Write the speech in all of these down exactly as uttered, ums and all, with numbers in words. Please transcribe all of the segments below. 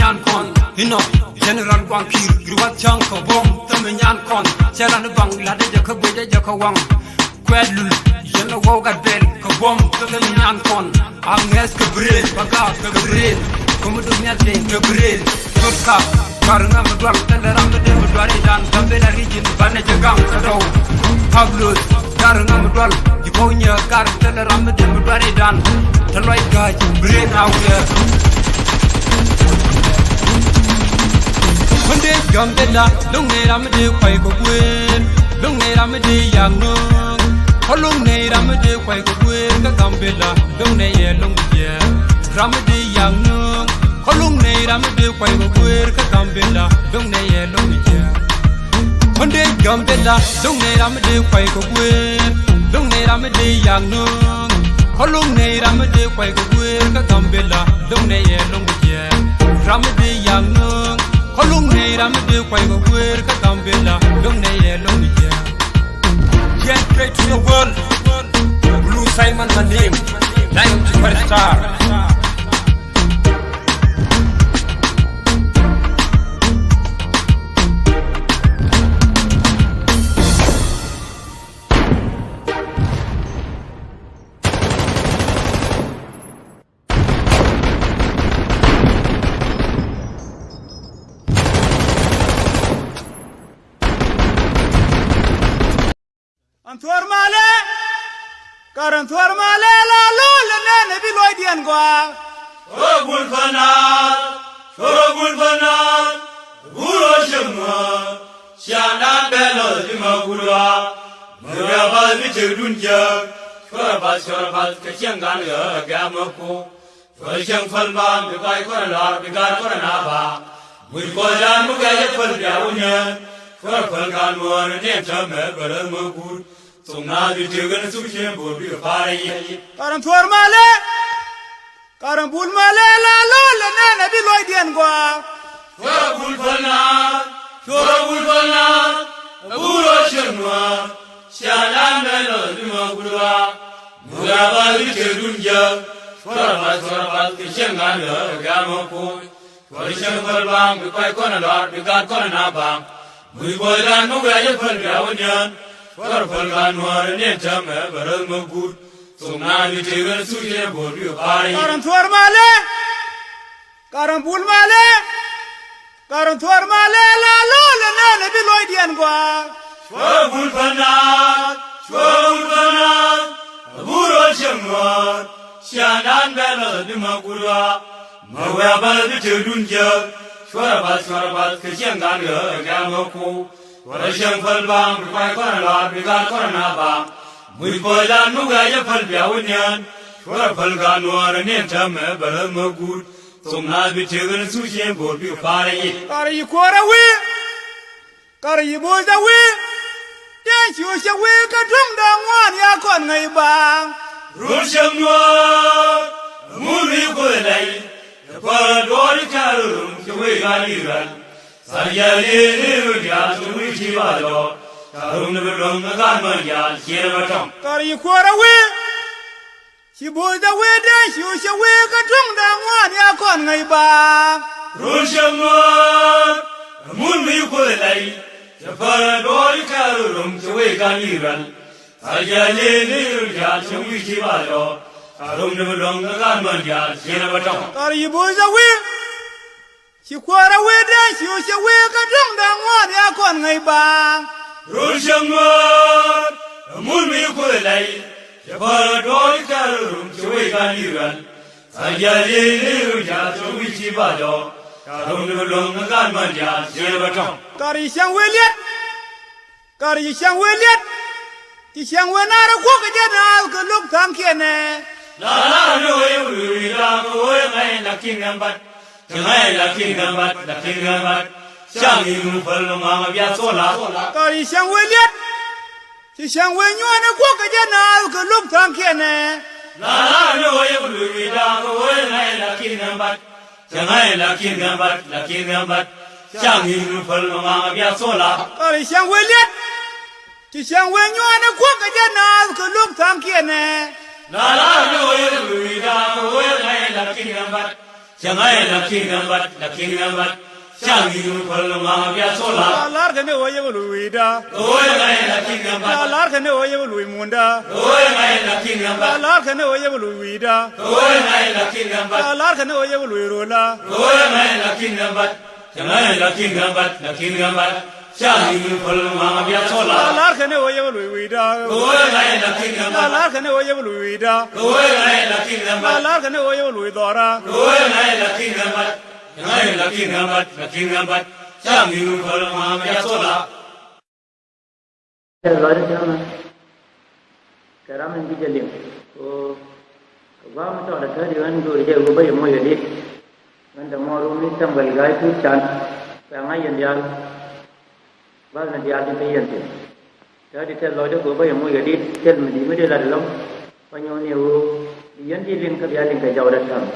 Nyan kɔn inɔ, General Guaŋ Kiir gir wath cäŋ kɛ buɔ̱m thämɛ nyan kɔn. Cɛ ran i̱ baŋ lat ɛ jɛ kä buec ɛ jɛ kä waŋ. Kuɛt lul yɛn ɛ wäw gat bɛl kɛ buɔ̱m thämɛ nyan kɔn. A ŋɛth kɛ brain, ba gaak kɛ brain. Kä mi dum nhial den kɛ brain. Thot kap, cuar ŋa mi dual, thilɛ ram mi dee mi dual idan. Gambela region banɛ jɛ gaŋ kä dɔw. Pablo, cuar ŋa mi dual, ji̱ bɔw nyɛ gar, thilɛ ram mi dee mi dual idan. Te luac ga̱a̱c brain a wiɛ. Kuändɛ Gambela, luŋ nɛy ram mi dee kuay kɛ guer, luŋ nɛy ram mi dee yak nööŋ. Kä luŋ nɛy ram mi dee kuay kɛ guer kä Gambela, luŋ nɛy yɛ luŋ jiɛɛr. Ram mi dee yak nööŋ. Kä luŋ nɛy ram mi dee kuay kɛ guer kä Gambela, luŋ nɛy yɛ luŋ jiɛɛr. Kuändɛ Gambela, luŋ nɛy ram mi dee kuay kɛ guer, luŋ nɛy ram mi dee yak nööŋ. Kä luŋ nɛy ram mi dee kuay kɛ guer kä Gambela, luŋ nɛy yɛ luŋ jiɛɛr. Ram mi dee yak nööŋ. Kä luŋ nɛy ram mi dee kuay kɛ guer kä Gambela, luŋ nɛy yɛ luŋ jiɛɛr. Yen great to the world. Blue Simon my name. Lion Super Star. An thuɔ̱ɔ̱r malɛ, kar an thuɔ̱ɔ̱r malɛ la lo̱l ɛ nɛn ɛ bi luɔcdiɛn gɔaa. Cuɔrɔ bul pä naath, cuɔrɔ bul pä naath, bul rɔ cieŋ nuɔ̱ɔ̱r, ciaaŋdan bɛ lɔth bi ma gul ɣɔaa. Mɛ wiaa bath bi tëkdun jiääk, cuɔrɔ bath, cuɔrɔ bath kɛ cieŋdan ɣä ɛ gɛ̈m ɛ ku. Cuɔl cieŋ päl bam bi kuay kɔn ɛ lɔr bi gaat kɔn ɛ na bam. Muc kɔcdan mi gɛc ɛ päl bia wä niɛn. Cuɔl ɛ päl gaat muɔ̱ɔ̱n ɛ niɛn täämɛ bɛ läth mi guut. Thok naath bi tiek ɛn thuk cieŋ bo̱o̱r bi kɛ pa̱a̱r ɛ yiëë. Kar ɛn thuɔ̱ɔ̱r malɛ. Kar ɛn bul malɛ la lo̱l ɛ nɛn ɛ bi luɔcdiɛn gɔaa. Cuɔl ɛ bul päl naath. Cuɔl ɛ bul päl naath. Ɛ bul rɔ cieŋ nuɔ̱ɔ̱r. Ciaaŋdan bɛ lɔth bi ma gul ɣɔaa. Mɛ wiaa bath bi tëkdun jiääk. Cuɔrɔ bath, cuɔrɔ bath kɛ cieŋdan ɣä ɛ gɛ̈m ɛ ku. Cuɔl cieŋ päl bam bi kuay kɔn ɛ lɔr bi gaat kɔn ɛ na bam. Muc kɔcdan mi wiaa jɛ päl bia wä niɛn. Cuɔrɔ päl gaat nuɔ̱ɔ̱r ɛ niɛn täämɛ bɛ läth mi guut. Thok naath bi tëk ɛn thuk cieŋ bo̱o̱r bi kɛ pa̱a̱r ɛ yiëë. Kar ɛn thuɔ̱ɔ̱r malɛ. Kar ɛn bul malɛ. Kar ɛn thuɔ̱ɔ̱r malɛ la lo̱l ɛ nɛn ɛ bi luɔcdiɛn gɔaa. Cuɔrɔ bul pä naath, cuɔrɔ bul pä naath, ɛ bul rɔ cieŋ nuɔ̱ɔ̱r, ciaaŋdan bɛ lɔth bi ma gul ɣɔaa. Mɛ wiaa bath bi tëkdun jiääk, cuɔrɔ bath, cuɔrɔ bath kɛ cieŋdan ɣä ɛ gɛ̈m ɛ ku. Cuɔrɔ cieŋ päl bam bi kuay kɔn ɛ lɔr bi gaat kɔn ɛ na bam. Muc kɔcdan mi wiaa jɛ päl bia wä niɛn. Cuɔrɔ päl gaat nuɔ̱ɔ̱r ɛ niɛn täämɛ bɛ läth mi guut. Thok naath bi tëk ɛn thuk cieŋ bo̱o̱r bi kɛ pa̱a̱r ɛ yiëë. Kar yi kuɔr ɛ wi̱i̱. Kar yi bo̱o̱c ɛ wi̱i̱. Tëë ci wä cɛ wi̱i̱ kä tuŋ da̱ŋ ŋuan ya kɔn ŋäc baaŋ. Run cieŋ nuɔ̱ɔ̱r. Mun wi̱i̱ kuoth lɛy. Cɛ päl duɔɔr i̱ kɛɛl rum cɛ wi̱i̱ ɣa̱n i̱ ɣän. Thal yɛl i̱ ni run diaal cɛ wi̱i̱ ti ba jɔɔk. Ca rum ni bi luäŋ kä gaat män diaal ciɛn bä tɔ̱ŋ. Kar yi kuɔr ɛ wi̱i̱. Ci bo̱o̱c ɛ wi̱i̱ dee ci wä cɛ wi̱i̱ kä tuŋ da̱ŋ ŋuan ya kɔn ŋäc baaŋ. Run cieŋ nuɔ̱ɔ̱r. Ɛ mun mi kuoth lɛy. Cɛ päl duɔɔr i̱ kɛɛl rum cɛ wi̱i̱ ɣa̱n i̱ ɣän. Thal yɛl i̱ ni run diaal cɛ wi̱i̱ ti ba jɔɔk. Ca rum ni bi luäŋ kä gaat män diaal ciɛn bä tɔ̱ŋ. Kar yi bo̱o̱c ɛ wi̱i̱. Ci kuäär ɛ wi̱i̱ dee ci wä cɛ wi̱i̱ kä tuŋ da̱ŋ ŋuan ya kɔn ŋäc baaŋ. Run cieŋ nuɔ̱ɔ̱r. Ɛ mun mi kuoth lɛy. Cɛ päl duɔɔr i̱ kɛɛl rum cɛ wi̱i̱ ɣa̱n i̱ ɣän. Thal yɛl i̱ ni run diaal cɛ wi̱i̱ ti ba jɔɔk. Ca rum ni bi luäŋ kä gaat män diaal ciɛn bä tɔ̱ŋ. Kar yi cäŋ wi̱i̱ liɛt. Kar ci cäŋ wee liɛt. Ci cäŋ wee naar ɛ kuɔk kɛ jɛ naath kɛ lo̱k tha̱a̱ŋkiɛn ɛ. La la ni wee wee wee la kɛ wee ŋa̱c la ki̱n ŋa̱c bat. Cɛ ŋa̱c la ki̱n ŋa̱c bat, la ki̱n ŋa̱c bat. Cäŋ i̱ ŋun päl ŋa̱ŋ bia thola. Kar ci cäŋ wee liɛt. Ci cäŋ wee nyuɔ̱ɔ̱n ɛ kuɔk kɛ jɛ naath kɛ lo̱k tha̱a̱ŋkiɛn ɛ. La la ni wee wee wee la kɛ wee ŋa̱c la ki̱n ŋa̱c bat. Cɛ ŋa̱c la ki̱n ŋa̱c bat, la ki̱n ŋa̱c bat. Cäŋ i̱ ŋun päl ŋa̱ŋ bia thola. Kar ci cäŋ wee liɛt. Ci cäŋ wee nyuɔ̱ɔ̱n ɛ kuɔk kɛ jɛ naath kɛ lo̱k tha̱a̱ŋkiɛn ɛ. La la ni wee wee la kɛ wee ŋa̱c la ki̱n ŋa̱c bat. Cɛ ŋa̱c la ki̱n ŋa̱ bat, la ki̱n ŋa̱ bat. Ca ŋi̱i̱c wun kuäl ŋa̱ bia thola. La lar kɛn ɛ wä yɛ bä luc wi̱i̱da. Kɛ wä ŋa̱c la ki̱n ŋa̱ bat. La lar kɛn ɛ wä yɛ bä luc munda. Kɛ wä ŋa̱c la ki̱n ŋa̱ bat. La lar kɛn ɛ wä yɛ bä luc wi̱i̱da. Kɛ wä ŋa̱c la ki̱n ŋa̱ bat. La lar kɛn ɛ wä yɛ bä luc rola. Kɛ wä ŋa̱c la ki̱n ŋa̱ bat. Cɛ ŋa̱c la ki̱n ŋa̱ bat, la ki̱n ŋa̱ bat. Ca ŋi̱i̱c wun kuäl ŋa̱ bia thola. La lar kɛn ɛ wä yɛ bä luc wi̱i̱da. Kɛ wä ŋa̱c la ki̱n ŋa̱ bat. La lar kɛn ɛ wä yɛ bä luc wi̱i̱da. Kɛ wä ŋa̱c la ki̱n ŋa̱ bat. La lar kɛn ɛ wä yɛ bä luc dhɔra. Kɛ wä ŋa̱c la ki̱n ŋa̱ bat. Cɛ ŋa̱c la ki̱n ŋa̱ bat, la ki̱n ŋa̱ bat. Ca ŋi̱i̱c wun kuäl ŋa̱ bia thola. Tɛth lɔcdä täämɛ kɛ ram in bi jɛ liŋ. Kɛ ɣöö kɛ gua̱a̱th mi tɔɔdɛ tätdi ɣän göörä jɛ ɣöö bä yɛ moc kɛ di̱t. Ɣän te mɔ rum ni Samuel Ga̱a̱c Tuut Can. Kɛ ŋa̱c yɛn diaal. Bath ni diaal tin te yɛn thi̱n. Tätdi tɛth lɔcdä kɛ ɣöö bä yɛ moc kɛ di̱t. Thil mi di̱i̱t mi dee lat ɛlɔ̱ŋ. Bä nyuɔ̱th ni ɣöö bi yɛn di̱t liŋ kä bia liŋ kɛ jɔwdä täämɛ.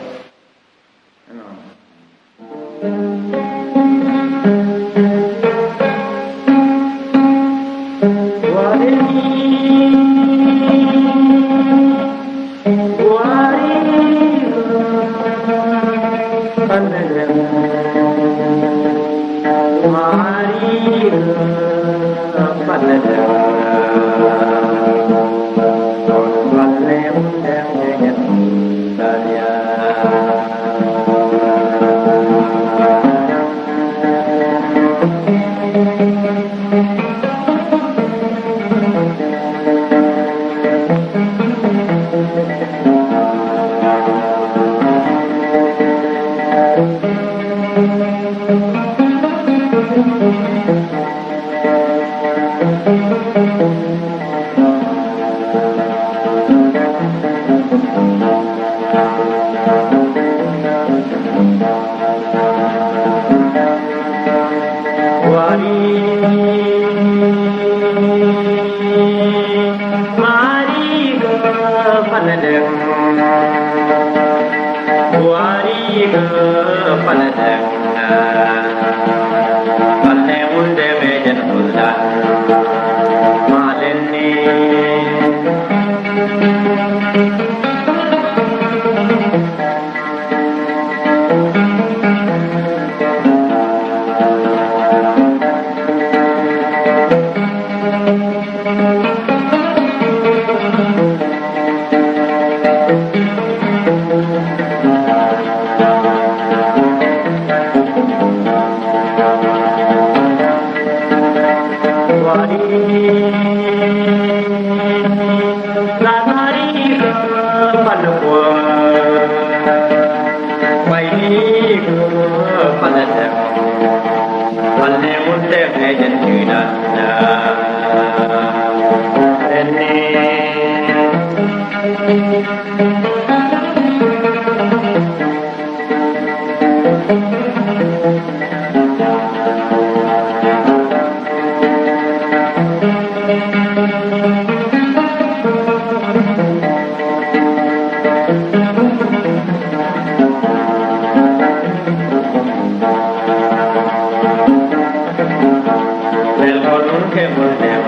Wel kɔn mun kɛ mun dɛm,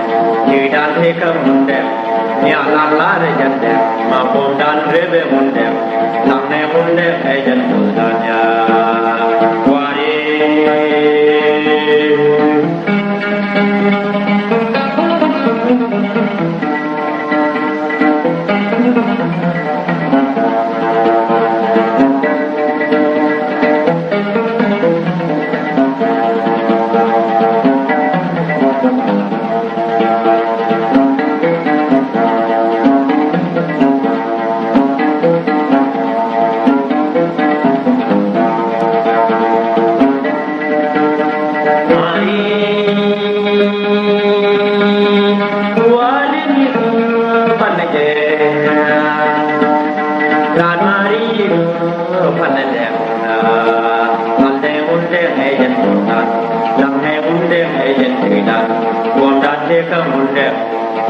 ji̱ dan ti kä mun dɛm, ni a lan la rɛ jɛn dɛm, ma bom dan rɛ bɛ mun dɛm, laŋ nɛ mun dɛm ɛ jɛn mun dan ya. Wari.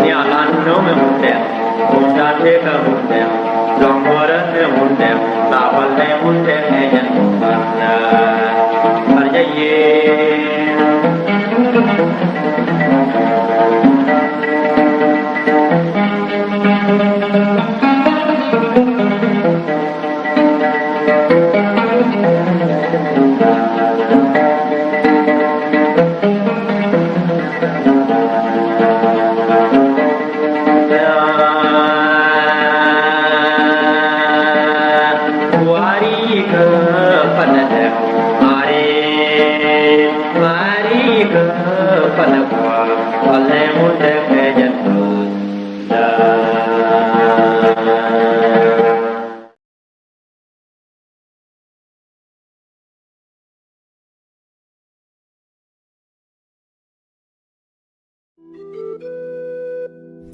Ni a lan no̱o̱ŋ ɛ mun dɛm, kum dan tëë kä mun dɛm, luaŋ nuɔ̱ɔ̱rä ɛ mun dɛm, la pal ɛ mun dɛm ɛ jɛn mun dan. Mar jɛ yee.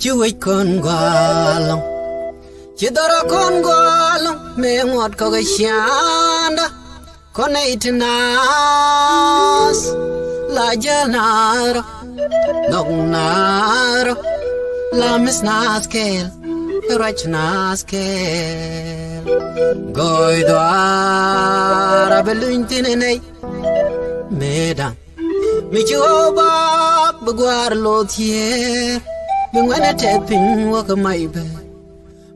Ci wec kɔn gualɔŋ, ci dhɔrɔ kɔn gualɔŋ, mëë ŋuɔt kɔk ciaŋda. Kɔn nɛy ti naath la jäl naarɔ, nhɔk naarɔ, la mi̱th naath kɛɛl, ruac naath kɛɛl. Gɔɔy dhɔaar a bi luny thi̱n ɛ nɛy mëëdan. Mi ci ɣɔw bak bi gua̱a̱r loth yiëër, bi ŋuɛ̈nɛ tɛth piny wä kä mac bɛ.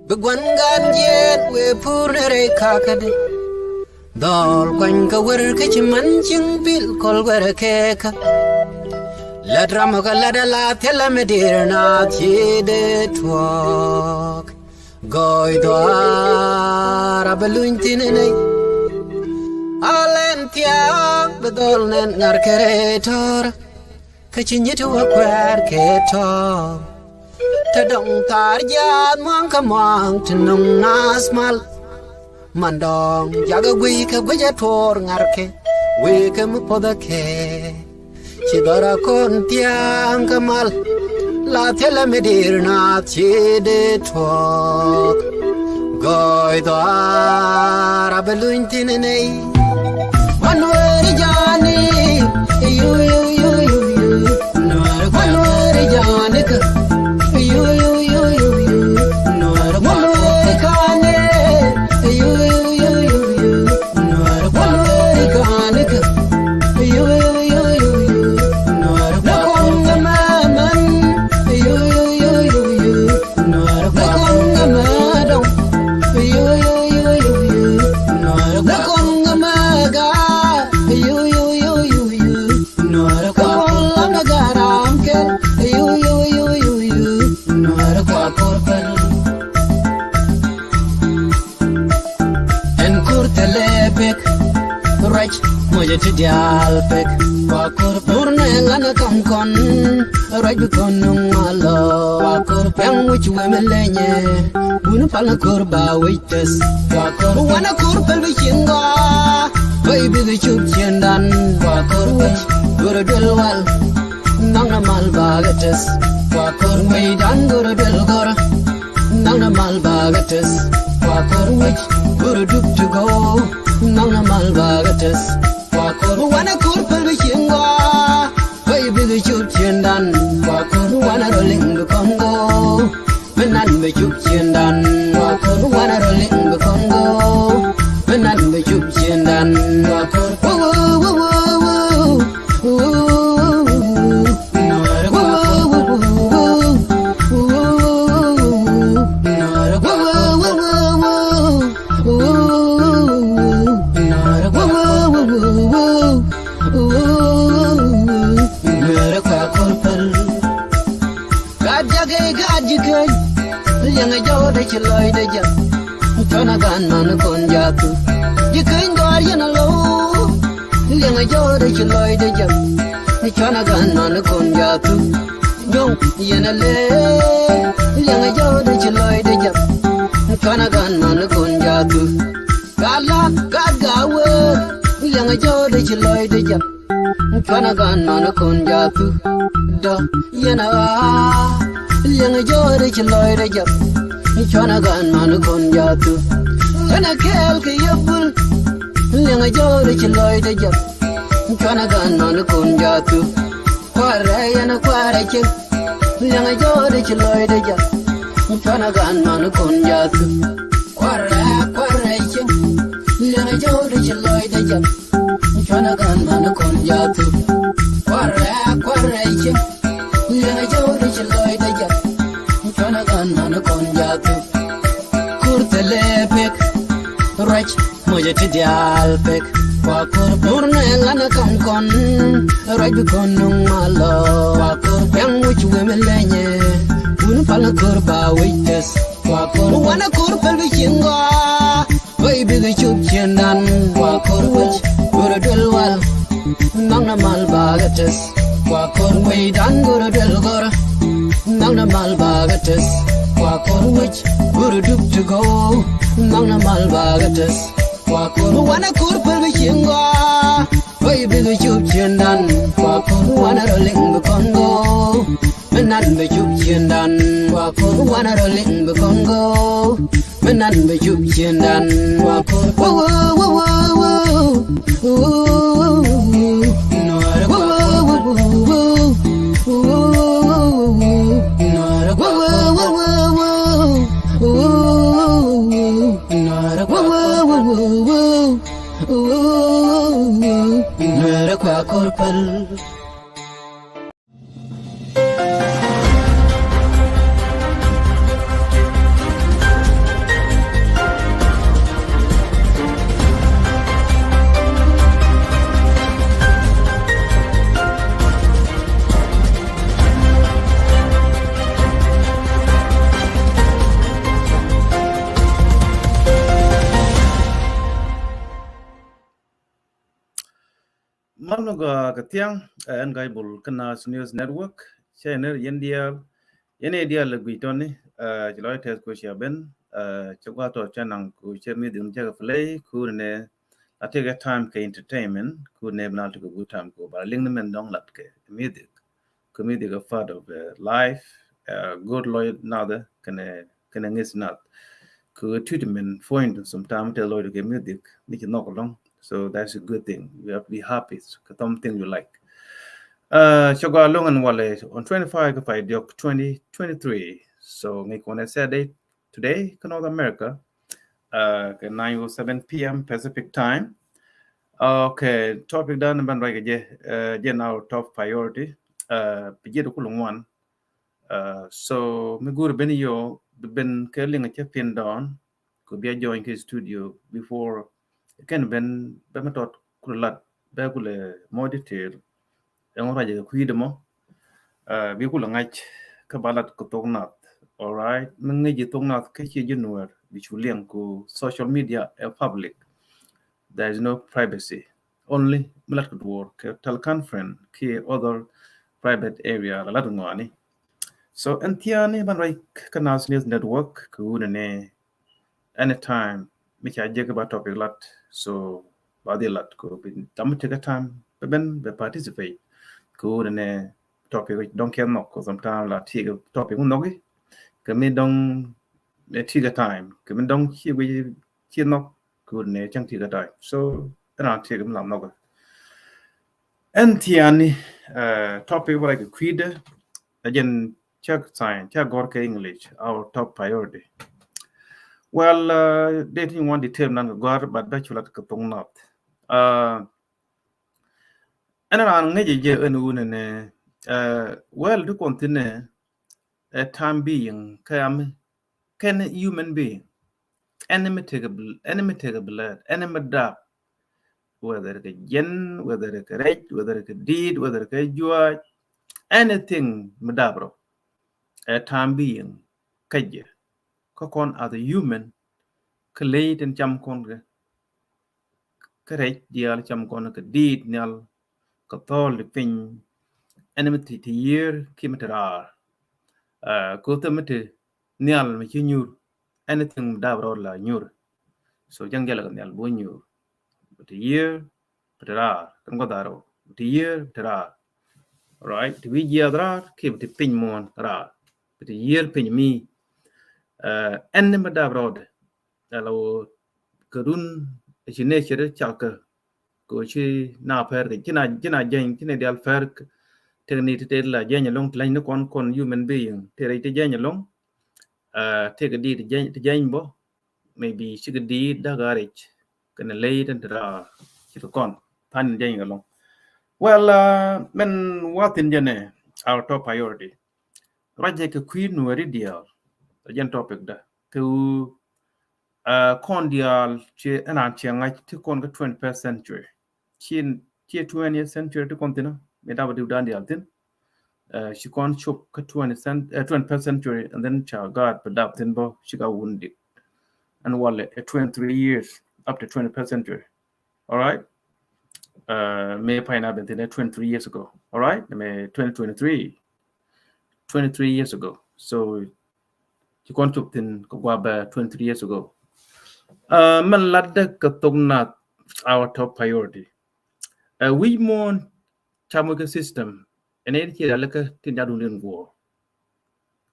Bi gua̱n gan jiɛɛn wëë pur ni rɛy kakädɛ. Dhɔl kuany kä wër kä ci man cieŋ pil kɔl guɛrɛ kɛɛkä. Lät ram kä lät ala thilɛ mi dir na thiee dee tuɔɔk. Gɔɔy dhɔaar a bɛ luny thi̱n ɛ nɛy. A lɛn thia̱a̱ŋ bi dhɔl nɛn ŋa̱r kɛ rɛy tɔ̱rä. Kä ci nyi̱t wä kuɛɛr kɛ tɔ̱. Te dɔ̱ŋ thaar jiaath mua̱a̱ŋ kä mua̱a̱ŋ ti nöŋ naath mal. Man dɔ̱ŋ jakä guiy kɛ guic ɛ tuɔɔr ŋa̱rkɛ wëë kɛ mi pothä kɛ. Ci dhɔra kɔn thia̱a̱ŋ kä mal. La thilɛ mi dir naath ci dee tuɔɔk. Gɔɔy dhɔaar a bɛ luny thi̱n ɛ nɛy. Wan weri jani, yu, yu, yu, yu, yu. Wan weri jani ka, yu, yu, yu, yu, yu. Wan weri kani, yu, yu, yu, yu, yu. Wan weri kani ka, yu, yu, yu, yu, yu. Wan weri kani ka, yu, yu, yu, yu, yu. Nuäär kɔn ŋä mɛ dɔŋ. Yu, yu, yu, yu, yu. Nuäär kɔn ŋä mɛ gaa. Yu, yu, yu, yu, yu. Nuäär kɔn ŋä mɛ gaa ram kɛl. Yu, yu, yu, yu, yu. Nuäär kɔn kor pɛl. Ɛn kur thilɛ pek, ruac mɔcɛ ti diaal pek. Kua kur pek. Mur nɛ ŋan kam kɔn, ruac bi kɔn nuŋ malɔ. Kua kur pek. Ɛn wic wemɛ lenyɛ, wun pal kur ba wic tes. Kua kur pek. Wanɛ kur pɛl bi cieŋ gɔaa, bäy bi kɛ cup ciëndan. Kua kur pek. Wic, goro duel wal, naŋ na mal ba kɛ tes. Kua kur pek. Wic dan goro duel goro. Naŋ na mal ba kɛ tes. Kua kor wic, goro dup ti gɔw. Naŋ na mal ba kɛ tes. Kua kor wanɛ kor pɛl bi cieŋ gɔaa. Bäy bi kɛ cup ciëndan. Kua kor wanɛ rɔ liŋ bi kɔn gɔw. Bi nan bi cup ciëndan. Kua kor wanɛ rɔ liŋ bi kɔn gɔw. Bi nan bi cup ciëndan. Kua kor. Wow, wow, wow, wow, wow. Gat jake gat ji̱ keny, liɛŋɛ jɔwdɛ ci lɔcdɛ jɛ. Cuanɛ gan man kɔn ja̱thu, ji̱ keny gɔ̱a̱r yɛn alo̱o̱. Liɛŋɛ jɔwdɛ ci lɔcdɛ jɛ. Cuanɛ gan man kɔn ja̱thu, jɔŋ yɛn ale. Liɛŋɛ jɔwdɛ ci lɔcdɛ jɛ. Cuanɛ gan man kɔn ja̱thu. Gat la gat gat wee, liɛŋɛ jɔwdɛ ci lɔcdɛ jɛ. Cuanɛ gan man kɔn ja̱thu. Dɔ yɛn a ɣaa, liɛŋɛ jɔwdɛ ci lɔcdɛ jɛ. Cuanɛ gan man kɔn ja̱thu. Ɣän a kɛɛl kɛ yɛ bul, liɛŋɛ jɔwdɛ ci lɔcdɛ jɛ. Cuanɛ gan man kɔn ja̱thu. Kuarɛ yɛn a kuarɛ cieŋ, liɛŋɛ jɔwdɛ ci lɔcdɛ jɛ. Cuanɛ gan man kɔn ja̱thu. Kuarɛ kuarɛ cieŋ, liɛŋɛ jɔwdɛ ci lɔcdɛ jɛ. Cuanɛ gan man kɔn ja̱thu. Kuarɛ kuarɛ cieŋ, liɛŋɛ jɔwdɛ ci lɔcdɛ jɛ. Cuanɛ gan man kɔn ja̱thu. Kur thilɛ pek, ruac mɔcɛ ti diaal pek. Kua kur Murnɛ ŋanɛ kaŋ kɔn, ruac bi kɔn nuŋ malɔ. Kuakor piaŋ wic wemɛ lɛnyɛ, wun palɛ kor ba wic tɛth. Kuakor wanɛ kor päl bi cieŋ gɔaa, wei bikɛ cop ciëndan. Kuakor wic gor duel wal, naŋ na mal bakɛ tɛth. Kuakor wecdan gor duel gɔr, naŋ na mal bakɛ tɛth. Kuakor wic gor dup ti gɔw, naŋ na mal bakɛ tɛth. Kuakor wanɛ kor päl bi cieŋ gɔaa, wei bikɛ cop ciëndan. Kuakor wanɛ rɔ liŋ bi kɔn gɔw, mi nan bi cop ciëndan. Kuakor wanɛ rɔ liŋ bi kɔn gɔw, mi nan bi cop ciëndan. Kuakor wow wow wow wow. Wow wow wow wow. Wow wow wow wow. Wow wow wow wow. Nuɛɛrɛ Kuakor päl. Mal mi gɔaa kɛ thiaŋ, ɛ, ɛn Ga̱a̱c Bul kä Naath News Network. Cɛ nɛr yɛn diaal, yɛn ɛ diaal lɛ guic tɔni, ɛ, ci lɔc tɛth kuɔ cia ben, ɛ, cɛ gua̱a̱th tɔ cɛ naŋ ku cɛ music ni cɛ kɛ play, ku nɛ la tekɛ time kɛ entertainment, ku nɛ bi na tekɛ good time ku ba liŋ ni mɛn dɔŋ lat kɛ music. Kɛ music a part of, uh, life, uh, good lawyer naath kɛnɛ, kɛnɛ ŋi̱th naath. Kɛ treatment point sometimes te lawyer kɛ music ni ci nhɔk along. So that's a good thing. You have to be happy kɛ something you like. Uh, cɛ gɔaa ɛlɔ̱ŋ ɛn walɛ on twenty-five kɛ pay diɔk twenty twenty-three. So ŋäc kɔn ɛ Saturday today kä North America, uh, kɛ nine oh seven p m Pacific time. Okay, topic dan ban ruac kɛ jɛ, uh, jɛ na our top priority, uh, bi jɛ dukul ŋuan. Uh, so mi gur ben yo, ben kɛ liŋ cɛ pin dɔn, ku bia join kɛ studio before kɛn ben bɛ mi tɔt kulɛ lat bɛ kulɛ more detail. Ɛŋu ruacɛ kɛ kui̱dɛ mɔ, uh, bi kulɛ ŋa̱c kä ba lat kɛ thok nath. All right, mi ŋäc ji̱ thok nath kä ciɛ ji̱ Nuɛr bi cu liɛŋ ku social media ɛ public. There is no privacy. Only mi lat kɛ duɔr kɛ teleconference kiɛ other private area la lat ŋɔani. So ɛn thiaani ban ruac kä Naath News Network kɛ wunɛ ni anytime mi ca jek ba topic lat, so ba dhi lat ko bi tam tekɛ time bɛ ben bɛ participate ko ne topic dɔŋ kɛ nhɔk ko sometimes la tekɛ topic nhɔk kɛ mi dɔŋ ne tekɛ time kɛ mi dɔŋ ci wi ci nhɔk ko ne cɛŋ tekɛ time. So ɛn a tekɛ mi la nhɔk. Ɛn thiani, uh, topic bä rɛ kɛ kui̱dɛ ɛ jɛn cak sign, cak gɔr kɛ English, our top priority. Well, uh, dee ti ŋuan detail nan kɛ gɔr, but bɛ culat kɛ thok nath. Uh, ɛn ran ŋäc jɛ ɛn wunɛ nɛ, uh, well, ti kɔn thinɛ, ɛ time being, kɛ ami, kɛn human being. Ɛn mi tekɛ bl-, ɛn mi tekɛ blood, ɛn mi dap. Whether kɛ jiɛn, whether kɛ rɛc, whether kɛ diit, whether kɛ juaac, anything mi dap rɔ. Ɛ time being kä jɛ. Kä kɔn as a human, kä ley tin cam kɔn kɛ. Kä rɛc diaal cam kɔn kɛ diit nhial, kɛ thɔɔl di piny, ɛn mi ti, ti yiër ki mi ti raar. Uh, koth mi ti nhial mi ci nyur, anything dap rɔɔd la nyur. So jɛn jɛl kɛ nhial bo nyur. Bi ti yiër, bi ti raar, kɛn guɔ dharɔ. Bi ti yiër, bi ti raar. Right? Ti wi̱i̱ jiaath raar, ki bi ti piny muɔ̱ɔ̱n raar. Bi ti yiër piny mi. Uh, ɛn mi dap rɔɔd. Ala wä kɛ run ci ne cɛ ri cak kɛ kɛ ci na pɛr kɛ ci na, ci na jɛny, ci ne dial pɛr kɛ. Tek ni ti te la jɛny along ti lany ni kɔn, kɔn human being te rɛc ti jɛny along. Uh, tek di ti jɛny, ti jɛny bɔ. Maybe ci kɛ di dak a rɛc kɛ ne ley tin ti ra ci kɛ kɔn than ni jɛny along. Well, uh, men wathin jɛ ne our top priority. Ruacɛ kɛ kui̱ Nuɛri diaal. Jɛn topic da. Kɛ wu, uh, kɔn diaal ci ɛn an ciɛ ŋa̱c ti kɔn kɛ twenty-first century. ci, ci twentieth century ti kɔn thin, mi dap a diw dan dial thin. Uh, ci kɔn cop kä twenty cent, uh, twenty-first century, and then ca gaat bɛ dap thin bɔ ci ka wun dik. And wal a twenty-three years up to twenty-first century. All right. Uh, mi pay na ben thin twenty-three years ago. All right. Mi twenty twenty-three, twenty-three years ago. So ci kɔn cop thin kɛ gua bɛ twenty-three years ago. Uh, mɛn lat dɛ kɛ thok na our top priority. Uh, wi̱i̱ muɔ̱ɔ̱n ca moc kɛ system. Ɛn ɛ ci dal kɛ tin jadun din guɔ.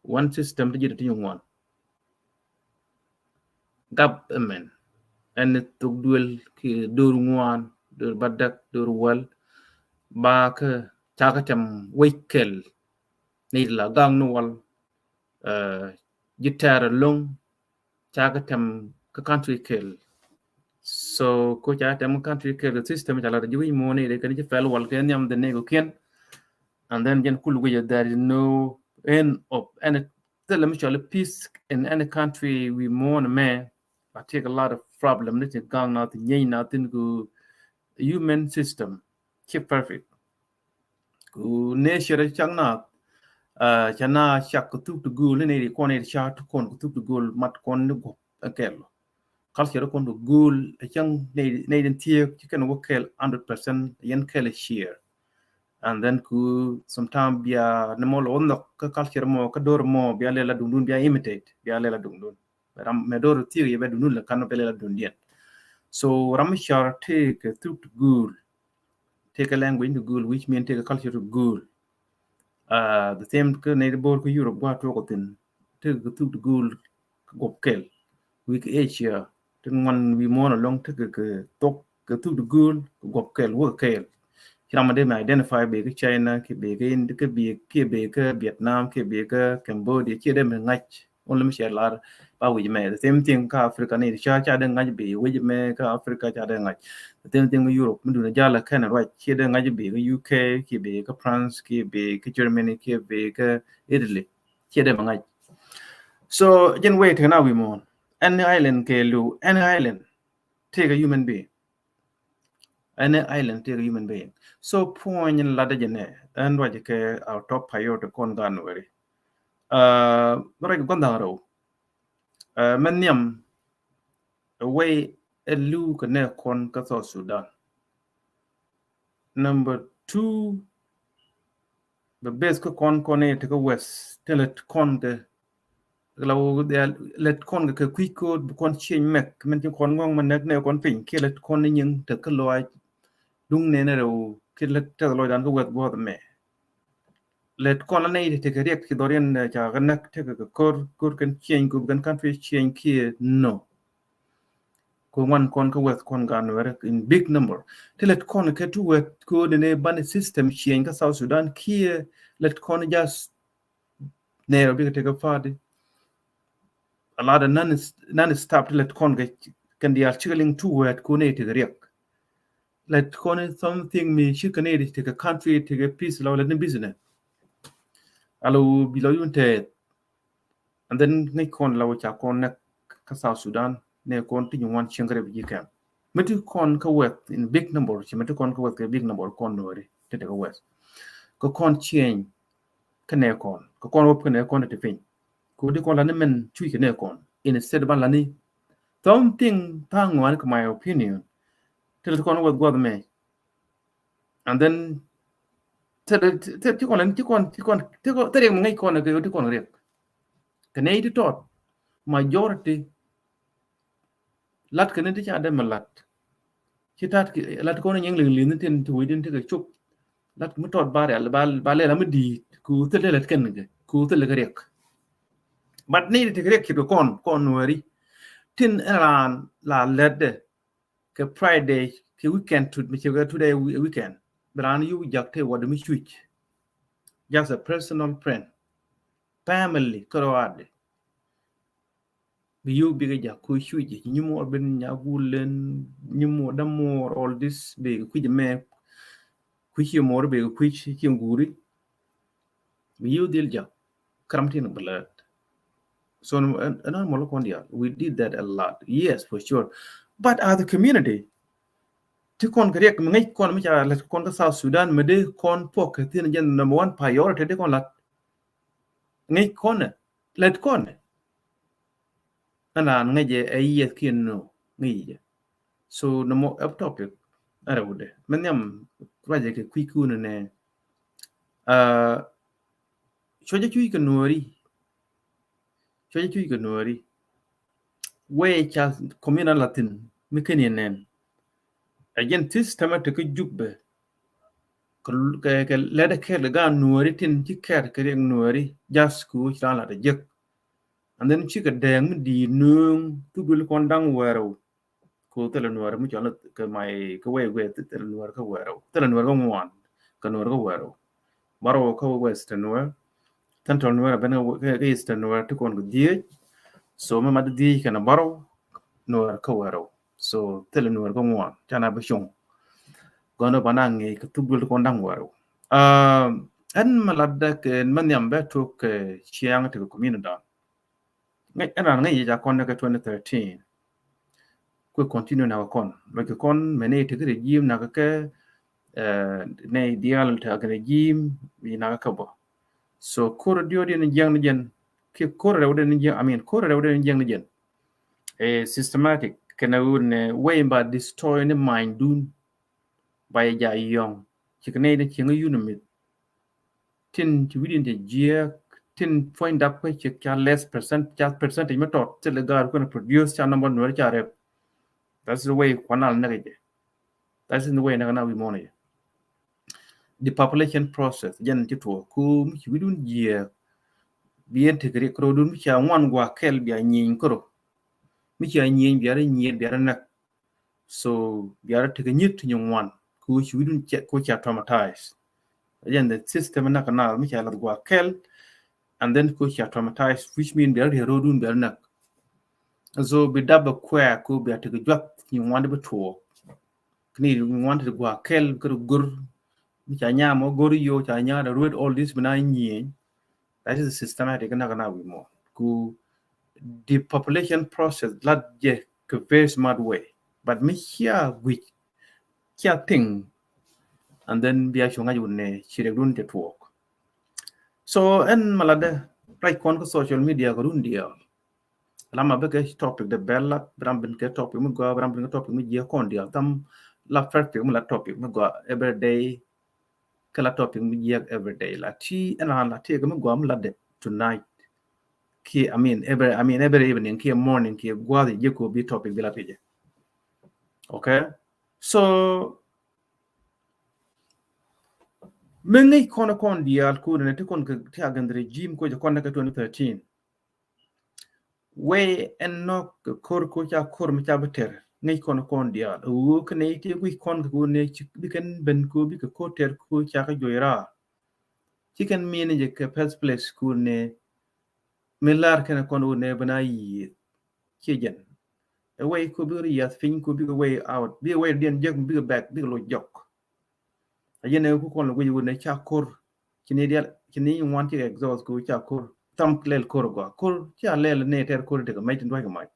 One system ti ji̱ ti ŋuan. Government ɛn thok duel ki dor ŋuan, dor badak, dor wal. Ba kɛ ca kɛ tɛm wec kɛl. Ni la gaŋ ni wal. Uh, ji̱ tɛr loŋ ca kɛ tɛm kä country kɛl. So ko ca tɛm country kɛl, the system ca la ji̱ wi̱i̱ muɔ̱ɔ̱n ni de kɛn ji̱ fɛl wal kɛ nhiam the nego kiɛn. And then jɛn kul wi̱i̱, there is no end of any, thilɛ mi cɔl peace in any country wi̱i̱ muɔ̱ɔ̱n mɛ. I take a lot of problem ni ti gaŋ na ti nyeny na tin ku human system. Ci perfect. Ku nature cak na, uh, ca na cak ku thuk ti gul ni ni kɔn ni ca ti kɔn ku thuk ti gul mat kɔn ni gup a kɛl. Culture kɔn ku gul a cak ni ni din thiek ci kɛn wä kɛl hundred percent yɛn kɛl share. And then ku sometime bia ni mɔ lɔ wä nhɔk kä culture mɔ kä dor mɔ bia lɛ la duŋdun bia imitate bia lɛ la duŋdun. Ram mɛ dor thiek yɛ bɛ duŋdun lɛ kan bia lɛ la duŋdiɛn. So ram mi car tëëkɛ thuk ti gul. Tëëkɛ language ti gul, which mean tëëkɛ culture ti gul. Uh, the same kä nɛy ti bo̱o̱r kä Europe gua tuɔk ɔ thin. Tëëkɛ thuk ti gul guɔp kɛl. Wi̱i̱ kä Asia ti ŋuan wi̱i̱ muɔ̱ɔ̱n alɔŋ tëëkɛ kɛ thok kɛ thuk ti gul guɔp kɛl wä kɛl. Ci ram mi dee mi identify bee kä China, kiɛ bee kä India, kiɛ bee, kiɛ bee kä Vietnam, kiɛ bee kä Cambodia, kiɛ dee mi ŋa̱c. Only mi cɛ lar ba wi̱c mɛ. The same thing kä Africa ni ca, ca dee ŋa̱c bee wi̱c mɛ kä Africa ca dee ŋa̱c. The same thing kä Europe mi dun jal a kɛn ruac, kiɛ dee ŋa̱c bee kä U K, kiɛ bee kä France, kiɛ bee kä Germany, kiɛ bee kä Italy. Kiɛ dee mi ŋa̱c. So jɛn wee tëk na wi̱i̱ muɔ̱ɔ̱n. Any island kɛ liw, any island. Tëëkɛ human being. Any island tëëkɛ human being. So puɔ̱ny in latdä jɛ nɛ ɛn ruac kɛ our top priority kɔn gan weri. Uh, ruac kɛ gua̱n dhaŋ rɛw. Uh, mɛ nhiam ɛ wei ɛ liw kɛ nɛ kɔn kä South Sudan. Number two, bɛ beth kä kɔn kɔn i̱ te kä West, te lät kɔn kɛ la wä lät kɔn kɛ kɛ kui̱ ko̱o̱t bi kɔn change mɛk, mɛn ci kɔn ŋɔŋ mɛ nɛk nɛ kɔn piny kiɛ lät kɔn ni nyiŋ te kä lɔac duŋ nɛn rɛw kiɛ lät te lɔcdan kä West guɔth mɛ. Lät kɔn la nɛy te kɛ riɛk ci dhɔriɛn ca kɛ nɛk te kɛ kɛ ko̱r ko̱r kɛn change kɛ bi kɛn country change kiɛ no. Kɛ ŋuan kɔn kä West kɔn gan wɛrɛ in big number. Ti lät kɔn kɛ tu wet kɛ wä dene bani system change kä South Sudan kiɛ lät kɔn just nɛɛrɛ bikɛ tekɛ party. A lot of non, non stop ti lät kɔn kɛ kɛn diaal cikɛ liŋ tu wet kɛ wä nɛ tekɛ riɛk. Lät kɔn something mi cikɛ nɛ tekɛ country tekɛ peace la lät ni business. Alo bi la yun tɛth. And then ŋäc kɔn la wä ca kɔn nɛk kä South Sudan nɛ kɔn ti nyi wan cieŋ kä refugee camp. Mi ti kɔn kä West in big number ci mi ti kɔn kä West kɛ big number kɔn nuɔri ti ti kä West. Kä kɔn change kä nɛ kɔn kä kɔn wä kä nɛ kɔn ti piny. Kä di kɔn la ni mɛn cuc kä nɛ kɔn instead ban la ni something thaŋ wan kä my opinion. Ti la ti kɔn West guɔth mɛ. And then ti kɔn ti kɔn ti kɔn ti kɔn ti kɔn ti riɛk mi ŋäc kɔn kɛ ti kɔn riɛk. Kɛ nɛy ti tɔt majority lat kɛ ni ti ca dee mi lat. Ci tat lat kɔn nyiŋ liŋ liŋ ni tin ti wec din ti kɛ cop. Lat mi tɔt ba rial ba lɛl ami di̱i̱t ku thil lɛl kɛn kɛ ku thil kɛ riɛk. But nɛy ti kɛ riɛk ci kɛ kɔn kɔn nuɛri tin ɛn raan la lɛt dɛ. Kɛ Friday kɛ weekend tut mi cɛ kɛ today weekend. Bi raan yuk jak te wadi mi cuc. Just a personal friend, family kärɔadɛ. Bi yuk bikɛ jak ku cuc nyi muɔr bin nyagulen nyi muɔr dämuɔr all this bikɛ kui̱c mɛ. Kui̱c ci muɔr bikɛ kui̱c ci guri. Bi yuk dhil jak. Karam tin blood. So ɛn ɛn mɔlɔ kɔn dial we did that a lot, yes, for sure. But as a community Ti kɔn kɛ riɛk mi ŋäc kɔn mi ca lät kɔn kä South Sudan mi dee kɔn puɔk kɛ thin jɛn number one priority dee kɔn lat. Ŋäc kɔn ɛ lät kɔn ɛ. Ɛn raan ŋäc ɛ yieth kiɛ no ŋäc jɛ. So number one topic ɛn rɛwdɛ mi nhiam ruacɛ kɛ kui̱ kun nɛ. Cuɔcɛ cuc kɛ nuɔri. Cuɔcɛ cuc kɛ nuɔri. Wee ca community la thin mi ken yɛ nɛn. Ɛ jɛn system ɛ te kä Jubɛ. Kɛ, kɛ, kɛ lɛt ɛ kɛɛl kɛ gaat nuɔri tin ci kɛɛt kɛ riɛk nuɔri. Just ku ci raan lat ɛ jek. And then cikɛ dɛɛŋ mi di̱i̱t nööŋ thuk duël kɔn da̱ŋ wɛɛrɛw. Ku thilɛ nuɔr mi cɔl kɛ may kɛ wɛy wɛy thilɛ nuɔr kä wɛɛrɛw, thilɛ nuɔr kä ŋuan kɛ nuɔr kä wɛɛrɛw. Bärɔw kä Western Nuer, Central Nuer a ben kä Eastern Nuer ti kɔn kɛ dhiec. So mi mat dhiec kɛn bärɔw nuɔr kä wɛɛrɛw. So thilɛ nuɔr kä ŋuan ca na bi cuŋ. Gɔn ba na ŋi̱i̱c kɛ thuk duel ti kɔn da̱ŋ wɛɛrɛw. Ɛn mi lat dɛ kɛ mi nhiam bɛ tok kɛ ciaŋ ti kɛ community dan. Ŋäc ɛn raan ŋäc yɛ ca kɔn ni kɛ twenty thirteen. Kuɛ continue nak kɔn lɔc kɛ kɔn mɛ ni tekɛ regime nak kɛ nɛy diaal tekɛ regime yi nak kɛ bɔ. So kor diɔ diɛ ni jiɛŋ ni jɛn kiɛ kor rɛw diɛ ni jiɛŋ, I mean kor rɛw diɛ ni jiɛŋ ni jɛn. Ɛ systematic kɛnɛ wun nɛ wɛy ba destroy ni mind dun. Ba yɛ ja yɔŋ cikɛ nɛy ni cieŋ yun mith. Tin ci wi̱diɛn cɛ jiɛɛk tin puɔ̱ny dap kä cɛ ca less percent ca percentage mi tɔt thil igar kuɛn produce ca number nuɛr ca rep. That's the way kuanal näk jɛ. That's the way näk na wi̱i̱ muɔ̱n jɛ. The population process jɛn ci tuɔɔk ku mi ci wi̱dun jiɛɛk. Biɛn tek rik kärɔdun mi ca ŋuan gua̱a̱k kɛl bia nyieny kärɔ. Mi ca nyieny biarɛ nyieny biarɛ näk. So biarɛ tekɛ nyit ti nyi ŋuan ku ci wi̱dun cɛ ku ca traumatize. Again the system nak na mi ca lath gua̱a̱k kɛl. And then ku ca traumatize which mean biarɛ riɛ ro̱dun biarɛ näk. So bi dap bɛ kuɛ ku biarɛ tekɛ juath nyi ŋuan di bi tuɔɔk. Kini ŋuan ti gua̱a̱k kɛl kɛ ri gor. Mi ca nyam ɔ gor yo ca nyam ruet all this bi na nyieny. That is a systematic na kana wi̱i̱ muɔ̱n. Ku the population process lat jɛ kɛ very smart way. But mi cia guic cia thing. And then bia cu ŋa̱c wun nɛ ci rek dun cɛ tuɔɔk. So ɛn maladɛ rac kɔn kä social media kɛ run diaal. Lama bikɛ topic de bɛl la bi ram bin kɛ topic mi gɔaa bi ram bin kɛ topic mi jiɛ kɔn diaal tham. La perfect mi la topic mi gɔaa every day. Kɛ la topic mi jiɛ every day la ti ɛn la ti kɛ mi gɔaa mi la de tonight. Kiɛ I mean every I mean every evening kiɛ morning kiɛ gua̱a̱th jiɛ ko bi topic bi la ti jɛ. Okay. So mi ŋäc kɔn kɔn diaal kun ni ti kɔn kɛ ti against regime ko jɛ kɔn kɛ twenty thirteen. Wee ɛn nɔk kɛ kor ko ca kor mi ca bi tɛr ŋäc kɔn kɔn diaal. Ɛ woo kɛ nɛ ti guic kɔn kɛ ko nɛ ci bi kɛn ben ko bi kɛ kor tɛr ko ca kɛ juɔy raa. Ci kɛn min jɛ kɛ first place ko nɛ mi lar kɛn kɔn ko nɛ bina yieth. Ci jɛn ɛ wee ko bi ri yath piny ko bi kɛ way out bi kɛ way diɛn jek bi kɛ back bi kɛ lo jɔk. A yɛn ɛ ku kɔn lɛ guic wun ɛ ca kor. Ci ni dial ci ni ŋuan ci exhaust ku ca kor. Tham lɛl kor gua kor ca lɛl ni tɛr kor tekɛ mɛc tin duac kɛ mac.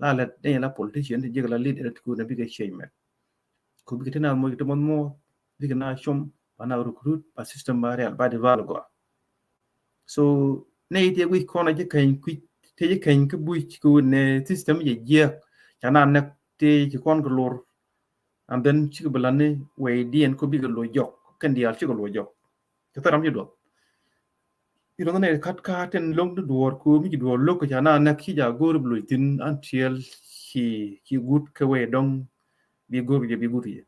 La lɛ ni la politician ti jek la leader ti ku na bikɛ change mɛ. Ku bikɛ ti na moc ti mɔth mɔth bikɛ na com ba na recruit ba system ba real ba di val gua. So ni ti guic kɔn a ci keny kuic ti ci keny kä buic ku ni system jɛ jiɛk. Ca na nɛk ti ci kɔn kɛ lor. And then cikɛ bi lani wɛy diɛn ko bikɛ luɔc jɔk kɛn diaal cikɛ luɔc jɔk. Kɛ thɛram ci duɔth. Iro̱th nɛ kat kat tin lo̱ŋ ti duɔɔr ko mi ci duɔɔr lo̱k kɛ ca na nɛk ci ja go̱o̱r bi luɔc thin until ci ci gut kɛ wɛy dɔŋ. Bi go̱o̱r bi jɛ bi gut yɛ.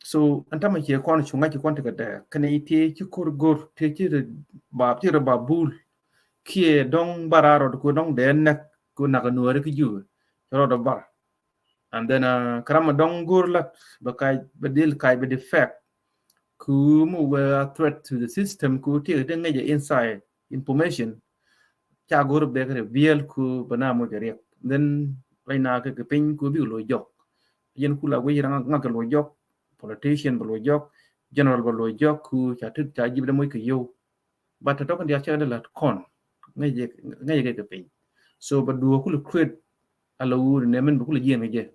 So ɛn tamɛ ciɛ kɔn cu ŋa̱c ci kɔn tekɛ dɛɛk kɛn i̱ ti ci ko̱r go̱o̱r ti ci ri ba ci ri ba bul. Kiɛ dɔŋ bar a rɔt ko dɔŋ dee nɛk ko nak nuɔri ki jubɛ. Ci rɔt bar. And then kä ram a dɔŋ go̱r lat bɛ kac bɛ dil kac bɛ defect. Ku mi wee a threat to the system ku ti ti ŋäcɛ inside information. Ca go̱r bɛ kɛ reveal ku bɛ na moc kɛ riɛk. Then right now kɛ kɛ piny ku bikɛ lo jɔk. Yɛn ku la wec ŋa kɛ lo jɔk. Politician bɛ lo jɔk. General bɛ lo jɔk ku ca ti ca jib dɛ moc kɛ yow. But tɔtɔ kɛn diaal cɛ kɛ dee lat kɔn ŋäcɛ kɛ kɛ piny. So bɛ duɔ kulɛ create a la wuri nɛ min bɛ kulɛ jiɛn kɛ jɛ.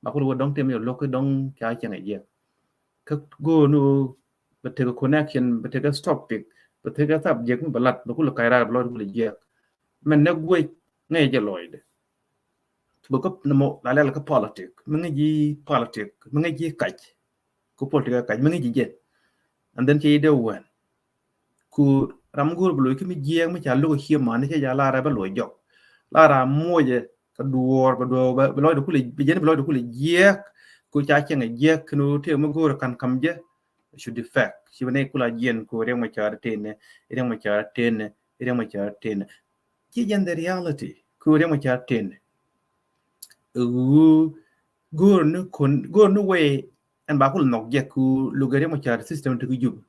Ma kul wä dɔŋ tëë mi lo̱k dɔŋ ca cieŋ a jiɛk. Kä go̱o̱r ni wä bɛ tekɛ connection, bɛ tekɛ topic, bɛ tekɛ subject mi bɛ lat, bɛ kul ka̱c raar bɛ lɔc kul jiɛk. Mɛn nɛ guec ŋäc jɛ lɔcdɛ. Bɛ kä nɔmɔ la lɛl kä politic, mi ŋäc ji̱ politic, mi ŋäc ji̱ kac. Ku politic a kac, mi ŋäc ji̱ jɛ. And then cɛ ji̱ dee wään. Ku ram go̱o̱r bɛ loc kä mi jiɛɛk mi ca lo̱k a cie mani cɛ ja lar a bɛ loc jɔk. Lar a muɔcɛ kɛ duɔɔr, bɛ duɔɔr, bɛ, bɛ lɔcdɛ kulɛ, bɛ jɛn bɛ lɔcdɛ kulɛ jiɛɛk. Ku ca cieŋ a jiɛɛk kɛn wä tëë mi go̱o̱r kan kam jɛ. Should defect. Ci bɛ nɛ kula jiɛn ku Riek Machar tënɛ, Riek Machar tënɛ, Riek Machar tënɛ. Ci jɛn the reality ku Riek Machar tënɛ. Wu go̱o̱r ni kun, go̱o̱r ni wee ɛn ba kul nhɔk jɛ ku lugɛ Riek Machar system ti ku Jub.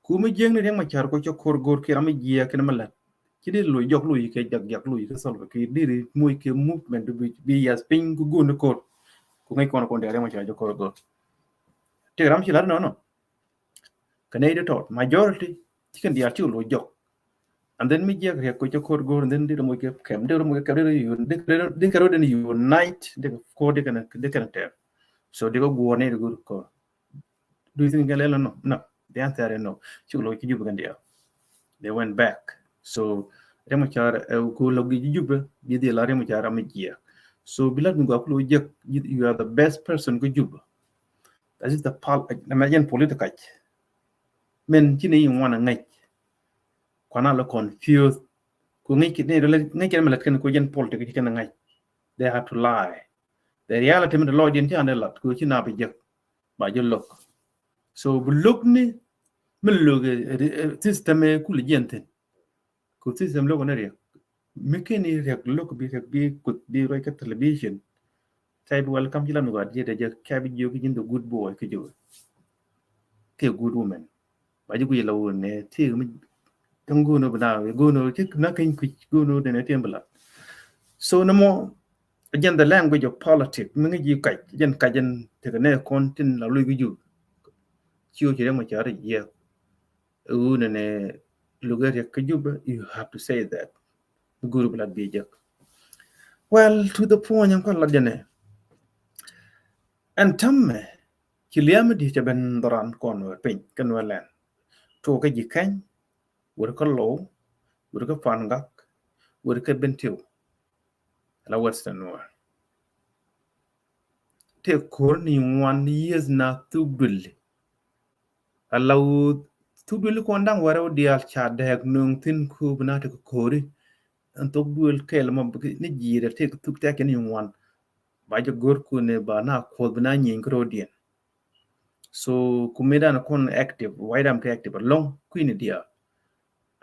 Ku mi jiɛk ni Riek Machar ku cɛ ko̱r go̱o̱r kiɛ ram mi jiɛk kɛn mi lat. Ci di loc jɔk loc kɛ jak jak loc kɛ Salva Kiir di ri moc kɛ movement bi, bi yas piny ku go̱o̱r ni ko̱r. Ku ŋäc kɔn kɔn diaal Riek Machar jɛ ko̱r go̱o̱r. Ti ram ci lat nɔnɔ. Kɛ nɛy di tɔt majority ci kɛn diaal ci loc jɔk. And then mi jiɛk Riek ku cɛ ko̱r go̱o̱r, and then di ri moc kɛ kɛm, di ri moc kɛ kɛm, di ri un-, di, di, di kɛ rɔ den unite, di kɛ ko̱r di kɛn, di kɛn tɛm. So di kɛ guɔ̱ɔ̱r nɛy di go̱o̱r ko̱r. Do you think kɛn lɛl nɔ? No. The answer is no. Ci loc ki Jubɛ kɛn diaal. They went back. So Riek Machar, eh, ku loc ki Jubɛ, bi di la Riek Machar ram mi jiɛk. So bi lat mi gua ku loc jek, you, you are the best person ku Jubɛ. That is the pol-, na mɛ jɛn political. Min ci ni ŋuan a ŋäc. Kuana la confused. Ku ŋäc ki ni ŋäc kɛn mi lat kɛn ku jɛn politic ci kɛn ŋäc. They have to lie. The reality mi di lɔcdiɛn ci an di lat ku ci na bi jek. Ba jɛ lo̱k. So bi lo̱k ni mi lo̱k, eh, eh, system ɛ kul jiɛn thin. Ku system lo̱k ni Riek. Mi keni Riek lo̱k bi Riek bi kuth bi ruac kä television. Say bi welcome ci la mi gɔaa jiɛ dee jɛ kɛ bi jiök ji̱n the good boy ki jiök. Kɛ good woman. Ba ji̱ guic la wun nɛ ti mi Däŋ go̱o̱n ɔ bi na wee go̱o̱n ɔ cik na keny kui̱c go̱o̱n ɔ dɛn ɛ tiɛn bi lat. So nɛ mɔ jɛn the language of politics mi ŋäc ji̱ kac jɛn kac jɛn tekɛ nɛ kɔn tin la luc ki Jubɛ. Ci ɣöö ci Riek Machar jiɛk. Ɣöö nɛnɛ luk ɛ Riek kä Jubɛ, you have to say that. Mi go̱o̱r bi lat bi jek. Well, to the point, ɛn kɔn lat jɛn ɛ. Ɛn täämɛ ci lia̱a̱ mi di̱i̱t cɛ ben dhɔran kɔn wä piny kɛn wä lɛn. Tuɔɔk kä Ji̱kɛny, wër kä Lou, wër kä Pangak, wër kä Bentiu. La Western Nuer. Tëë ko̱r ni ŋuan yieth na thuk duëli. Ala wu thuk duëli kɔn da̱ŋ wärä wä diaal ca dɛɛk nööŋ thi̱n ku bi na tekɛ ko̱ri. Ɛn thuk duël kɛɛl mɔ ni ji̱i̱rɛ tëë thuk tɛk ni ŋuan. Ba jɛ go̱r kuni ba na kuɔth bi na nyieny kä ro̱diɛn. So kumi dan kɔn active, why dam te active along kuini dia.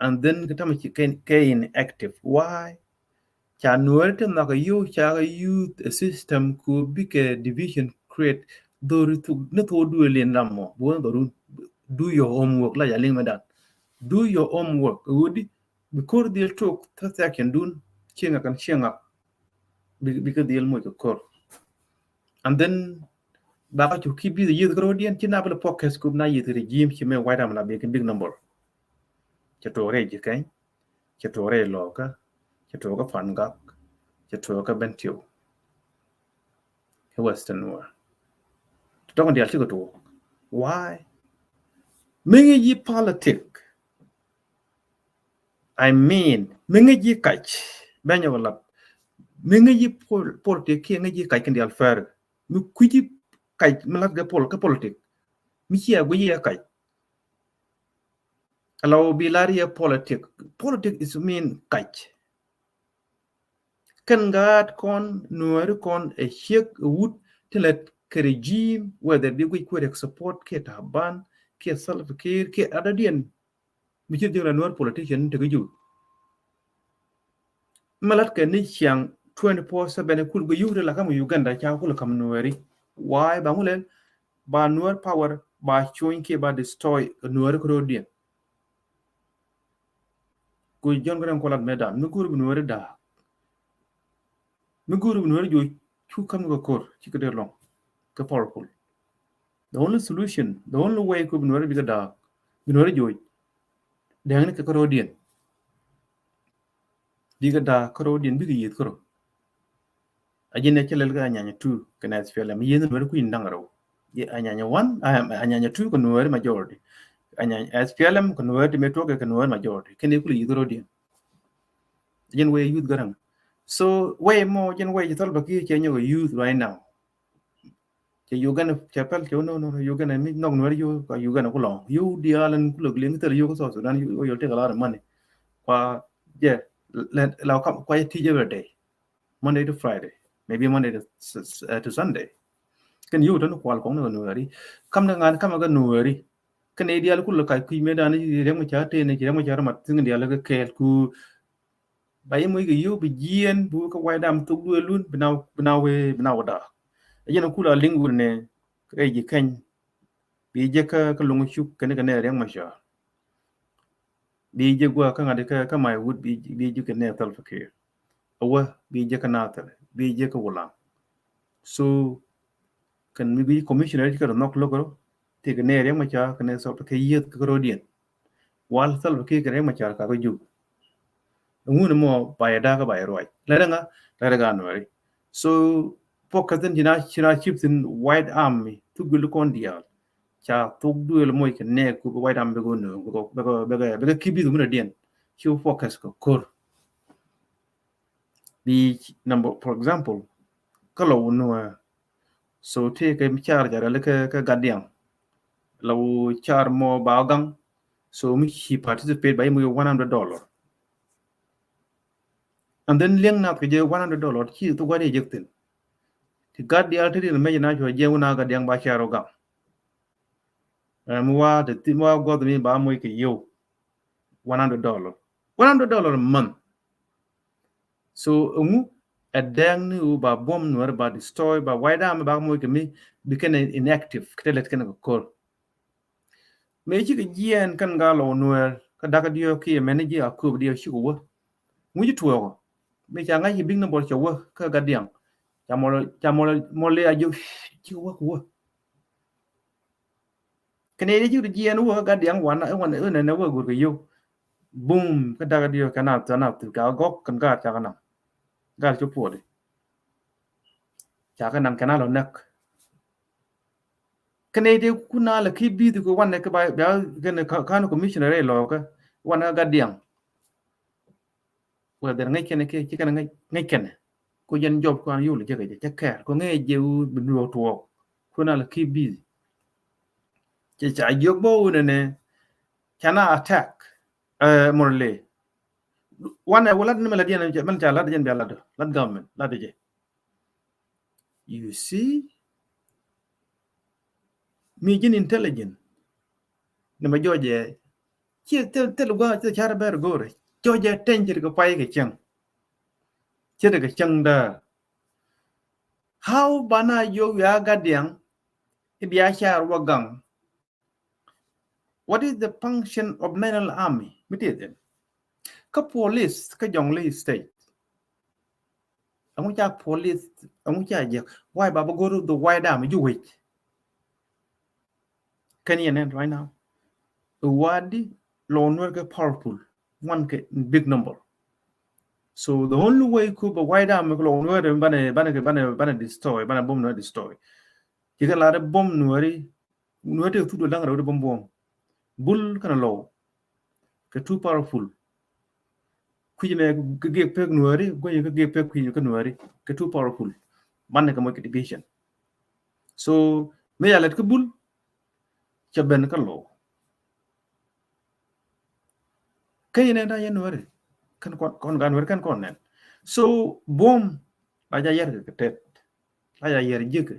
And then kɛ tamɛ ci kɛ, kɛ inactive. Why? Ca Nuɛri ti nhɔk a yio̱w ca kɛ use a system ku bikɛ division create. Dhori thuk ni thok duël in ram mɔ bi wä dhori do your homework la ya liŋ mɛ dan. Do your homework. Wudi bi ko̱r dhil tok thäk thäk cɛn dun cieŋ a kan cieŋ a. Bi, bi kä dhil moc kɛ ko̱r. And then ba kä cu ki bi yieth kä ro̱diɛn ci na bi lɛ focus ku na yieth regime ci mɛ white am la bi kä big number. Cɛ tuɔk rɛy Ji̱kɛny, cɛ tuɔk rɛy Lɔkä, cɛ tuɔk kä Pangak, cɛ tuɔk kä Bentiu. Kä Western Nuer. Tɔk dial ci kɛ tuɔk. Why? Mi ŋi̱ ji̱ politic. I mean, mi ŋäc ji̱ kac, bɛny ɔ lat. Mi ŋäc ji̱ pol-, politic kiɛ ŋäc ji̱ kac kɛn diaal fɛr. Mi kui̱ ji̱ kac, mi lat kɛ pol-, kɛ politic. Mi cia guic yɛ kac. Ala wä bi lar yɛ politic. Politic is mean kac. Kɛn gaat kɔn, Nuɛri kɔn, ɛ ciek, ɛ wut, ti lɛ kɛ regime, whether bi guic kuɛ Riek support, kiɛ Taban, kiɛ Salva Kiir, kiɛ adadiɛn. Mi ci ji̱ la Nuɛr politician ni tekɛ Jubɛ. Mi lat kɛ ni ciaŋ twenty-four seven kul kɛ yuk ti la kam Uganda ca kul kam Nuɛri. Why ba ŋu lɛl ba Nuɛr power ba cuny kiɛ ba destroy Nuɛri kä ro̱diɛn. Ku John Garang kɔ lat mɛ dan mi go̱o̱r bi Nuɛri da̱a̱k. Mi go̱o̱r bi Nuɛri joc cu kam ni kɛ ko̱r ci kɛ dee lɔŋ kɛ powerful. The only solution, the only way ku bi Nuɛri bikɛ da̱a̱k, bi Nuɛri joc dɛŋni kɛ kä ro̱diɛn. Bikɛ da̱a̱k kä ro̱diɛn, bikɛ yieth kä ro̱. A ji̱n ɛ cä lɛl kɛ Anyanya two kɛnɛ S P L M, yien Nuɛri kui̱n da̱ŋ rɛw. Anyanya one, Anyanya two kɛ Nuɛri majority. Anyanya S P L M kɛ Nuɛri ti mi tuɔk kɛ Nuɛri majority. Kɛn i̱ kulɛ yith ro̱diɛn. A ji̱n wee youth garaŋ. So wee mɔ ji̱n wee ci Salva Kiir cɛ nyɔk a youth right now. Cɛ Uganda cɛ pɛl cɛ wä no no Uganda mi nɔk Nuɛri yo ka Uganda kulɔŋ yo diaal ɛn kulɛ liŋ thil yo kä South Sudan yo yol tek a lot of money. Kua jɛ la kam kua jɛ teach every day. Monday to Friday, maybe Monday to, uh, to Sunday. Kɛn yio̱w tɔn kual kɔŋ ni kɛ Nuɛri. Kam ni ŋa̱n kam kɛ Nuɛri. Kɛn i̱ diaal kulɛ kac kui̱ mëë dan i̱ Riɛk Macar tëë ni ci Riɛk Macar mat thi̱n diaal kɛ kɛɛl ku. Ba i̱ moc kɛ yio̱w bi jiɛɛn bi wä kä White Army thok duëël lun bi na wee bi na wä daak. Ɛ jɛn kulɛ liŋ wur ni rɛy ji̱ kɛny. Bi jɛ kä kä Loŋ Cuk kɛn kɛ nɛ Riɛk Macar. Bi jɛ gua̱a̱ kä ŋa̱t kä kä Maiwut bi bi jɛ kɛ nɛ Salva Kiir. A wä bi jɛ kä Nathɛr bi jɛ kä Wulaŋ. So kɛn mi bi commissioner ci kɛ rɔ nhɔk lo̱k rɔ ti kɛ nɛ Riɛk Macar kɛ nɛ Salva Kiir yieth kä ro̱diɛn. Wal Salva Kiir kɛ Riɛk Macar ka kä Jub. Ŋun mɔ ba yɛ da̱a̱k ba yɛ ruac lɛ rɛ ŋa lɛ rɛ gaa Nuɛri. So focus in ci na ci na cip thin White Army thuk gul kɔn diaal. Ca thuk duël moc kɛ nɛɛk ku White Army bɛ kɛ nööŋ bɛ kɛ bɛ kɛ bɛ kɛ ki̱ bi̱th minɛ diɛn. Ci focus kɛ ko̱r. Bi number for example kä lɔ wä Nuɛr. So tëë kɛ car car lɛ kɛ kɛ Gadiaŋ. Lɔ wä car mɔ ba gaŋ. So mi ci participate ba i̱ moc one hundred dollar. And then liɛŋ nath kɛ jɛ one hundred dollar ci thuk wari jɛ thin. Ti gat diaal ti rin mɛ jɛ na cuɔ jɛ wuna Gadiaŋ ba car wä gaŋ. Ɛm wa ti thi wa guɔth mi ba moc kɛ yio̱w. One hundred dollar. One hundred dollar a month. So ɛŋu ɛ dɛŋ ni wu ba buɔm Nuɛr ba destroy ba White Army ba moc kɛ mi bi kɛn inactive kɛ te lɛt kɛn kɛ ko̱r. Mëë cikɛ jiɛɛn kɛn gaa lɔ Nuɛr kä dakä diɔ̱k kiɛ mɛn ni ji̱ a kööp diɔ̱k cikɛ wä. Ŋuci tuɔɔkɔ mëë ca ŋa̱c ci big number cɛ wä kä Gadiaŋ. Ca mɔl ca mɔl mɔl a jiök cikɛ wä kɛ wä. Kɛn i̱ ji̱ jiɛɛn wä kä Gadiaŋ wan wan wan nɛ wä go̱r kɛ yio̱w. Bum kä dakä diɔ̱k kɛ na thuk na thuk ca gɔk kɛn gaat ca kɛ naŋ. Gaat cu puɔdi. Ca kɛ naŋ kɛn a lɔ näk. Kɛn i̱ ti kun a lɛ ki bi̱i̱th kɛ wan nɛ kɛ ba bia kɛn kan commissioner rɛy lɔɔkä wan kä Gadiaŋ. Whether ŋäc kɛnɛ kɛ ci kɛnɛ ŋäc kɛnɛ ko jɛn job kuan yol jɛ kɛ jɛ cɛ kɛɛr ko ŋäc jɛ wu bi duɔk tuɔɔk. Kun a lɛ ki bi̱i̱th. Cɛ ca jiök bä wunɛ nɛ ca na attack. Murle wanɛ wä lat ni mɛ lat yɛn mɛn ca lat jɛn bia lat lat government lat jɛ. You see, mi ji̱n intelligent ni mɛ jɔjɛ. Ci thil thil gua ci car bɛr go̱rɛ jɔjɛ teny ci kɛ pay kɛ cäŋ. Ci kɛ cäŋ däär. How bana yio̱w ya Gadiaŋ i̱ bia car wä gaŋ. What is the function of National Army? Mi ti thin kä police kä Jonglei State. Ɛŋu ca police ɛŋu ca jek? Why ba ba go to the White Army ju wec? Kɛn yɛn ɛn right now. Wadi lɔ Nuɛr kɛ powerful one kɛ big number. So the only way ku ba White Army kɛ lɔ Nuɛr banɛ banɛ banɛ banɛ destroy banɛ bom Nuɛr destroy. Ci kɛ la de bom Nuɛri Nuɛri te thuk duɔl da̱ŋ rɛw di bom bom. Bul kɛnɛ lɔw kɛ too powerful. Kui̱c mɛ kɛ giek pek Nuɛri guic kɛ giek pek kui̱c kɛ Nuɛri kɛ too powerful. Banɛ kɛ moc kɛ division. So mi ya lɛt kɛ bul cɛ ben kɛ lɔw. Kä yɛn ɛn ta yɛn Nuɛri kɛn kɔn kɔn gan Nuɛri kɛn kɔn nɛn. So bom la ja yɛr kɛ kɛ tɛt la ja yɛr jiäkɛ.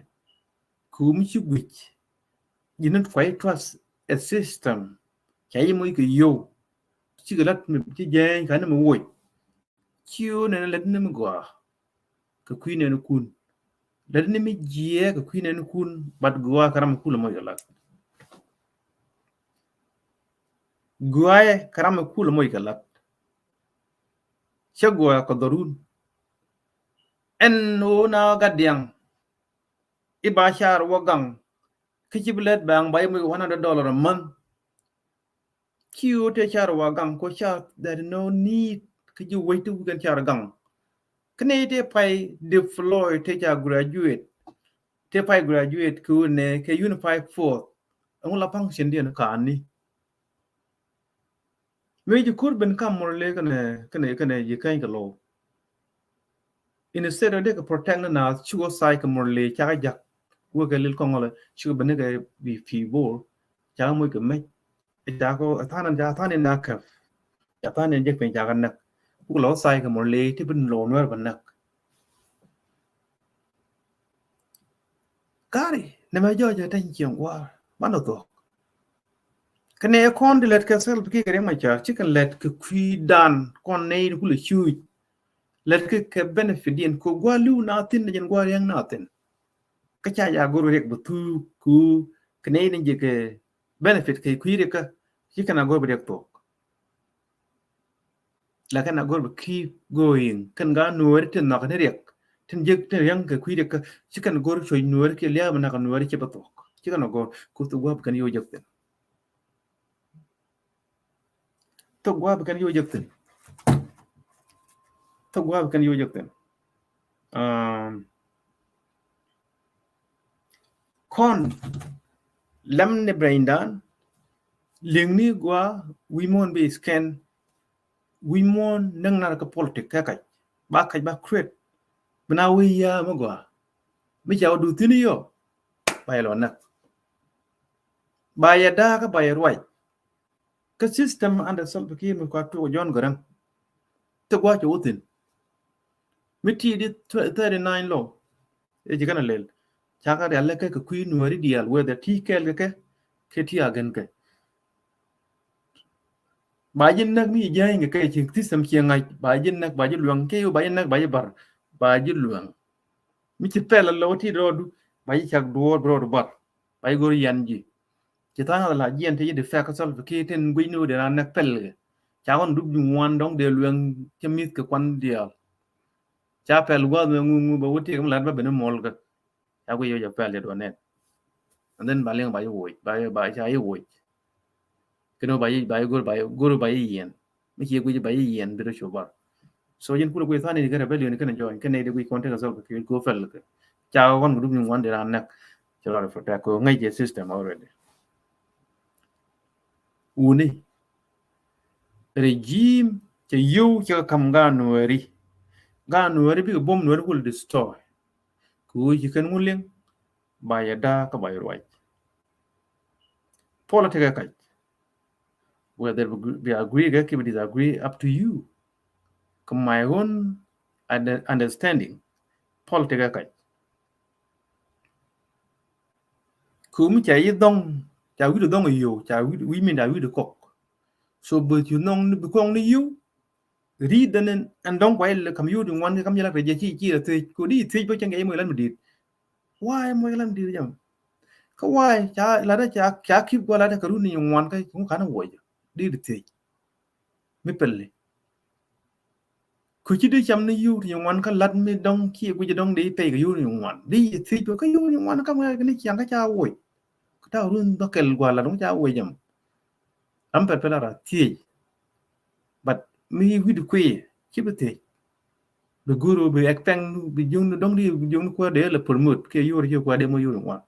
Kɛ wumi ci guic ji̱n ni kuay trust a system. Ca yi moc kɛ yow cikɛ lat mi ci jɛny ka ni mi woc. Ci yow nɛn lät ni mi gɔaa kɛ kui̱ nɛn kun. Lät ni mi jiɛ kɛ kui̱ nɛn kun bat gɔaa kɛ ram mi kulɛ moc kɛ lat. Gɔaa kɛ ram mi kulɛ moc kɛ lat. Cɛ gɔaa kɛ dhɔrun. Ɛn ɣöö na Gadiaŋ i̱ ba car wä gaŋ. Kä ci bi lät baŋ ba i̱ moc one hundred dollar a month. Ci ɣöö tëë car wä gaŋ ko car there is no need kä ji̱ wec ti wukɛn car gaŋ. Kä nɛy tëë pay deploy tëë ca graduate, tëë pay graduate kɛ wun nɛ kɛ unified force. Ɛŋu la function diɛn ka̱n ni? Mi ji̱ ko̱r ben kam Murle kɛnɛ, kɛnɛ, kɛnɛ ji̱ kɛny kɛ low. Instead of dee kɛ protect ni na cu wä say kɛ Murle cakɛ jak. Wä kɛ lil kɔŋɔlɛ cu ben ni kɛ bi fi bor. Cakɛ moc kɛ mec. Cakɛ thanin, cakɛ thanin na kɛp. Cakɛ thanin jek piny cakɛ näk. Wuk la wä say kɛ Murle ti ben low Nuɛr ben näk. Kari nɛ mɛ jɔɔc ɛ tɛny cieŋ gua̱a̱r banɛ thuɔ̱k. Kɛ nɛ kɔn di lɛt kɛ Salva Kiir kɛ Riek Machar ci kɛn lɛt kɛ kui̱dan kɔn nɛy ni kulɛ cuuc. Lɛt kɛ kɛ benefit diɛn kɛ gua̱a̱r li̱w na thin ni jɛn gua̱a̱r riɛŋ na thin. Kä ca ya go̱r riɛk bɛ thuk ku kɛ nɛy ni jɛ kɛ benefit kɛ kui̱ riɛk kä ci kɛn a go̱r bɛ riɛk thuɔ̱k. Lakin a go̱r bɛ keep going. Kɛn gaa Nuääri tin nhɔk ni riɛk tin jek tin riɛŋ kɛ kui̱ riɛk kä ci kɛn go̱r cuɔ̱c Nuääri kiɛ lia̱a̱ mi nak Nuääri ci bä thuɔ̱k. Ci kɛn a go̱r ku thok gua̱a̱p kɛn yo̱o̱ jek thin. Thok gua̱a̱p kɛn yo̱o̱ jek thin. Thok gua̱a̱p kɛn yo̱o̱ jek thin. Um, kɔn lɛm ni braindan liŋni gua wi̱i̱ muɔ̱ɔ̱n bi scan wi̱i̱ muɔ̱ɔ̱n näŋ nar kɛ politik kɛ kac ba kac ba create. Bina wi̱i̱ ya mi gua mi ca wä du thini yɔ ba yɛ lɔ näk ba yɛ daa kä ba yɛ ruac. Kä system under Salva Kiir mi kua tuɔk John Garang. Ti gua cɛ wä thin mi ti di thirty nine lɔ. Ɛ ci kɛn a lel cakɛ rial lɛ kɛ kɛ kui̱ Nuääri diaal whether ti kɛɛl kɛ kɛ kɛ ti a gɛn kɛ. Ba ji̱ näk mi ji̱ jäny kɛ kɛ ci system ciɛ ŋa̱c ba ji̱ näk ba ji̱ luɛŋ kɛ yo̱ ba ji̱ näk ba ji̱ bar ba ji̱ luɛŋ. Mi ci pɛl a lɔ ti rɔɔdu ba ji̱ cak duɔɔr bi rɔɔdu bar ba ji̱ go̱r yɛn ji̱. Ci tha̱a̱ŋ a la jiɛn ti ji̱ di fɛk kä Salva Kiir tin guic ni wä dee na näk pɛl kɛ ca kɔn dup ji̱ ŋuan dɔ̱ŋ dee luɛŋ cä mi̱th kɛ kuan diaal. Ca pɛl gua̱a̱th mɛ ŋuŋu bɛ wä tiek mi lat bä ben imuɔl kä ca guic yɛ jɛ pɛl jɛ duɔ̱n nɛn. And then ba liŋ ba yɛ woc ba yɛ ba ca yɛ woc. Kɛn wä ba yɛ ba yɛ go̱r ba yɛ go̱r ba yɛ yiɛn mi ci yɛ guic ba yɛ yiɛn bi rɔ cu bar. So jin kulɛ guic tha̱a̱n in kɛ rebellion kɛn jɔny kɛn nɛy di guic kɔn tekɛ Salva Kiir go̱r pɛl kɛ ca kɔn kɛ dup ni ŋuan di ran näk. Ci lɔr protect kɛ ŋäc jɛ system already. Wuni regime cɛ yio̱w cɛ kɛ ka̱m gaa Nuääri. Gaa Nuääri bikɛ buɔ̱m Nuääri kul destroy. Kɛ ɣöö ci kɛn ŋu liŋ ba yɛ daa kä ba yɛ ruac. Politik ɛ kac whether bi agree kɛ ki bi disagree up to you. Kɛ my own understanding politik ɛ kac. Kɛ mi ca yi dhɔŋ ca wi̱i̱du dhɔŋ yo̱o̱ ca wi̱i̱du wi̱i̱ min ca wi̱i̱du kɔk. So beth yu nhɔŋ ni bi kɔŋ ni yo̱o̱. Ri̱i̱dhɛ ni ɛn dɔ̱ŋ kuay lɛ ka̱m yo̱o̱ di ŋuan kɛ ka̱m yɛ lak rɛ jɛ ci ci rɛ thiec ko di thiec bä cɛn kɛ yi mɔc lan mi di̱i̱t. Why mɔc lan mi di̱i̱t jam? Kä why ca latdä ca ca kip gua latdä kɛ run ni ŋuan kä ŋu kan wuɔc di di thiec. Mi pɛli. Ku ci di cam ni yo̱o̱ ti ŋuan kä lat mi dɔ̱ŋ kiɛ guic dɔ̱ŋ di pɛy kɛ yo̱o̱ ni ŋuan di thiec bä kä yo̱o̱ ni ŋuan kä mɔc ni ciaŋ kä ca wuɔc. Kä ta run bä kɛl gua lat ŋu ca wuɔc jam. Am pɛl pɛl a ra thiec. But mi wi̱i̱du kui̱ ci bi thiec. Bi guru bi expect bi jiŋdu dɔŋ di bi jiŋdu kuäär dee lɛ promote kiɛ yo̱o̱r ci kuäär dee mɔ yo̱o̱r ŋuan.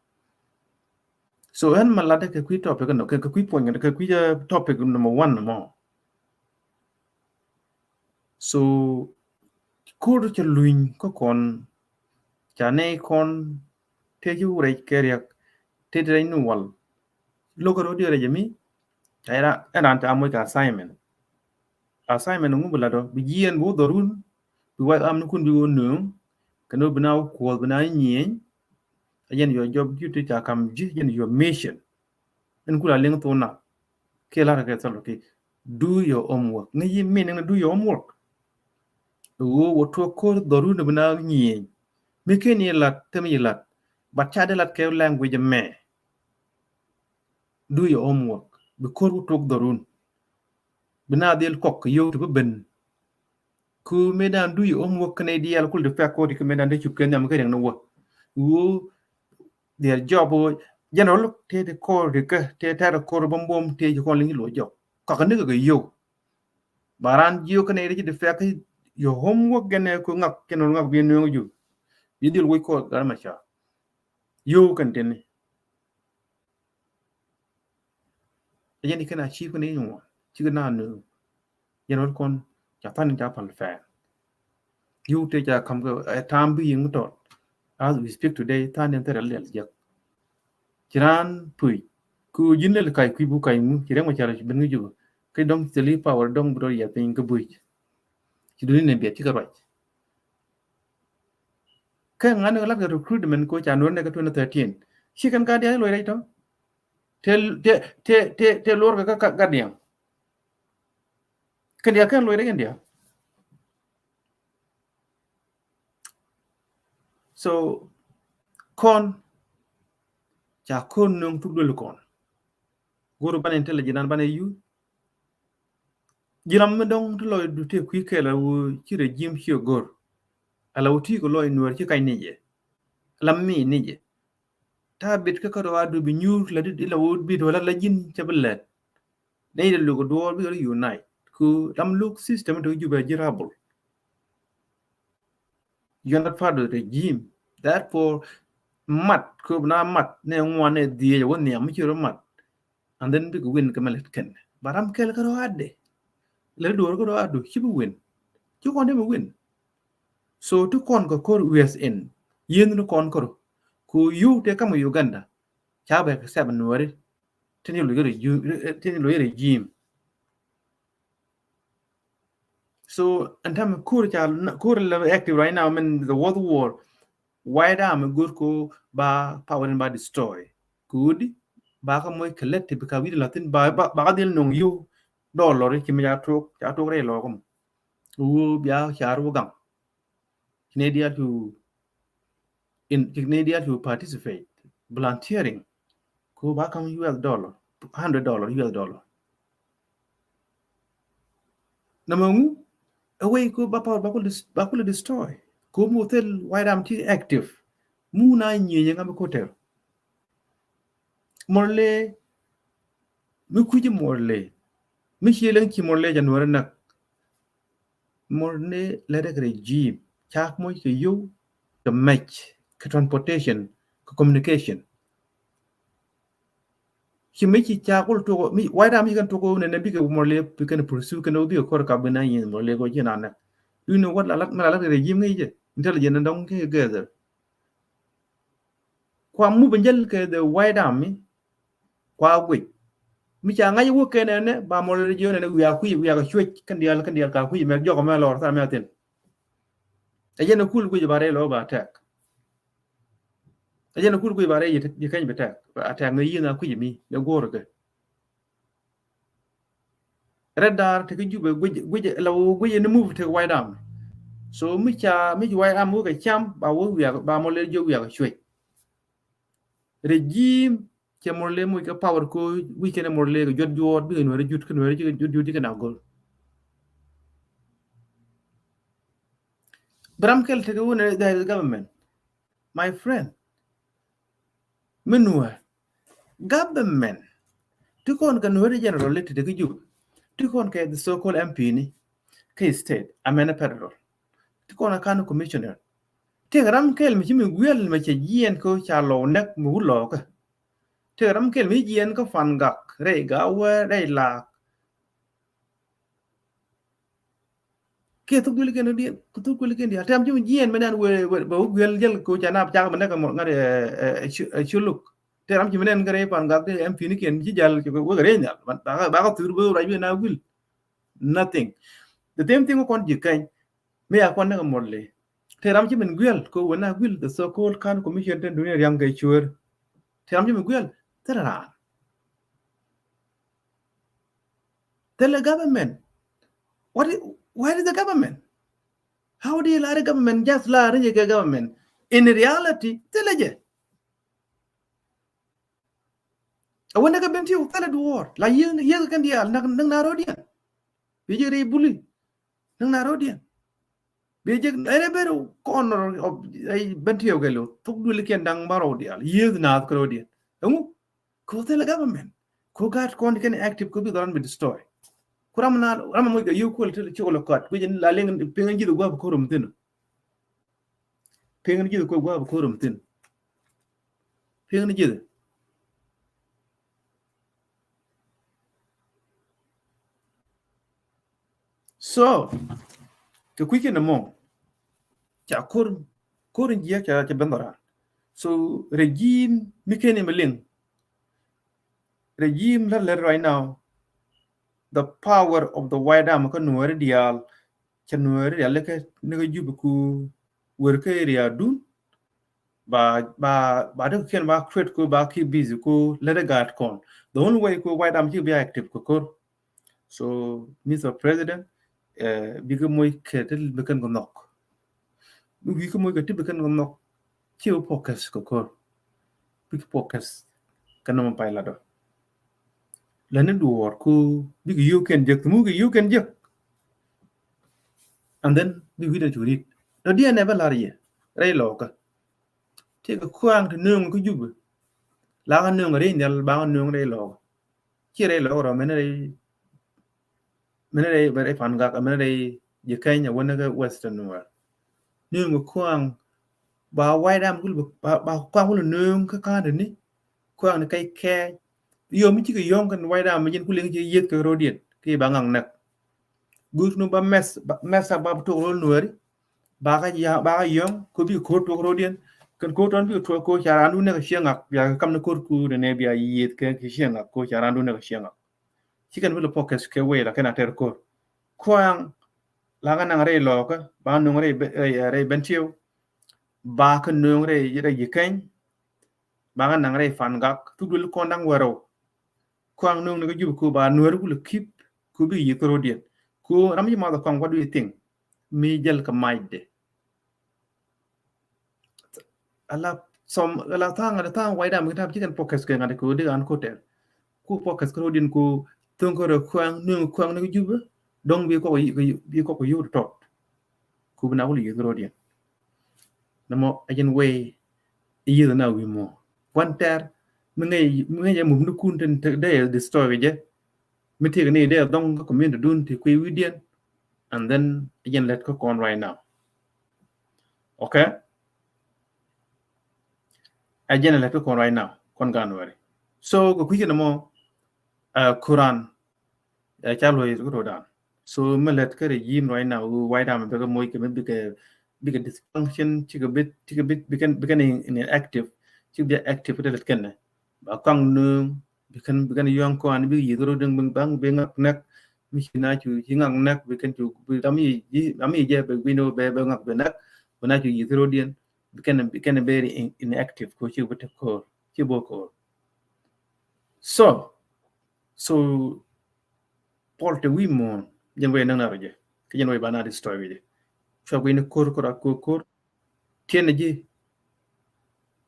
So ɛn ma latdɛ kɛ kui̱ topic nɔ kɛ kui̱ puɔ̱ny kɛ kui̱ topic number one nɔmɔ. So ko̱r cɛ luny kä kɔn ca nɛy kɔn tëë ci wurɛc kɛ riɛk tëë ti rɛc ni wal. Lo̱k kɛ ro̱diɛ rɛc mi ca ɛn ran ca moc kɛ assignment. Assignment ŋu bi lat ɔ bi jiɛn bi wä dhɔrun bi wac am ni kun bi wä nööŋ kɛn wä bi na wä kuɔth bi na nyieny. A jɛn yɔ job duty ca kam ji̱ jɛn yɔ mission. Ɛn kula liŋ thok na kiɛ lar kɛ Salva Kiir do your homework. Ŋäc yi meaning ni do your homework. Ɣöö wä tuɔk ko̱r dhɔrun bi na nyieny. Mi ken yi lat thim yi lat but ca dee lat kɛ language mɛ. Do your homework bi ko̱r wä tuɔk dhɔrun. Bi na dhil kɔk kɛ yio̱w ti bi ben. Ku mëëdan do your homework kä nɛy diaal kul ti pɛk ko̱r ti kä mëëdan ti cup kɛ nhiam kä riɛŋ ni wä. Ɣöö their job ɣöö general tëë ti ko̱r ti kä tëë tɛr ko̱r bäm buɔ̱m tëë ci kɔn liŋ ci luɔc jɔk kɔk ni kɛ kɛ yio̱w. Ba ran jiök kä nɛy ti ci ti pɛk kä your homework gɛnɛ ku ŋak kɛn ŋak bi nueŋ ju. Bi dhil wec kɔɔth gat ma ca. Yio̱w kɛn tini. Ɛ jɛn i̱ kɛn a ci kɛn i̱ nyuɔn ci kɛn a nueŋ. Jɛn wä kɔn ca than in ca pal fɛɛl. Yio̱w tëë ca ka̱m kɛ ɛ ta̱a̱m bi yiŋ tɔt. As we speak today, than in thɛrɛ liɛl jek. Ci raan puc ku ji̱n lɛl kac kui̱ bu kac ŋu ci rɛŋ wä ca rɔ ci ben ŋu jubä. Kɛ dɔŋ thili power dɔŋ bi rɔ yɛ piny kä buc. Ci duni ni biɛt ci kɛ ruac. Kɛ ŋa̱n ni lat kɛ recruitment ko ca nuɔr ni kɛ twenty thirteen. Ci kɛn ka diaal luɔc rɛc tɔ. Te te te te te luɔr kɛ ka ka diaal. Kɛn diaal kɛn luɔc rɛc kɛn diaal. So kɔn ca kɔn nuŋ thuk duel kɔn. Go̱r ban intelligent an ban ɛ yuth. Ji̱ ram mi dɔ̱ŋ ti lɔcdu tëë kui̱ kɛɛl a ɣöö ci regime ci ɛ go̱r. Ala ɣöö ti kɛ lɔc nuɛɛr ci kac ni jɛ. Lam mi ni jɛ. Ta̱a̱ bit kä kä rɔaadu bi nyuur la dit ila ɣöö bit wala la ji̱n cɛ bi lɛt. Nɛy de luk duɔɔr bikɛ rɔ unite. Ku ram luk system ti Jubɛ ji̱ rabul. You are not part of the regime. Therefore, mat ku na mat nɛ ŋuan nɛ dhiec wä nhiam mi ci rɔ mat. And then bikɛ win kɛ mɛ lät kɛn. Ba ram kɛl kä rɔ adɛ. Lät duɔr kä rɔ adu ci bi win. Ci kɔn dee bi win. So ti kɔn kɛ kor U S in. Yen ni kɔn kor. Ku yu te kam Uganda. Ca bɛ kɛ sɛb nuɔri. Tin yɛ lo yɛ regime. Tin yɛ lo yɛ regime. So ɛn tam kur ca kur la active right now, I mean the world war. White Army go̱r ko ba power in ba destroy. Kudi ba ka moc collective ka wi̱di la thin ba ba ka dhil nong yu dollar ci mi ca tok ca tok rɛ lɔ kum. Wu bia ca ru gam. Ci nɛy diaal cu in ci nɛy diaal cu participate volunteering. Ku ba ka̱m U S dollar, hundred dollar, U S dollar. Nɔmɔ ŋu ɛ wei ku ba power ba kul dis- ba kul destroy. Ku mu thil White Army ti active. Mu na nyiee yɛ ŋa mi kotel. Murle mi kui̱ci Murle mi cie leŋ ci Murle January nak. Murle lɛ rek regime cak moc kɛ yow kɛ mɛc kɛ transportation kɛ communication. Ci mi ci cak wul tuko mi White Army ci kɛn tuko nɛ nɛ bikɛ Murle bikɛn pursue kɛn bikɛ kɔr kap bina yin Murle ko ci na nak. Do you know what la lat mɛ la lat regime ŋi̱i̱cɛ intelligent dɔŋ kɛ gather. Kua mupɛ jäl kɛ the White Army. Kua guic mi ca ŋa̱c wä kɛn ɛnɛ ba mɔl jiön ɛnɛ wiaa kui̱ wiaa kɛ cuec kɛn diaal kɛn diaal ka kui̱ mɛ jɔk mɛ lɔr than mɛ thin. Ɛ jɛn ɛ kul guic ba rɛy lɔ ba attack. Ɛ jɛn ɛ kul guic ba rɛy yi kɛny bi attack attack mɛ yi̱n a kui̱ mi mɛ guɔr kɛ. Red Dar tekɛ Jubɛ guic guic la wä guic ni move tekɛ White Army. So mi ca mi ci White Army wä kɛ cam ba wä wiak ba mɔ lɛ jiök wiak cuec. Regime cɛ mɔ lɛ muc kɛ power ko wi̱c kɛn mɔ lɛ kɛ juɔt juɔt bikɛ nuɛri jut kɛ nuɛri jut jut jikɛ na gol. Bram kɛl tekɛ wä ni there is government. My friend, mi nuäär government ti kɔn kɛ nuäär general ti te kä Jubɛ ti kɔn kɛ the so-called M P ni kä state amɛn federal ti kɔn kɛ county commissioner. Tëëkɛ ram kɛl mi ci mi guiɛl mɛ cɛ jiɛn kä ca lɔw nɛk mi wut lɔɔkä. Tëëkɛ ram kɛl mi ci jiɛn kä Fangak rɛy Gawɛ rɛy Laak. Kiɛ thuk guil kiɛn diɛn, thuk guil kiɛn diɛn. Tɛm ci mi jiɛn mi nɛn wee wee bɛ wä guiɛl jäl ko ca nap cak mi nɛk mɔ ŋa̱t ɛ cu luk. Tɛ ram ci mi nɛn kɛ rɛy Fangak ti M P ni kiɛn mi ci jal ci wek rɛy nhial. Ba ka thur bä ruac bi na guil. Nothing. The same thing kɔn ji̱ kɛny. Mi ya kɔn nɛk mɔl le. Tɛ ram ci min guiɛl ko wee na guil the so-called county commission tɛ dunia riaŋ kɛ cuer. Tɛ ram ci min guiɛl. Tɛ ram. Thilɛ government. What is, where is the government? How do you lie the government? Just lie rinye kɛ government. In reality, thilɛ jɛ. A wende kɛ Bentiu thilɛ duɔr. La yieth yieth kɛn diaal nak nak na rodian. Bi jɛ ri buli. Nak na rodian. Bi jɛ ɛn a very corner of Bentiu kɛ lo. Thuk duli kɛn daŋ ba rodial. Yieth na kɛ rodian. Ɛŋu? Ko thilɛ government. Ko gat kɔn kɛn active ko bi dhɔran bi destroy. Ku ram na ram moc kɛ yio̱w kuɔl ti cok lɛ kɔt guic in la liŋ piŋ in ji̱th gua̱a̱p ko̱r rum thi̱n. Piŋ in ji̱th kuɔl gua̱a̱p ko̱r rum thi̱n. Piŋ in ji̱th. So kɛ kui̱ kɛn ɛmɔ ca ko̱r ko̱r in jiäk ca ca ben dhɔran. So regime mi kɛn in mi liŋ regime la lɛr right now, the power of the White Army kä Nuääri diaal, ca Nuääri diaal lɛ kä ni kä Jup ku wër kä area dun. Ba ba ba dee kiɛn ba create ko ba keep busy ko lɛ dee gaat kɔn. The only way ko White Army ci bi active ko ko̱r. So Mister President, eh, bikɛ moc kɛ ti bikɛn kɛ nhɔk. Bikɛ moc kɛ ti bikɛn kɛ nhɔk. Ci bi focus kɛ ko̱r. Bikɛ focus kɛ nɔmɔ pay ladɔ. Lɛ ni duɔɔr ko bikɛ yio̱w kɛn jek, mu kɛ yio̱w kɛn jek. And then bikɛ wi̱dɛ cu rit. Dɔ diɛn ɛ bä lar yɛ rɛy lɔɔkä. Ti kɛ kuaŋ ti nööŋ kä Jubɛ. La kä nööŋ rɛy nhial ba kä nööŋ rɛy lɔɔkä. Ci rɛy lɔɔkä rɔ mɛn rɛy mɛn rɛy mɛn rɛy Pangak mɛn rɛy Jikäny a wänä kä Western Nuer. Nööŋ kɛ kuaŋ ba White Army kul ba ba kuaŋ kul nööŋ kä ka̱n ri ni kuaŋ ni kɛc kɛɛc. Yom mi cikɛ yɔ̱ŋ kɛn White Army mi jin kul liŋ ci yieth kɛ rodiɛn ki ba ŋaŋ nɛk. Guut nu ba mɛs ba mɛs a ba tok rol Nuääri. Ba kä ya ba kä yɔ̱ŋ ko bi ko̱r tuɔk rodiɛn. Kɛn ko̱r tɔn bi tuɔk ko ca raan du nɛk a cieŋ ŋak bia kɛ kam ni ko̱r ku ni nɛ bia yieth kɛ ki cieŋ ŋak ko ca raan du nɛk a cieŋ ŋak. Ci kɛn bi lɛ focus kɛ wei la kɛn a tɛr ko̱r. Kuaŋ la kä naŋ rɛy lɔɔkä ba nuŋ rɛy rɛy Bentiu. Ba kä nuŋ rɛy rɛy Jikäny. Ba kä naŋ rɛy Pangak thuk duël kɔn da̱ŋ wärɛw. Kuaŋ nuŋ ni kä Jubɛ ku ba Nuääri ku lɛ keep ku bi yieth kä rodiɛn. Ku ram ci math a kɔŋ, what do you think? Mi jäl kɛ macdɛ. Ala som ala thaŋ ala thaŋ White Army kɛ tap ci kɛn focus kɛ ŋa̱t kɛ wä dik an ko̱tɛr. Ku focus kɛ rodiɛn ku thöŋ kɛ rɔ kuaŋ nuŋ kuaŋ ni kä Jubɛ. Dɔŋ bi kɔk bi kɔk yio̱w tɔt. Ku bi na wul yieth rodiɛn. Nɔmɔ a jɛn wei yieth na wi̱i̱ mɔ. Gua̱n tɛr mi ŋäc mi ŋäc a mupni kun tin te dee destroy kɛ jɛ. Mi tëëk ni dee dhɔŋ kä community dun ti kui̱ wi̱diɛn. And then a jɛn lɛt kä kɔn right now. Okay. A jɛn lɛt kä kɔn right now kɔn gan wɛri. So kɛ kui̱ kɛ nɔmɔ, uh, Quran, uh, ca luɔc kä rodan. So mi lɛt kä regime right now White Army bikɛ moc kɛ mi bikɛ bikɛ dysfunction cikɛ bit cikɛ bit bikɛn bikɛn in, in active. Cikɛ bi active kä lɛt kɛn nɛ ba kɔŋ nööŋ. Bikɛn bikɛn yɔ̱ŋ kɔn bi yieth rodiɛn bi baŋ bi ŋak nɛk. Mi ci na cu ci ŋak nɛk bikɛn cu bi ram yi ram yi jɛ bɛ gui̱n bɛ bɛ ŋak bɛ nɛk. Bi na cu yieth rodiɛn bikɛn bikɛn very in, inactive ko ci bi te ko̱r ci bo ko̱r. So so pɔl te wi̱i̱ muɔ̱ɔ̱n jɛn wee näk na rɔ jɛ kä jɛn wee ba na destroy wee jɛ. Cua gui̱n ko̱r ko̱r a ko̱r ko̱r. Tiɛn ji̱,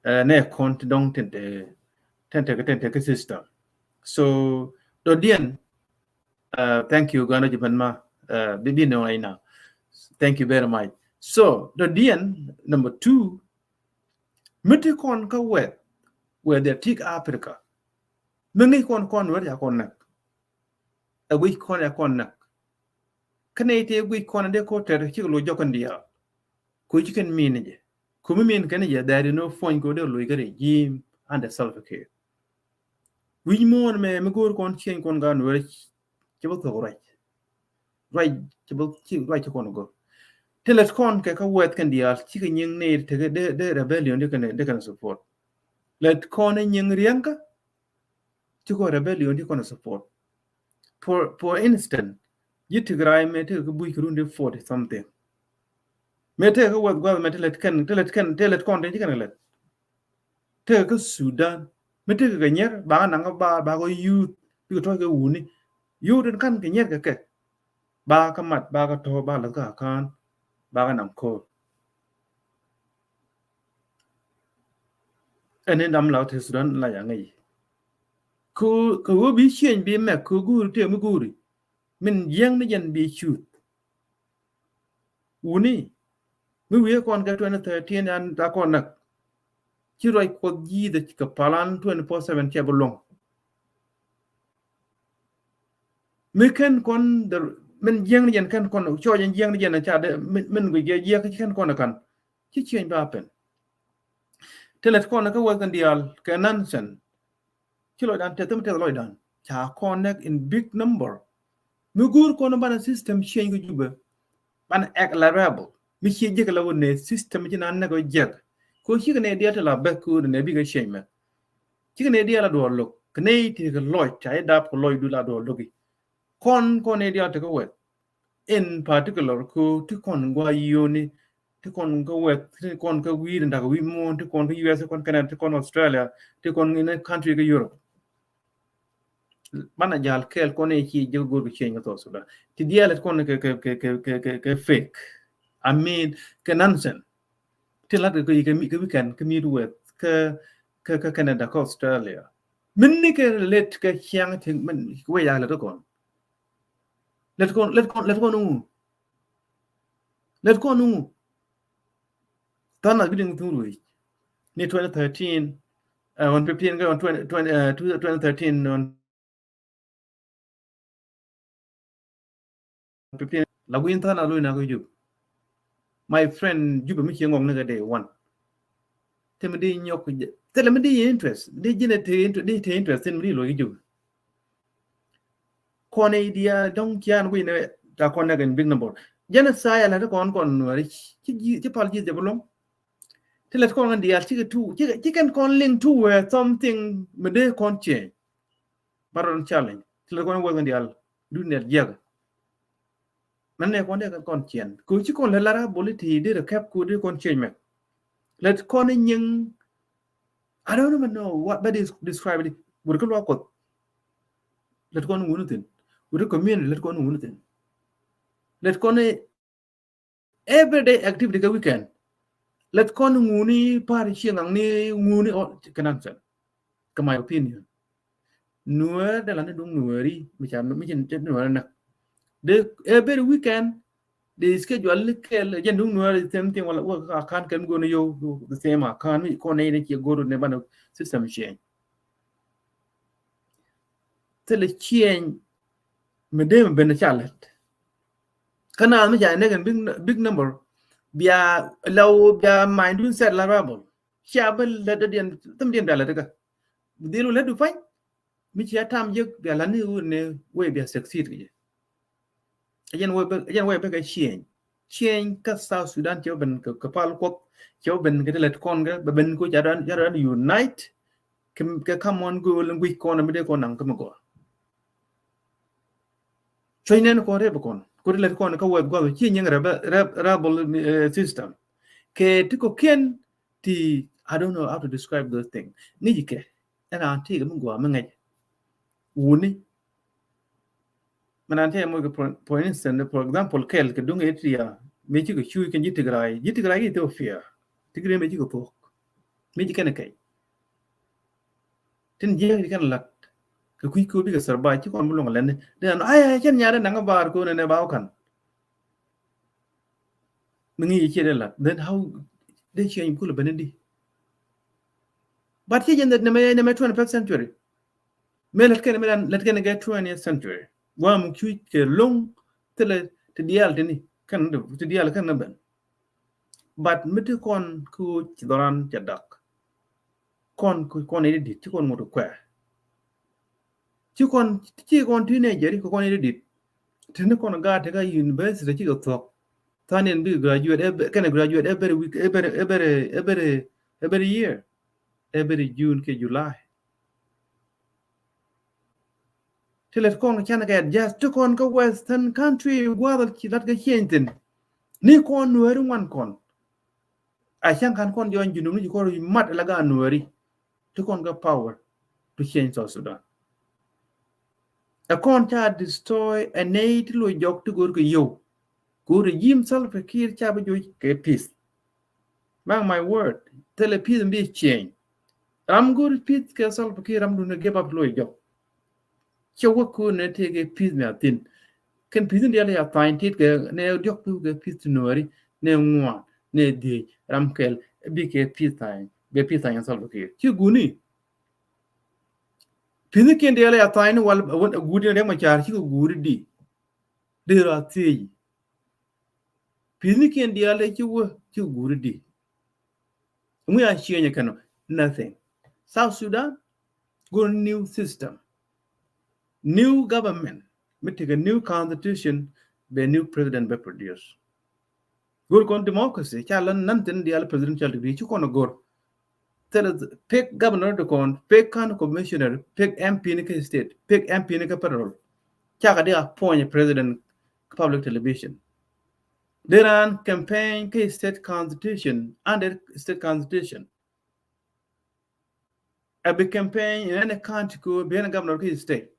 eh, nɛ kɔn ti dɔŋ tin te tin te tin te kä system. So dɔ̱diɛn, uh, thank you gɔnɔ ji̱ ben ma, uh, bi bi nɔ ina. Thank you very much. So dɔ̱diɛn number two, mi ti kɔn kä wɛth wɛth ya tik Africa. Mi ŋi̱i̱c kɔn kɔn wɛth ya kɔn näk. A guic kɔn ya kɔn näk. Kä nɛy tëë guic kɔn dee ko̱r tɛr cikɛ loc jɔk kɛn diaal. Ku ci kɛn min ni jɛ ku mi min kɛn jɛ, there is no point ko dee loc kä regime under Salva Kiir. Wi̱c muɔ̱ɔ̱n mɛ mi go̱o̱r kɔn cieny kɔn gan wee ci bä thok ruac. Ruac ci bä ci ruac ci kɔn go̱o̱r. Ti lɛt kɔn kɛ kä wɛth kɛn diaal cikɛ nyiŋ nɛy tekɛ dee dee rebellion dee kɛn dee kɛn support. Lɛt kɔn nyiŋ riɛŋkä ci kɔn rebellion ci kɔn support. For, for instance, ji̱ Tigray mɛ tekɛ kä buc kɛ run dee forty something. Mɛ tekɛ kä wɛth guath mɛ te lɛt kɛn te lɛt kɛn te lɛt kɔn te ci kɛn kɛ lɛt. Tekɛ kä Sudan mɛ tekɛ kɛ nyier ba kɛ naŋ kä ba ba kɛ youth bikɛ tɔc kɛ wuni. Youth in kan kɛ nyier kɛ kɛ ba kɛ mat ba kɛ tɔ̱ ba lɛth kä ka̱n ba kɛ naŋ ko̱r. Ɛn in dam la te Sudan la yaŋ i̱. Ku ku wä bi cieny bi mɛk ku guuri te mi guuri. Min jiäŋ ni jɛn bi cuth. Wuni mi wi̱i̱ kɔn kɛ twenty thirteen an ta kɔn näk. Ci ruac Kuɔth ji̱ the kɛ palan twenty four seven cɛ bi luɔ̱ŋ. Mi kɛn kɔn, min jiäkni jɛn kɛn kɔn, cɔɔc in jiäkni jɛn ca dee min guic jɛ jiäk ci kɛn kɔn kan. Ci change ba happen. Ti lät kɔn kä wɛth kɛn diaal kɛ nonsense. Ci lɔcdan tɛth mi tɛth lɔcdan ca kɔn nɛk in big number. Mi go̱o̱r kɔn banɛ system change kä Jubɛ, banɛ act like rebel. Mi ci jiäk la wä nɛ system ci nan nɛk wä jiäk. Ko cikɛ nɛ diaal ti la bɛk ko nɛ bikɛ change mɛ. Cikɛ nɛ diaal la duɔl lo̱k kɛ nɛ ti kɛ lɔc ca idap kɛ lɔcdu la duɔl lo̱k i̱. Kɔn kɔn nɛ diaal ti kɛ wɛth. In particular ko ti kɔn gua yoni, ti kɔn kä wɛth, ti kɔn kä wi̱i̱ dak wi̱i̱ muɔ̱ɔ̱n, ti kɔn kä U S, ti kɔn Canada, ti kɔn Australia, ti kɔn in country kä Europe. Banɛ jal kɛɛl kɔn i̱ ci jɛ go̱o̱r kɛ change kä South Sudan. Ti diaal kɔn kɛ, kɛ, kɛ fake. I mean, kɛ nonsense. Ti lat kɛ, kɛ, kɛ weekend, kɛ Midwest, kɛ, kɛ, kɛ Canada, kɛ Australia. Min ni kɛ lät kɛ ciaŋ ti min wee ya lät kɔn. Lät kɔn, lät kɔn, lät kɔn ŋu. Lät kɔn ŋu. Than a bidin thun wee. Ni twenty thirteen, uh, on fifteen, on twenty, twenty, uh, twenty thirteen, on fifteen, la guin than a lui na ko Jubɛ. My friend, Jubɛ mi ci ŋɔk ni kɛ day one. Te mi di nyɔk jɛ. Te la mi di interest. Di jine te interest, di te interest, te mi di lo Jubɛ. Kɔn i̱ diaal dɔ̱ŋ cian guic ni ta kɔn nɛk in big number. Genocide la ti kɔn kɔn Nuɛri ci, ci pal ji̱ jɛ bi luŋ. Ti lät kɔn kɛn diaal cikɛ tu, cikɛ, cikɛ kɔn liŋ tu where something mi dee kɔn change. Ba rɔn challenge. Ti lät kɔn wek kɛn diaal dun diaal jiäk. Mɛn nɛ kɔn dee kɔn ciɛn. Kɛ ci kɔn lɛ lara boli ti dee rɛ kɛp ku dee kɔn change mɛ. Lät kɔn nyiŋ. I don't even know what, but is describe it. Wut kä luak Kuɔth. Lät kɔn ŋuni thin. Wut kä community lät kɔn ŋuni thin. Lät kɔn everyday activity kä weekend. Lät kɔn ŋuni par cieŋ aŋ ni ŋuni ɔ kɛ nonsense. Kɛ my opinion. Nuɛɛr dee la ni duŋ Nuɛɛri mi ca mi ci Nuɛɛri näk. De every weekend de schedule ni kɛl jɛn duŋ Nuɛɛri same thing wala wä ka kan kɛn go̱o̱r ni yow the same account mi kɔn nɛy ni ci go̱o̱r ni banɛ system change. Thilɛ change mi dee mi ben ca lät. Kä naath mi ca nɛk in big, big number bia law bia mind dun set la rebel. Cia bi lät dee diɛn thim diɛn bia lät kä. Dhil wä lät du pany. Mi cia tam jek bia lät ni wun ni wee bia succeed kɛ jɛ. Jɛn wee bä, jɛn wee bä kɛ change. Change kä South Sudan cɛ ben kɛ, kɛ pal Kuɔth, cɛ ben kɛ ti lät kɔn kɛ bɛ ben ko ca dan, ca dan unite. Kɛ, kɛ kam wan go̱o̱l in guic kɔn mi dee kɔn naŋ kä mi gɔaa. Cuɔ̱c nɛn kɔn rep kɔn ko ti lät kɔn kä wɛth guath ci nyiŋ rebel, rebel system. Kɛ ti kɔ̱kiɛn ti, I don't know how to describe those things. Ŋi̱ci kɛ ɛn an ti kɛ mi gɔaa mi ŋɛc wuni. Mɛ nan tɛ mɔ kɛ, for instance, for example, kɛl kɛ duŋ Eritrea mi cikɛ cuuc kɛn ji̱ Tigray, ji̱ Tigray kɛ Ethiopia. Tigray mi cikɛ thuɔ̱k mi ci kɛn kɛc. Tin jiɛk ci kɛn lat kɛ kui̱ ko bikɛ survive ci kɔn bi luɔ̱ŋ lɛn ni dee an ay cɛn nyaat dee naŋ bar ko nɛ nɛ ba wä kan. Mi ŋi̱i̱c ciɛ dee lat then how dee ciɛny kulɛ ben ni di. But ci jɛn dee nɛmɛ, nɛmɛ twenty first century. Mëë lät kɛn, mëë lät kɛn kɛ twentieth century. Guam cuc kɛ loŋ thilɛ ti diaal tini kɛn ti diaal kɛn ni ben. But mi ti kɔn ki ɣöö ci dhɔran cɛ dak. Kɔn, kɔn i̱ di dit ci kɔn ŋut kuɛ. Ci kɔn, ci kɔn teenager kɔn i̱ di dit. Tini kɔn gaat ti ka university ci kɛ thuɔk. Than in bi graduate, kɛn graduate every week, every, every, every, every year. Every June kɛ July. Ti lät kɔn kɛ canɛ kɛ adjust ti kɔn kä western country gua̱a̱th ci lat kɛ change thin. Ni kɔn Nuɛri ŋuan kɔn. A cäŋ kan kɔn jɔny Junub ni ci kɔn mat la gaat Nuɛri. Ti kɔn kä power to change South Sudan. Ɛ kɔn ca destroy ɛ nɛy ti loc jɔk ti go̱o̱r kɛ yio̱w. Ku regime Salva Kiir ca bi joc kɛ peace. Mark my word, thilɛ peace mi bi change. Ram go̱o̱r peace kɛ Salva Kiir ram dun give up loc jɔk. Cɛ wä kun nɛ tëë kɛ peace mi a thin. Kɛn peace in diaal ya tha̱a̱ny tit kɛ nɛ diɔk tu kɛ peace ti Nuɛri nɛ ŋuan nɛ dhiec ram kɛl bi kɛ peace tha̱a̱ny bɛ peace tha̱a̱ny Salva Kiir. Ci guni. Pi̱thnikiɛn diaal a tha̱a̱ŋ ni wal, wän a guut in Riɛk Macar cikɛ guut di. Dee rɔ a thiec. Pi̱thnikiɛn diaal a ci wä cikɛ guut di. Ŋu a change kɛn ɔ? Nothing. South Sudan, go̱r new system. New government. Mi tekɛ new constitution, bɛ new president bɛ produce. Go̱r kɔn democracy, ca län nan thin diaal presidential decree, ci kɔn a go̱r. Thilɛ, pick governor ti kɔn, pick county commissioner, pick M P ni kä state, pick M P ni kä federal. Cakɛ di appoint president kä public television. Dee raan campaign kä state constitution, under state constitution. A bi campaign in any county ko bi any governor kä state.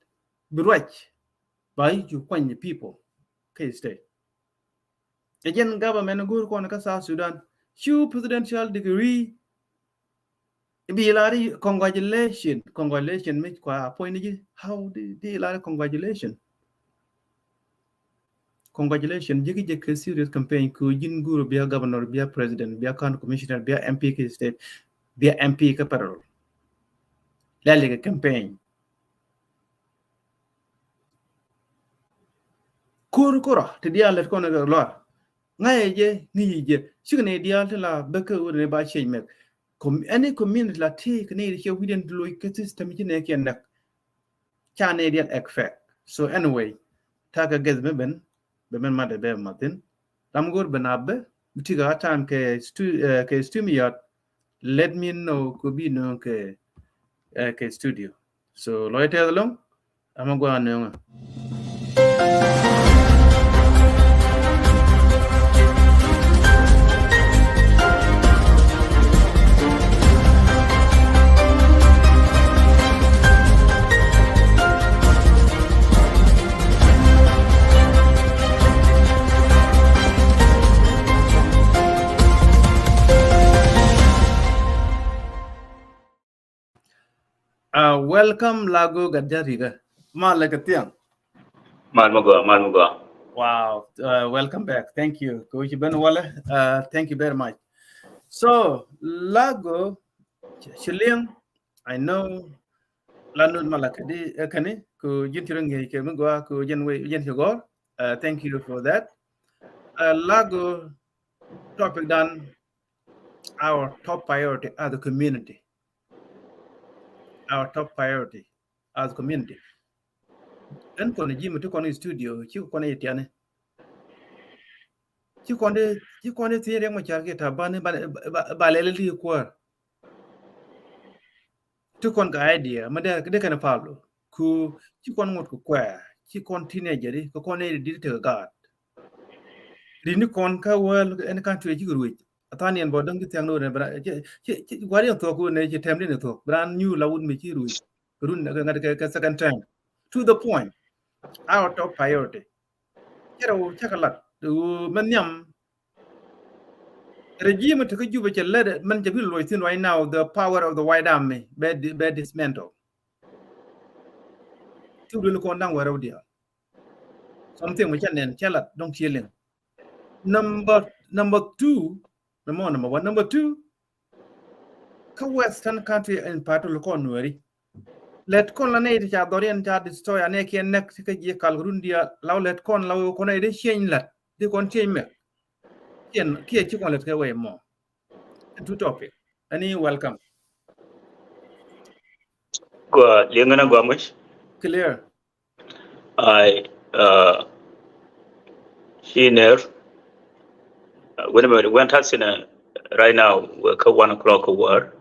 Bi ruac. Ba yi ju kuany the people kä state. Ɛ jɛn government go̱o̱r kɔn kä South Sudan. Cu presidential decree. Bi la ri congratulation, congratulation mi kua appoint ni ji̱. How di, di la ri congratulation? Congratulation, ji̱ ki jɛ kɛ serious campaign ku ji̱n go̱o̱r bia governor, bia president, bia county commissioner, bia M P kä state, bia M P kä federal. Lɛli kɛ campaign. Ko̱r kora ti diaal lät kɔn kɛ lɔr. Ŋa̱cɛ jɛ, ŋi̱ci jɛ. Cikɛ ni diaal ti la bäkä wä ni ba change mɛk. Com-, any community la ti kɛ ni di cɛ wi̱diɛn ti loc kä system ci nɛ kiɛn näk. Ca ni diaal expect. So anyway, ta̱a̱ kɛ guest mi ben, bɛ ben mat dɛ bɛ mathin. Ram go̱r ben a bɛ, bi ti kɛ a time kɛ stu-, eh, kɛ StreamYard, let me know kɛ bi nööŋ kɛ, eh, kɛ studio. So lɔc tɛth ɛlɔ̱ŋ, ama gua nööŋä. Uh, welcome, Lago Gatjariga. Malɛ kɛ thiaŋ. Mal mi gɔaa, mal mi gɔaa. Wow, uh, welcome back. Thank you. Kɛ wi̱ci ben walɛ. Uh, thank you very much. So, Lago, ci liŋ, I know, la nut malɛ kɛ di, eh, kɛni, kɛ ji̱n ti rɔ ŋi̱eec kɛ mi gɔaa, kɛ jɛn wei, jɛn ci gɔr. Uh, thank you for that. Uh, Lago, topic dan, our top priority as a community. Our top priority as a community. Ɛn kɔn ji̱ mi ti kɔn studio, ci kɔn yɛ tiani. Ci kɔn di, ci kɔn di thiec Riɛk Macar kɛ Taban ba, ba, ba lɛl ti kuäär. Ti kɔn kɛ idea, ma dee, dee kɛn Pablo. Ku ci kɔn ŋot kɛ kuɛɛr, ci kɔn teenager di, kɛ kɔn nɛy di tekɛ gaat. Ri ni kɔn kä wäl ɛn country cikɛ ruec. A than yɛn bɔ däŋ ci thiaŋ ni wä nɛ, ci, ci, ci, gua̱r yɛn thuɔk wä nɛ, ci tɛm di ni thuɔk. Bi raan nyuur la wut mi ci ruec. Run ŋa̱t kɛ, kɛ second term. To the point. Our top priority. Cɛ rɛw cakɛ lat. Mɛ nhiam. Regime ti kä Juba cɛ lät, mɛn cɛ bi luɔc thin right now, the power of the White Army bɛ di-, bɛ dismantle. Ti wul kɔn da̱ŋ wɛrɛ wä diaal. Something mi cɛ nɛn cɛ lat dɔŋ ciɛ liŋ. Number, number two, number, number one, number two, kä Western country in part of kɔn Nuɛri. Lät kɔn la nɛy ti ca dhɔriɛn ca destroy, anɛ kiɛ näk ti kä jiɛ kal run diaal, la lät kɔn la wä kɔn nɛy di change lät, di kɔn change mɛ. Kiɛ, kiɛ ci kɔn lät kɛ wee mɔ. Two topic. Ani welcome. Gua, liŋ na gua much. Clear. Ai, uh, ci ner. Uh, when, when tax in a, right now, we're kä one o'clock war.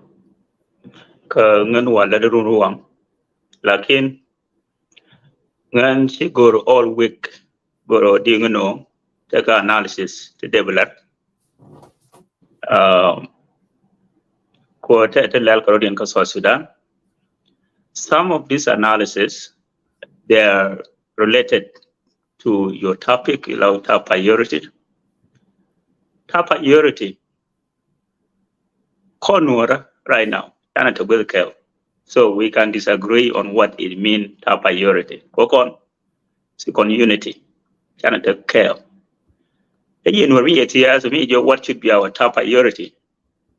Kä ŋän wa la de run ruam. Lakin ŋän ci gor all week, gor di ŋän o, tekɛ analysis ti developer. Um, ko te, te lɛl kɛ rɔ diɛn kä South Sudan. Some of this analysis, they are related to your topic, you know, top priority. Top priority. Kɔn Nuɔrä right now, canɛ te gueth kɛɛl. So we can disagree on what it mean top priority. Kɔ kɔn, si kɔn unity, canɛ te kɛɛl. Ɛ ji̱ Nuɔr mi yɛ thia̱a̱th mi ji̱ what should be our top priority.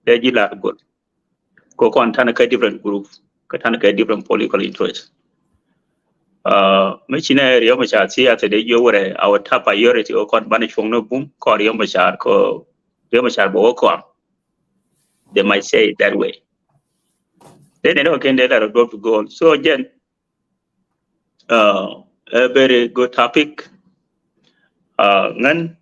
Dee ji̱ lar go̱l. Kɔ kɔn tanɛ kɛ different group, kɛ tanɛ kɛ different political interest. Mi ci nɛ Riek Machar thiath dee jiök wärɛ our top priority ɔ kɔn banɛ cuɔ̱ŋ ni bum kɔn Riek Machar kɔ Riek Machar bɛ wä kɔam. They might say it that way. Then they don't get that drop to goal. So again, uh, a very good topic. Uh, ngan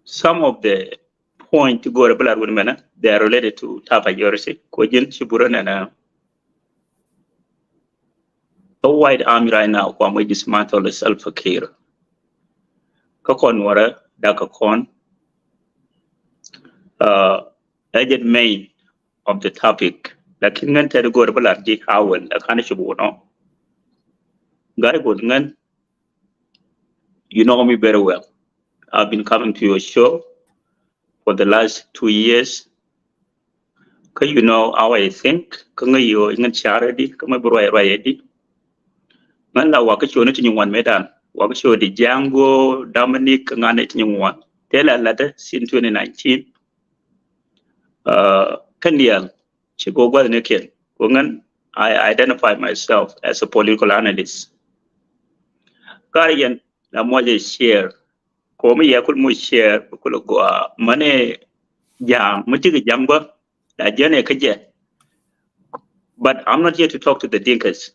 some of the point ti go̱o̱rɛ bi lar wun mɛnɛ, they are related to top priority. Kɔ ji̱n ci burä nɛnɛ a White Army right now kua mɔ dismantle Salva Kiir. Kä kɔn wärɛ dak kä kɔn. Uh, agent main of the topic. Lakin ngan tɛt go̱o̱rɛ bi lar ji̱ hawel la kan ci bu nɔ. Gari go̱o̱r ngan, you know me very well. I've been coming to your show for the last two years. Kä you know how I think. Kä ŋäc yio̱ ŋän carɛ di kä ŋäc bi ruac ruac di. Ŋän la wakä show ni ti nyin wan medan wakä show di Django, Dominic, ŋän ni ti nyin wan. Tɛl a latdä since twenty nineteen. Uh, kä niɛl ci kɔ gua̱th ni kiɛn kɔ ŋän I identify myself as a political analyst. Kar yɛn la muɔc ɛ share. Kɔ mi yɛ kul muc share kul gɔaa mani ja̱a̱ŋ mi ti kɛ ja̱a̱ŋ bä la jɛn ɛ kä jɛ. But I'm not here to talk to the Dinkas.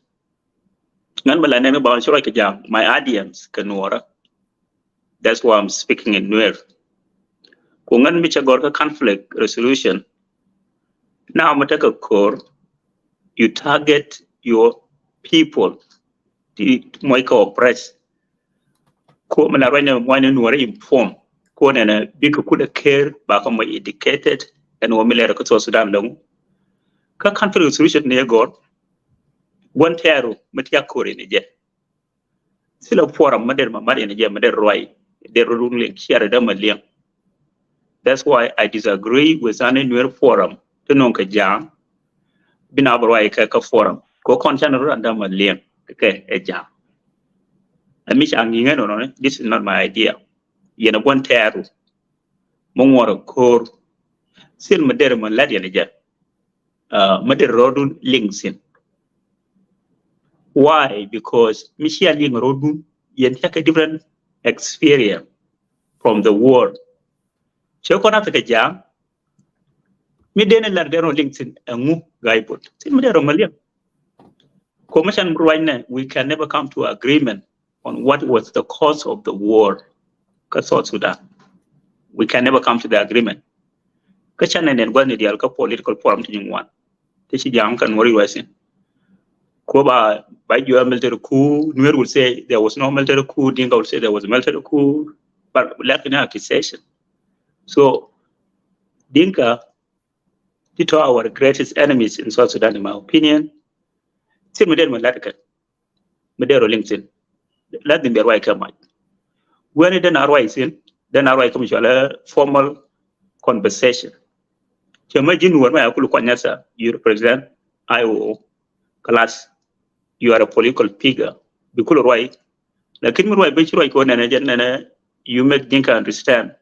Ŋän mi la nɛn mi ba ɣän ci ruac kɛ ja̱a̱ŋ my audience kɛ Nuɔrä. That's why I'm speaking in Nuer. Kɔ ŋän mi cɛ gɔr kä conflict resolution. Now mi tekɛ ko̱r, you target your people. Ti muɔc kɛ oppress. Kɔ mi la ruac ni muɔc ni Nuɔrä inform. Kɔ nɛnɛ bikɛ kulɛ ker ba kä muɔc educated ɛn wä mi lɛr kä South Sudan lɔŋ. Kä conflict resolution ni gɔr. Gua̱n tɛɛru mi tiak ko̱r in jɛ. Thilɛ forum mi der ma mat yɛn jɛ mi der ruac der run liŋ ciɛr dämɛ liŋ. That's why I disagree with any Nuer forum ti nɔŋ kɛ ja̱a̱ŋ. Bi na bi ruac kɛ kä forum kɛ kɔn canɛ run dämɛ liŋ kɛ ɛ ja̱a̱ŋ. Ɛ mi ca ŋi̱i̱ŋ ɛn nɔnɔ, this is not my idea. Yɛn ɛ gua̱n tɛɛru mi ŋuɔr ɛ ko̱r. Thil mi der ma lat yɛn jɛ. Uh, mi der rɔɔdun liŋ thi̱n. Why? Because mi cia liŋ rɔɔdun yɛn tiak a different experience from the world. Cɛ kɔn a tekɛ ja̱a̱ŋ mi den lar den rɔ liŋ thi̱n ɛŋu guy bot thi̱n mi der rɔ ma liŋ. Commission ruacnɛ, we can never come to agreement on what was the cause of the war kä South Sudan. We can never come to the agreement. Kä canɛ nɛn gua̱thni diaal kä political forum ti nyin wan ti ci ja̱a̱ŋ kä Nuɔr ruacin. Kɔ ba ba jiɔ military coup, Nuer will say there was no military coup, Dinka will say there was a military coup. But left in accusation. So Dinka ti tɔ our greatest enemies in South Sudan, in my opinion. Thi̱n mi der mi lat kɛ mi der rɔ liŋ thi̱n. Lat ni mi ruac kɛ mac. Wen den a ruac thi̱n den a ruac kɛ mi cual formal conversation. Cɛ mɛ ji̱n wär mɛ a kul kuany nasa, you represent I O O. Class, you are a political figure. Bi kul ruac. Lakin mi ruac bɛ ci ruac kɛ wä nɛnɛ jɛ nɛnɛ, you make Dinka understand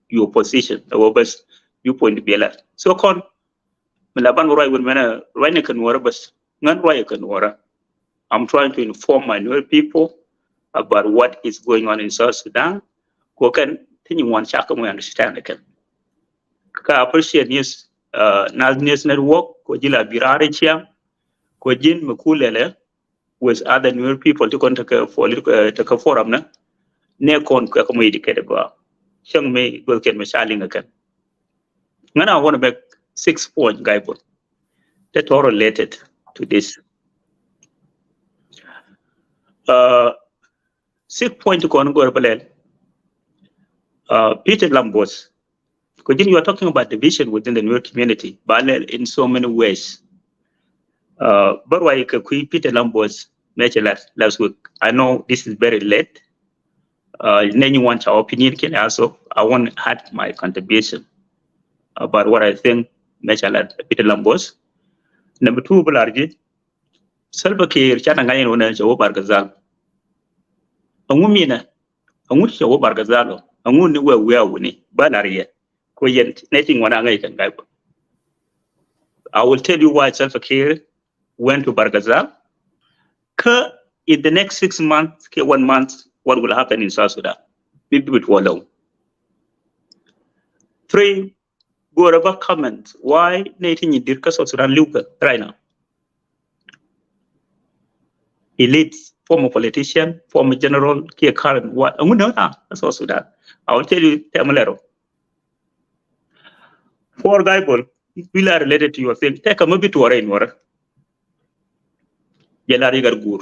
your position. Ɛ wä bäth, you point bi lɛ. So kɔn mi la ban ruac wun mɛnɛ ruac ni kɛ Nuɔrä bäth. Ŋän ruac kɛ Nuɔrä. I'm trying to inform my Nuer people about what is going on in South Sudan. Kɔ kɛn ti nyin wan cak kɛ mɔ understand kɛn. Kä appreciate news, uh, Naath News Network kɔ ji̱ la bi raar i̱ ciaŋ kɔ ji̱n mi ku lɛlɛ with other Nuer people ti kɔn tekɛ forum, uh, tekɛ forum nɛ. Nɛ kɔn kɛ kɛ mɔ educated gɔaa. Cäŋ mi guth kɛn mi ca liŋ kɛn. Ŋän I wanna make six point guy bun. Te tɔ related to this. Uh, six point kɔn gɔr bä lɛl. Uh, Peter Lambos. Kɔ ji̱n, you are talking about division within the Nuer community. Ba lɛl in so many ways. Uh, bä ruac kɛ kui̱ Peter Lambos mɛ cɛ lat last week. I know this is very late. Uh, nɛ nyin wan ca opinion kɛn, also I want add my contribution about what I think mɛ cɛ lat Peter Lambos. Number two, bä lar ji̱ Salva Kiir canɛ ŋa̱c in wä nɛ cɛ wä Bargazal. Ɛŋu minɛ? Ɛŋu cɛ wä Bargazal ɔ? Ɛŋu ni wee wiaa wuni? Bä lar yɛ. Kɔ yɛn nɛ ti ŋuan a ŋäc kɛ ŋa̱c bä. I will tell you why Salva Kiir went to Bargazal. Kä in the next six months, kɛ one month, what will happen in South Sudan? Bi bi tuɔ lɔŋ. Three, go̱o̱rä ba comment why nɛy ti nyi dir kä South Sudan liw kɛ right now. Elite, former politician, former general, kiɛ current, what? Ɛŋu nɛ na South Sudan? I will tell you, tɛm lɛro. Poor guy bol, we are related to your thing. Tɛk kɛ mi bi tuɔrɛ in wara. Jɛ lar yɛ gar guur.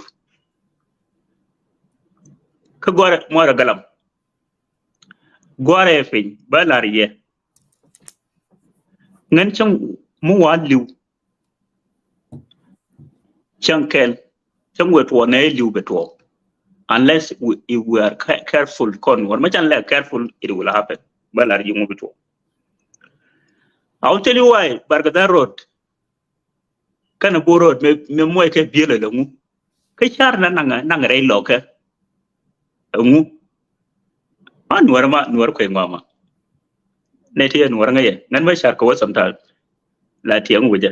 Kä gɔrɛ mɔrɛ galam. Gɔrɛ piny ba lar yɛ. Ŋän cäŋ mi wa liw. Cäŋ kɛl cäŋ wee tuɔɔk nɛ liw bɛ tuɔɔk. Unless we, if we are ca- careful kɔn wär ma can lɛ careful, it will happen. Ba lar yiŋu bi tuɔɔk. I will tell you why. Barkadal road. Kɛnɛ Bor road mɛ mɛ muɔc kɛ bielɛ lɛ ŋu. Kä car na naŋ naŋ rɛy lɔkɛ. Ɛŋu? Ma nuɔr ma nuɔr kuɛ ŋɔma. Nɛ ti nuɔr ŋa yɛ ŋan ma car kɛ wä sometime. La tiɛŋ wä jɛ.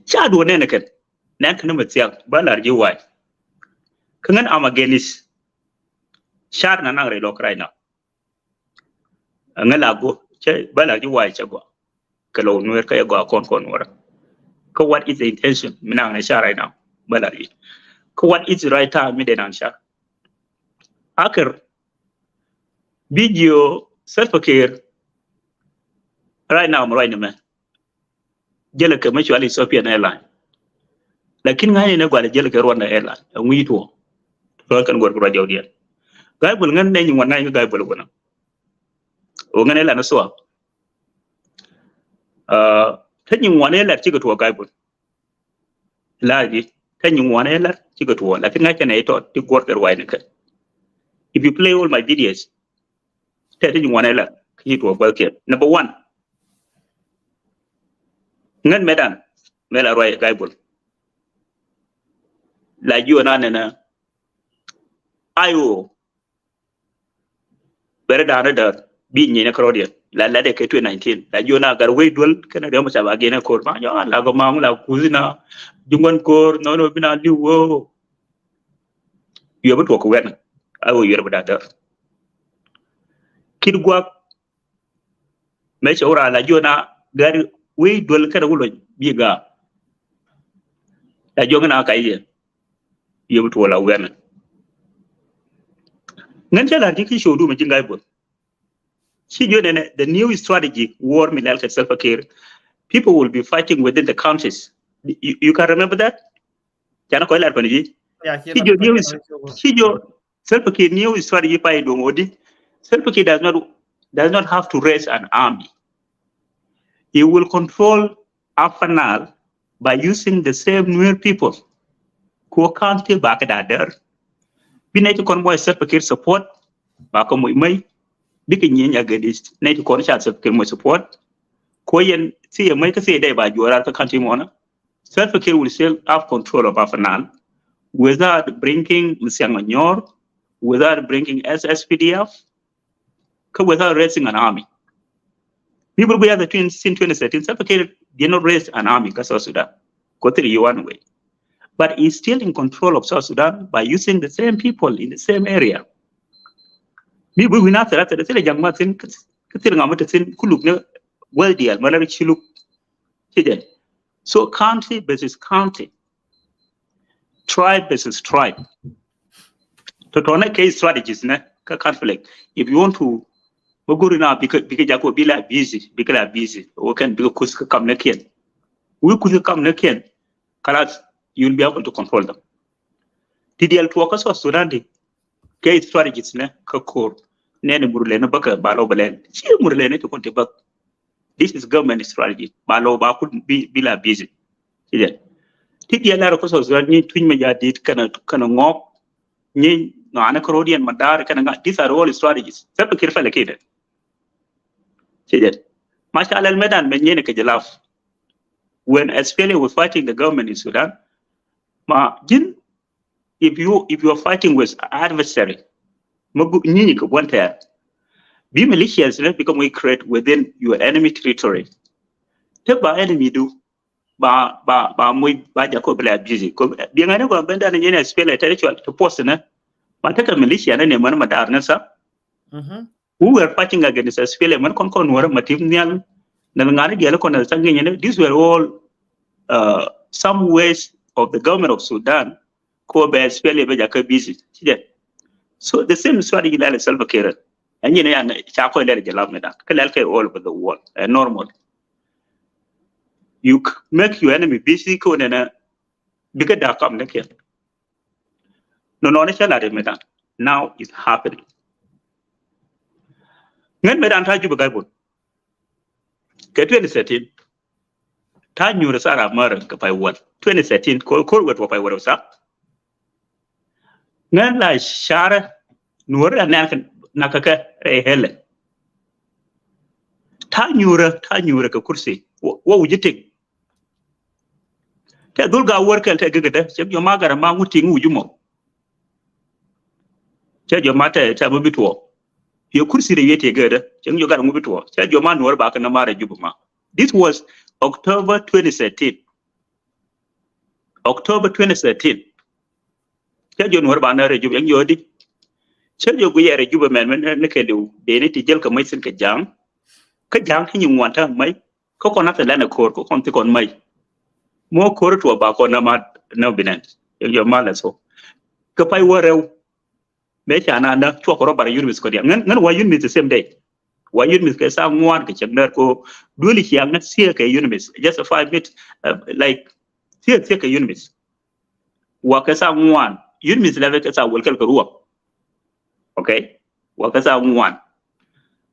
Ca duɔ nɛn kɛn nɛn kɛn ma thiak ba lar ji̱ wac. Kä ŋan am against car na naŋ rɛy lɔk right now. Ŋa la go cɛ ba la ji̱ wa̱a̱ cɛ gɔaa. Kɛ lɔ nuer kä yɛ gɔaa kɔn kɔn wara. Kä what is the intention mi naŋ na car right now? Ba la ji̱ kä what is the right time mi dee naŋ car? Akir bi jiö Salva Kiir right now mi right ni mɛ. Jälɛ kɛ mɛ cual Ethiopian Airline. Lakin ŋa̱cni nɛ gual jälɛ kɛ Rwanda Airline. Ɛ ŋui̱ tuɔ. Rwanda kɛn gual kɛ rua jɔw diɛn. Guy Bol ŋän nɛ nyi ŋuan ŋa̱cni Guy Bol wunä. Wä ŋän airline suwa. Tä nyi ŋuan airline cikɛ tuɔ Guy Bol. La̱r di tä nyi ŋuan airline cikɛ tuɔ. Lakin ŋa̱cni nɛ itɔ ti gual kɛ rua ni kɛ. If you play all my videos, tɛ ti nyi ŋuan airline ki tuɔ gual kɛ. Number one. Ŋän mɛ dan mɛ la ruac Guy Bol. La jiɔ na nɛnɛ. Ayo. Bɛrɛ dan rɛ däär bi nyi nɛ kärɔt yɛ la la dɛ kɛ twenty nineteen. La jiɔ na gar wei duel kɛnɛ riɔm ca ba gɛnɛ kor ma jɔ la gɔ ma la kuzi na. Juŋgɔn kor nɔnɔ bi na liw woo. Yuɛ bi tuɔk kɛ wɛn. Ayo yuɛ bi da däär. Kit guak. Mɛ cɛ wura la jiɔ na gari wei duel kɛnɛ wulɔ bi ga. La jiɔ ŋä na ka yɛ. Yɛ bi tuɔ la wɛmɛ. Ŋän cɛ la ti ki show du mɛ jiŋ Guy Bol. Ci jiɔ nɛnɛ the new strategy war mi lɛl kɛ Salva Kiir. People will be fighting within the counties. You, you can remember that? Canɛ kɔc lar kɔn ji̱. Ci jiɔ new, ci jiɔ Salva Kiir new strategy pa iduɔŋ odi. Salva Kiir does not, does not have to raise an army. He will control Upper Nile by using the same Nuer people. Kuɔ county ba kɛ da däär. Bi nɛ ci kɔn muɔc Salva Kiir support ba kɛ muc mɛy. Bikɛ nyieny against nɛ ci kɔn ca Salva Kiir muɔc support. Kuɔ yɛn thiɛ mɛy kä thiɛ dɛ ba juɔrar kä county mɔnä. Salva Kiir will still have control of Upper Nile without bringing Masiang Manyor, without bringing S S P D F, kä without raising an army. Mi bur guya the twin sin twenty thirteen, Salva Kiir did not raise an army kä South Sudan. Ko thil yuan way. But he's still in control of South Sudan by using the same people in the same area. Mi bur wina thil thil thil jang ma thin, thil ngam thin kuluk ne well dial ma la chiluk. Ci jɛ. So county versus county, tribe versus tribe. Tɔtɔnɛ kɛ strategies nɛ kä conflict. If you want to, mɛ guri na bikɛ bikɛ jako bi la busy, bikɛ la busy. Wä kɛn bikɛ kus kä kam nɛ kiɛn. Wi kus kä kam nɛ kiɛn. Kalas, you will be able to control them. Ti diɛl tuɔ kä South Sudan di kɛ strategies nɛ kä kor. Nɛ ni murulɛ ni bäkɛ ba lɔ bɛ lɛn. Ci murulɛ ni ti kun ti bäk. This is government strategy. Ba lɔ ba kul bi bi la busy. Ti jɛ. Ti diɛ lar ko so so ni tuny ma ja dit kana kana ngok. Ni no ana ko rodian ma dar kana nga. These are all strategies. Salva Kiir fɛl kide. Ti jɛ. Ma sha Allah medan me nyene ke jalaf. When S P L A was fighting the government in Sudan, ma jin if you if you are fighting with adversary, ma gu nyinyi ke buan tɛr. Bi militias ne bikɛ mɔ create within your enemy territory. Te ba enemy du. ba, ba, ba muc, ba jɛ kɔ bi lɛ abuse. Kɔ, biɛŋɛ ni kɔ ben dan ni nyɛ ni SPLA territory to post ni. Ma tekɛ militia ni ni män ma dar ni sa. Who were fighting against SPLA män kɔn kɔn wä ma tim nhial. Ni ŋa̱ni diɛl kɔn ni sa ŋi̱nyɛ ni. These were all, uh, some ways of the government of Sudan. Kɔ bɛ SPLA bɛ jɛ kɛ busy. Ci jɛ. So the same strategy lɛl Salva Kiir. Ɛn nyɛ ni yan ca kɔn lɛl jɛ lam mi dan. Kɛ lɛl kɛ all over the world. Ɛ normal. You c-, make your enemy busy kɛ wä nɛnɛ bikɛ da̱a̱k kam ni kɛ. Nɔ nɔ ni cɛ lat mi dan. Now it's happening. Ŋän mi dan ta̱ Jubɛ Gaibol. Kɛ twenty thirteen. Ta̱ nyuur Sarah Murray kɛ pay wäl. Twenty thirteen. Kor, kor wet wä pay wäl sa. Ŋän la carɛ nuɔ̱ri la nɛn kɛ nak kɛ kɛ rɛy helɛ. Ta̱ nyuurä, ta̱ nyuurä kɛ kursi. Wä, wä wi̱ci tik. Tɛ dhul ga wär kɛl tɛ gɛgɛdä. Cɛ jɔ ma garɛ ma ŋut ti ŋu wi̱ci mɔ. Cɛ jɔ ma tɛ, tɛ ma bi tuɔ. Yɛ kursi rɛ yɛ ti gɛgɛdä. Cɛ jɔ garɛ ŋu bi tuɔ. Cɛ jɔ ma nuɔ̱ri ba kɛ na ma rɛ Jubɛ ma. This was October twenty thirteen. October twenty thirteen. Cɛ jɔ nuɔ̱r ba na rɛ Jubɛ yɛn yɔɔdi. Cɛ jɔ gui yɛ rɛ Jubɛ mɛn mɛn ni kɛ liw dee ni ti jɛl kɛ mɛc thin kɛ ja̱a̱ŋ. Kä ja̱a̱ŋ ti nyi ŋuan ta̱a̱ŋ mɛc. Kä kɔn nath lɛn ɛ ko̱r kä kɔn thi kɔn mɛc. Mɔ ko̱r tuɔ ba kɔn na ma na binɛn. Yɛn jɔ ma lɛ so. Kä pay wä rɛw. Mëë ca na na cuɔk rɔ bara UNMISS kɔ diaal. Ŋän, ŋän wa UNMISS the same day. Wa UNMISS kɛ saa ŋuan kɛ cɛk nɛr ko dueli ciaŋ na thiek kɛ UNMISS. Just a five minute, uh, like, thiek, thiek kɛ UNMISS. Wa kɛ saa ŋuan. UNMISS lɛ kɛ saa wäl kɛl kɛ ruɔk. Okay? Wa kɛ saa ŋuan.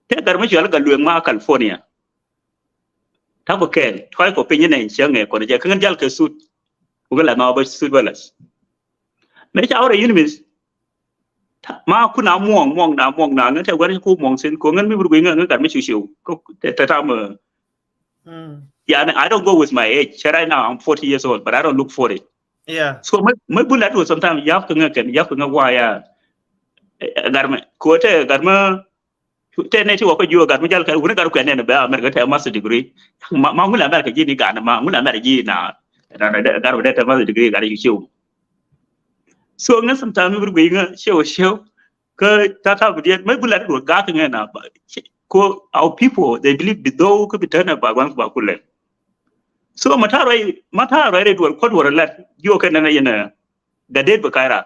Tɛ gar mi cual Galueŋ ma California. Ta̱kɔ kɛɛl, tuackɔ piny inɛ in cäŋ ɛ kɔn jɛ kä ŋän jal kɛ sut. Wukɛ la nɔɔk bä sut bä läth. Mëë ca wä rɛy UNMISS. Ma kun a muɔŋ, muɔŋ na, muɔŋ na, ŋän tɛ gua̱n ku muɔŋ thin, ko ŋän mi bur guiy ŋä, ŋä gat mi ciw ciw. Ko tɛ, tɛ tam, uh, yani, I don't go with my age. Cɛ right now, I'm forty years old, but I don't look forty. Yeah. So my, my bullet was sometimes, you have to ŋä kɛn, you have to ŋä why, uh, gat mi, ko tɛ gat mi, Tɛ nɛ ti wä kä jiö gat mi jal kɛ wuni gat kuɛn nɛn bɛ America tɛ master degree. Ma, ma ŋun America ji̱ ni gan ma ŋun America ji̱ na. Na, na, na, gat mi dɛ tɛ master degree gat ji̱ ciw. So ŋä sometimes mi bur guiy ŋä ciw ciw. Kä tata bi diet mɛ bula di duɔt gat ŋä na ba. Ko our people, they believe bi though kä bi tɛn ba guaŋ ba kulɛ. So ma ta rɔy, ma ta rɔy rɛ duɔt kɔ duɔt lɛt jiö kɛ nɛn yɛn ɛ. Gat det bi kaira.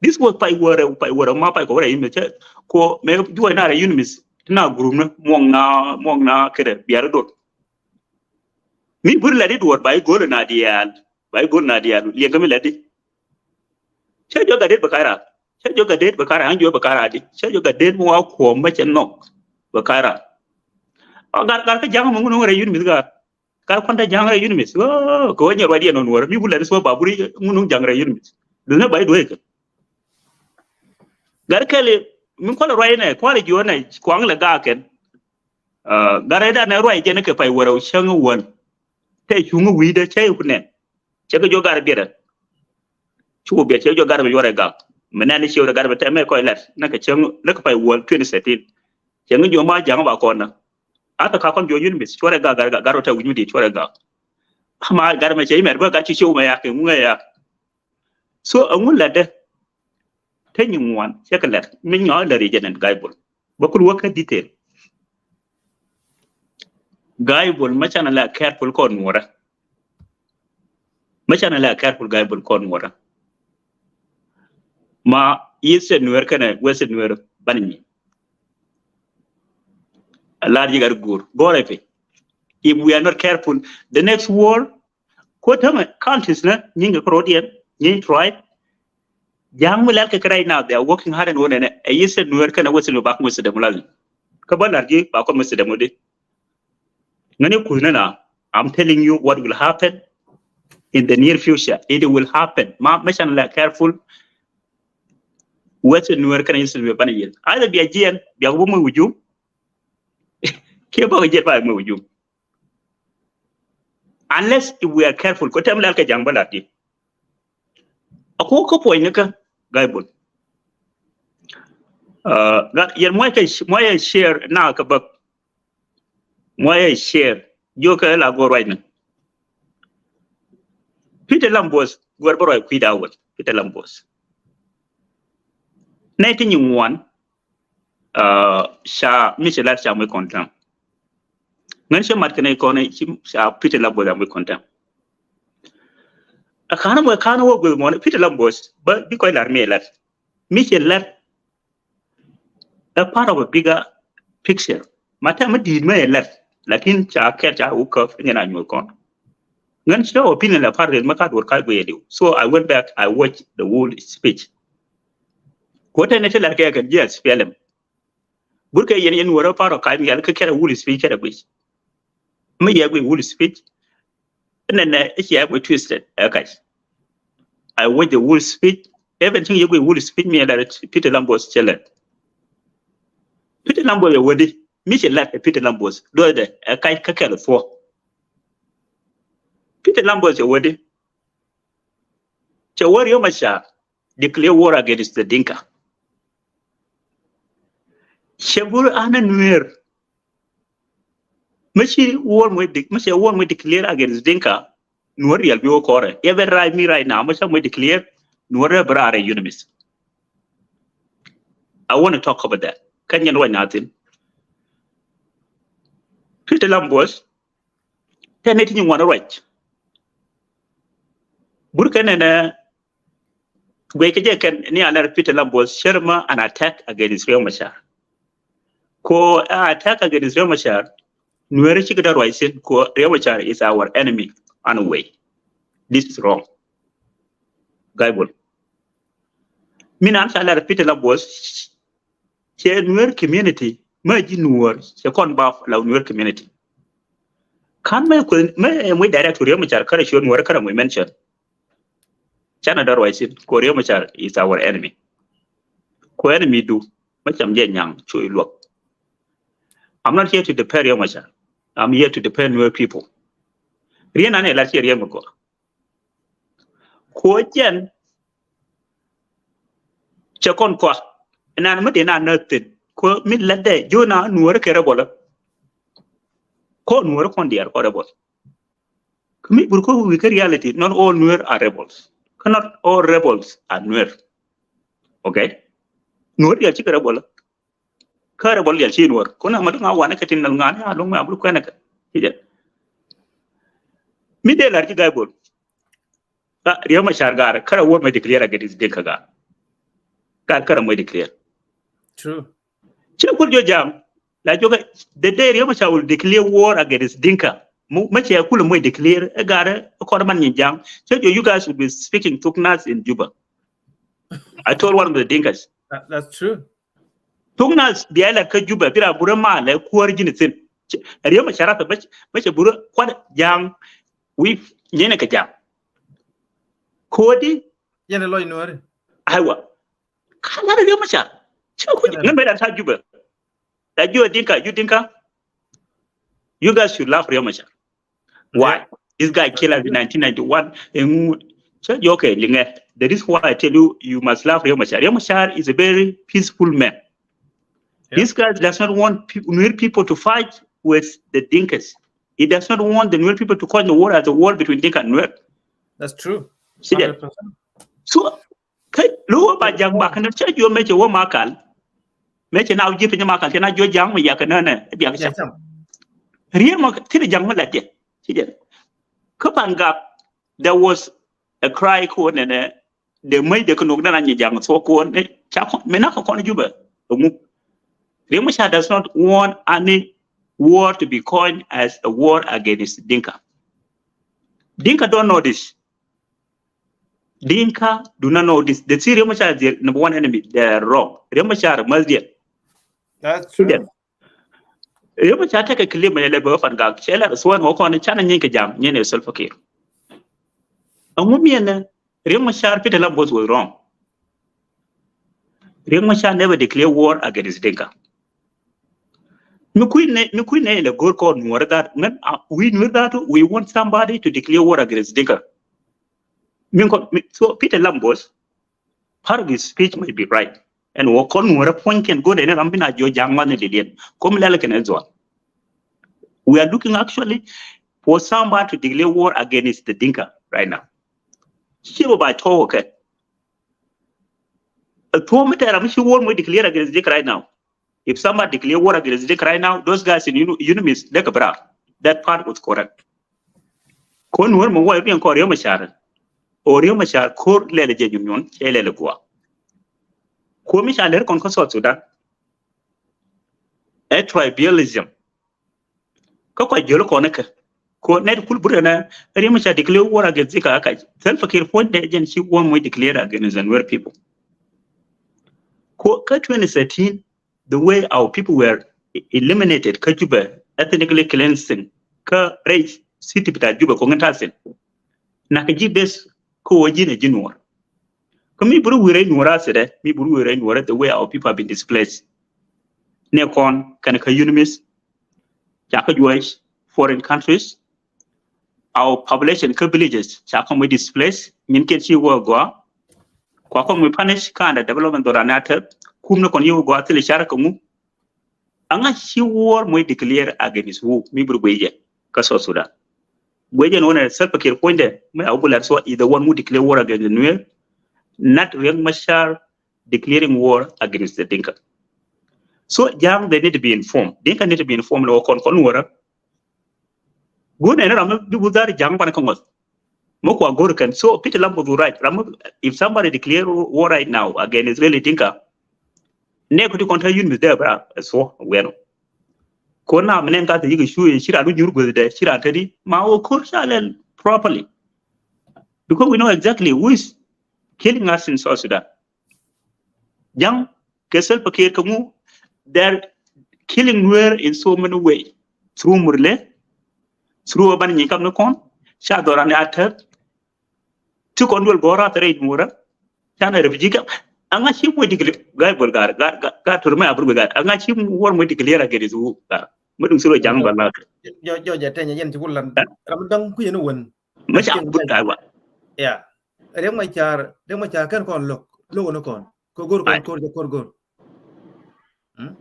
This was pay wärɛ, pay wärɛ ma pay kɔ wärɛ UNMISS cɛ ko mɛ juɔc na rɛ UNMISS na group ni muɔŋ na, muɔŋ na kɛdɛ biarɛ dot. Mi bur lɛ di duɔt ba i̱ go̱l na diaal, ba i̱ go̱l na diaal liɛŋ kɛ mi lɛ di. Cɛ jɔ gat det bɛ kara, cɛ jɔ gat det bɛ kara, an jɔ bɛ kara di. Cɛ jɔ gat det mi wa kuɔm mɛ cɛ nɔk bɛ kara. Ɔ gat, gat kä ja̱ŋ mɛ ŋun wärɛ UNMISS gat. Kar kuan ta ja̱ŋ rɛy UNMISS. Oh, kɛ wä nyɛ ruac diɛn ɔ nuɔr. Mi wulɛ ni suɔ baburi ŋun nuŋ ja̱ŋ rɛy UNMISS. Duŋ ni ba i̱ duee kɛ. Gar kɛli mi kualɛ ruac nɛ, kualɛ jiɔ nɛ, kuaŋ lɛ gaak kɛn. Ah, gar rɛy dan nɛ ruac jɛn kɛ pay wärɛ cäŋ wäl. Tɛ cuŋ wi̱i̱dɛ cä i̱ ku nɛn. Cɛ kɛ jiɔ gar biɛrɛ. Cu biɛt cɛ jiɔ gar bi yuɔrɛ gak. Mɛ nɛn ni ciɛ wärɛ gar bi tɛmɛ kɔc lɛt. Nɛ kɛ cäŋ, nɛ kɛ pay wäl twenty thirteen. Cɛ ŋä jiɔ ma ja̱ŋ ba kɔn na. Athɛ ka kɔn jiɔ UNMISS cuɔrɛ gak gar, gar, gar wä tɛ wi̱c mi di̱i̱t cuɔrɛ gak. Ama gar mɛ cɛ imɛr bä gar ci ciw mɛ yak kɛ ŋuŋɛ yak. So ɛŋu lɛ dɛ. Te nyi ŋuan cɛ kɛ lɛt mi nyɔ lɛ ri jɛ nɛn Gaibol. Bä kul wä kä detail. Gaibol mɛ canɛ lɛ careful kɔn nuɔrɛ. Mɛ canɛ lɛ careful Gaibol kɔn nuɔrɛ. Ma Eastern Nuer kɛnɛ Western Nuer banɛ nyi. A lar ji̱ gat gur gɔrɛ pi. If we are not careful, the next war, ko tämɛ counties nä nyiŋ kɛ kɛ rɔdiɛn nyiŋ tribe. Ja̱a̱ŋ mi lɛl kɛ kɛ right now, they are working hard and wonɛ nɛ ɛ Eastern Nuer kɛnɛ Western Nuer ba kɛ mɛ sedem lazim. Kä bä lar ji̱ ba kɛ mɛ sedem wä di. Ŋäni kuth ni na, I'm telling you what will happen in the near future. It will happen. Ma, mɛ canɛ lɛ careful. Western Nuer kɛnɛ Eastern Nuer banɛ yiel. Either bia jiɛn, bia wä mɛ wujum. Kiɛ bä kɛ jiɛn ba mɛ wujum. Unless if we are careful, ko tɛm lɛl kɛ ja̱ŋ bä lat di. A ko kä puɔ̱ny ni kä Gaibol. Uh, yɛn muɔc kɛ, muɔc kɛ share na kɛ bäk. Muɔc yɛ share. Jiökɛ la go̱o̱r ruacni. Peter Lam Buɔth guɛr bä ruac kui̱da wä Peter Lam Buɔth. Nɛy ti nyin ŋuan, uh, ca mi cɛ lat ca moc kɔn tɛm. Ŋän cɛ mat kɛ nɛy kɔn ci ca Peter Lam Buɔth ca moc kɔn tɛm. A ka̱n mɔ ka̱n wä gueth mɔn Peter Lam Buɔth bä bi kɔc lar mi lat. Mi cɛ lat a part of a bigger picture. Ma tɛm mi di̱i̱t mi ɛ lɛt, lakin ca kɛt ca wä käp ni na nyuɔth kɔn. Ŋän cɛ opinion la part rel mi ka duɔr ka guiɛ diw. So I went back, I watched the whole speech. Ko tɛn ni ti lat kɛ kɛ jiɛ S P L M. Burkɛ yɛn yɛn wärä part of ka mi yɛl kɛ kɛt a whole speech kɛt a guic. Mi yɛ guic whole speech. Nɛnɛ i̱ cia guic twisted ɛ kac. I watch the whole speech. Everything yɛ guic whole speech mi yɛ lat Peter Lam Buɔth cɛ lat. Peter Lam Buɔth yɛ wädi mi cɛ lat ɛ Peter Lam Buɔth duɔth dɛ ɛ kac kä kɛl thuɔ. Peter Lam Buɔth yɛ wädi cɛ wä Riek Machar declare war against the Dinka. Cɛ bur an a Nuer. Mɛ ci war mɛ de-, mɛ cɛ war mɛ declare against Dinka. Nuɔr riɛl bi wä kɔrɛ. Yɛ bɛ right mi right now. Mɛ cɛ mɛ declare Nuɔr rɛ bɛ rarɛ unanimous. I want to talk about that. Kä nyɛn ruac na thin. Peter Lam Buɔth. Tɛ ni ti nyin ŋuan ruac. Burkɛ nɛnɛ Guey kɛ jɛ kɛn ni a lɛr Peter Lam Buɔth cär mɔ an attack against Riek Machar. Ko a attack against Riek Machar, Nuer cikɛ dee ruac thin ko Riek Machar is our enemy. Anyway, this is wrong. Guy Bull. Min an ca lɛr Peter Lam Buɔth cɛ Nuer community, mɛ ji̱ Nuer cɛ kɔn baf la Nuer community. Kan mɛ kuɛ mɛ mɛ direct Riek Machar kärɛ ciö Nuer kärɛ mɛ mention. Canɛ dɔr ruac thin ko Riek Machar is our enemy. Ko enemy du mɛ cam jɛ nyaŋ cuy luɔk. I'm not here to defend Riek Machar. I'm here to defend Nuer people. Rien anɛ la ciɛ Riek Machar. Ko jɛn cɛ kɔn kua. Nan mi dee na nä thin ko mi lɛ dɛ jona Nuer kɛ rebel. Ko Nuer kɔn diɛr kɔ rebel. Kä mi bur ko wi̱i̱ kä reality, not all Nuer are rebels. Kä not all rebels are Nuer. Okay? Nuer diɛl cikɛ rebel. Kä rebel diɛl ci Nuer. Ko na ma dɔ̱ŋ a wanɛ kɛ tin nal ŋa̱n ya lo̱ŋ mɛ a bur kuɛnɛ kɛ. Ci jɛ. Mi dee lar ci Guy Bull. Ka Riek Machar gar kärɛ war mɛ declare against Dinka gar. Gar kärɛ mɛ declare. True. Cɛ kur jɔ jam la jɔ kɛ the day Riek Machar will declare war against Dinka. Mɛ cɛ kul mɛ declare ɛ gar ɛ kɔr man nyin jam. Cɛ jɔ you guys will be speaking Thuk Nath in Juba. I told one of the Dinkas. That, that's true. Thuk Nath bia la kä Juba bira burɛ ma la kuɔr jini thin. Riek Machar mɛ cɛ burɛ kuat jam. Wi nyene kɛ jam. Kodi. Yɛn lɔy Nuer. Aywa. Ka lar Riek Machar. Cɛ ko ŋa mɛ da ta Juba. Da Juba Dinka, you Dinka. You guys should love Riek Machar. Why? This guy killed us in nineteen ninety-one. Ɛŋu? Cɛ jɔ kɛ liŋɛ. That is why I tell you, you must love Riek Machar. Riek Machar is a very peaceful man. This guy does not want peop-, Nuer people to fight with the Dinkas. He does not want the Nuer people to cause the war as a war between Dinka and Nuer. That's true. See that? Hundred percent. So, kɛ lo wä ba jak bak ni cɛ jɔ mɛ cɛ wä Makal. Mɛ cɛ na wä ji̱ piny Makal cɛ na jɔ jak mɛ yak nɛ nɛ biak cɛ. Riek mɔ ti ni jak mɛ la jɛ. Ci jɛ. Kä Pangak, there was a cry ko nɛ nɛ de mɛ de kɛ nok dana nyɛ jak so ko nɛ ca ko mɛ na ko kɔn Juba. Ŋu. Riek Machar does not want any war to be coined as a war against Dinka. Dinka don't know this. Dinka do not know this. They see Riek Machar as their number one enemy. They are wrong. Riek Machar must deal. That's true. Riek Machar take a clip mɛ lɛ bɛ Pangak. Cɛ lɛ suɔn wä kɔn cana nyin kɛ jam nyin ɛ Salva Kiir. Ɛŋu miɛn nɛ Riek Machar Peter Lam Buɔth was wrong. Riek Machar never declare war against Dinka. Mi kui̱ nɛ, mi kui̱ nɛ in the good call Nuer that, men, uh, we Nuer that, we want somebody to declare war against Dinka. Min kɔn, mi, so Peter Lam Buɔth, part of his speech might be right. And wä kɔn Nuer puɔ̱ny kɛn go̱o̱dɛ ni ram bi na jɔ ja̱a̱ŋ wan ni liliɛn. Kom lɛl kɛn ɛ dhɔl. We are looking actually for somebody to declare war against the Dinka right now. Ci bɛ ba tɔk kɛ. Ɛ thuɔ̱k mi tɛɛr ram mi ci war moc declare against Dinka right now. If somebody declare war against Dinka right now, those guys in Uni-, UNMISS, they can bra. That part was correct. Kɔn Nuäär mɛ wä i̱ biɛn kɔn Riek Machar. O Riek Machar ko̱r lɛl jɛ Nyunyun, cɛ lɛl gua. Kɔn mi ca lɛr kɔn kä South Sudan. Ɛ tribalism. Kä kua jiöl kɔn kɛ. Kɔn nɛt kul burɛ na Riek Machar declare war against Dinka kä. Salva Kiir puɔ̱nydɛ jɛn ci war moc declare against the Nuer people. Kɔn kä twenty thirteen, the way our people were e-, eliminated kä Juba, ethnically cleansing, kä rɛy city bita Juba kɔn ŋän ta̱thi̱n. Nak ji̱ bes kä wä ji̱n ɛ ji̱ Nuɔr. Kä mi buru wi̱i̱ rɛy Nuɔr a sɛdɛ, mi buru wi̱i̱ rɛy Nuɔr the way our people have been displaced. Nɛ kɔn kɛn kä UNMISS, ca kä juɔc foreign countries, our population kä villages ca kä moc displace, nyin kiɛn ci wä gɔaa. Kua kɔn moc punish kä under development dhɔran a tɛth, kum ni kɔn yi wä gɔaa thil icar kä ŋu. Aŋa ci war moc declare against who, mi bur guiy jɛ kä South Sudan. Guiy jɛ ni wä nɛ Salva Kiir puɔ̱nydɛ, mi a wä bulɛ so is the one who declare war against the Nuer, not Riek Machar declaring war against the Dinka. So Jaŋ, they need to be informed. Dinka need to be informed. Wä kɔn kɔn wä rɛ. Gun ɛn ram mi bi wä dhar Jaŋ pan kä ŋɔth. Mɛ kua go̱r kɛn. So Peter Lam was right. Ram mi, if somebody declare war right now against really Dinka, nɛ kuti kɔn ta yun mi dhɛ bra so wɛno. Kɔn na mi nɛn ka thɛ yik shuɛ ci ran wä nyur gueth dɛ ci ran tɛdi ma wä ko̱r ca lɛl properly. Because we know exactly who is killing us in South Sudan. Jaŋ kɛ Salva Kiir kɛ ŋu, they're killing Nuer in so many way. Through Murle, through a ban nyi kam ni kɔn, ca dhɔran a tɛth. Ti kɔn duel gɔra thɛrɛ in Murle, ca na refugee kam. Aŋa ci moc declare, guy bol gar, gar, gar, gar tur mɛ abur gar. Aŋa ci war moc declare against who? Gar. Mɛ duŋ siro Jaŋ ba la. Jɔ, jɔ, jɛ tɛnyɛ yɛn ci wul lan. Eh? Ram daŋ ku yɛn wän. Mɛ ca bur gar wa. Yeah. Riek Machar, Riek Machar kɛn kɔn lo̱k, lo̱k ni kɔn. Kor gor, kor, kor, kor gor. Hmm?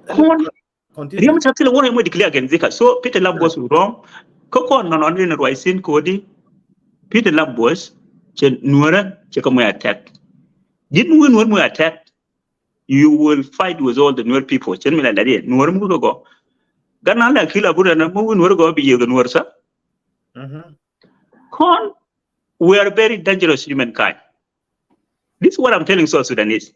Kɔn, continue. Riek Machar thilɛ wä rɛ mɔ declare against Dinka. So Peter Lam was wrong. Kä kɔn nɔnɔ ni ruac sin kodi. Peter Lam was cɛ Nuäärä cɛ kä mɔ attack. Ji̱n mi wi̱n Nuäär mɔ attack, you will fight with all the Nuer people. Cɛ mi la la di Nuäär mɔ kɛ gɔ. Gan na la kila burɛ na mɔ wi̱n Nuäär gɔ bi yɛ gɛ Nuäär sa. Mhm. Kɔn, we are very dangerous humankind. This is what I'm telling South Sudanese.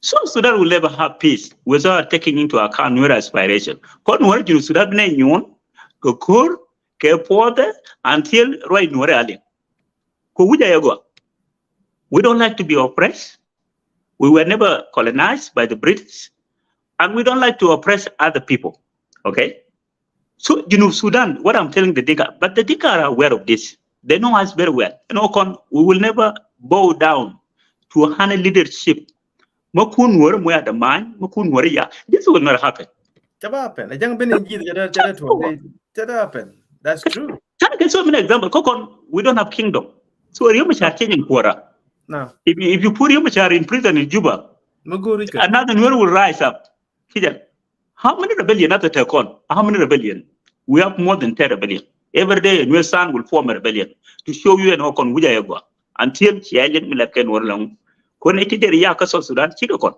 South Sudan will never have peace without taking into account Nuer aspiration. Kɔn Nuer Junub Sudan bi nɛ nyuɔn kɛ ko̱r kɛ puɔthɛ until ruac Nuer a liŋ. Kɛ wi̱c a yɛ gɔaa. We don't like to be oppressed. We were never colonized by the British. And we don't like to oppress other people. Okay? So Junub Sudan, what I'm telling the Dinka, but the Dinka are aware of this. They know us very well. You know, kɔn, we will never bow down to any leadership. Mɛ kun Nuäär mɔ undermine, mɛ kun Nuäär ya. This will not happen. Cɛ ba happen. Ɛ jaŋ ben in ji̱ cɛ dee, cɛ dee tuɔɔk. Cɛ dee happen. That's true. Can I get so many examples? Kɔn, we don't have kingdom. So Riek Machar change in Kura. No. If you, if you put Riek Machar in prison in Juba, another Nuer will rise up. Kijɛ. How many rebellion after Tekon? How many rebellion? We have more than ten rebellion. Every day a new son will form a rebellion to show you ɛn ɔ kɔn wi̱c a yɛ gɔaa. Until ci alien mi lɛp kɛn wär lɔŋ. Kɔn iti der ya kä South Sudan ci kɛ kɔn.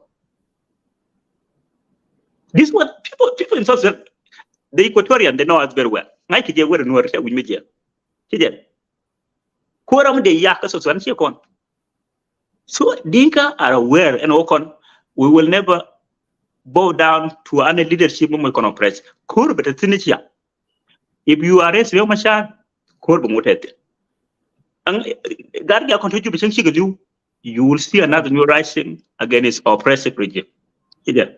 This one, people, people in South Sudan, the Equatorian, they know us very well. Ŋa̱c kɛ jɛ wär in wär cɛ wi̱c mi jɛ. Kijɛ. Kuɔrä mi dee yak kä South Sudan ciɛ kɔn. So Dinka are aware ɛn wä kɔn, we will never bow down to any leadership mi mɔ kɔn oppress. Ko̱r bɛ te thi̱n cia. If you arrest Riek Machar, ko̱r bɛ ŋut te thi̱n. Ɛn gat gat kɔn te Juba cieŋ cikɛ li̱w, you will see another new rising against oppressive regime. Kijɛ.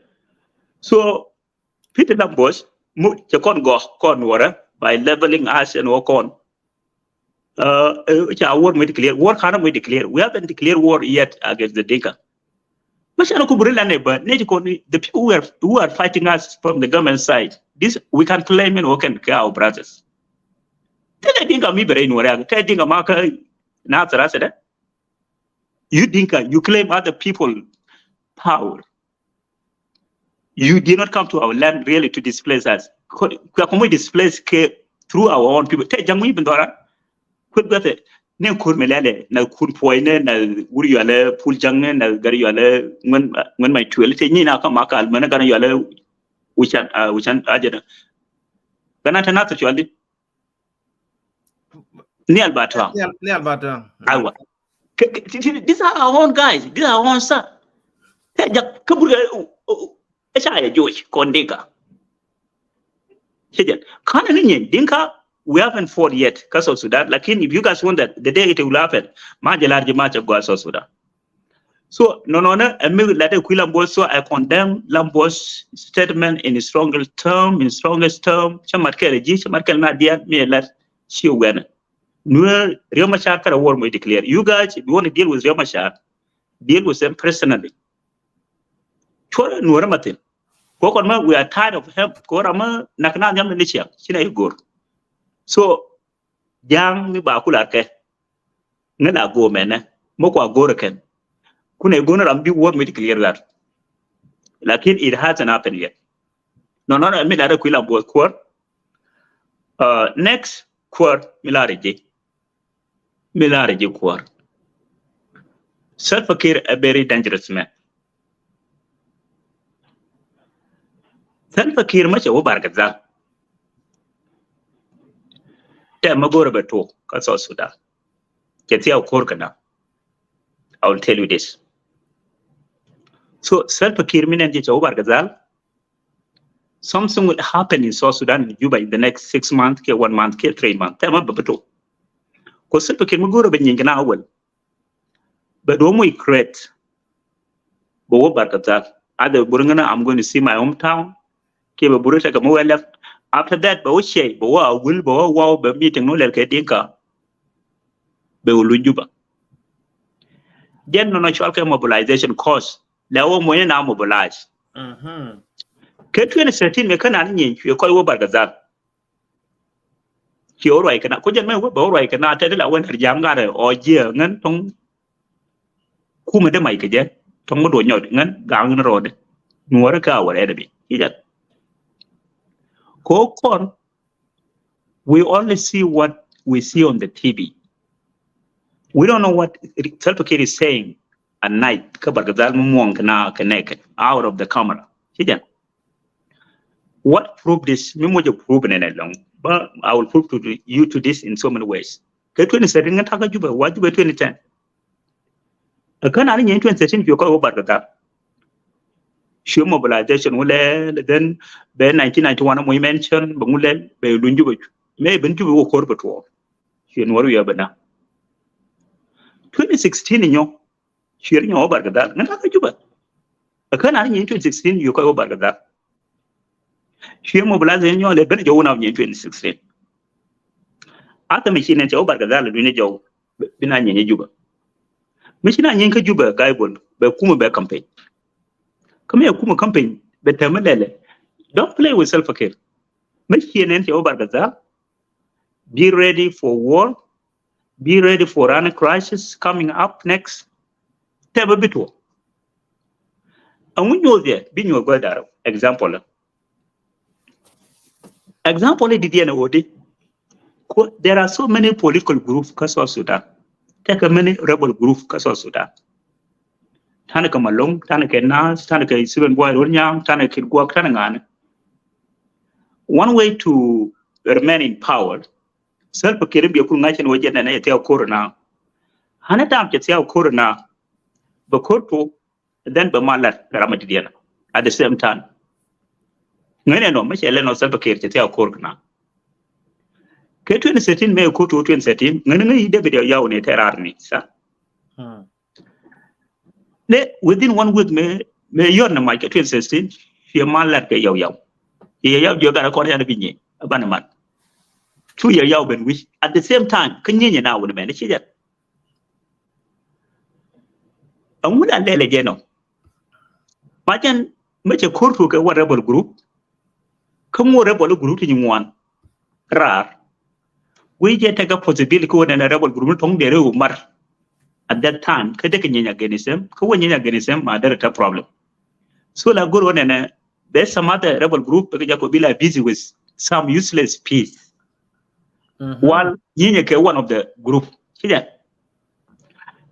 So Peter Lam Bush, mu cɛ kɔn gɔ̱ kɔn wärä by leveling us ɛn wä kɔn. Uh, uh, ca war mɛ declare, war kana mɛ declare. We haven't declared war yet against the Dinka. Mɛ ca na ku buri la nɛ ba, nɛ ci kɔn, the people who are, who are fighting us from the government side, this, we can claim ɛn wä kɛn kɛ our brothers. Tɛ Dinka mi bɛ rɛ in wärä, tɛ Dinka ma kä na thara sɛ dɛ. You Dinka, you claim other people power. You did not come to our land really to displace us. Kua kɔmɔ displace kɛ through our own people. Tɛ jaŋ mi bin dɔra. Kuet gɔtɛ. Ni kur mi lɛlɛ na kun puɔy ni na wur yualɛ pul jaŋ ni na gar yualɛ ŋuɛn ŋuɛn ma tuɛl ti nyi na ka ma kal mɛ ni gar yualɛ wucan a wucan a jɛ na. Gana ta na ta cual di. Ni albatang. Ni al- ni albatang. Aiwa. K- k- t- t- These are our own guys. These are our own son. Te jak kabur ga. Ɛ ca yɛ Joc kɔn Dinka. Cɛ jɛn. Kan ni nyɛ Dinka, we haven't fought yet. Ka South Sudan. Lakin if you guys want that, the day it will happen, ma jɛ lar jɛ ma cɛ gɔa South Sudan. So no no no. Ɛ mi la de kui Lam Buɔth. So I condemn Lam Buɔth statement in strongest term, in strongest term. Cɛ mat kɛl ji, cɛ mat kɛl na dial mi lat. Ci wɛn. Nuer Riek Machar kara war mo declare. You guys, if you want to deal with Riek Machar, deal with them personally. Cuɔr Nuer ma thin. Ko kɔn ma, we are tired of him. Ko ram ma nak na nyam ni ciang. Cina i gor. So jang mi ba kular ke. Ngena go mene. Mo kwa gor ken. Kuna i gor ram bi war mo declare that. Lakin it hasn't happened yet. No no no. Mi la da kui Lam Buɔth kuɔr. Uh, next kuɔr mi la reji. Mi la reji kuɔr. Salva Kiir a very dangerous man. Salva Kiir ma cɛ wä Bargazal. Tɛ ma gor bɛ to ka South Sudan. Cɛ thia kor kana. I will tell you this. So Salva Kiir mi nɛn cɛ wä Bargazal. Something will happen in South Sudan, in Juba, in the next six months, ke one month, ke three months. Tɛ ma bɛ to. Ko Salva Kiir mi gor bɛ nyin kana awal. Bɛ duɔ mo create. Bɛ wä Bargazal. Other buri ngana, I'm going to see my hometown. Ke bɛ buri tɛ kɛ mo wɛ left. After that bɛ wä cɛ, bɛ wä Awil, bɛ wä Waw, bɛ meeting no lɛl kɛ Dinka. Bɛ wä luny Juba. Jɛn nɔnɔ cual kɛ mobilization cost. Lɛ wä mo na mobilize. Kɛ twenty thirteen mɛ kɛ nan nyɛ cuɛ kɔc wä Bargazal. Ci wä ruac kɛ na ko jɛn mɛ wä bɛ wä ruac kɛ na tɛt la wä nɛr jam gat ɔ jiɛ ŋän tɔŋ. Kumɛ dee mac kɛ jɛ tɔŋ mi duɔ nyɔt ŋän gaŋ ni rɔɔdɛ. Nuɔrɛ kä a wä rɛɛdɛ bi ci jɛ. Ko kɔn, we only see what we see on the T V. We don't know what Salva Kiir is saying at night. Kä Bargazal mi muɔŋ kɛ na kɛ nɛkɛ out of the camera. Ci jɛ. What prove this? Mi moja prove nɛnɛ lɔŋ. But I will prove to you to this in so many ways. Kɛ twenty thirteen ŋän takä Juba, wa Juba twenty ten. Ɛ kän ani nyɛn twenty thirteen cuɛ kɔc wä Bargazal. Cuɛ mobilization wä lɛ, then bɛ nineteen ninety-one mo mention bɛ ŋu lɛ bɛ luny Juba. Mɛ ben Juba wä kor bɛ tuɔ. Cuɛ Nuɔr wiɛ bɛ na. Twenty sixteen nyɔ. Cuɛ nyɔ wä Bargazal. Ŋän takä Juba. Ɛ kän ani nyɛn twenty sixteen cuɛ kɔc wä Bargazal. Cuɛ mobilization nyɔ lɛ ben jɔw na nyɛn twenty sixteen. Ata mi ci nɛn cɛ wä Bargazal dunia jɔw. Bi na nyɛn Juba. Mi ci na nyɛn kä Juba guy bol bɛ kumɛ bɛ campaign. Kä mi kumɛ campaign bɛ tɛmɛ lɛlɛ. Don't play with Salva Kiir. Mi ci nɛn cɛ wä Bargazal. Be ready for war. Be ready for any crisis coming up next. Tɛ bä bi tuɔ. Ɛŋu nyuɔth yɛ bi nyuɔth gɔ̱a̱r darɛ. Example. Example di diɛn ɛ ɣöö di. There are so many political groups kä South Sudan. Tɛkɛ many rebel groups kä South Sudan. Tanɛ kɛ Malong, tanɛ kɛ Nas, tanɛ kɛ Stephen Boy Rol Nyang, tanɛ kɛ Guak, tanɛ ŋa̱a̱nɛ. One way to remain in power. Salva Kiir in biɛ kul ŋa̱c in wä jɛ nɛnɛ yɛ thiaw kor na. Hanɛ dam cɛ thiaw kor na. Bɛ kor tu, then bɛ ma lat kɛ ram a didiɛn. At the same time. Ŋäcnɛ nɔ, mɛ cɛ lɛ nɔ Salva Kiir cɛ thiaw kor na. Kɛ twenty thirteen mɛ kor tu twenty thirteen, ŋäcnɛ ŋäc David Yaw Yaw ni tɛ rar ni, sa. Dee within one week mɛ, mɛ yɔr ni mac kɛ twenty sixteen, cuɛ mal lat kɛ Yaw Yaw. Yaw Yaw jiɔ gat kɔn yan bi nyi, a ban mat. Cu Yaw Yaw ben wi̱c. At the same time, kä nyi nyi na wuni mɛn ci jɛ. Aŋu la lɛlɛ jɛ nɔ. Macɛn mɛ cɛ kor tu kɛ wä rebel group. Kä ŋu rebel group ti nyi ŋuan. Raar. Wi̱i̱ jɛ tekɛ possibility kä wä nɛn rebel group ni tɔŋ dee rɛ wä mar. At that time, kä dee kɛ nyiny against them, kä wä nyiny against them, ma dee rɛ tɛ problem. So la go̱r wä nɛn, there's some other rebel group, bɛ kɛ jakɔ bi la busy with some useless peace. While nyiny kɛ one of the group, Ci jɛ.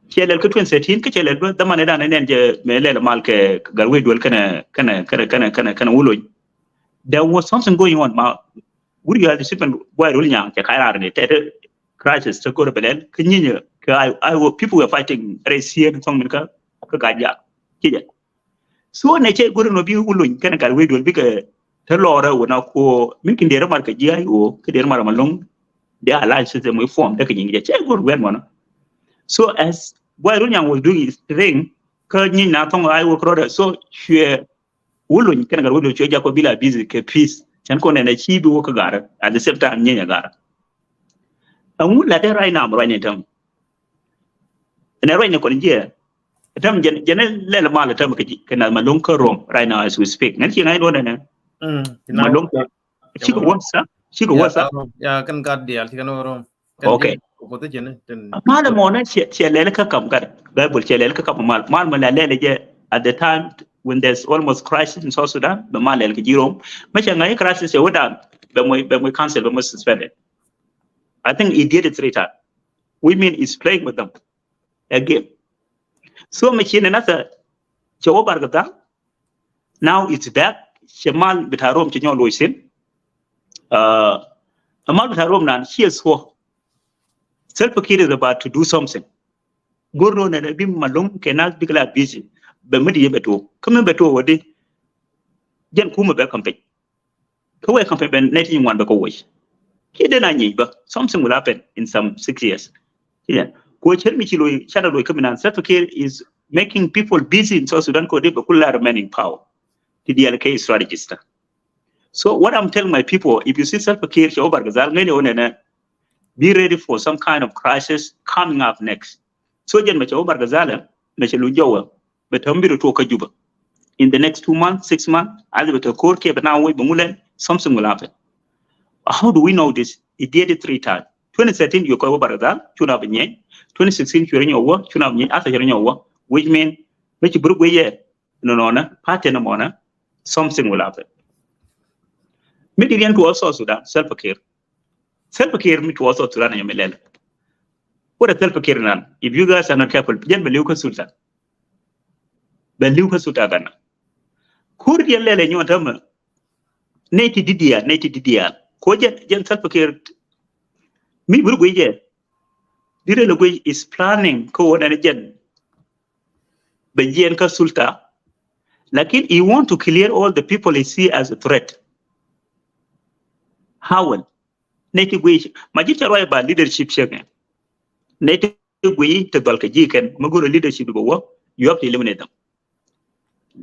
Cɛ lɛl kä twenty thirteen, kä cɛ lɛl bä dhaman idan nɛn jɛ mɛ lɛl mal kɛ Gatwec Dual kɛnɛ, kɛnɛ, kɛnɛ, kɛnɛ, kɛnɛ, kɛnɛ Wuluny. There was something going on ma wuri ya di sipen guay rul nyang cɛ kai rar ni tɛ tɛ crisis tɛ kor belen kä nyinyɛ kɛ I, I, people were fighting race here and song min kä, kä gaja. Ci jɛ. So nɛ cɛ gori nɔ bi Wuluny kɛnɛ Gatwec Dual bikɛ te lɔrɛ wä na ko mi kin derɛ mar kɛ jiay o kɛ derɛ mar ma lɔŋ. De alliance system we form de kɛ nyingi jɛ cɛ gori wɛn mɔnɔ. So as Guay Rul Nyang was doing his thing, kä nyiny na thɔŋ I wä kɛ rɔdɛ. So cuɛ Wuluny kɛnɛ Gatwec Dual cuɛ jakɔ bila busy kɛ peace. Cɛn kɔn nɛ ci bi wä kä garɛ. At the same time nyiny a garɛ. Ɛŋu la de right now ruany ni tɛm. Nɛ ruany ni kɔn jiɛ. Tɛm jɛn, jɛn lɛl mal tɛm kɛ ji, kɛ na ma lɔŋ kä Rome right now as we speak. Ŋɛn ci ŋa̱c duɔn nɛ. Mm, ci na Malɔŋ kɛ, ci kɛ wä sa, ci kɛ wä sa. Ya, kɛn gat dial, ci kɛn wä Rome. Kɛn Okay. Jɛ, kɛ position, tɛn. Mal mɔ nɛ cɛ, cɛ lɛl kä kam gat. Bible cɛ lɛl kä kam mal. Mal mɔ la lɛl jɛ at the time when there's almost crisis in South Sudan, bɛ mal lɛl kɛ ji Rome. Mɛ cɛ ŋa̱c crisis cɛ wä dan, bɛ mɔ, bɛ mɔ cancel, bɛ mɔ suspended. I think he did it three times. We mean he's playing with them. A game. So mɛ ci nɛ nathɛ cɛ wä Barkadhal. Now it's back. Cɛ mal bita Rome cɛ nyɔ loc thin. Uh, a mal bita Rome nan ci a thuɔ. Salva Kiir is about to do something. Gor nɔ nɛ bi ma lɔŋ kɛ nath bikɛ la busy. Bɛ mi di yɛ bɛ tuɔ. Kä mi bɛ tuɔ wä di. Jɛn kumɛ bɛ campaign. Kä wee campaign bɛ nɛy ti nyin ŋuan bɛ kɛ woc. Kiɛ den a nyic bä. Something will happen in some six years. Yeah. Kuɔ cɛr mi ci loc, canɛ loc kä mi nan. Salva Kiir is making people busy in South Sudan kɛ di bɛ kula remaining power. Ti diɛl kɛ strategist. So what I'm telling my people, if you see Salva Kiir cɛ wä Barkadhal, ŋäcni wä nɛnɛ, be ready for some kind of crisis coming up next. So jɛn mɛ cɛ wä Barkadhal, mɛ cɛ lu jɔwä. Bɛ tɔm bi rɛ tuɔk kä Juba. In the next two months, six months, either bɛ tɔ ko̱r kiɛ bɛ na wec bɛ ŋulɛn, something will happen. How do we know this? He did it three times. Twenty thirteen, you kɔc wä Barkadhal, cu na bɛ nyɛny. Twenty sixteen, cu rɛ nyɔk wä, cu na bɛ nyɛny, asa cu rɛ nyɔk wä. Which mean, mɛ ci bur guic yɛ, nɔ nɔnɛ, party nɔ mɔnɛ, something will happen. Mi di riɛn tuɔɔk South Sudan, Salva Kiir. Salva Kiir mi tuɔɔk South Sudan, yɛ mi lɛl. What a Salva Kiir nan. If you guys are not careful, jɛn bɛ liw kä sulta. Bɛ liw kä sulta gana. Kur jɛn lɛlɛ nyuɔn tämɛ. Nɛy ti didial, nɛy ti didial. Ko jɛn, jɛn Salva Kiir. Mi bur guic jɛ. Di rɛl guic is planning ko wä nɛn jɛn. Bɛ jiɛn kä sulta. Lakin he want to clear all the people he see as a threat. How well? Nɛy ti guic, ma ji̱ cɛ ruac ba leadership cɛ kɛ. Nɛy ti guic ti dhɔl kɛ ji̱ kɛn, mi go̱o̱r leadership bɛ wä, you have to eliminate them.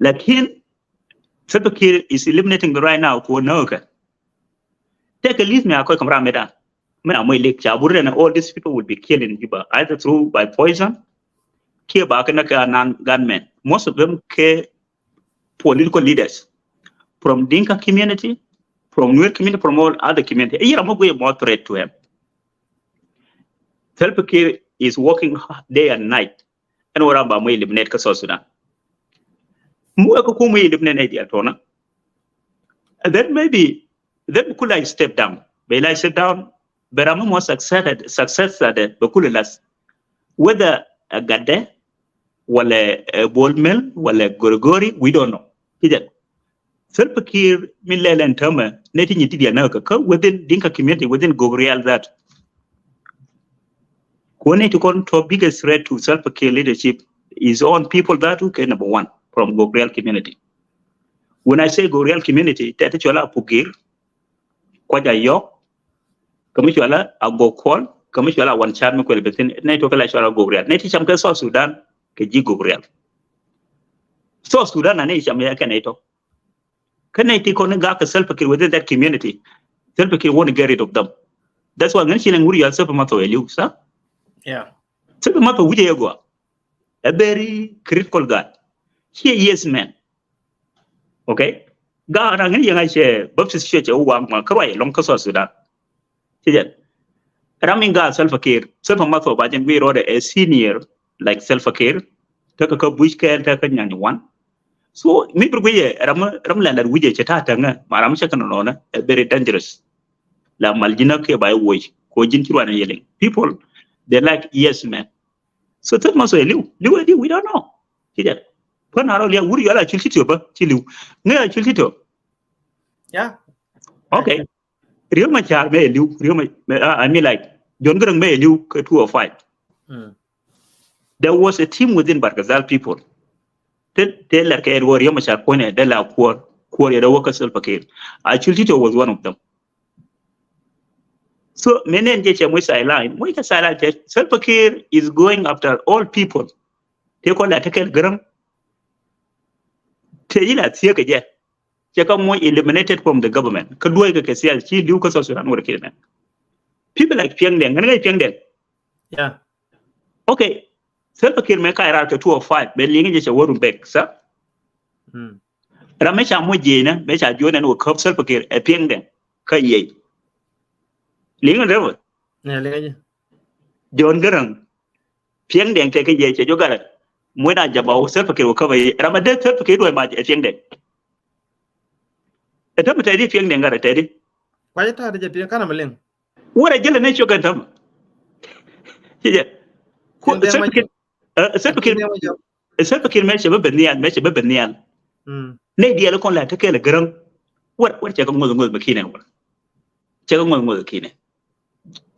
Lakin, Salva Kiir is eliminating them right now, kuɔ nääkɛ. Take a list mi a kɔc kam ram mi dan. Mi a moc lik ca bur den, all these people will be killed in Juba, either through by poison, kiɛ ba kɛ na kɛ non gunmen. Most of them kɛ political leaders from Dinka community, from Nuer community, from all other community. Ɛ yira mɔ guic mɔ threat to him. Salva Kiir is working day and night. Ɛn wä ram ba mɔ eliminate kä South Sudan. Mɔ wä kä kum mɔ eliminate nɛ dial tɔna. And then maybe, then kula step down. Bɛ la step down. Bɛ ram mɔ success, success ade bɛ kula las. Whether a Gatde, wala, eh, Bol Mel, wala Gregory, we don't know. Kijan. Salva Kiir mi lɛl ɛn tämɛ, nɛy ti nyin ti diɛn näk kä within Dinka community, within Gogrial that. Kuɔ nɛy ti kɔn tɔ biggest threat to Salva Kiir leadership is own people that who kɛ number one from Gogrial community. When I say Gogrial community, tɛ ti cɔl a Pugir, Kuac Ayɔk, kä mi cɔal a Gok Kuɔl, kä mi cɔal a Wan Car mi kuɛl bithin, nɛy tɔ kɛ la cɔal a Gogrial. Nɛy ti cam kɛ South Sudan, kɛ ji̱ Gogrial. South Sudan a nɛy cam yɛ kɛ nɛy tɔ. Kä nɛy ti kɔn ni gak kɛ Salva Kiir within that community. Salva Kiir want to get rid of them. That's why ŋän ci nɛ ŋur yɔal Salva Mathɔ ɛ liw, sa? Yeah. Salva Mathɔ wi̱cɛ yɛ gɔaa. A very critical guy. Ci a yes man. Okay? Gaat ram ŋän yɛn a cɛ Baptist Church ɛ waŋ ma kä ruac ɛlɔŋ kä South Sudan. Ci jɛn. Ram in gaat Salva Kiir. Salva Mathɔ ba jɛn guic rɔɔdɛ ɛ senior like Salva Kiir. Tekɛ kä Bush kɛɛl tekɛ Nyanya One. So mi bir guic ɛ ram, ram lɛn lat wi̱cɛ cɛ ta̱a̱ täŋɛ ma ram cɛ kɛ nɔnɔnɛ ɛ very dangerous. La mal ji̱n a kiɛ ba i̱ woc. Ko ji̱n ci ruan ɛ yɛliŋ. People, They like yes man. So thil mɔ so ɛ li̱w, li̱w ɛ li̱w, we don't know. Ci jɛ. Pä na rɔ liak wur yɔl a cul ci tiop bä ci li̱w. Ŋäc a cul ci tiop. Yeah. Okay. Riek Machar mɛ ɛ li̱w, Riek Machar, I mean like John Garang mɛ ɛ li̱w kɛ two oh five. There was a team within Bargazal people. Te te lɛr kɛ ɛ wä Riek Machar kuɔnɛ de la kuɔr kuɔr yɛ de wä kä Salva Kiir. A cul ci tiop was one of them. So menen jɛ cɛ muc sideline, muc kɛ sideline cɛ Salva Kiir is going after all people. Te kɔ la te kɛl Garang. Te yi la thiek kɛ jɛ. Cɛ ka muc eliminated from the government. Kä duɔy kɛ kɛ siasa ci li̱w kä South Sudan wä kɛ nɛ. People like Piɛŋ Dɛŋ, ŋän ŋäc Piɛŋ Dɛŋ. Yeah. Okay. Salva Kiir mɛ ka iral kɛ two oh five, bɛ liŋ jɛ cɛ wä Rumbek, sa? Ram mɛ ca muc jiɛc nɛ, mɛ ca juɔn ɛn wä käp Salva Kiir ɛ Piɛŋ Dɛŋ. Kä yiɛc. Liŋ rɛ wä. Yeah, liŋ jɛ. John Garang. Piɛŋ Dɛŋ tɛ kɛ yiɛc cɛ jɔ garɛ. Muec na jaba wä Salva Kiir wä käp ɛ yiɛc. Ram mɛ dee Salva Kiir duɔy mac ɛ Piɛŋ Dɛŋ. Ɛ tämɛ tɛdi Piɛŋ Dɛŋ garɛ tɛdi. Kuac ta̱a̱ ti jɛ Piɛŋ kanɛ mɛ liŋ. Wurɛ jälɛ ni ciök ɛn tämɛ. Ci jɛ. Ku Salva Kiir, ɛ, Salva Kiir, ɛ, Salva Kiir mɛ cɛ bä ben nhial, mɛ cɛ bä ben nhial. Nɛ diɛl kɔn la te kɛl Garang. Wurɛ, wurɛ cɛ kɛ ŋuɔth ŋuɔth mɛ kinɛ wurɛ. Cɛ kɛ ŋuɔth ŋuɔth kinɛ.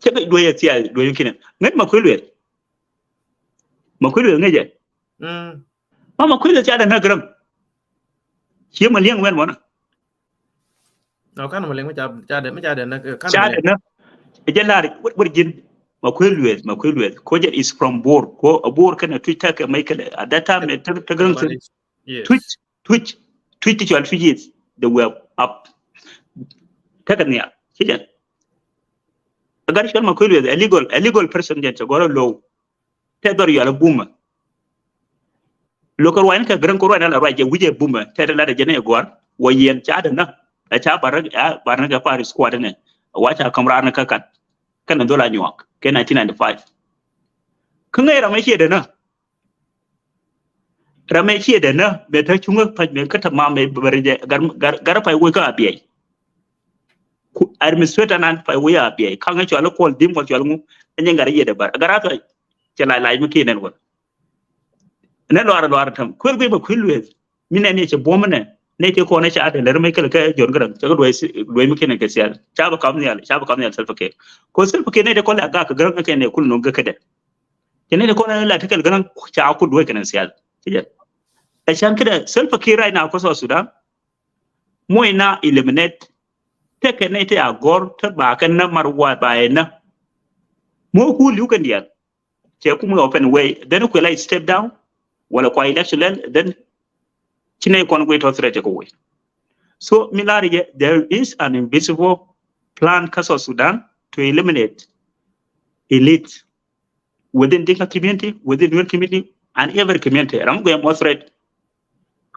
Cɛ kɛ duɔy a thial duɔy kinɛ. Ŋäc Makuei Lueth. Makuei Lueth ŋäc jɛ. Ma Makuei Lueth ca dɛ näk Garang. Ciɛ ma liɛŋ wɛn mɔnä. No, kan ma liŋ mi ca, ca dɛ, mi ca dɛ näk, kan ma liŋ. Ca dɛ näk. Ɛ jɛ lar, wä, wä ji̱n. Makuei Lueth, Makuei Lueth. Ko jɛ is from Bor. Ko a Bor kɛnɛ Tuic tekɛ mɛ kɛlɛ. At that time, ɛ tek, tek Garang. Yes. Tuic, Tuic, Tuic ti cɔal Tuic is the way up. Tekɛ nhial. Ci jɛ. A gar cɔal Makuei Lueth, a legal, a legal person jɛ cɛ gɔrɛ low. Tɛ dhɔr yɔal a bumä. Lo̱k kɛ ruac ni kɛ Garang kɛ ruac ni la ruac jɛ wi̱cɛ bumä. Tɛ tɛ lat a jɛ ni ɛ gɔ̱a̱r. Wä yɛn ca dɛ nä. Ɛ ca bar, a bar ni kɛ par squad ni. Wa ca kam rar ni kä kat. Kɛn ni dhol a nyuak. Kɛ nineteen ninety-five. Kä ŋäc ram ɛ ciɛ dɛ nä. Ram ɛ ciɛ dɛ nä. Mɛ te cuŋä pac mɛ kä te mam mɛ bɛ rɛ jɛ gar, gar, gar pac wä kä a biɛy. Ku administrator nan pa wi̱i̱ a biɛy. Kaŋ cɔal i̱ Kuɔl Di̱m kɔ cɔal ŋu. Ɛn jɛ ŋa̱r i̱ yɛ dee bär. Gat a thɔc. Cɛ lac lac mi kiɛ nɛn wä. Nɛ luaar luaar täm. Kuël guiy bä kui̱ lueth. Mi nɛn yɛ cɛ buɔ̱m nɛ. Nɛ cɛ kɔn ɛ ca dee lär mɛ kɛl kɛ John Garang. Cɛ kɛ duɔy si, duɔy mi kiɛ nɛn kɛ sial. Ca bä kam nhial, ca bä kam nhial Salva Kiir. Kɔ Salva Kiir nɛ cɛ kɔn lɛ a gak kɛ Garang kɛ nɛ kul nɔ gak kɛ dɛ. Cɛ nɛ cɛ kɔn lɛ la tekɛl Garang ca kul duɔy kɛ nɛn sial. Cɛ jɛ. Ɛ can kɛ dɛ Salva Kiir right now kɔ South Sudan. Muɔ̱c na eliminate. Tekɛ nɛy ti a gɔ̱r ti ba kɛ nä mar wa ba ɛ nä. Muɔ̱c ku li̱w kɛn diaal. Cɛ kum open way. Then kuɛ la step down. Wala kua election lɛl. Then ci nɛy kɔn guiy tɔ threat kɛ wei. So mi lar yɛ, there is an invisible plan kä South Sudan to eliminate elite within Dinka community, within Nuer community, and every community. Ram guɛ mɔ threat.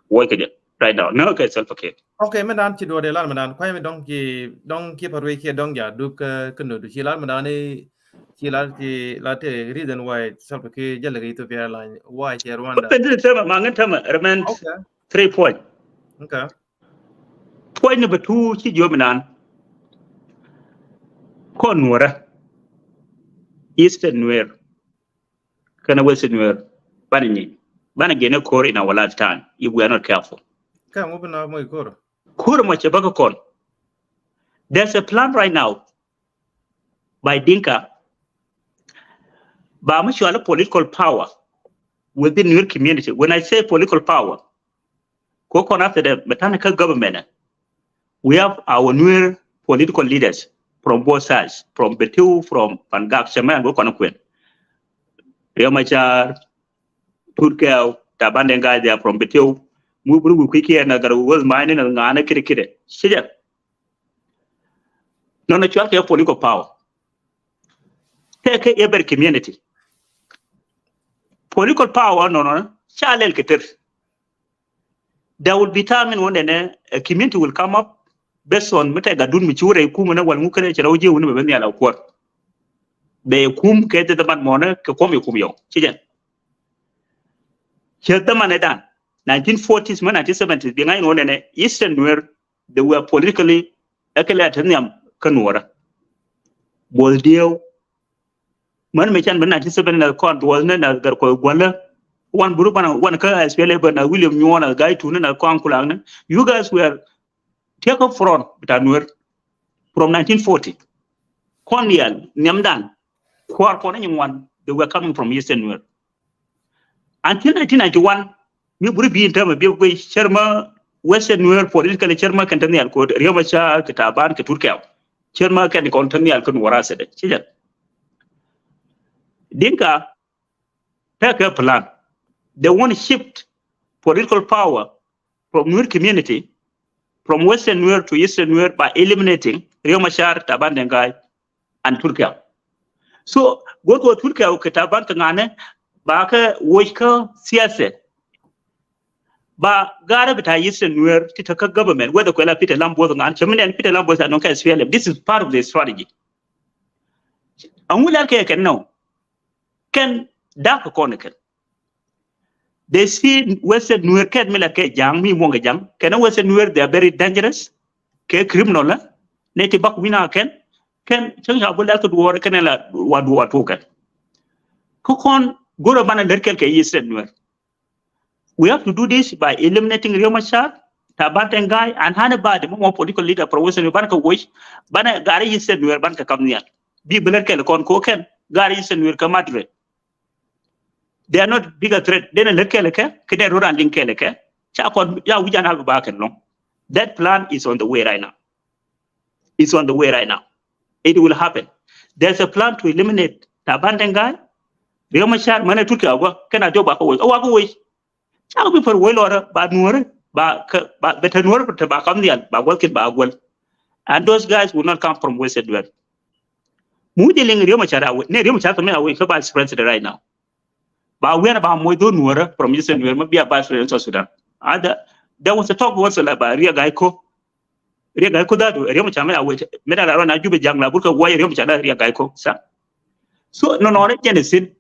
Woi kɛ jɛ right now. Nä kɛ Salva Kiir. Okay, mi dan ci duɔdɛ lar mi dan. Kuay mi dɔŋ ci dɔŋ ci par wei ci dɔŋ ja duk kä kä nudu ci lar mi dan ni ci lar ci lar te reason why Salva Kiir jɛ lɛ kɛ Ethiopia line, why ci Rwanda. Bɛ dini tɛmɛ ma ŋin tɛmɛ remain. Okay. Three point. Okay. Puɔ̱ny ni bɛ tuur ci jiɔp inan. Kɔn Nuɔrä. Eastern Nuer. Kɛnɛ Western Nuer. Banɛ nyi. Banɛ gɛn ɛ ko̱r in our lifetime if we are not careful. Kä ŋu bi na mɔ i ko̱r? Ko̱r mɔ cɛ bä kä kɔn. There's a plan right now by Dinka. Ba mi cɔal political power within Nuer community. When I say political power, ko kɔn after the Mechanical government, we have our Nuer political leaders from both sides, from Bentiu, from Pangak, Shaman, we kɔn kuɛn. Riek Machar, Tut Kɛɛw, Taban Deng Gai, they are from Bentiu. Mu buru wi kui̱ kiɛ na gar wä mani na ŋa̱na kiri kiri. Sija. Nɔnɔ cual kɛ political power. Tɛ kɛ every community. Political power nɔnɔ ca lɛl kɛ tɛr. There will be time in one day, a community will come up based on mi tɛ gat dun mi ci wurɛ kum na wal ŋu kɛnɛ cɛ rɛw jiɛ wuni bɛ ben yala kuɔr. Bɛ kum kɛ the man mɔnɛ kɛ kɔm yɛ kum yɔ. Ci jɛn. Cɛ the man dan. Nineteen forties ma nineteen seventies bi ŋa̱c in one day Eastern Nuer, they were politically, actually at nhiam kä Nuɔrä. Both Dieu, Män mɛ can bɛ nineteen seventy na kɔn duɔth ni na Gatkuoth Gua̱lä. Wan buru bana wan kä S P L A bä na William Nyuɔn na Gai Tuni na kɔn kulak ni. You guys were take up front bita Nuer from nineteen forty. Kɔn yɛl nhiamdan kua̱r kɔn ni ŋuan, they were coming from Eastern Nuer. Until nineteen ninety-one, mi buri bi in tɛmɛ bi guic cärmä Western Nuer political cärmä kɛn tɛ nhial kod Riek Machar kɛ Taban kɛ Turkey. Cärmä kɛn kɔn tɛ nhial kɛ Nuɔr asɛdɛ. Ci jɛ. Dinka tɛ kɛ plan. They want to shift political power from Nuer community, from Western Nuer to Eastern Nuer by eliminating Riek Machar, Taban Deng Gai, and Turkey. So go̱r kɛ Turkey kɛ Taban kɛ ŋanɛ ba kɛ woc kä siyasa. Ba garɛ bita Eastern Nuer ti te kä government, whether kuɛ la Peter Lam Both ŋan, cɛ mi nɛn Peter Lam Both a nɔŋ kɛ S P L M. This is part of the strategy. Aŋu lɛl kɛ kɛn nɔ. Kɛn dak kɔn kɛn. They see Western Nuer kɛn mi la kɛ ja̱ŋ mi muɔŋ kɛ ja̱ŋ. Kɛn Western Nuer, they are very dangerous. Kɛ criminal la. Ne ti bak wina kɛn. Kɛn cäŋ ca bu lɛl kɛ duɔr kɛn la wa duɔr tu kɛn. Kä kɔn go̱rɛ banɛ lɛr kɛl kɛ Eastern Nuer. We have to do this by eliminating Riek Machar, Taban Deng Gai, and anybody, more political leader from Western Nuer, ban kɛ woc, ban kɛ gari Eastern Nuer, ban kɛ kam nhial. Bi bi lɛr kɛl kɔn ko kɛn, gari Eastern Nuer kɛ Madrid. They are not bigger threat. Dee nɛ lät kɛl kɛ, kɛ dee rot an liŋ kɛl kɛ. Ca kɔn, ya wi̱c an al ba kɛn lɔŋ. That plan is on the way right now. It's on the way right now. It will happen. There's a plan to eliminate Taban Deng Gai. Riek Machar, mane Turkey agwa, kɛn a jɔk ba kɛ woc. Awa kɛ woc. Ca kɛ bi pär woc lɔrä, ba Nuɔrä, ba kɛ, ba, bɛ te Nuɔrä, bɛ te ba kam nhial, ba guɔl kit ba guɔl. And those guys will not come from Western Nuer. Mu jɛ liŋ Riek Machar a wec, ne Riek Machar kɛ mi a wec kɛ vice president right now. Ba wiɛn ba moc dho̱r Nuɔrä from Eastern Nuer, mi bia vice president South Sudan. Ada, there was a talk once la ba Riek Gai Kok. Riek Gai Kok that, Riek Machar mi a wec, mi da la rɔ na Jubɛ ja̱ŋ la burkɛ wec Riek Machar da Riek Gai Kok, sa. So, no, no, ne jɛn sin.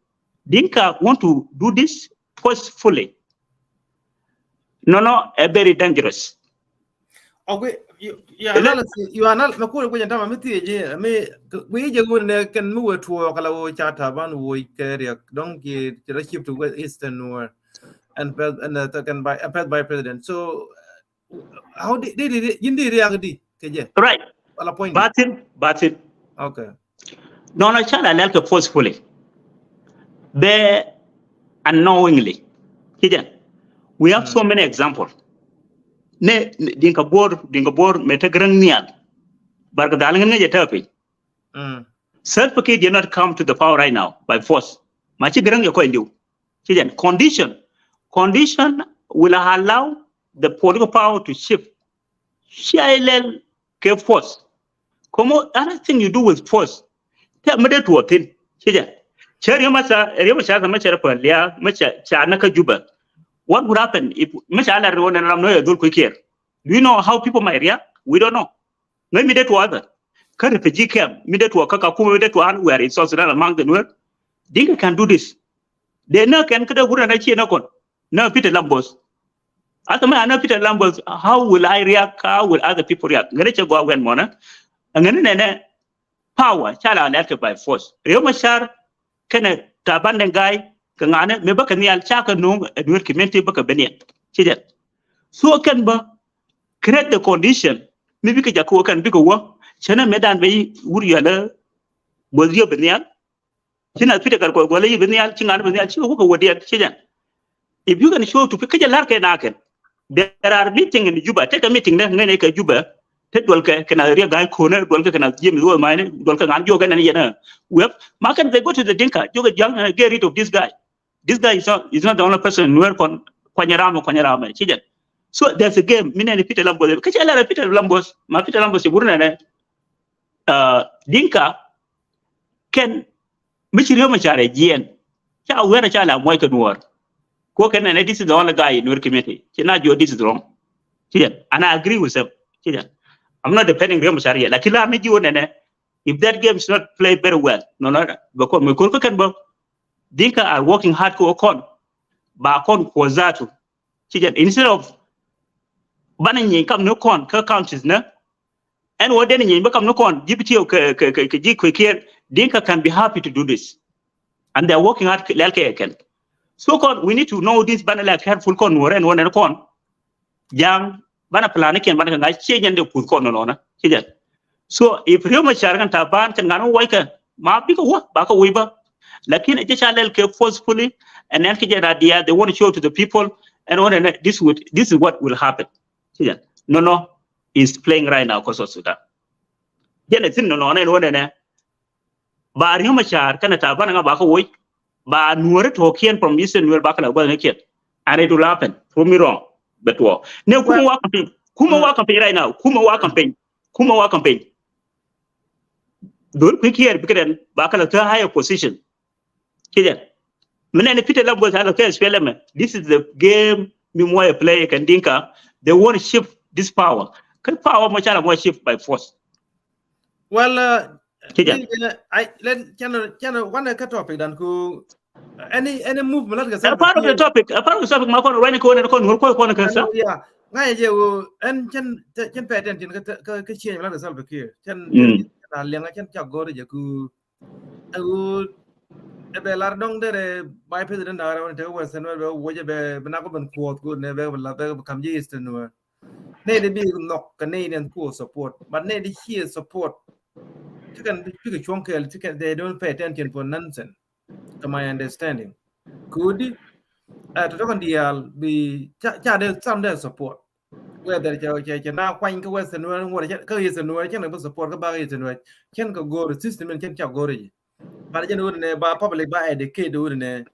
Dinka want to do this forcefully. No, no, a very dangerous. Okay, you, you analysis, you analysis, ma kuri kwenye tama mi thiec, mi, mi je gun ne kɛn mi wä tuɔɔk la wä ca Taban wä kɛ Riek, dɔŋ ki, ki la shift to West Eastern Nuer, and pɛth, and, uh, kɛn by, and pɛth by president. So, uh, how di, di, di, di, yin di riak di, kɛ jɛ? Right. Ala point. Batin, batin. Okay. Nɔnɔ ca la lɛl kɛ forcefully. Bɛ unknowingly. Ci jɛ. We have so many examples. Ne, ne, Dinka Bor, Dinka Bor, mɛ te Garaŋ nhial. Barkɛ dhal ŋän ŋäcɛ te piny. Salva Kiir did not come to the power right now by force. Ma ci Garaŋ yɛ kɔc liw. Ci jɛ. Condition. Condition will allow the political power to shift. Cia ilɛl kɛ force. Komo, anything you do with force. Tɛ mi dee tuɔ thin. Ci jɛ. Cɛ Riek Machar, Riek Machar, mi cɛ rɛ pɛn lia, mi cɛ, cɛ na kä Juba. What would happen if mi cɛ la rɛ wä nɛ ram nɔ yɛ dhol kui̱ kiɛr? Do you know how people might react? We don't know. Ŋäc mi dee tuɔ other. Kä refugee camp, mi dee tuɔ kä Kakuma, mi dee tuɔ anywhere in South Sudan among the Nuer. Dinka can do this. They know kɛn kä dee wurɛ na cie na kɔn. Na Peter Lambos. Asa mɛ ana Peter Lambos, how will I react? How will other people react? Ŋäni cɛ gɔaa wɛn mɔnɛ. Ŋäni nɛnɛ power ca la lɛt kɛ by force. Riek Machar kɛnɛ Taban Deng Gai kɛ ŋanɛ mɛ bä kɛ nhial ca kɛ no̱o̱ŋ ɛ Nuer community bä kɛ ben yɛn. Ci jɛ. So kɛn bä create the condition mi bikɛ jak kɛ wä kɛn bikɛ wä. Cɛnɛ mɛ dan bɛ wur yɛlɛ bä dhiep bɛ nhial. Ci na Peter Gatkuoth Gua̱lä yi bi nhial, ci ŋa̱n bi nhial, ci wä kɛ wä diɛn, ci jɛn. If you can show to kä jɛ la̱r kɛ na kɛn. There are meeting in Juba, tɛkɛ meeting dɛ ŋäcɛ kɛ Juba. Te duɔl kɛ kɛ na Riek Gai Kone, duɔl kɛ kɛ na James Wall Mine, duɔl kɛ ŋa̱n jiɔkɛ nɛn yɛn. Wep, ma kɛn they go to the Dinka, jiɔkɛ jiaŋ, uh, get rid of this guy. This guy is not, is not the only person in Nuer kɔn, kuany ram, kuany ram, ci jɛn. So there's a game, mi nɛn Peter Lambos, kä cɛ lɛr Peter Lambos, ma Peter Lambos ci bur nɛn, uh, Dinka, kɛn mi ci Riek Machar ɛ jiɛn. Ca wɛr ca la muɔc kɛ Nuɔr. Ko kɛn nɛ, this is the only guy in Nuer community. Ci na jiɔ, this is wrong. Ci jɛn. And I agree with them. Ci jɛn. I'm not defending Riek Machar yet. Lakin la mi jiɔ nɛnɛ, if that game is not played very well, no, no, no. Because mi kor kä kɛn bä, Dinka are working hard kɛ wä kɔn. Ba kɔn kuɔ zatu. Ci jɛn. Instead of banɛ nyieny kam ni kɔn kä counties nɛ, ɛn wä den nyieny bä kam ni kɔn, ji̱ bi tiɛw kɛ, kɛ, kɛ, kɛ ji̱ kuɛ kiɛr, Dinka can be happy to do this. And they are working hard lɛl kɛ kɛn. So kɔn, we need to know this, banɛ lɛ careful kɔn Nuɔrɛ ɛn wä nɛn kɔn. Ja̱a̱ŋ, banɛ plan kiɛn banɛ kɛ ŋa̱c ciɛ nyɛn dee kuth kɔn nɔnɔ na. Ci jɛn. So if Riek Machar kɛn Taban kɛn ŋa̱n wä wac kɛ, ma bikɛ wä, ba kɛ wä ba. Lakin ɛ jɛ ca lɛl kɛ forcefully, and then kɛ jɛ na dia, they want to show to the people, and want to, this would, this is what will happen. Ci jɛn. No, no, is playing right now 'cause of Sudan. Jɛn ɛ thin nɔnɔ na ɛn wä nɛnɛ. Ba Riek Machar kɛnɛ Taban ŋa ba kɛ woc, ba Nuɔri tɔkiɛn from Eastern Nuer ba kɛ la guath ni kiɛn. And it will happen. Prove me wrong. Bɛ tuɔ. Ne kumɛ wa campaign. Kumɛ wa campaign right now. Kumɛ wa campaign. Kumɛ wa campaign. Dhol kui̱ kiɛɛr bikɛ dɛn ba kɛ la third higher position. Ci jɛn. Mɛ nɛn Peter Lam Gueth a la kɛ S P L M. This is the game mi muɔyɛ play kɛn Dinka. They want to shift this power. Kɛ power mɔ ca la muɔyɛ shift by force. Well, uh, ci jɛn. Ai, len, can, can, one ka topic dan ku any, any move mi lat kɛ Salva Kiir. A part of the topic, a part of the topic ma kɔn ruany kɔn kɔn ŋur kɔn kɔn kɛ sa. Yeah. Ŋa̱c jɛ wo, ɛn cɛn, cɛn pay attention kɛ, kɛ, kɛ change mi lat kɛ Salva Kiir. Cɛn, cɛn, cɛn a liɛŋ, cɛn ca gɔr jɛ ku. Ɛ wo, ɛ bɛ lar dɔŋ derɛ Vice President na rɛ wani te Western Nuer bɛ wo jɛ bɛ, bɛ na ko ben kuɔth ku ne bɛ, bɛ la bɛ, bɛ kam jɛ Eastern Nuer. Nɛy di bi nhɔk kɛ nɛy diɛn ku support, but nɛy di ciɛ support. Ti kɛn bikɛ cuɔ̱ŋ kɛɛl, ti kɛn, they don't pay attention for nonsense. To my understanding. Kudi, ɛ, tɔtɔ kɛn diaal bi ca, ca dee, some dee support. Whether cɛ, cɛ, cɛ na kuany kä Western Nuer ŋuɔt, kä Eastern Nuer, cɛn kɛ bi support kä bak Eastern Nuer. Cɛn kɛ go̱o̱r system in cɛn ca go̱o̱r i̱. But jɛn wut nɛ ba public ba educate wut nɛ.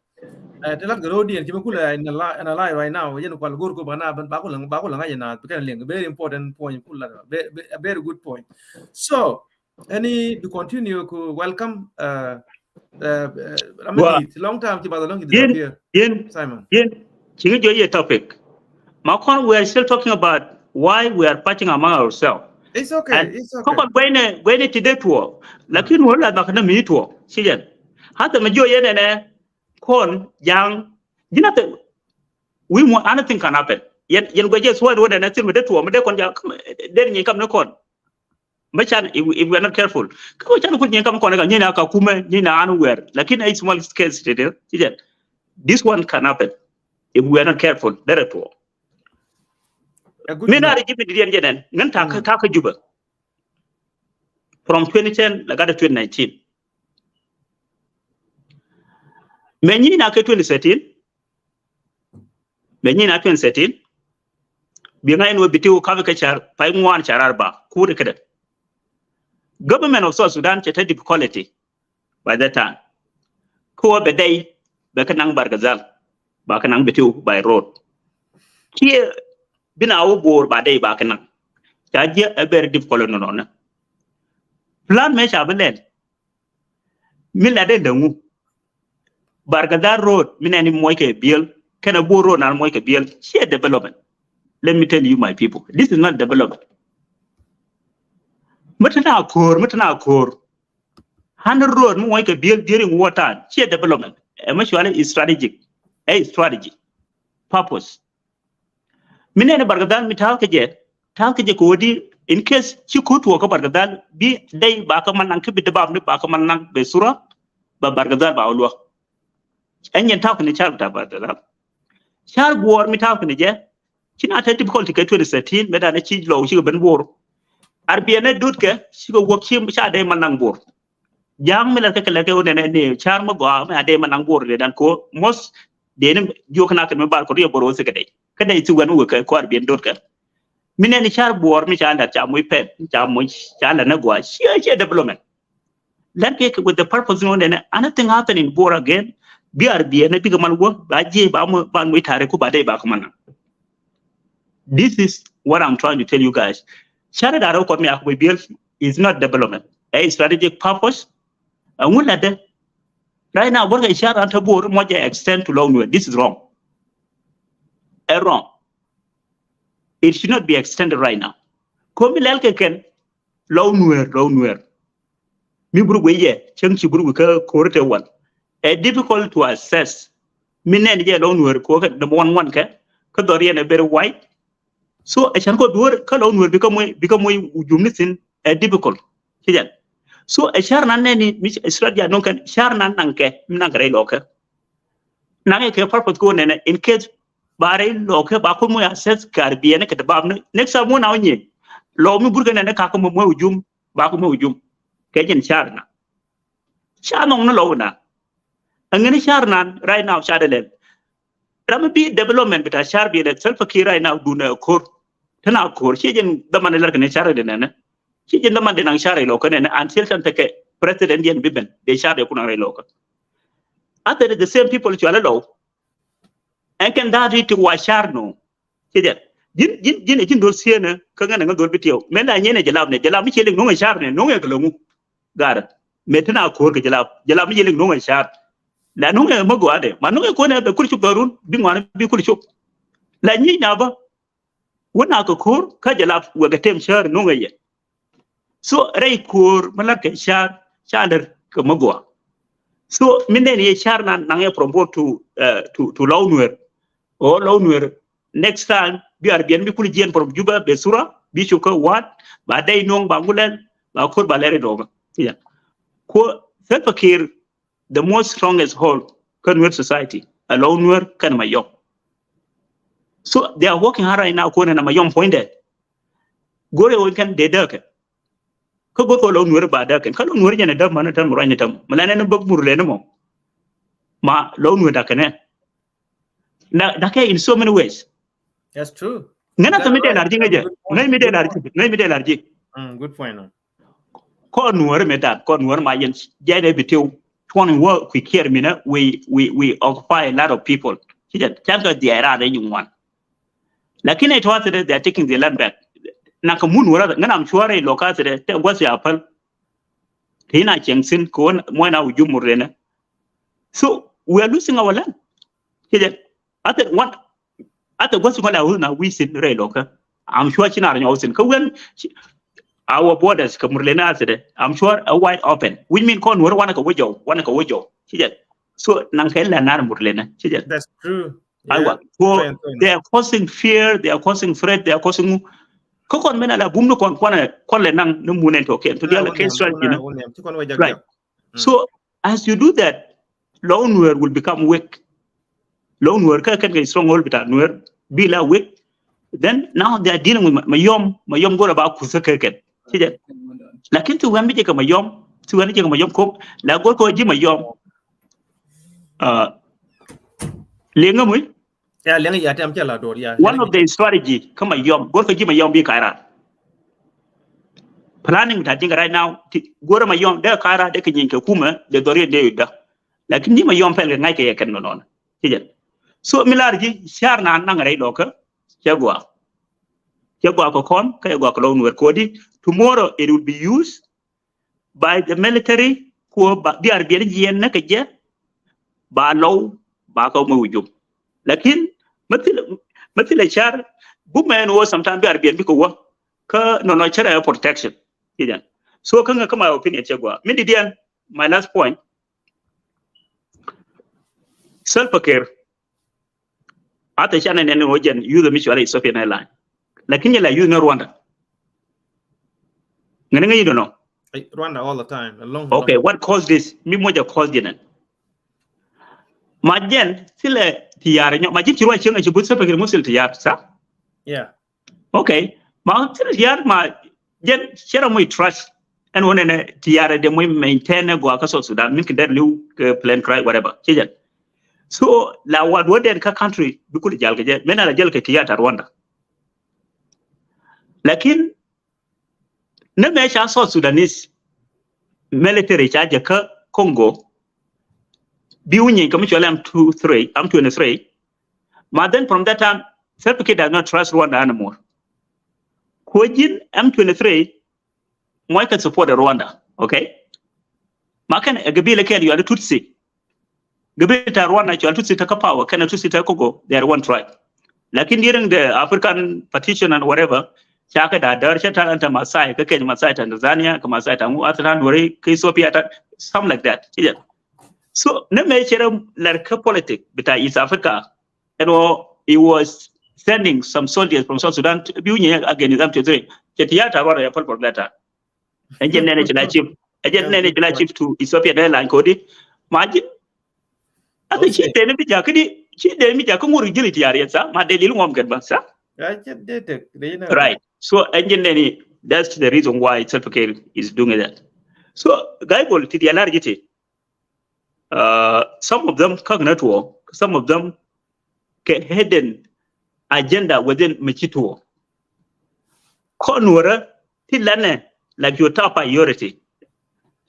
Ɛ, ti lat kɛ ro̱o̱diɛn ci mi kulɛ in a li-, in a line right now. Jɛn kual go̱r ku ba na, ba kulɛ, ba kulɛ ŋa̱c ina, bi kɛn liŋ. Very important point, kul lat. Very, very, a very good point. So, any to continue ku welcome, uh, uh, uh, long time ci ba long disappear. Yen, Simon. Yen, ci ngi jɔ ye topic. Ma kɔn, we are still talking about why we are fighting among ourselves. It's okay, it's okay. Kɔn guɛnɛ, guɛnɛ ti dee tuɔ. Lakin wala ma kana mi tuɔ. Ci jɛn. Hata mi jɔ yɛn nɛ kɔn ja̱a̱ŋ. Ji̱n a te, we want, anything can happen. Yɛn, yɛn guɛ jɛ suwa wala nɛ thil mi dee tuɔ, mi dee kɔn ja̱a̱ŋ, dee nyi kam ni kɔn. Mɛ can, if, if we are not careful. Kä wä can kut nyin kam kɔn ka nyin a ka kumɛ, nyin a an wɛr. Lakin a small case ti dee, ci jɛn. This one can happen. If we are not careful, derɛ tuɔ. Mi na ri ji̱ mi di diɛn jɛ nɛn, ŋän ta kä, ta kä Juba. From twenty ten, la gat twenty nineteen. Mɛ nyin a kɛ twenty thirteen. Mɛ nyin a twenty thirteen. Bi ŋa̱c ni wä bi ti wä ka̱p kɛ car, pay ŋuan car arba, kuri kɛ dɛ. Government of South Sudan cɛ te difficulty. By that time, kä wä bɛ dɛy, bɛ kɛ naŋ Bargazal, ba kɛ naŋ bi ti wä by road. Kiɛ bi na wä Bor ba dɛy ba kɛ naŋ. Ca jiɛ a very difficult nɔnɔ nɛ. Plan mɛ ca bi lɛl. Mi la den däŋu. Bargazal road, mi nɛn ni muɔc kɛ biɛl, kɛnɛ Bor road nan muɔc kɛ biɛl, ciɛ development. Let me tell you, my people, this is not development. Mi te na ko̱r, mi te na ko̱r. Hundred road mi muɔc kɛ biɛl during war time, ciɛ development. Ɛ mi cuali strategic, ɛ strategy, purpose. Mi nɛn ni Bargazal mi ta̱a̱ kɛ jɛ, ta̱a̱ kɛ jɛ kɛ wä di, in case ci ko̱ tuɔɔk kä Bargazal, bi dɛy ba kä man naŋ, kä bi däbap ni ba kä man naŋ bɛ sura, ba Bargazal ba wä luäk. Ɛn yɛn ta̱a̱ kɛ ni car bi ta̱a̱ Bargazal. Car Buɔɔr mi ta̱a̱ kɛ ni jɛ, ci na te difficulty kɛ twenty thirteen, mɛ dan ci lɔw ci kɛ ben Bor. Arbiɛn ɛ dot kɛ, ci kɛ wuɔk ci ca dɛy man naŋ Bor. Ja̱a̱ŋ mi lɛr kɛ kɛ lɛr kɛ wä nɛnɛ ni car mi gɔaa mi a dɛy man naŋ Bor dee dan ko, mos, dee ni jiök kɛ na kɛ mi bar kɔ riɛ Bor wä thikɛ dɛy. Kä dɛy thik wɛn wä kɛ kɔar biɛn dot kɛ. Mi nɛn ni car Buɔɔr mi ca lɛr ca moc pɛn, ca moc, ca lɛr ni gɔaa. Ciɛ, ciɛ development. Lɛr kɛ kɛ with the purpose ni wä nɛnɛ, anything happen in Bor again, bi arbiɛn ni bikɛ man wä, ba jiɛ ba moc, ba moc ta̱a̱ rɛ ku ba dɛy ba kɛ man naŋ. This is what I'm trying to tell you guys. Car da̱rä kɔt mi a kɛ biɛl is not development. A strategic purpose. Ɛŋu latdɛ. Right now, bä kɛ car an te Bor mɔ jɛ extend to Lɔw Nuer. This is wrong. Ɛ wrong. It should not be extended right now. Komi lɛl kɛ kɛn Lɔw Nuer, Lɔw Nuer. Mi group wee yɛ, cäŋ ci group kä ko̱r te wan. Ɛ difficult to assess. Mi nɛn jɛ Lɔw Nuer ko̱r kɛ, number one, one kɛ, kä dhɔr yɛn ɛ very wide. So, ɛ can kɔ duɔr kä Lɔw Nuer bikɛ moc, bikɛ moc jum ni thin, ɛ difficult. Ci jɛn. So ɛ car nan nɛni mi strategy a no̱ŋ kɛn car nan naŋ kɛ mi naŋ kɛ rɛy lɔkä. Naŋ kɛ purpose ko nɛnɛ in case ba rɛy lɔkä ba kun mu access kar biɛn kɛ te bam ni next time wun a wunye lɔ mi burkɛ nɛnɛ ka kun mu mwe ujum ba kun mwe ujum kɛ jin car nan. Car nɔŋ ni lɔ wuna. Ɛŋɛn car nan right now car de lɛl. Ram mi bi development bita car bi lɛ Salva Kiir right now dun ɛ kor. Tena kor ci jin daman lɛr kene car de nɛnɛ. Ci jin daman de naŋ car ilo kene nɛ until tan teke president yɛn bi ben de car de kuna ilo kene. Ate the same people cual ilo. Ɛn kɛn that it wa car no. Ci jin jin jin jin dol siene ka ŋɛn ŋa dol bi tiyo. Men la nyene jalab ne jalab mi ci lik nunga car ne nunga kalamu. Gar. Mɛ tena kor kɛ jalab jalab mi yɛ lik noŋɛ car. La noŋɛ mɛ gɔaa de ma noŋɛ konɛ bɛ kul cop dɔrun bi ŋuan bi kul cop. La nyi na ba wä na kɛ kor kä jalab wɛ kɛ tem car noŋɛ yɛ. So rɛy kor mɛ lat kɛ car car lɛr kɛ mɛ gɔaa. So mi nɛn yɛ car na naŋɛ promote to uh, to to Lɔw Nuer. O Lɔw Nuer next time bi ar biɛn bi kul jiɛn from Juba bɛ sura bi cop kä wat ba dɛy nuɔŋ ba ŋulɛl ba kor ba lɛri dɔɔŋä. Yeah. Ko Salva Kiir the most strongest hold kä Nuer society a Lɔw Nuer kɛn Mayɔm. So they are working hard right now ko nɛ na Mayɔm puɔ̱nydɛ. Go̱rɛ wä kɛn dee däkɛ. Kä go̱r kɔ Lɔw Nuer ba däkɛ kä Lɔw Nuer jɛn ɛ däk män ɛ täm ruany ɛ täm mɛ lɛn ɛn bäk mur lɛn mɔ. Ma Lɔw Nuer dakɛ nɛ. Na dakɛ in so many ways. That's true. Ŋɛn a thɛ mi dee lar ji̱ ŋäcɛ ŋäc mi dee lar ji̱ ŋäc mi dee lar ji̱. Good point. Kɔn Nuäri mi dat kɔn Nuäri ma yɛn jɛn ɛ bi tiw tuɔn in wä kui kiɛr minä we we we occupy a lot of people. Ci jɛ can kɛ diɛ ran in ŋuan. Lakin ɛ tɔa thɛ they are taking the land back. Na kɛ mun Nuäri ŋɛn am cuarɛ lo ka thɛ tɛ guath ya päl. Ti na cɛŋ sin kɛ wä mɔɛ na wu jumur rɛnɛ. So we are losing our land. Ci jɛ a thɛ wan Ate gua̱th ŋɔ la wä na wi̱i̱ sin rɛy lokä. I'm sure ci nar nyɔw sin kä wen our borders kä murlena asede. I'm sure a wide open which mean kɔn wär wan kä wä jɔw wan kä wä jɔw. Ci jɛ so naŋ kɛ la nar murlena ci jɛ. That's true. Aywa. So they are causing fear, they are causing threat, they are causing ŋu. Kä kɔn mena la bum ni kɔn kɔn kɔn le naŋ ni munen to ken to dial ke strategy na. Right. So as you do that, Lɔw Nuer will become weak. Lɔw Nuer kä kɛn kɛ stronghold bita Nuer bi la weak. Then now they are dealing with Mayɔm. Mayɔm go̱r ba kuth kä kɛn. Ci jɛ. Lakin ti wɛn bi jɛ kɛ Mayɔm. Ti wɛn bi jɛ kɛ Mayɔm kom. La go̱r kɔ ji̱ Mayɔm. Liŋä muy. Ya liŋ ya tɛm cɛ la dor ya. One of the strategy kä Mayɔm go̱r kä ji̱ Mayɔm bi kairan. Planning ta jiŋ right now go̱r Mayɔm de kairan de kɛ nyin kɛ kumɛ de dor yɛ de da. Lakin ji̱ Mayɔm pɛl kɛ ŋa̱c kɛ yɛ kɛn nɔnɔ. Ci jɛ. So mi lar ji̱ car na naŋ rɛy lokä cɛ gua. Cɛ gua kɛ kɔn kɛ gua kɛ Lɔw Nuer kodi tomorrow it will be used by the military kuɔ ba diar biɛl jiɛn nɛ kɛ jɛ ba Lɔw ba kɛ mɛ wujum. Lakin mɛ thilɛ mɛ thilɛ car bumɛn wä sometimes diar biɛl bikɛ wä kä nɔnɔ cärɛ protection. Kijan. So kä ŋä kä my opinion cɛ gua mi di diɛn my last point. Salva Kiir. Ate canɛ nɛn ni wä jɛn youth mi cuarɛ Ethiopian Airline. Lakin yɛ la youth ni Rwanda. Ŋäni ŋäni dono. Rwanda all the time. Okay, what caused this? Mi moja cause jɛn. Ma jɛn thilɛ tiyar nyɔ ma jin ci ruwa cieŋ a ci but Salva Kiir musil tiyar sa. Yeah. Okay. Ma thilɛ tiyar ma jɛn cɛrɛ moc trust. Ɛn wä nɛnɛ tiyarɛ de moc maintain ɛ gɔaa kä South Sudan min kɛ dɛr liw kɛ plane crash whatever. Ci jɛn. So la wat wä dɛn kä country bi kul jal kɛ jɛ mɛn ala jal kɛ tiyar ta Rwanda. Lakin ni mɛ ca South Sudanese military ca jɛ kä Congo. Bi wä nyiny kɛ mi cual M two three, M twenty-three. Ma then from that time Salva Kiir does not trust Rwanda anymore. Kuɔ jin M twenty-three mɔc kɛ support Rwanda, okay? Ma kɛn ɛ gabila kɛl yual Tutsi. Gabila ta Rwanda cual Tutsi ta kä power kɛn Tutsi ta Congo, they are one tribe. Lakin during the African partition and whatever, ca kɛ da däär ca ta anta Masai kä kɛn Masai ta Tanzania kä Masai ta ŋu ata ta Nueri kä Ethiopia ta something like that. Ci jɛ. So ni mɛ cɛrɛ lɛr kä politic bita East Africa. And he was sending some soldiers from South Sudan to bi wä nyiny against them to three. Cɛ tiyar ta Rwanda ya pal por leta. Ɛn jɛ nɛnɛ ci la chief. Ɛ jɛn nɛni ci la shift to Ethiopian Airline kodi. Ma ji̱n. Ɛ ci dee ni bi jakä di, ci dee ni bi jakä ŋur ji̱ li ti yar yɛn sa, ma dee lil ŋuɔm kɛn ba sa. Ɛ ci dee tek, dee ni. Right. So, ɛ jɛn nɛni, that's the reason why Salva Kiir is doing that. So, Guy Bol ti diɛ lar ji̱ ti. Uh, some of them kak na tuɔ, some of them kɛ hidden agenda within mi ci tuɔ. Kɔn wärä ti lanɛ like your top priority.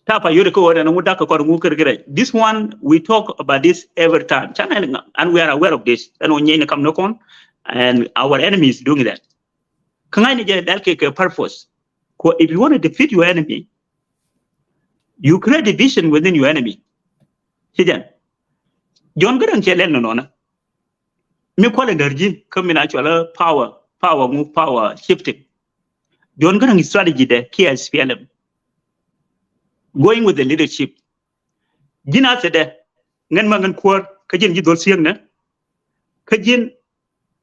Top priority kɛ wärä ni ŋu dak kɛ kɔn ŋu kir kir. This one, we talk about this every time. Channel, and we are aware of this. Ɛn wä nyɛn ni kam ni kɔn, and our enemy is doing that. Kä ŋa̱cni jɛ dal kɛ kɛ purpose. Kɛ if you want to defeat your enemy, you create division within your enemy. Ci jɛn. John Garang cɛ lɛl nɔnɔnɛ. Mi kualɛ ndär ji̱ kä mi na cualä power, power ŋu, power shifting. John Garang strategy dɛ kiɛ S P L M. Going with the leadership. Ji̱n a thedɛ ŋän ma ŋän kuäär kä ji̱n ji̱ dhol siäŋnɛ. Kä ji̱n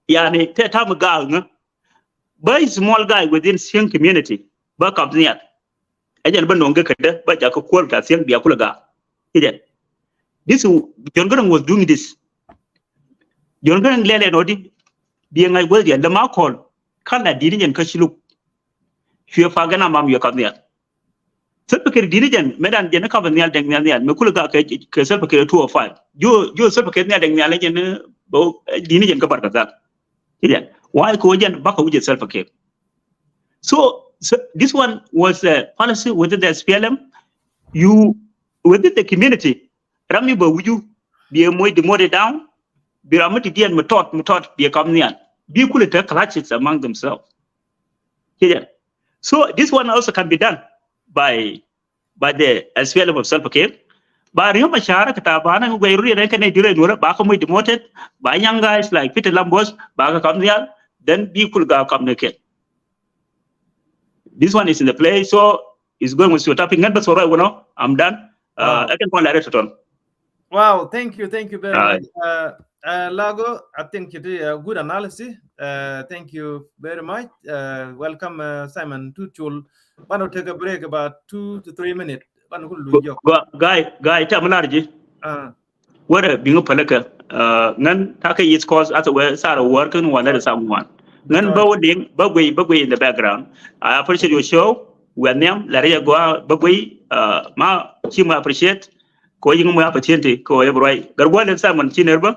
yani tɛ tam gaak ŋä. Bä small guy within Siäŋ community bä kap nhial. Ɛ jɛn bä no̱o̱ŋ kɛ kädä bä jakä kuäär ta Siäŋ bia kulɛ gaak. Ci jɛn. This, John Garang was doing this. John Garang lɛl ɛn ɔdi. Biɛ ŋa̱c guäth diɛn lɛ ma kɔl. Kan la di̱t ni jɛn kä ci luk. Cuɛ fa gɛn a mam yɛ kap nhial. Salva Kiir di̱t ni jɛn mɛ dan jɛn ni kap nhial dɛŋ nhial nhial mɛ kulɛ gaak kɛ, kɛ Salva Kiir two oh five. Jo, jo Salva Kiir nhial dɛŋ nhial jɛn ni bä di̱t ni jɛn kä Barkazal. Ci jɛn. Why kɛ wä jɛn bakɛ wi̱cɛ Salva Kiir. So, so this one was a policy within the S P L M. You, within the community, ram mi bä wi̱cu biɛ moc demoted down. Bi ram mi ti diɛn mi tɔt mi tɔt biɛ kap nhial. Bi kulɛ te clashes among themselves. Ci jɛn. So this one also can be done by by the S P L M of Salva Kiir. Ba Riek Machar kɛ ta ba na guɛy ruri rɛn kɛ nɛ dire nuɔrɛ ba kɛ moc demoted, ba young guys like Peter Lam Bol ba kɛ kap nhial, then bi kul ga kap ni kɛ. This one is in the play, so it's going with your topic. Ŋän bä sɔrɔ wä nɔ, I'm done. Uh, I can go and let it on. Wow, thank you, thank you very much. Uh, uh, Lago, I think it is a good analysis. Uh, thank you very much. Uh, welcome, uh, Simon Tuchul. Banɔ take a break about two to three minutes. Banɔ kulu jɔk. Guy, guy, tɛm lar ji̱. Uh. Wärɛ biŋ päläkä. Uh, ŋän takä East Coast as a wɛ sar wär kän wan lɛ sam wan. Ŋän bä wä diŋ, bä guiy, bä guiy in the background. I appreciate your show. Wɛ nhiam, lɛ rɛ yɛ gua bä guiy. Uh, ma ci ma appreciate. Kɛ wä yiŋ mɔ opportunity kɛ wä yɛ bi ruac. Gɛr gua̱l in Simon ci nɛr bä.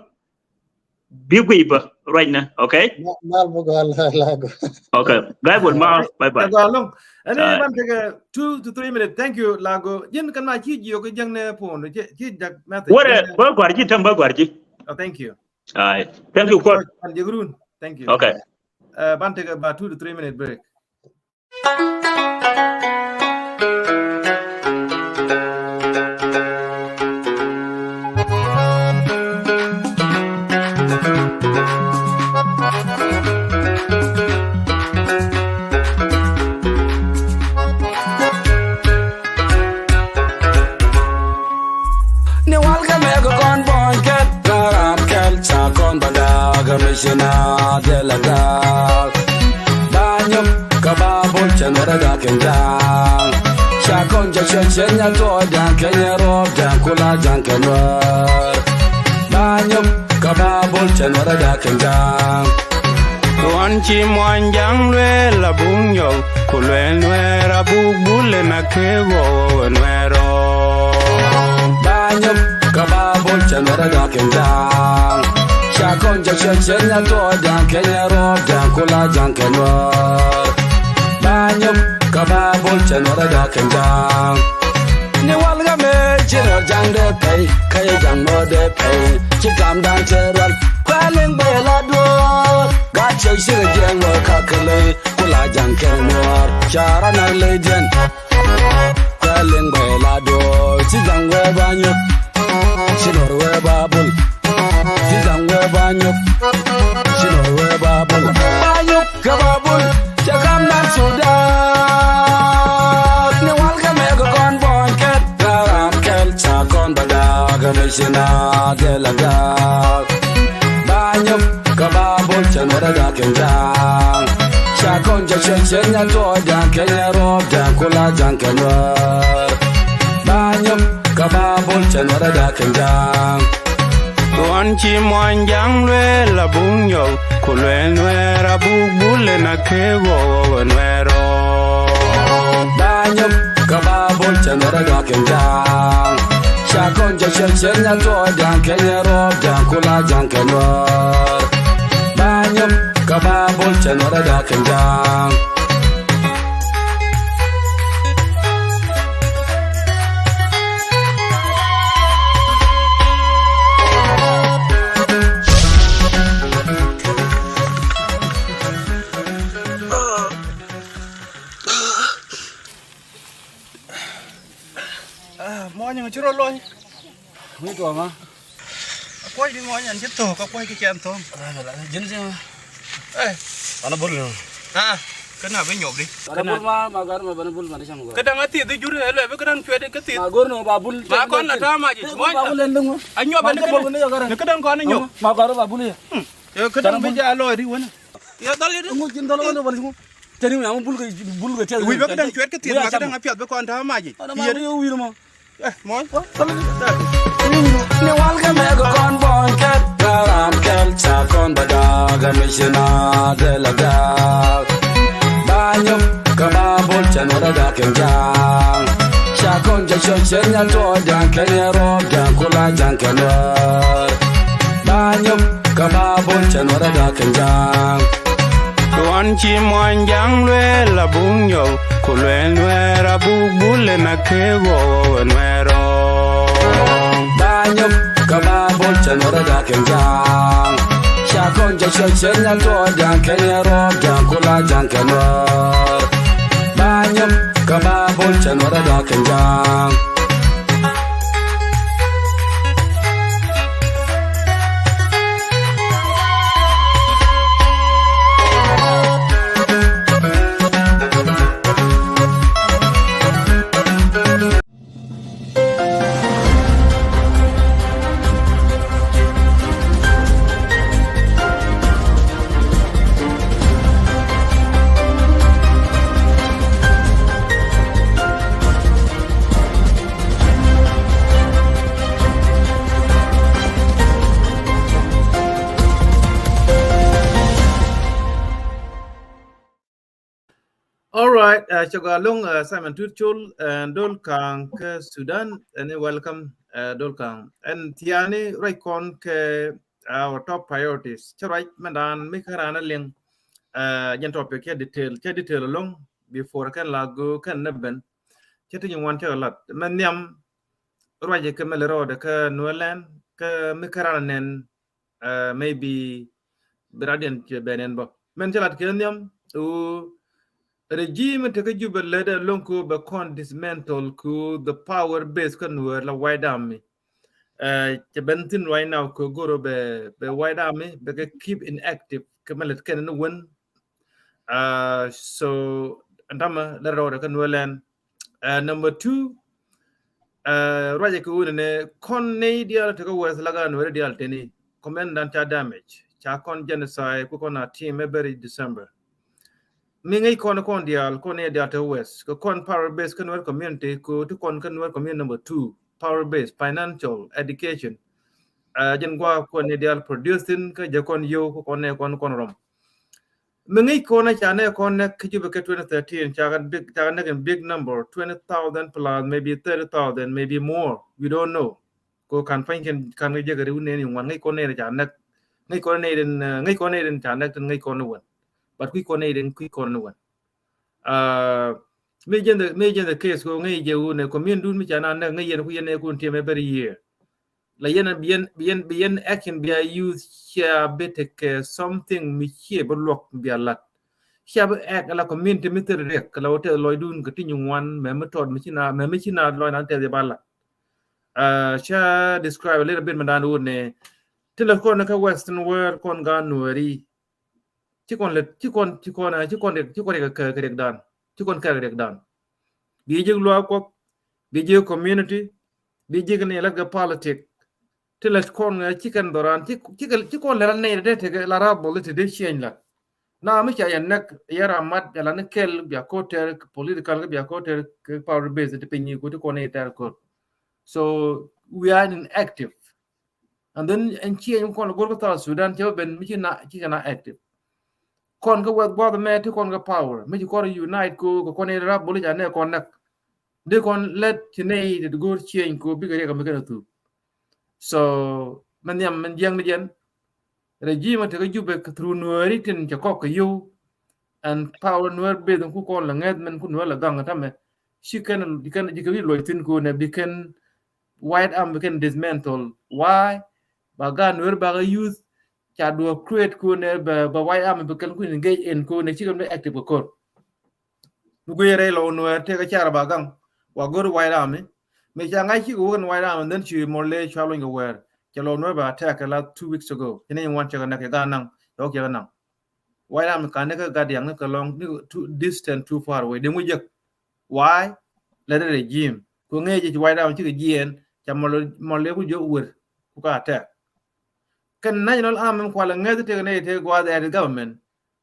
Bi guiy bä ruacnɛ, okay? Mal bä gua̱l Lago. Okay. Guy Bol ma, bye bye. Lago along. Ɛn ni ban tekɛ two to three minutes. Thank you, Lago. Ji̱n kan ma ci jiök jiäŋ nɛ phone. Ci, ci jak message. Wärɛ bä gua̱r ji̱, tɛm bä gua̱r ji̱. Oh, thank you. Ai. Thank you, Kuɔt. An jiäk run. Thank you. Okay. Uh, ban tekɛ ba two to three minute break. Ni wal kɛ mɛ kɛ kɔn bɔny kɛt, ram kɛl ca kɔn ba daak, mi ci na dee la daak. Ba nyop kɛ ba bol cɛ nuɛr daak kɛ ja̱a̱ŋ. Ca kɔn jɛ cɛ cɛ nya tuɔ daak kɛ nya rɔɔk daak kula ja̱a̱ŋ kɛ nuɛr. Ba nyop kɛ ba bol cɛ nuɛr daak kɛ ja̱a̱ŋ. Ɣɔn ci muɔ̱nyja̱ŋ lueel a buk nyɔk, ku lueel nuɛɛr a buk bul ɛn a kee ɣɔw ɛ nuɛɛr ɔ. Ba nyop kɛ ba bol cɛ nuɛɛr a gak kɛn ja̱a̱ŋ. Ca kɔn jɛ cɛ cɛ nya tuɔɔk ja̱a̱ŋ kɛ nya rɔɔk ja̱a̱ŋ kula ja̱a̱ŋ kɛ nuɛɛr. Ba nyop kɛ ba bol cɛ nuɛɛr a gak kɛn ja̱a̱ŋ. Ni wal ɣä mëë ci rɔ ja̱ŋ dee pɛy, kä yɛ ja̱ŋ mɔ dee pɛy. Ci tamdan cɛ rual, kuɛ liŋ bɛ la duɔ̱ɔ̱r. Gat cɛ ci rɔ jiɛŋ mɔ ka kɛ ley, ku la ja̱ŋ kɛ nuɔ̱ɔ̱r. Ca rɔ nak ley diɛn, kuɛ liŋ bɛ la duɔ̱ɔ̱r. Ci ja̱ŋ wee ba nyop, ci nuɔr wee ba bul. Ci ja̱ŋ wee ba nyop, ci nuɔr wee ba bul. Ba nyop kɛ ba bul, cɛ kam dan Sudan. Ni wal kɛ mɛ kɛ kɔn bɔn kɛt, ram kɛl ca kɔn ba daak, mi ci na dee la daak. Ba nyop kɛ ba bul, cɛ nuɔr daak kɛ ja̱ŋ. Ca kɔn jɛ cɛ cɛ nya tuɔɔk ja̱ŋ kɛ nya rɔɔk ja̱ŋ kula ja̱ŋ kɛ nuɔr. Anyop kä Babul cɛ Nuɛr ɛ dak kɛn ja̱a̱ŋ. Ruɔn ci muɔ̱ny ja̱a̱ŋ lueel a buk nyɔk, ku lueel Nuɛr a buk bul ɛn a kee ɣɔw ɛ Nuɛr ɔ. Anyop kä Babul cɛ Nuɛr ɛ dak kɛn ja̱a̱ŋ. Ca kɔn jɛ cɛ cɛ nya tuɔɔk ja̱a̱ŋ kɛ nyɛ rɔɔk ja̱a̱ŋ ku la ja̱a̱ŋ kɛ Nuɛr. Anyop kä Babul cɛ Nuɛr ɛ dak kɛn ja̱a̱ŋ. Ah, muɔny ŋa ci rɔ lony. Mi tuɔma. Kuɔc di muɔny an ci thok, ka kuɔc ki cɛn thok. Jin si ma. Eh. Bana bul ni. Ah, kena bi nyop di. Bana bul ma, ma gar ma bana bul ma di cam gar. Kedang a thieth di jur, eh, lɛ bi kedang cuɛ di ke thieth. Ma gor no ba bul. Ma kɔn la ta ma ji. Ba bul en dungo. A nyop ni kedang. Ni kedang kɔn ni nyop. Ma gar ba bul ya. Hmm. Yo kedang bi ja lɔ di wena. Yo dal di. Ngu jin dal wena bana ngu. Teni mi am bul ke, bul ke thieth. Wi bi kedang cuɛ ke thieth, ma kedang a piath bi kɔn ta ma ji. Ana ma yo wi ma. Eh, mɔny. Ni wal kɛ mɛ kɛ kɔn bɔn kɛ karam kɛl ca kɔn ba dak kɛ mi ci na dɛ la dak. Ba nyop kɛ Babul cɛ Nuɛr ɛ dak kɛn ja̱a̱ŋ. Ca kɔn jɛ cɔ cɛ nya tuɔɔk ja̱a̱ŋ kɛ nyɛ rɔɔk ja̱a̱ŋ ku la ja̱a̱ŋ kɛ Nuɛr. Ba nyop kɛ Babul cɛ Nuɛr ɛ dak kɛn ja̱a̱ŋ. Ruɔn ci muɔ̱ny ja̱a̱ŋ lueel a buk nyɔk, ku lueel Nuɛr a buk bul ɛn a kee ɣɔw ɛ Nuɛr ɔ. Ba nyop kä Babul cɛ Nuɛr ɛ dak kɛn ja̱a̱ŋ. Ca kɔn jɛ cɛ cɛ nya tuɔɔk ja̱a̱ŋ kɛ nyɛ rɔɔk ja̱a̱ŋ ku la ja̱a̱ŋ kɛ Nuɛr. Ba nyop kä Babul cɛ Nuɛr ɛ dak kɛn ja̱a̱ŋ. All right, uh, cɛ gɔaa ɛlɔ̱ŋ, uh, Simon Tut Chol, uh, Dol Kaŋ kä Sudan, and welcome, uh, Dol Kaŋ. And thiani ruac kɔn kɛ, uh, our top priorities. Cɛ ruac mɛn daan mi kä raan a liŋ, uh, jɛn topic cɛ detail, cɛ detail ɛlɔ̱ŋ before kɛn la go kɛn nɛ ben. Cɛ ti nyin wan cɛ lat mɛ nhiam ruac kɛ mɛ lɛ rɔɔdɛ kä Nuɛlɛn kä mi kä raan a nɛn, uh, maybe bi radiɛn cɛ bɛ nɛn bä. Mɛn cɛ lat kɛ nhiam, uh, regime tekɛ Jubɛ lät ɛlɔ̱ŋ kɛ bɛ kɔn dismantle kɛ the power base kä Nuɛr la White Army. Uh, cɛ ben thin right now kɛ goro bɛ, bɛ White Army bɛ kɛ keep inactive kɛ mɛ lät kɛn ni wen. Uh, so ɛn tamɛ lɛ rɔɔdɛ kä Nuɛlɛn. Uh, number two, uh, ruacɛ kɛ wunɛ nɛ kɔn nɛy diaal tekɛ West la gaa Nuɛri diaal teni. Command dan ca damage. Ca kɔn genocide ku kɔn a team every December. Mi ŋäc kɔn kɔn diaal, kɔn nɛy diaal tekɛ West. Kɛ kɔn power base kä Nuɛri community, ku ti kɔn kä Nuɛri community number two. Power base, financial, education. Uh, jɛn gua̱a̱ kɔn nɛy diaal producing, kä jɛ kɔn yio̱w, ku kɔn nɛy kɔn kɔn rɔm. Mi ŋäc kɔn ca nɛ kɔn nɛ kä Jubɛ kɛ twenty thirteen, ca kɛ big, ca kɛ nɛ kɛ big number, twenty thousand plus, maybe thirty thousand, maybe more. We don't know. Ko kan pany kɛn kan kɛ jɛ kɛ riw nɛn in wan ŋäc kɔn nɛ ca nɛ, ŋäc kɔn nɛ in, uh, ŋäc kɔn nɛ in ca nɛ tin ŋäc kɔn ni wan. But kui̱ kɔn nɛ in kui̱ kɔn ni wan. Uh, mi jɛn the, mi jɛn the case ko ŋäc jɛ wun ɛ community dun mi ca na nɛ ŋäc yɛn ku yɛn ɛ kun tiɛm every year. La yɛn bi yɛn, bi yɛn, bi yɛn action bi a use cia bi tekɛ something mi cie bi luɔk bi a lat. Cia bi act la community mi thil riɛk la wä tɛth lɔcdun kɛ ti nyin wan mɛ mi tɔt mi ci na, mɛ mi ci na lɔc na tɛth yɛ ba lat. Uh, cia describe a little bit mi dan wun nɛ. Ti la kɔn kä Western world kɔn gaa Nuɛri. Ci kɔn lɛ, ci kɔn, ci kɔn, ci kɔn riɛk, ci kɔn riɛk kɛ, kɛ riɛk dan. Ci kɔn kɛ riɛk dan. Bi ji̱ luaak kuɔth, bi ji̱ community, bi ji̱ ni lät kɛ politic. Ti lɛ kɔn ŋɛ ci kɛn dhɔran, ci, ci kɛ, ci kɔn lɛ la nɛy dee tekɛ la rabol ti dee change la. Na mi ca yɛn näk yɛn ram mat yɛn la ni kɛl bia ko̱r tɛr political kɛ bia ko̱r tɛr kɛ power base ti piny ku ti kɔn i̱ tɛr ko̱r. So we are inactive. And then ɛn ci ɛn kɔn go̱r kä South Sudan cɛ ben mi ci na ci kɛ na active. Kɔn kä wɛth buɔth mɛ ti kɔn kä power mi ci kɔn unite ko kɛ kɔn i̱ rap boli ca nɛ kɔn näk. Di kɔn lɛt ci nɛ i̱ ti go̱r ci ɛn ko bikɛ riɛk mi kɛn a thuk. So mɛ nhiam mɛ jiɛŋ ni jɛn. Regime tekɛ Jubɛ kɛ through Nuɛri tin cɛ kɔk kɛ yio̱w. And power Nuɛr beth ku kɔn lɛ ŋɛth mɛn ku Nuɛr lɛ gaŋ tamɛ. Ci kɛn, ci kɛn, ci kɛ wi̱i̱ luɔc thi̱n ku nɛ bi kɛn White Army bi kɛn dismantle. Why? Ba gaat Nuɛr bakɛ youth ca duɔ create ku nɛ bɛ, bɛ White Army bi kɛn ku engage in ku nɛ ci kɛn bi active kɛ ko̱r. Mi guiy rɛy lɔ Nuɛr tëëk car ba gaŋ. Wa go̱r White Army. Mi ca ŋa̱c cikɛ wä kɛn White Army, and then ci Murle cua luny kɛ wɛɛr. Cɛ lɔ Nuɛr ba attack kɛ last two weeks ago. Ci ni ŋuan cɛ kɛ näk cɛ gaa naŋ. Cɛ wä cɛ kɛ naŋ. White Army kan ni kä Gadiang ni kɛ lɔŋ ni too distant, too far away. Dee ŋu jek. Why? Lɛ dee regime. Ku ŋee jɛ ci White Army cikɛ jiɛɛn. Ca Murle, Murle ku jɛ wër. Ku ka attack. Kɛn National Army mi kualɛ ŋɛth tëëk ni tëëk guath ɛ government.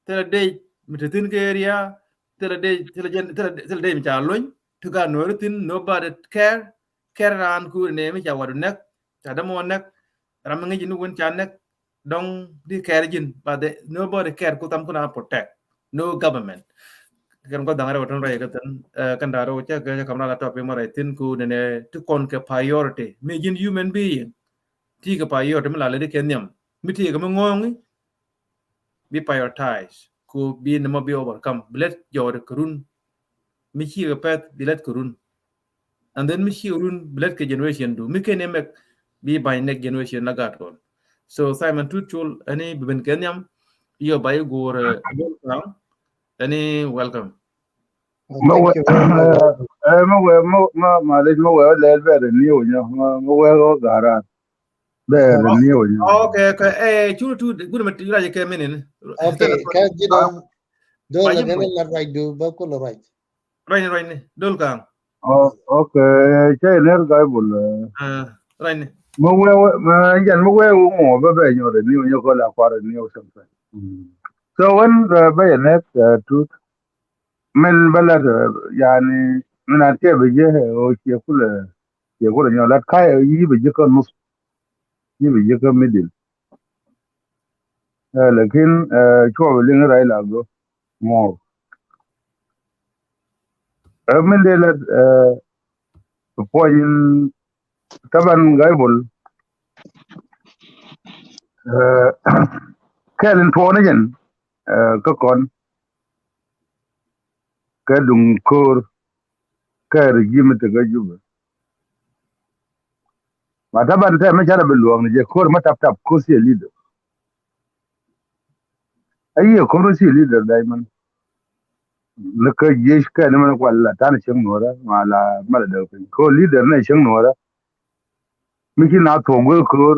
Thilɛ dec mi te thi̱n kɛ area, thilɛ dec, thilɛ jɛn, thilɛ, thilɛ dec mi ca luny, ti ka Nuɛri thi̱n, nobody care, care raan kuuri nɛ mi ca wadu näk, ca dämɔ näk, ram mi ŋi̱ci ni wun ca näk, dɔ̱ŋ di care ji̱n, but the, nobody care ku tham ku na protect, no government. Kɛn guath da̱ŋ rɛw tun rɛy kä thi̱n, eh, kɛn da̱ŋ rɛw cɛ kɛ kam raan la topic mɔ rɛy thi̱n ku nɛnɛ ti kɔn kɛ priority, mi ji̱n human being, ti kɛ priority mi la lɛ di kɛ nhiam, mi ti kɛ mi ŋɔ̱ɔ̱ŋi, bi prioritize ku bi nɛmɔ bi overcome, bi lät jɔɔri kɛ run. Mi ci kɛ pɛth bi lät kɛ run. And then mi ci kɛ run bi lät kɛ generation du mi kɛn ɛ mɛk bi by next generation la gaat kɔn. So Simon Tut Chul, ɛni bi ben kɛ nhiam, yɔ ba yi go̱o̱r, eh, Dol Kaŋ, ɛni welcome. Mɛ wɛ, eh, mɛ wɛ, mɛ, mɛ, mɛ, mɛ wɛ lɛl bɛ rɛ ni wä nyɔ, mɛ, mɛ wɛ wä garan. Bɛ rɛ ni wä nyɔ. Okay, okay, eh, Chul Tut, gudɛ mɛ raj kɛ mini ni. Okay, kɛ ji̱ dɔ̱ŋ. Dol la nɛn la raj du, ba kul raj. Raj ni, raj ni, Dol Kaŋ. Oh, okay, cɛ ner guy bul. Ah, raj ni. Mɛ wɛ, mɛ yan mɛ wɛ wä mɔ, bɛ bɛ nyɔ rɛ ni wä nyɔ kɔ la kɔr rɛ ni wä sɛm sɛm. So when, uh, bɛ yɛ nɛk, uh, Tut. Min bä lat, eh, yani, min a tiɛ bi jiɛ, eh, o ciɛ kulɛ, ciɛ kulɛ nyɔ lat ka̱y, eh, yi bi jiɛ kä nuth. Yi bi jiɛ kä middle. Eh, lakin, eh, cuɔ bi liŋ ray la gö mɔɔr. Eh, min dee lat, eh, puɔny in taban gaybol. Eh, kɛl in tuɔɔn jɛn, eh, kä kɔn. Kɛ duŋ ko̱r kɛ regime ti kä Jubɛ. Ma taban tɛ mi carɛ bi luɔ̱ɔ̱ŋ ni jɛ ko̱r ma tap tap ko̱r si a leader. A yiëë ko̱r si a leader daiman. Ni kä jiec kɛ ni mɛn kual la tan cieŋ nuɔrä ma la mal däk piny ko̱r leader ni cieŋ nuɔrä. Mi ci na thuɔ̱k guek ko̱r.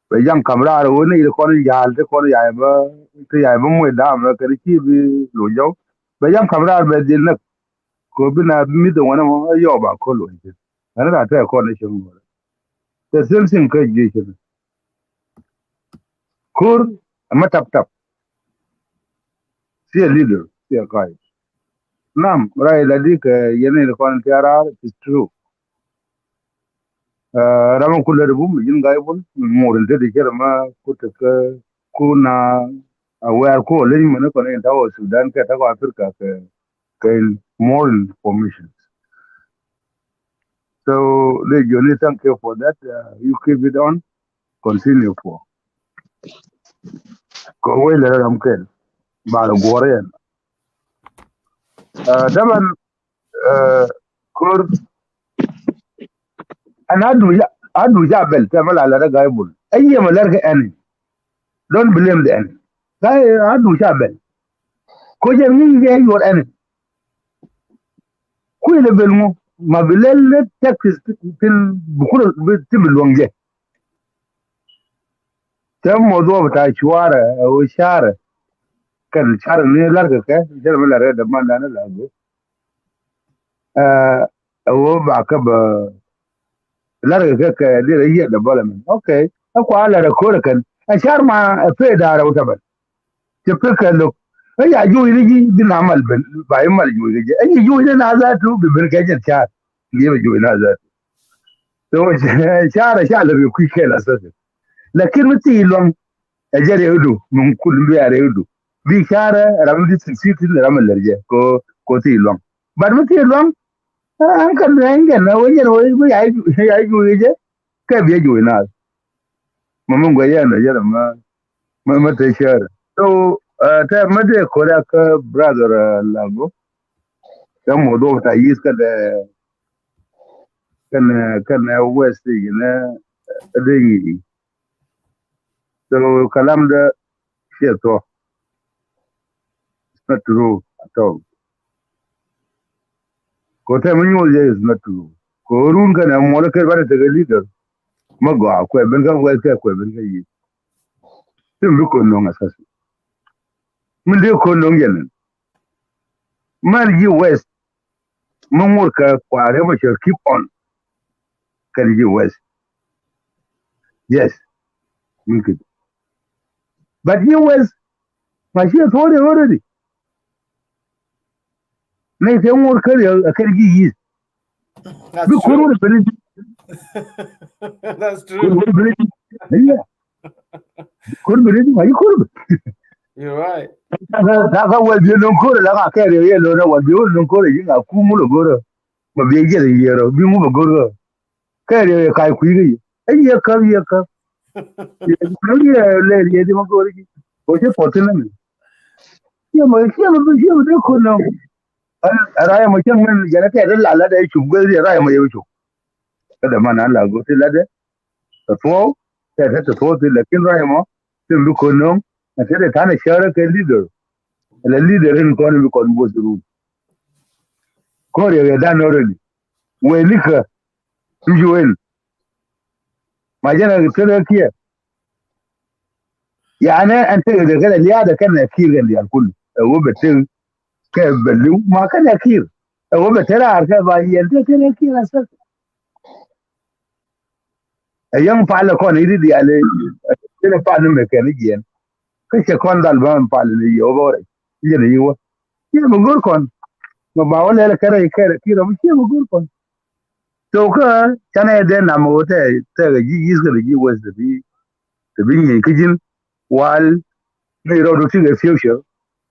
Bɛ jam kam raar ɣöö ni kɔn ya̱a̱l ti kɔn ya̱a̱ bä ti ya̱a̱ bä muc da̱a̱m bä kɛn ci bi lo̱c jɔw. Bɛ jam kam raar bɛ dhil näk. Kɛ bi na bi mi̱th ɛ ŋuɔ̱n ɛmɔ ɛ yɔw ba ko̱r lo̱c ti. Ɛn raa tɛk kɔn ɛ cieŋ nuɔ̱ɔ̱rä. The same thing kä jiec ɛn. Ko̱r ɛmɛ tap tap. Thiɛ leader thiɛ ka̱a̱c. Nam raa ilɛ di kɛ yɛn in kɔn ti a raar, it's true. Ɛ, ram in ku lät bum ji̱n gaybol, ŋuur in te di cɛ rɛ ma ku te kä ku na a wɛɛr ku a leny mɛn kɔn in ta̱wä Sudan kɛ ta̱wä Africa kɛ, kɛ in more information. So, Lej Joni, thank you for that. Uh, you keep it on. Continue for. Kɛ wec lɛ ram kɛl. Ba lɛ guɔr yɛn. Uh, taban, uh, ko̱r. Ɛn a du ca, a du ca bɛl, tɛ mɛ la lɛ rɛ gaybol. Ɛ yiëë mɛ lɛr kɛ ɛn. Don't blame the enemy. Ka a du ca bɛl. Ko jɛ ŋi̱i̱c jɛ your enemy. Kuilɛ bel ŋu ma bi lɛl lɛ tɛk ti, ti, ti bi kulɛ ti bi luɔ̱ŋ jɛ. Tɛ mɔ dhuɔp ta cuarɛ ɛ ɣöö carɛ. Kɛn carɛ ni larkɛ kɛ jɛn mi la rɛ dämandan la bi. Ɛ ɛ ɣöö ba kä bä larkɛ kɛ kɛ dirɛ yiɛ development. Okay. Ɛ kua larɛ ko̱rɛ kɛn ɛ car ma ɛ pee da̱rɛ wä tɛbɛn. Cɛ pek kɛ lo̱k. Kä ya juuc ni ji̱ bi na mal ben ba i̱ mal juuc kɛ jɛ. Ɛ ji̱ juuc ni na dhatu bi ben kɛ jɛ car. Bi bɛ juuc na dhatu. So car a car lɛ bi kui̱ kɛl a sasa. Lakin mi thii luaŋ ɛ jɛ rɛwdu mi kul bi a rɛwdu. Bi car ram mi di thil thil thil ram mi lɛr jɛ ko ko thii luaŋ. But mi thii luaŋ an kɛ luɛŋ kɛn a wee jɛ rɛ wee ya juuc kɛ jɛ. Kɛ bi a juuc na. Ma mi gua yɛn a jɛ rɛ ma ma ma te share. So uh, te ma de korea ka brother uh, Lago. Te mo do ta yis ka de kan kan west yi ne de yi. So kalam da shi to. It's not true at all. Ko te ma nyuol je is not true. Ko run kan mo le ke ba de te leader. Ma gua kwe ben ka west ke kwe ben ka yi. Tim bi ko no ngasas. Min de ko nɔŋ yɛn. Man yi west. Min ŋur kɛ kua̱r yɛ ma cɛ keep on. Kɛn yi west. Yes. Min kit. But yi west. Ma cɛ thori already. Nɛ cɛ ŋur kɛ yɛ kɛn yi yi. Bi kur wur bini. That's true. Kur wur bini. Yeah. Kur bini ma yi kur. You're right. Ka ka wal bi non kur la ka kɛ yɛ lo na wal bi non kur yi na ku mu lo goro. Ma bi yɛ yɛ ro bi mu lo goro. Kɛ yɛ kai ku yi. Ɛ yɛ ka yɛ ka. Yɛ le yɛ di ma goro yi. O je potin na mi. Yɛ ma yɛ ma bi yɛ ma de kur na. Ɛ raya ma cɛ ŋun jɛ na tɛ de la la de cup gɛ raya ma yɛ cup. Kä dɛ man an la go̱r ti latdɛ. Tɛ thuɔ̱w tɛ tɛ tɛ thuɔ̱w ti lakin ruac ɛmɔ. Ti mi bi ko̱n no̱o̱ŋ ɛ te dee ta̱n ɛ cäärä kɛ leader. Ɛ lɛ leader in kɔn mi kɔn both run. Ko̱n riɛk ɛ dan nɔ rɛli wee likä. Mi ci wen ma jɛn ɛ te rɛ kiɛ. Yanɛ ɛn tek ɛ kɛn ɛ liaadɛ kɛn ɛ kiir kɛn diaal kul ɛ wee bɛ tek kɛ bɛ liw ma kɛn ɛ kiir. Ɛ wee bɛ te raar kɛ ba yɛn te kɛn ɛ kiir ɛ sek. Ɛ yäŋ pal ɛ kɔn i̱ di diaal ɛ kɛn ɛ pal ni mɛ kɛn i̱ jiɛn. Kä cɛ kɔn dhal bä mɛ pal ni yɛ wä bä wä rɛy i̱ jɛn i̱ wä. Ciɛ mɛ go̱r kɔn mɛ ba wä lɛl kɛ rɛy kɛn ɛ kiir ɛ mɛ ciɛ mɛ go̱r kɔn. Thok kä canɛ dee nam ɣöö tɛ tɛkɛ ji̱ East kɛnɛ ji̱ West te bi te bi nyieny kä ji̱n. Wal mi rɔɔdu ti kɛ future,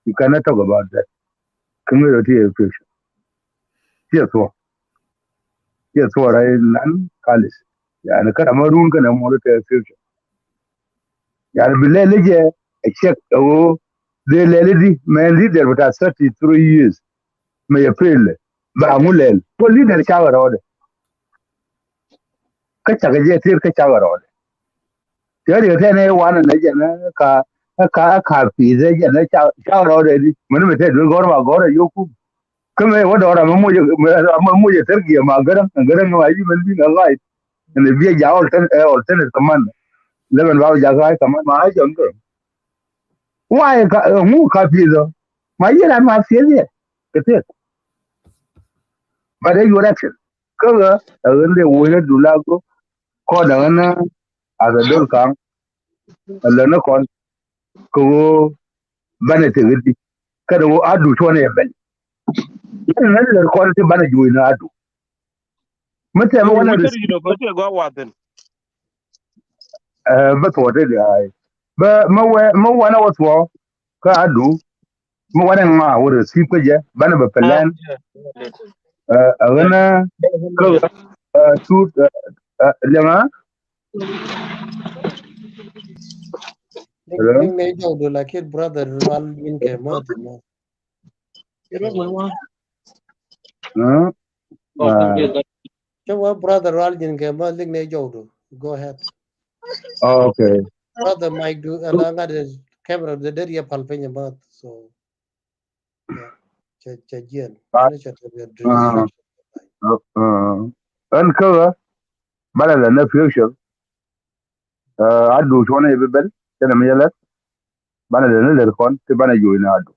you cannot talk about that. Kä mi rɔɔdu ti kɛ future, ciɛ thuɔ̱k. Ciɛ thuɔ̱k rɛy nan kalis. Yani kä ram ma run kɛnɛ muɔl tɛ future. Yani bi lɛl jɛ ɛ check ɛ ɣöö dee lɛl di mɛ leader bita thirty three years. Mɛ yɛ pel ba ŋu lɛl ko leader cakɛ rɔɔdɛ. Kä cakɛ jɛ tir kä cakɛ rɔɔdɛ. Tiɛ riek tɛn ɛ wanɛ nɛ jɛn ɛ ka ɛ ka ɛ ka pi̱i̱th ɛ jɛn ɛ cakɛ rɔɔdɛ di mɛn mɛ tɛ duel gɔ̱r ma gɔ̱r ɛ yoku. Kä mɛ wä dɔɔr amɛ muc amɛ muc ɛ tɛr giɛ ma gäräŋ gäräŋ ma yi mɛn bi na ɣa̱c. Ɛn ɛ bi ɛ jak alternate command. Lɛ mɛn ba wä jak ɣa̱c command ma ɣa̱c jɔn gäräŋ. Why ka ŋu ka pi̱i̱th ɔ ma yi ran ma pi̱i̱th yɛ kɛ tëk. But ɛ your action. Kä ɣä ɛ ɣän dee woc rɛ dul a gök kɔn ɛ ɣän a kɛ dol kaŋ. Ɛ lät ni kɔn kɛ ɣöö banɛ tek i̱di kɛn ɣöö a du cuɔ̱n ɛ bɛl. Ɣän ɣän lät kɔn ti banɛ juɔc ni a du. Mi tɛm wanɛ ri bä thuɔɔk ti di ay bä mi wanɛ wä thuɔɔk kä a du. Mi wanɛ ŋa wä receive kä jɛ banɛ bɛ plan. Ɛ ɣän kä tut liɛŋa. Lik ni jɔw du lakin brother rual yin kɛ ma ti ma. Cɛ wa brother rual yin kɛ ma lik ni jɔw du. Go ahead. Okay. Brother Mike du ala ŋa de camera de der yɛ pal piny ma so. Cɛ jiɛn. Ɛn kä banɛ lɛ nɛ future. A du cuɔnɛ i̱ bi bɛl cɛ nɛ mi yɛ lɛt. Banɛ lɛ nɛ lɛt kɔn ti banɛ yoc nɛ a du.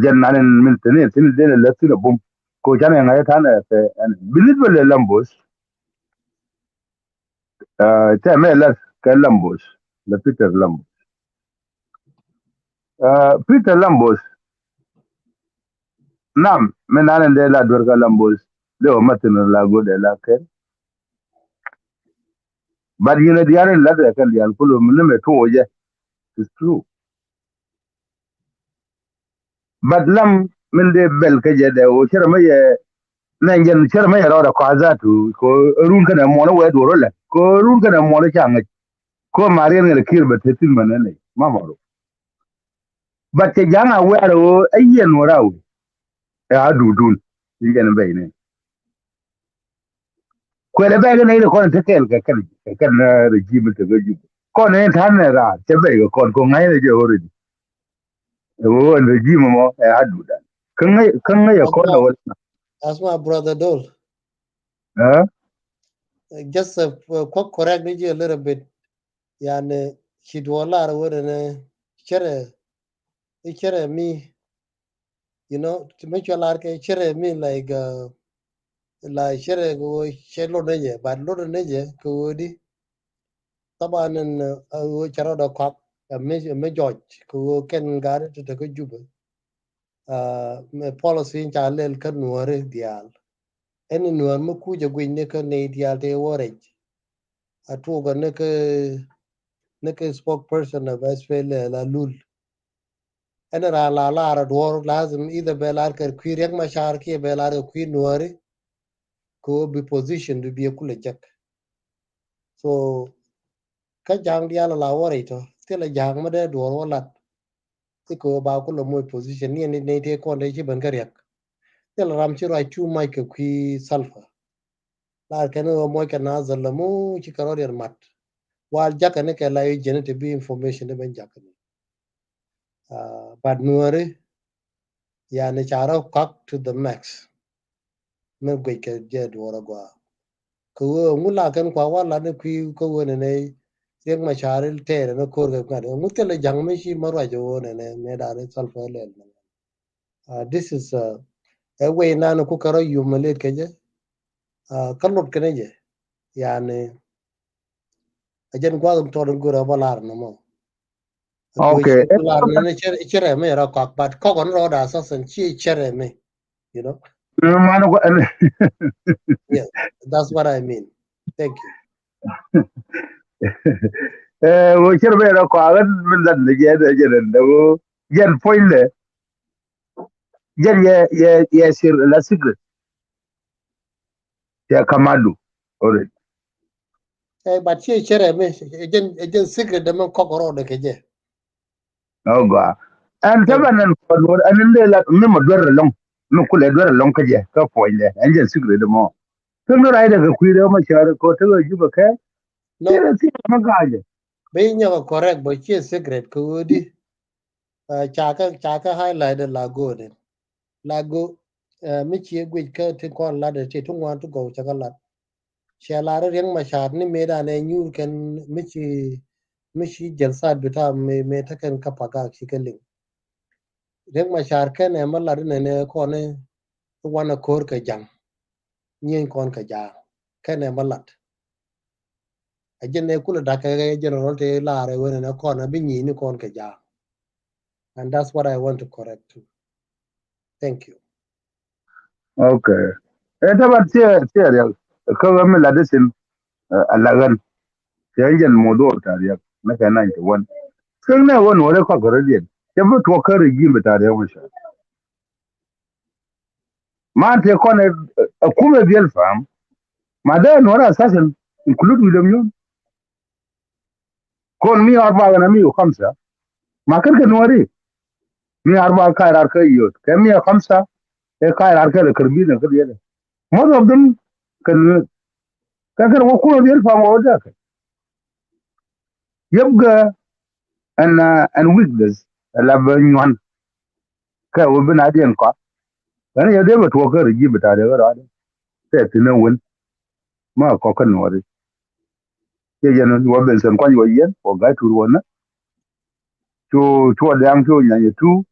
Jɛn nan in min tini tini denɛ lɛt thin a bum ko canɛ ŋa̱c tanɛ kɛ ɛn bi nit bä lɛ lambos. Tɛ mɛ lɛt kɛ lambos lɛ Peter lambos. Peter Lambos. Nam mi nan in dee la duer kä Lambos, dee wä mathin la go̱o̱r dee la ker. But yinɛ diaal in lat ɛ kɛn diaal kulu mi ni mɛ tuɔɔcɛ. It's true. But lam min dee bɛl kä jɛ dee wä cɛ rɛ mɛ yɛ. Nɛ jɛn cɛ rɛ mɛ yɛ rɔɔdɛ kɔath zatu ko run kɛnɛ muɔnɛ wɛ duɔr wä lɛ ko run kɛnɛ muɔnɛ ca ŋäc. Ko mariɛn ŋɛn kiir bɛ te thin mɛ nɛ nɛ mamaro. But cɛ ja̱ŋ a wɛɛr ɣöö ɛ yiɛn wä raw. Ɛ a duudun i̱ jɛn bɛy ni. Kuɛl ɛ bɛy kɛ nɛy ti kɔn te kɛɛl kɛ kɛn kɛ kɛn regime te kɛ jup. Kɔn in ta̱n ɛ raar cɛ bɛy kɛ kɔn ko ŋa̱c rɛ jɛ already. Ɛ ɣöö ɛn regime mɔ ɛ a duudan kä ŋäc ɛ kɔn ɛ wä. Asma brother Dol. Huh? Just a quick correct ni ji̱ a little bit. Yani ci duɔl lar wä nɛnɛ cɛrɛ i̱ cɛrɛ mi, you know, ti mi cua lar kɛ cɛrɛ mi like uh, la cɛrɛ kɛ wä cɛ lot ni jɛ but lot ni jɛ kɛ wä di. Taban in a wä cɛ rɔdɔ kɔak a mi jɔc kɛ wä kɛn gat ti te kä Jubɛ. Mɛ policy in ca lɛl kä nuääri diaal. Ɛn nuäär mi kuc a guic ni kä nɛy diaal tëë wä rɛc. A tuɔk a ni kä ni kä spokesperson of S P L A la lul. Ɛn raan la lar a duɔr lazim either bɛ lar kɛ kui̱ Riɛk Macar kiɛ bɛ lar kɛ kui̱ nuääri. Kɛ wä bi position bi bi a kulɛ jek. So kä ja̱a̱ŋ diaal la wä rɛc tɔ thilɛ ja̱a̱ŋ mi dee duɔr wä lat. I̱ kɛ ɣöö ba kulɛ moc position ni ɛn ni tëë kɔn dee ci ben kä Riɛk. Thil ram ci ruac too much kɛ kui̱ Salva. Lar kɛn ɣöö moc kɛ na dhäl la mu ci kɛ rɔ̱diɛn mat. Wal jakä ni kɛ la i̱ jɛn ti bi information ni ben jakä ni. But nuääri yani ca rɔ kɔak to the max. Mi guic kɛ jɛ duɔr agua kɛ ɣöö ŋu la kɛn kua wal la ni kui̱ kä ɣöö nɛnɛ Riɛk Macar tɛɛrɛ ni ko̱r kɛ ŋa̱t ŋu thilɛ ja̱ŋ mi ci ma ruac ɣöö nɛnɛ mɛ da̱a̱n ni Salva lɛl. This is ɛ wei nan ku kɛ rɔ yum mi lit kɛ jɛ. Kä lot kɛn jɛ yani. A jɛn gua̱th in tɔt in gör a bä lar ni mɔ. Okay. Lar ni ni cɛrɛ mi rɔ kɔak but kɔk in rɔ da assassin ci cɛrɛ mi. You know. Man ko ɛn. Yeah, that's what I mean. Thank you. Ɛ wä cɛrɛ mi rɔ kɔak ɛn mi lat ni jɛ dɛ jɛ dɛ wä jɛn point dɛ. Jɛn yɛ yɛ yɛ sir la secret. Yɛ kamadu. Already. Ɛ but ci cɛrɛ mi ɛ jɛn ɛ jɛn secret dɛ mi kɔk rɔɔdɛ kɛ jɛ. Ɔ gɔaa. Ɛn tɛ bɛ nɛn kɔn wä ɛn in dee la mi mɔ duer ɛlɔŋ mi kulɛ duer ɛlɔŋ kä jɛ kä puɔ̱nydɛ ɛn jɛn secret dɛ mɔ. Thing ni raydɛ kɛ kui̱dɛ mɔ cäär kɔ tekɛ Jubɛ kɛ. Thilɛ thilɛ mi ga̱a̱cɛ. Bi nyɔk correct bä ci secret kɛ wä di. Ca kä ca kä highlight la go ni la go. Mi ci guic kä ti kɔn lat ti ti ŋuan ti gɔw ca kä lat. Cɛ lar Riɛk Macar ni mëë danɛ nyuur kɛn mi ci mi ci jɛl sat bi ta mëë mëë te kɛn kä pagak ci kä liŋ. Riɛk Macar kɛn ɛ ma lat inɛ nɛ kɔn i wanɛ ko̱r kɛ jaŋ. Nyieny kɔn kɛ jaŋ kɛn ɛ ma lat. A jɛn ɛ kulɛ da̱k kɛ general te lar ɛ wen ɛn ɛ kɔn a bi nyieny ni kɔn kɛ ja̱a̱. And that's what I want to correct too. Thank you. Okay. Ɛ tabat thiɛ thiɛ riɛk kä ɣä mi lat isin. A la ɣän cɛ jɛn modo ta riɛk ni kɛ ninety one. Kä nɛ ɣän wä rɛ kɔk rɛ diɛn cɛ bi tuɔk kä regime ta riɛk mi cɛ. Man tëë kɔn ɛ kumɛ biɛl fam. Ma dee nuɔrɛ assassin include William Nyuɔn. Kɔn mi arba gana mi khamsa. Ma kɛn kɛ nuɔri mi arba ka̱a̱c raar kä yot kɛ mi khamsa. Ɛ ka̱a̱c raar kä lɛ kɛr bi nɛ kä diɛlɛ. Most of them kɛ nuɔri kɛ kɛn wä kumɛ biɛl fam wä wä dee kɛ. Yep gɛ ɛn ɛn weakness ɛ la bä nyuan. Kɛ wä bi na diɛn kɔak. Ɛn yɛ dee bɛ tuɔk kä regime bɛ ta̱a̱ dee bɛ rɔɔdɛ. Tɛ thi̱n ɛ wen ma kɔk kä nuɔri. Yɛ yɛn wä Benson kuany wä yɛn wä ga̱y tur wä nä. Cu cuɔ diaŋ cu nyany tu.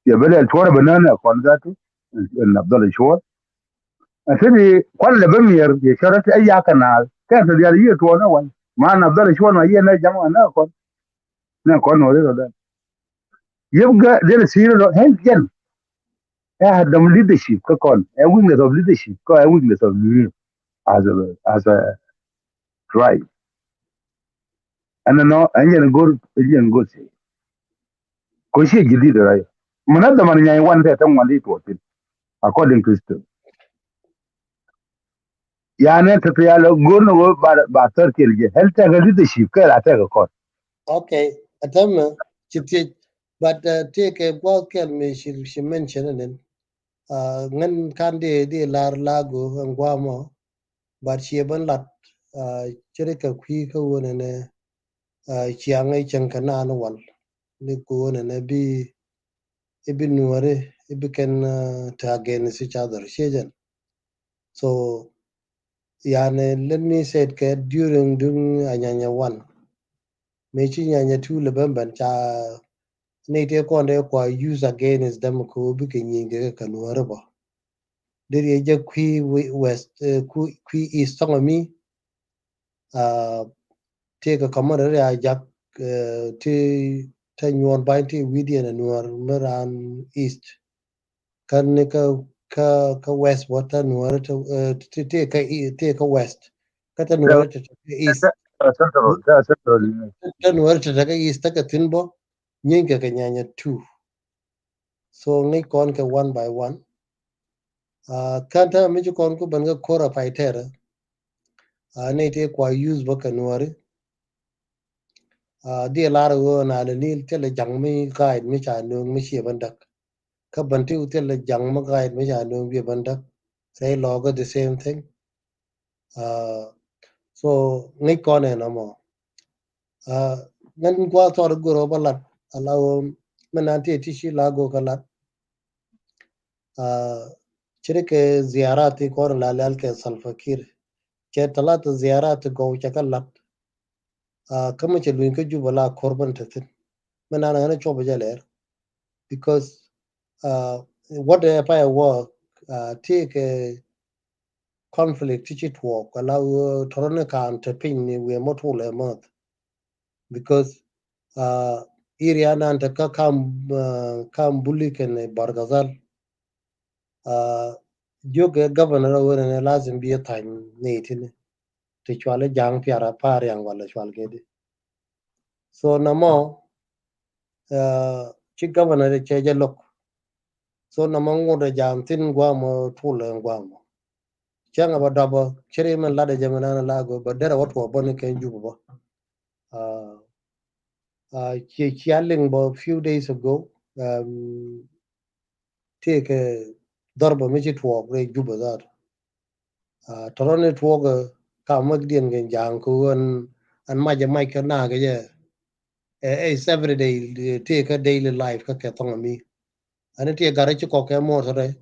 Yɛ bɛ lɛl cuɔr bɛ nä nɛ kɔn zatu. Ɛn Abdul cuɔr. Ɛn tini kuan lɛ bä miɛr yɛ cɔrɛ ti ɛ yakä naal kɛn tɔ diaal yiëë tuɔɔk ni wa̱ny. Man Abdul cuɔr nɔ yiëë nɛ jam ɛ nä kɔn. Nɛ kɔn nuɔri rɔ dɛn. Yep, ga, dee rɛ si̱i̱r rɔ, hɛn jɛn. Ɛ, dɔm leadership kä kɔn. Ɛ, weakness of leadership. Kä ɛ weakness of leadership. As a, as a tribe. Ɛn nɔ, ɛn jɛn go̱r, ɛn jɛn go̱r si. Ko cie ji̱ leader ay. Mɛ na dɔmɔ ni nyay wan tɛ, tɛ ŋuan di tuɔɔk thin. According to history. Yani, tɛ, tɛ ya lɛ go̱r ni wä ba, ba thirteen jɛ. Hɛl tɛkɛ leadership, kɛ la tɛkɛ kɔn. Okay, a tɛmɛ, ci thiec, but, uh, tëëkɛ gua̱a̱th kɛl mi ci, ci mention ni. Uh, ŋän kan di, di lar Lago ɛn gua̱a̱ mɔ, but ciɛ ben lat, uh, ci ri kɛ kui̱ kä ɣöö nɛnɛ, uh, ciaŋ i̱ cäŋ kɛ naan wal. Ni kɛ ɣöö nɛnɛ bi, i̱ bi Nuääri, i̱ bi kɛn, uh, te against each other. Ciɛ jɛn. So, yani, let me say it kɛ during duŋ Anyanya one. Mëë ci Anyanya two lɛ ben ben ca ni tëë kɔn dee kua use against them kɛ ɣöö bikɛ nyieny kɛ kɛ Nuääri bä. Deri jɛ kui̱ wi-, west, eh, ku-, kui̱ east thɔŋ mi, ah, tëë kɛ kɔmä deri a jak, eh, ti te nyuɔn ba̱ny ti wi̱diɛn a Nuäär mi raan east. Kä ni kä, kä, kä west bä te Nuääri te, eh, te, te kä i-, te kä west. Kä te Nuääri te, te kä east. Te, te, te central, te central, yeah. Te, te Nuääri te, te kä east, te kä thin bä. Nyieny kɛ kɛ Anyanya two. So ŋi̱i̱c kɔn kɛ one by one. Ah, kɛn te mi ci kɔn ku ben kɛ kora pay tɛrɛ. Ah, ni te kua use bä kɛ Nuääri. Ah, di lar ɣöö na lɛ ni thilɛ jaŋ mi guide mi ca nööŋ mi ciɛ ben däk. Kä ben ti thilɛ jaŋ mi guide mi ca nööŋ bi ben däk. Rɛy lɔɔkä the same thing. Ah, so ŋi̱i̱c kɔn ɛn ɔmɔ. Ah, ŋän gua̱a̱th thɔɔr go̱r ɔ bä lat ala ɣöö mi nan ti ti ci Lago kä lat. Ah, ci ri kɛ ziyarat ti kɔn la lɛl kɛ Salva Kiir. Cɛ talata ziyarat ti gɔw cɛ kä lat. Ah, kä mi cɛ luny kä Juba la kor ben te thin. Mi nan ɣän cuɔp jɛ lɛr. Because, ah, what the empire work, ah, ti kɛ conflict ti ci tuɔɔk ala ɣöö tɔrɔ ni ka̱n te piny ni wi̱i̱ mɔ tuulɛ mäth. Because, ah, area nan te kä kam, ah, kam Buli kɛn Bargazal. Ah, jiök kɛ governor a wen ni lazim bi a tha̱ny ni tini. Ti cuali ja̱a̱ŋ piara pariaŋ wala cual kɛ di. So namɔ, ah, ci governor cɛ jɛ lo̱k. So namɔ ŋut a ja̱a̱ŋ thin guamɔ tulɛ guamɔ. Cäŋ a bä dɔpä ciri min lat a jɛ min an a la go bä derɛ wä tuɔ bä ni kɛ Juba bä. Ah, ah, ci, ci a liŋ bä few days ago. Um, ti kɛ dhɔr bä mi ci tuɔɔk rɛ Juba that. Ah, tɔrɔ ni tuɔɔk, eh, ka mäk diɛn kɛ ja̱a̱ŋ ku an, an mac a mac kä na kɛ jɛ. Eh, eh, it's everyday, eh, ti kɛ daily life kä kɛ thɔŋ mi. Ani ti gat ci kɔk kɛ motor, eh.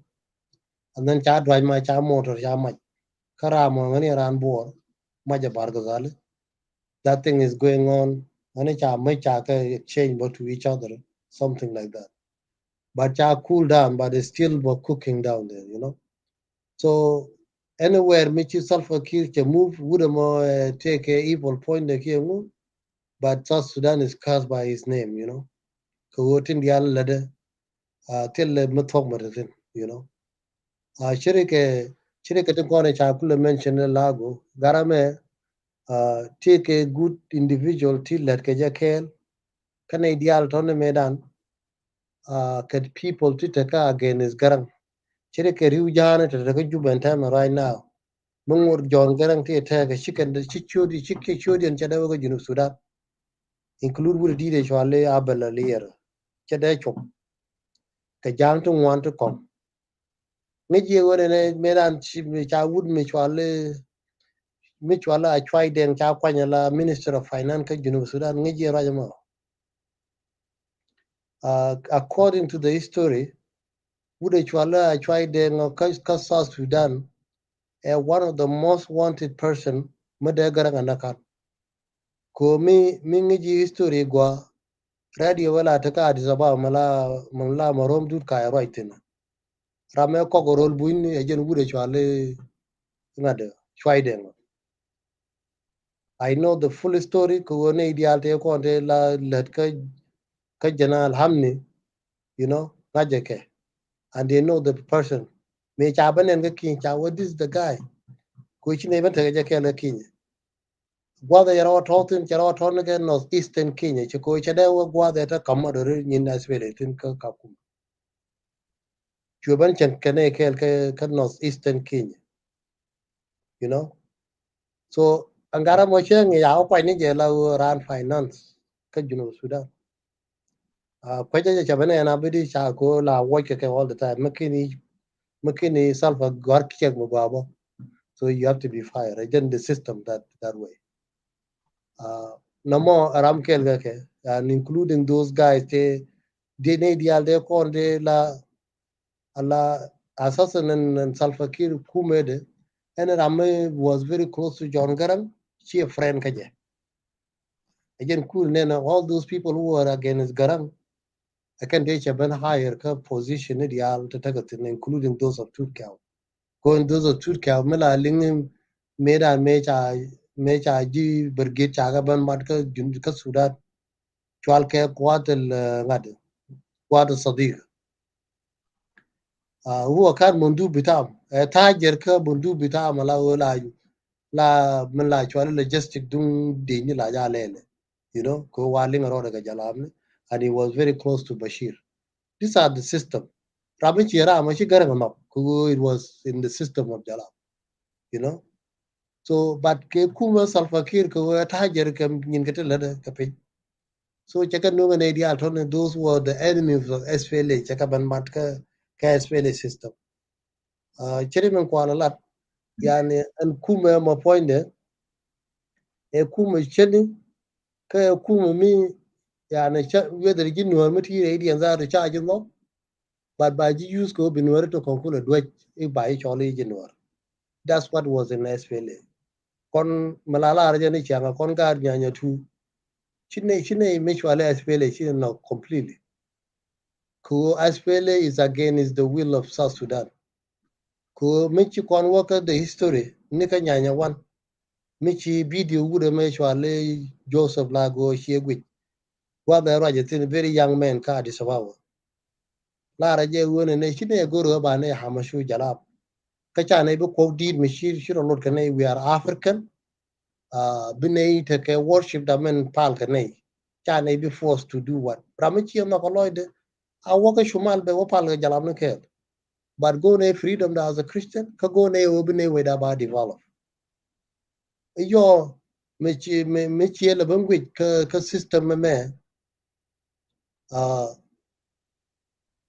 And then ca duac ma ca motor ca mac. Kä ram mɔ ŋäni ran buɔr mac a Bargazal. That thing is going on. Ani ca mac ca kɛ exchange bä to each other, something like that. But ca cool down, but it's still bä cooking down there, you know. So anywhere mi ci Salva Kiir cɛ move, wut ɛmɔ, eh, take a evil point de kiɛ ŋu. But South Sudan is cursed by his name, you know. Kɛ ɣöö tin diaal lätdɛ, ah, thilɛ mi thuɔ̱k mɛ te thin, you know. Ah, ciri kɛ, ciri kɛ tin kɔn ca kulɛ mention ni Lago, garamɛ, ah, ti kɛ good individual ti lät kɛ jɛ kɛɛl. Kä nɛy diaal tɔ̱ ni mëëdan, ah, kɛ people ti te kä against Garaŋ. Ciri kɛ riw ja̱a̱ni te te kä Juba in time right now. Mi ŋot John Garang ti tɛkɛ ci kɛn ci ciöt ci kɛ ciöt yɛn cɛ dee wä kä Junub Sudan. Include wut di̱t ɛ cuali Abel Alier. Cɛ dee cop. Kɛ ja̱a̱ŋ ti ŋuan ti kɔŋ. Ŋäc yɛ wen ɛnɛ mëë dan ci mi ca wut mi cuali, mi cuali Acuay Deng ca kuany ala Minister of Finance kä Junub Sudan. Ŋäc yɛ ruac ɛmɔ. Uh, according to the history, wut ɛ cuali Acuay Deng kä, kä South Sudan, ɛ one of the most wanted person mi dee Garaŋ a nakan. Ko mi, mi ŋi̱ci history gua radio wala te kä Addis Ababa mala, mala ma rom dut ka ɛ ruac thin. Ram ɛ kɔk rol buny ni ɛ jɛn wut ɛ cuali ŋa̱t ɛ Acuay Deng. I know the full story kɛ ɣöö nɛy diaal tëë kɔn tëë la lät kä, kä General Hamni. you know, ŋa̱cɛ kɛ, and they know the person. Mëë ca bä nɛn kä Kiny, ca wä, this is the guy. Ku ci nɛy ben tekɛ jɛ kɛɛl kä Kiny. Gua̱th ɛ cɛ rɔ tɔ̱ thi̱n, cɛ rɔ tɔ̱ ni kɛ North Eastern Kenya, ci ko̱ cɛ dee wä gua̱th ɛ te ka̱m adɔri nyin S P L A thi̱n kä Kakuma. Cuɛ ben cɛn kɛn ɛ kɛɛl kä, kä North Eastern Kenya. You know? So, aŋ gat amɔ cɛ ŋi̱ ya wä kuany ni jɛ la wä raan finance kä Junub Sudan. Ah, kuecä jɛ ca ben ɛn a bi di ca ko la watch kɛ kɛ all the time. Mi kini, mi kini Salva gɔ̱a̱r kiɛk mi gɔaa bä. So you have to be fired. Ɛ jɛn the system that, that way. Ah, nɔmɔ ram kɛl kɛ kɛ, and including those guys te, de ni dial de kɔn de la, ala assassin and, and Salva Kiir kumɛ de, ɛn ram mi was very close to John Garang, ci a friend kä jɛ. Ɛ jɛn kul nɛn, all those people who were against Garang, ɛ kɛn tëë cɛ ben hire kä position ni diaal te tekɛ thi̱n, including those of Tutkau. Kɔn those of Tutkau mi la liŋ mëë dan mëë ca, mëë ca ji̱ brigade ca kɛ ben mat kä Jun-, kä Sudan. Cual kɛ kuat el, eh, ŋa̱t, kuat el Sadiq. Ah, huwa kan mundub bitam. Eh, tajer kä mundub bitam la wä la, la min la cual logistic duŋ dini la ja lɛlɛ. You know, kɛ wa liŋ rɔɔdɛ kɛ Jalab ni, and he was very close to Bashir. These are the system. Ram mi ci ram mi ci Garang map, kɛ wä it was in the system of Jalab. You know? So, but kɛ kumɛ Salva Kiir kɛ wä tajer kɛ nyin kɛ ti lɛ dɛ kɛ piny. So, cɛ kɛ nuŋɛ nɛ diaal tɔni, those were the enemies of S P L A, cɛ kɛ ben mat kä, kä S P L A system. Ah, cɛ ri min kual a lat, yani, ɛn kumɛ ma puɔ̱nydɛ, ɛ kumɛ cɛni, kä ɛ kumɛ mi, yani, ca, whether ji̱ Nuäär mi ti rɛy diɛn zaat ca ji̱ nhɔk, but ba ji̱ use kɛ wä bi Nuäär ti kɔn kulɛ duec, i̱ ba ji̱ cɔl i̱ ji̱ Nuäär. That's what was in S P L A. Kɔn mi la lar jɛ ni ciaŋ a kɔn gaat Nyanya two. Ci nɛ, ci nɛ mi cual i̱ S P L A ci nɔ completely. Ku S P L A is against the will of South Sudan. Ku mi ci kɔn wä kä the history ni kä Nyanya one. Mi ci video wut ɛmɛ cual i̱ Joseph Lagu ciɛ guic. Gua̱th ɛ ruac ɛ thin very young man kä Addis Ababa. Lar ɛ jɛ wen ɛ nɛ ci nɛ go̱r ɛ ba nɛ Hamashu Jalab. Kä ca nɛ bi kuɔk di̱i̱t mi ci, ci rɔ lot kɛ nɛ we are African. Ah, bi nɛ tekɛ worship da mɛn pal kɛ nɛ. Ca nɛ bi forced to do what? Ram mi ci ɛ nhɔk ɛ lɔcdɛ. A wä kä Shumal bɛ wä pal kɛ Jalab ni kɛɛl. But go̱o̱r nɛ freedom da as a Christian, kä go̱o̱r nɛ wä bi nɛ wecda ba develop. Iyɔ, mi ci, mi, mi ci lɛ ben guic kä, kä system mɛ mɛ. Ah,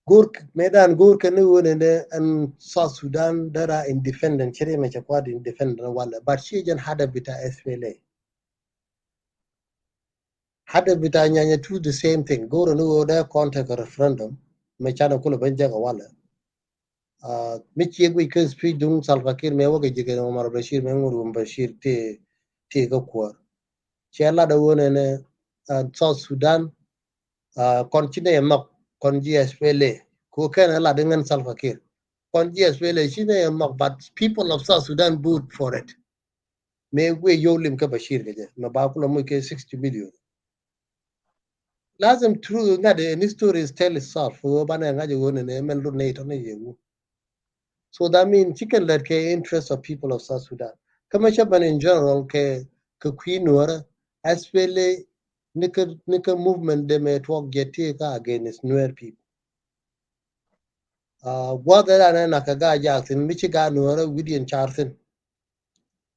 go̱o̱r k-, mɛ dan go̱o̱r kɛ ni wä nɛ nɛ ɛn South Sudan dara independent, cɛ ri mɛ cɛ kuat independent walɛ. But ci jɛn hadaf bita S P L A. Hadaf bita Nyanya two the same thing. Go̱o̱r ni wä dee contact referendum. Mɛ canɛ kulɛ ben jɛk walɛ. Ah, mi ciek wi̱c kä speech duŋ Salva Kiir mɛ wä kɛ ji̱ kɛ Omar Bashir mɛ ŋur wä Bashir ti, ti kä kuäär. Cɛ lat a wä nɛ nɛ, ah, South Sudan, ah, kɔn ci nɛ nhɔk, kɔn ji̱ S P L A. Ku kɛn ɛ lat iŋɛn Salva Kiir. Kɔn ji̱ S P L A ci nɛ nhɔk, but people of South Sudan vote for it. Mëë guic yio̱w lim kä Bashir kɛ jɛ, mɛ ba kulɛ muc kɛ sixty million. Lazim true ŋa̱t in history tell itself, ɣöö banɛ ŋa̱c ɣöö nɛnɛ mɛn lut nɛy tɔ̱ ni yɛ ŋu. So that mean ci kɛn lät kɛ interest of people of South Sudan. Kä mɛ cä ben in general kɛ, kɛ kui̱ Nuäärä, S P L A ni kä, ni kä movement dee mɛ tuɔk jɛ ti kä against Nuer people. Ah, gua̱th ɛ danɛ nak kɛ Gaa Jaak thi̱n, mi ci Gaa Nuäärä wi̱diɛn car thi̱n.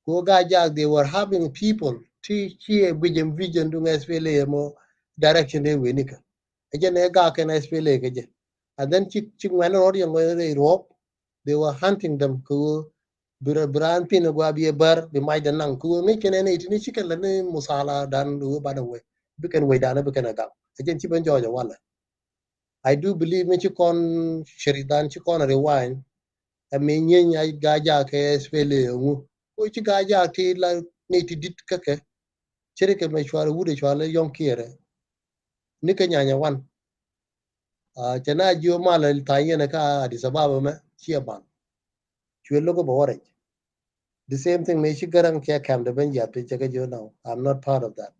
Ku Gaa Jaak, they were having people ti ci ɛ guic ɛn vision duŋ S P L A mɔ direction dee weni kä. Ɛ jɛn ɛ Gaa kɛn S P L A kɛ jɛ. And then ci, ci ŋuɛn rɔɔd yɛ ŋuɛn rɛy ruɔk, they were hunting them kɛ ɣöö bi raan, bi raan pin ɛ gua bi ɛ bär bi mac dɛ naŋ kɛ ɣöö ŋi̱c kɛn ɛ nɛy ti ni ci kɛn lɛ ni musala dan ɣöö banɛ wec. Bi kɛn wec dan bi kɛn ɛ gaŋ. Ɛ jɛn ci ben jɔɔc ɛ walɛ. I do believe mi ci kɔn ceri dan ci kɔn rewind. Ɛ mi nyieeny a Gaa Jaak kɛ S P L A ŋu. Ko ci Gaa Jaak ti la ni ti dit kä kɛ. Ceri kɛ mɛ cual wut ɛ cual yɔŋ kiɛrɛ. Ni kɛ Nyanya one. Ah, cɛ na jiö mal tha̱a̱ŋ yɛn kä Addis Ababa mɛ ci ɛ mal. Cuɛ lo̱k bɛ wä rɛc. The same thing mëë ci Gäräŋ cɛ kɛm de ben jiath piny cɛ kɛ jiö now. I'm not part of that.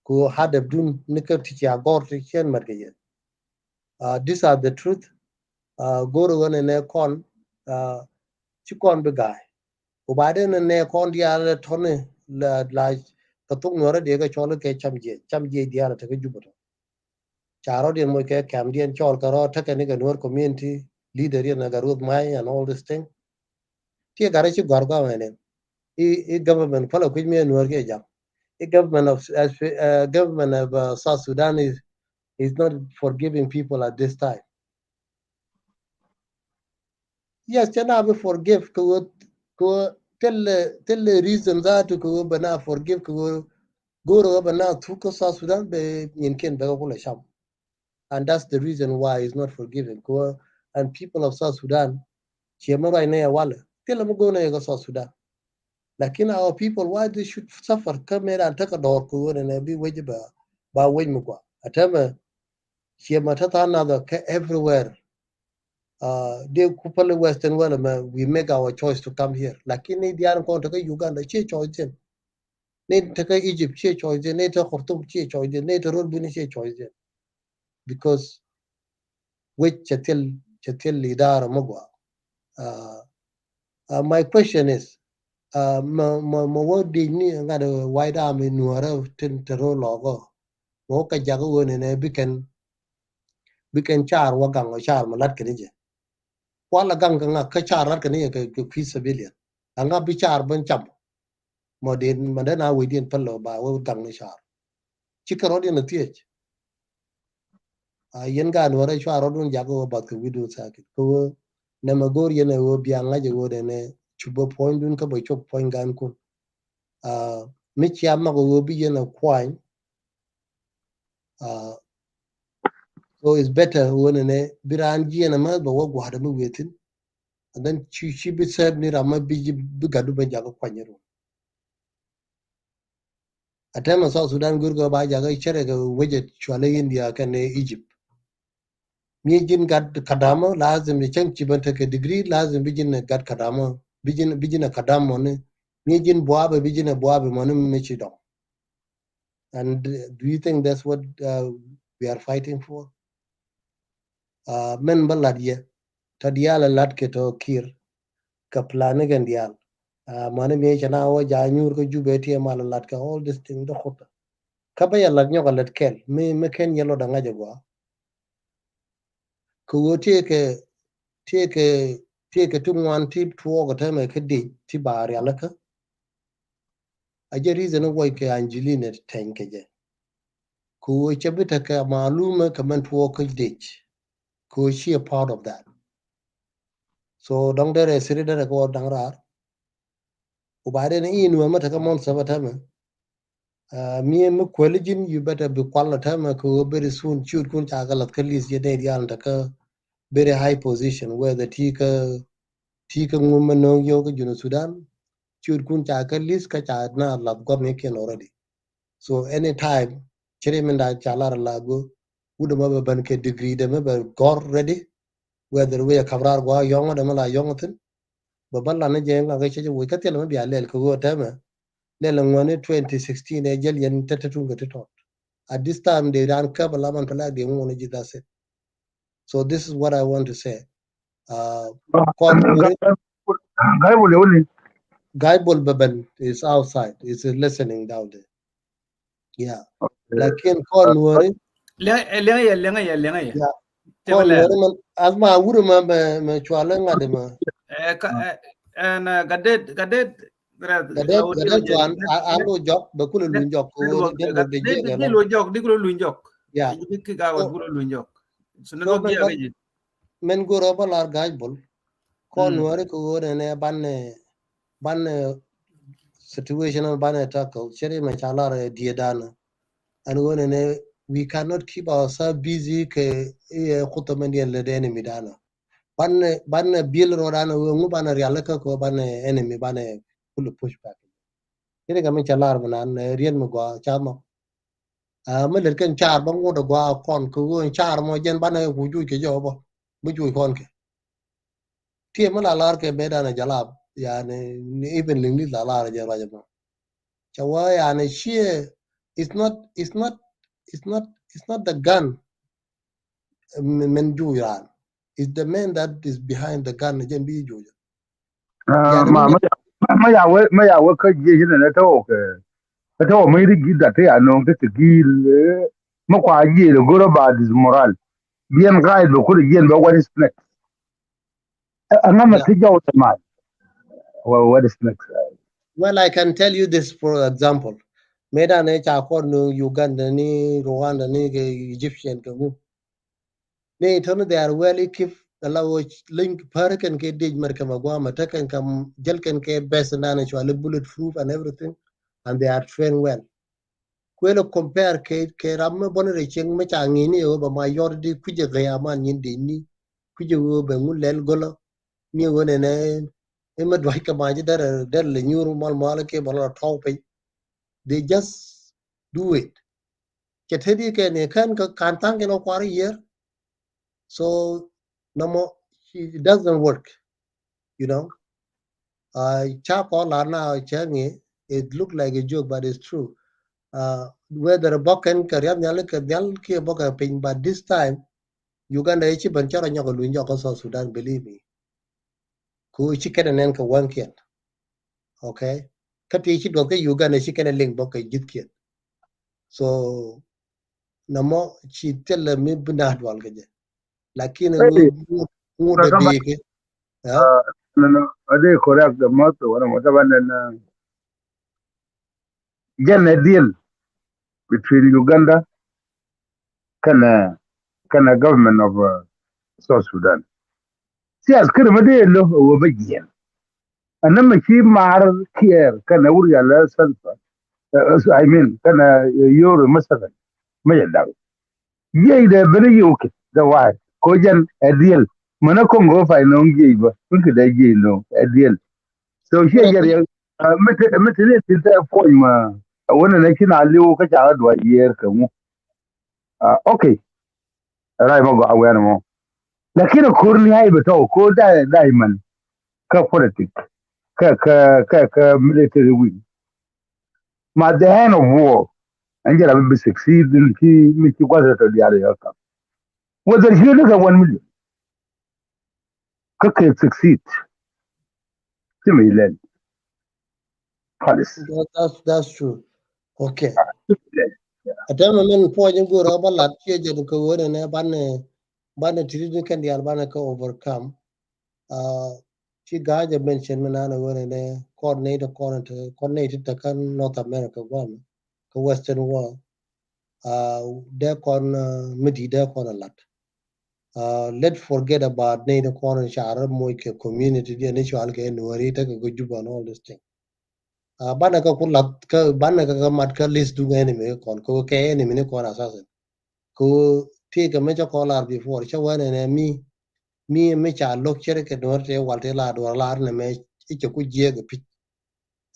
Ku hadaf dun ni kä ti cia gɔr ti cɛn mat kɛ yɛn. Uh, these are the truth. Uh, go̱o̱r ɣän ɛnɛ kɔn, uh, ci kɔn bi ga̱a̱y. Ku ba den ɛnɛ kɔn diaal tɔni la, la kɛ thok Nuɔrä diɛ kɛ cɔl kɛ cam jiɛc, cam jiɛc diaal tekɛ Jubɛ tɔ. Ca rɔ̱diɛn moc kɛ kɛmdiɛn cɔl kɛ rɔ̱ tekɛ ni kɛ Nuɔr community leader yɛn kɛ Ruth May and all this thing. Tiɛ gat ci gɔ̱r gɔmɛ ni. I, i government pala kui̱c mi Nuɔr kiɛ jam. I government of, uh, government of, uh, South Sudan is, is not forgiving people at this time. Yes, cɛ na bi forgive kɛ ɣöö, kɛ ɣöö thil, thil reason that kɛ ɣöö bɛ na forgive kɛ ɣöö go̱o̱r ɣöö bɛ na thuk kä South Sudan bɛ nyinkiɛn bɛ kɛ kulɛ cam. And that's the reason why it's not forgiving. Kɛ ɣöö, and people of South Sudan, ciɛ mi ruac ni ɛ walɛ thilɛ mi go̱o̱r ni ɛ kä South Sudan. Lakin our people, why they should suffer? Kä mëë ran tekɛ dɔɔr kɛ ɣöö nɛnɛ bi wec ba, ba wec mi gua. A tɛmɛ ciɛ ma te than other kä everywhere. Uh, dee ku päli Western world mɛ, we make our choice to come here. Lakin ni diaal kɔn tekɛ Uganda, ciɛ choice din. Ni tekɛ Egypt, ciɛ choice din. Ni tekɛ Khartoum, ciɛ choice din. Ni tekɛ Rol Bini, ciɛ choice din. Because wec cɛ thil, cɛ thil idara mi gua. Uh, uh, my question is, uh, ma, ma, ma wä dic ni ŋa̱t White Army Nuɔrä tin te rol lɔkɔ. Mɛ wä kɛ jak ɣöö nɛnɛ bi kɛn, bi kɛn car wä gaŋ, car mɛ lat kɛn jɛ. Kual a gaŋ kɛ ŋa kä car lat kɛn jɛ kɛ, kɛ kui̱ civilian. A ŋa bi car ben cam. Mɔ den mɛ den a wec diɛn päl lɔ ba wä gaŋ ni car. Ci kɛ rɔ̱diɛn a thiec. A yɛn gaat Nuɔrä cua rɔ̱dun jak ɣöö bath kɛ wi̱dun sakit. Kɛ ɣöö nɛmɛ go̱o̱r yɛn ɛ ɣöö bia ŋa̱c ɛ ɣöö nɛnɛ cupä puɔ̱nydun kä bɛ cop puɔ̱ny gankun. Uh, mi cia mak ɣöö bi yɛn a kuany. Uh, so it's better ɣöö nɛnɛ bi raan jiɛn a mɛ bɛ wä gua̱a̱r mi wethin. And then ci, ci bi sɛp ni ram ma bi, bi gatdu ben jakä kuany run. A tɛmɛ South Sudan go̱o̱r kɛ ba jakä cɛrɛ kɛ wecɛ cualɛ India kɛnɛ Egypt. Mi ji̱n gat kadama, lazim bi cäŋ ci ben tekɛ degree, lazim bi ji̱n gat kadama, bi ji̱n, bi ji̱n a kadam mɔni. Mi ji̱n buabɛ, bi ji̱n a buabɛ mɔni mi ci dɔŋ. And, uh, do you think that's what, uh, we are fighting for? Uh, mɛn bä lat yɛ, tɔ diaal lat kɛ tɔ Kiir, kɛ plan ni kɛn diaal. Uh, mɔni mi cɛ na wä ja nyuur kä Jubɛ tiɛ mal lat kɛ all this thing, the khuta. Kä bä yɛ lat nyɔk a lat kɛl, mi, mi kɛn yɛ lot a ŋa̱c a gua. Kɛ ɣöö tëëkɛ, tëëkɛ, tëëkɛ ti ŋuan ti tuɔɔk ɛ tɛmɛ kä dec ti ba rialikä. A jɛ reason in wuɔc kɛ Angelina tɛny kɛ jɛ. Kɛ ɣöö cɛ bi tekɛ malumɛ kɛ mɛn tuɔɔk kä dec. Kɛ ɣöö she a part of that. So dɔŋ derɛ siri derɛ kɛ wä da̱ŋ raar. Ku ba den in wä mɛ tekɛ mɔn sɛbɛ tɛmɛ. Uh, mi, mi kuäli ji̱n, you better bi kual ɔ tɛmɛ kɛ ɣöö very soon ciötkun ca kɛ lath kä list yɛ nɛy diaal tekɛ very high position, whether ti kä, ti kä ŋum mɛ no̱o̱ŋ yio̱w kä Junub Sudan, ciötkun ca kɛ list kä ca na lath gua̱thnikiɛn already. So anytime, ciri min da ca lar la go̱, wut mɛ bɛ ben kɛ degree de mɛ bɛ gɔr ready, whether wee kap raar gua yɔŋä dɛ mi la yɔŋä thin. Bɛ bä lan ni jɛ ŋa kɛ cɛ jɛ wec kä thilɛ mi bia lɛl kɛ ɣöö tɛmɛ. Lɛl ŋuäni twenty sixteen ɛ jɛl yɛn tɛtɛ tun kɛ ti tɔt. At this time de ran käp a laman pɛ lak de ŋuɔni ji̱, that's it. So this is what I want to say. Uh, kɔn wuri Gaibol yɛ wuni. Gaibol bɛ ben is outside, is listening down there. Yeah. Okay. Lakin kɔn Nuɔri. Liɛŋɛ yɛ, liɛŋɛ yɛ, liɛŋɛ yɛ. Yeah. Kɔn Nuɔri man, asma wuri ma mɛ, mɛ cualɛ ŋa̱t ma. Ɛ, ka, ɛ, ɛn, ɛ, Gadet, Gadet, Gadet, Gadet cuan, a, a lo jɔk, bɛ kulɛ luny jɔk, kɛ ɣöö di jɛ lo jɔk, di kulɛ luny jɔk. Yeah. Di ki ga wä kulɛ luny jɔk. So ni lo bia kɛ ji. Mɛn go̱rä bä lar Gaibol. Kɔn Nuɔri kɛ ɣöö nɛnɛ banɛ, banɛ situation banɛ tackle. Cɛri mɛ ca lar ɛ diɛ danɛ. Ɛn ɣöö nɛnɛ, we cannot keep ourselves busy kɛ iɛ khuta mɛn diɛn lɛ dɛ enemy danɛ. Banɛ, banɛ bil rɔ danɛ ɣöö ŋu banɛ rialikä kɛ ɣöö banɛ enemy banɛ kulɛ push back. Ini kɛ mi ca lar mi nan, ɛ, riet mi gua ca mɔ. A, mi lät kɛn car bä ŋut a gua kɔn kɛ ɣöö car mɔ jɛn banɛ ku juc kɛ jɛ ɔ bä. Mi juc kɔn kɛ. Tiɛ mi la lar kɛ bɛ danɛ jalab, yani, ni even liŋ ni la lar jɛ ruac mɔ. Ca wä yani ciɛ, it's not, it's not, it's not, it's not the gun. min juuc raan. Is the man that is behind the gun jɛn bi juuc. Ma ma ya wä ma ya wä kä jiɛ jin ne tɔw kɛ tɔw ma ri gi dat ya nong te te gi ma kwa jiɛ le goro ba dis moral. Bien guide bɛ kuri jiɛn bɛ what is next. Ɛ ŋa ma ti jɔw te ma. What is next? Well, I can tell you this for example. Meda ne ca kɔn nu Uganda ni Rwanda ni ke Egyptian ke mu. Ni tɔni they are well equipped. Ala wo link pare kɛn ke dij mer ke magwa ma te kɛn kam jel kɛn ke best nane chwa le bullet proof and everything, and they are trained well. Kuelɛ compare ke ke ram me bɔni re cieŋ me ca ŋi̱i̱ni ɛ wä ba ma yɔr di kui̱cɛ gɛy aman nyin di ni kui̱cɛ wä bɛ ŋun lɛl gɔlɔ ni wä nɛnɛ. Ɛ me duac kɛ ma ji̱ derɛ derɛ lɛ nyuur mal mal ke bɔlɔ tɔw piny. They just do it. Cɛ te di kɛ ni kɛn kɛ kan thaŋ kɛn kɛ kuar yier. So nɔmɔ, it doesn't work, you know. Ca kɔn lar na cɛ ŋi̱, it look like a joke but it's true. Whether bɔk kɛn kɛ riath nhial kɛ nhial kiɛ bɔk kɛ piny, but this time Uganda i̱ ci ben cɔr a nyɔk a luny jɔk kä South Sudan, believe me. Ku ci kɛn a nɛn kɛ wäŋkiɛn. Okay. Kä ti ci duɔth kä Uganda ci kɛn a liŋ bɔk kɛ ji̱thkiɛn. So namɔ ci thilɛ mi bi na dual kɛ jɛ. Lakin ŋut ŋut a bi kɛ. Ade correct the most wana mɔ taban na jɛn a deal between Uganda kɛnɛ kɛnɛ government of South Sudan. Sias kiri ma dee lo wä ba jiɛn. Ɛn nä mi ci maar kiɛɛr kɛnɛ wur yal ɛ Salva, I mean kɛnɛ Yoweri Museveni mi yɛ daŋ. Jiɛc dee ben i̱ yio̱wkɛ dee wa̱a̱ ko jɛn ɛ diɛl. Mänä ko̱ŋ kɛ wä pay no̱o̱ŋ jiɛc bä mi kɛ dee jiɛc no̱o̱ŋ ɛ diɛl. So ciɛ jɛ riɛk mi te mi te ni ti tɛ puɔ̱ny ma ɛ wänɛ nɛ ci na li̱w kä ca ɣä duac yiëër kɛ ŋu. Okay. Ray mɔ gɔaa wɛn mɔ. Lakin a kor ni ai bɛ tɔw kor da da iman. Kä politic. Kä kä kä kä military wing. Ma the end of war. An jɛ la bi succeed in ki mi ki guath tɔ diari ya kam. Whether you look at one million. Kä kɛ succeed. Ti mi lɛn. Palis. That's that's true. Okay. Atɛmɛ min puɔ̱ny in go̱o̱r ɣä ba lat ciɛ jɛ kɛ ɣöö nɛnɛ banɛ banɛ ti̱ti̱ ni kɛn diaal banɛ kɛ overcome. Ci ga̱a̱c ɛ mention mi naan ɛ ɣöö nɛnɛ kɔn nɛy ti kɔn ti kɔn nɛy ti te kä North America guam kɛ Western world. Dee kɔn mi di̱i̱t dee kɔn ɛ lat. Let forget about nɛy ti kɔn in ca rɔ moc kɛ community diɛn ni cual kɛ Nuɛri tekɛ kɛ Juba and all this thing. Banɛ kɛ ku lath kä banɛ kɛ kɛ mat kä list duŋ enemy kɛ kɔn kɛ kɛ enemy ni kɔn assassin. Kɛ ti kɛ mi cä kɔn lar before cä wä nɛnɛ mi mi mi ca lo̱k cɛ ri kɛ Nuɛri tɛ wal tɛ la duɔr lar nɛ mɛ i̱ cɛ ku jiɛ kɛ pi̱c.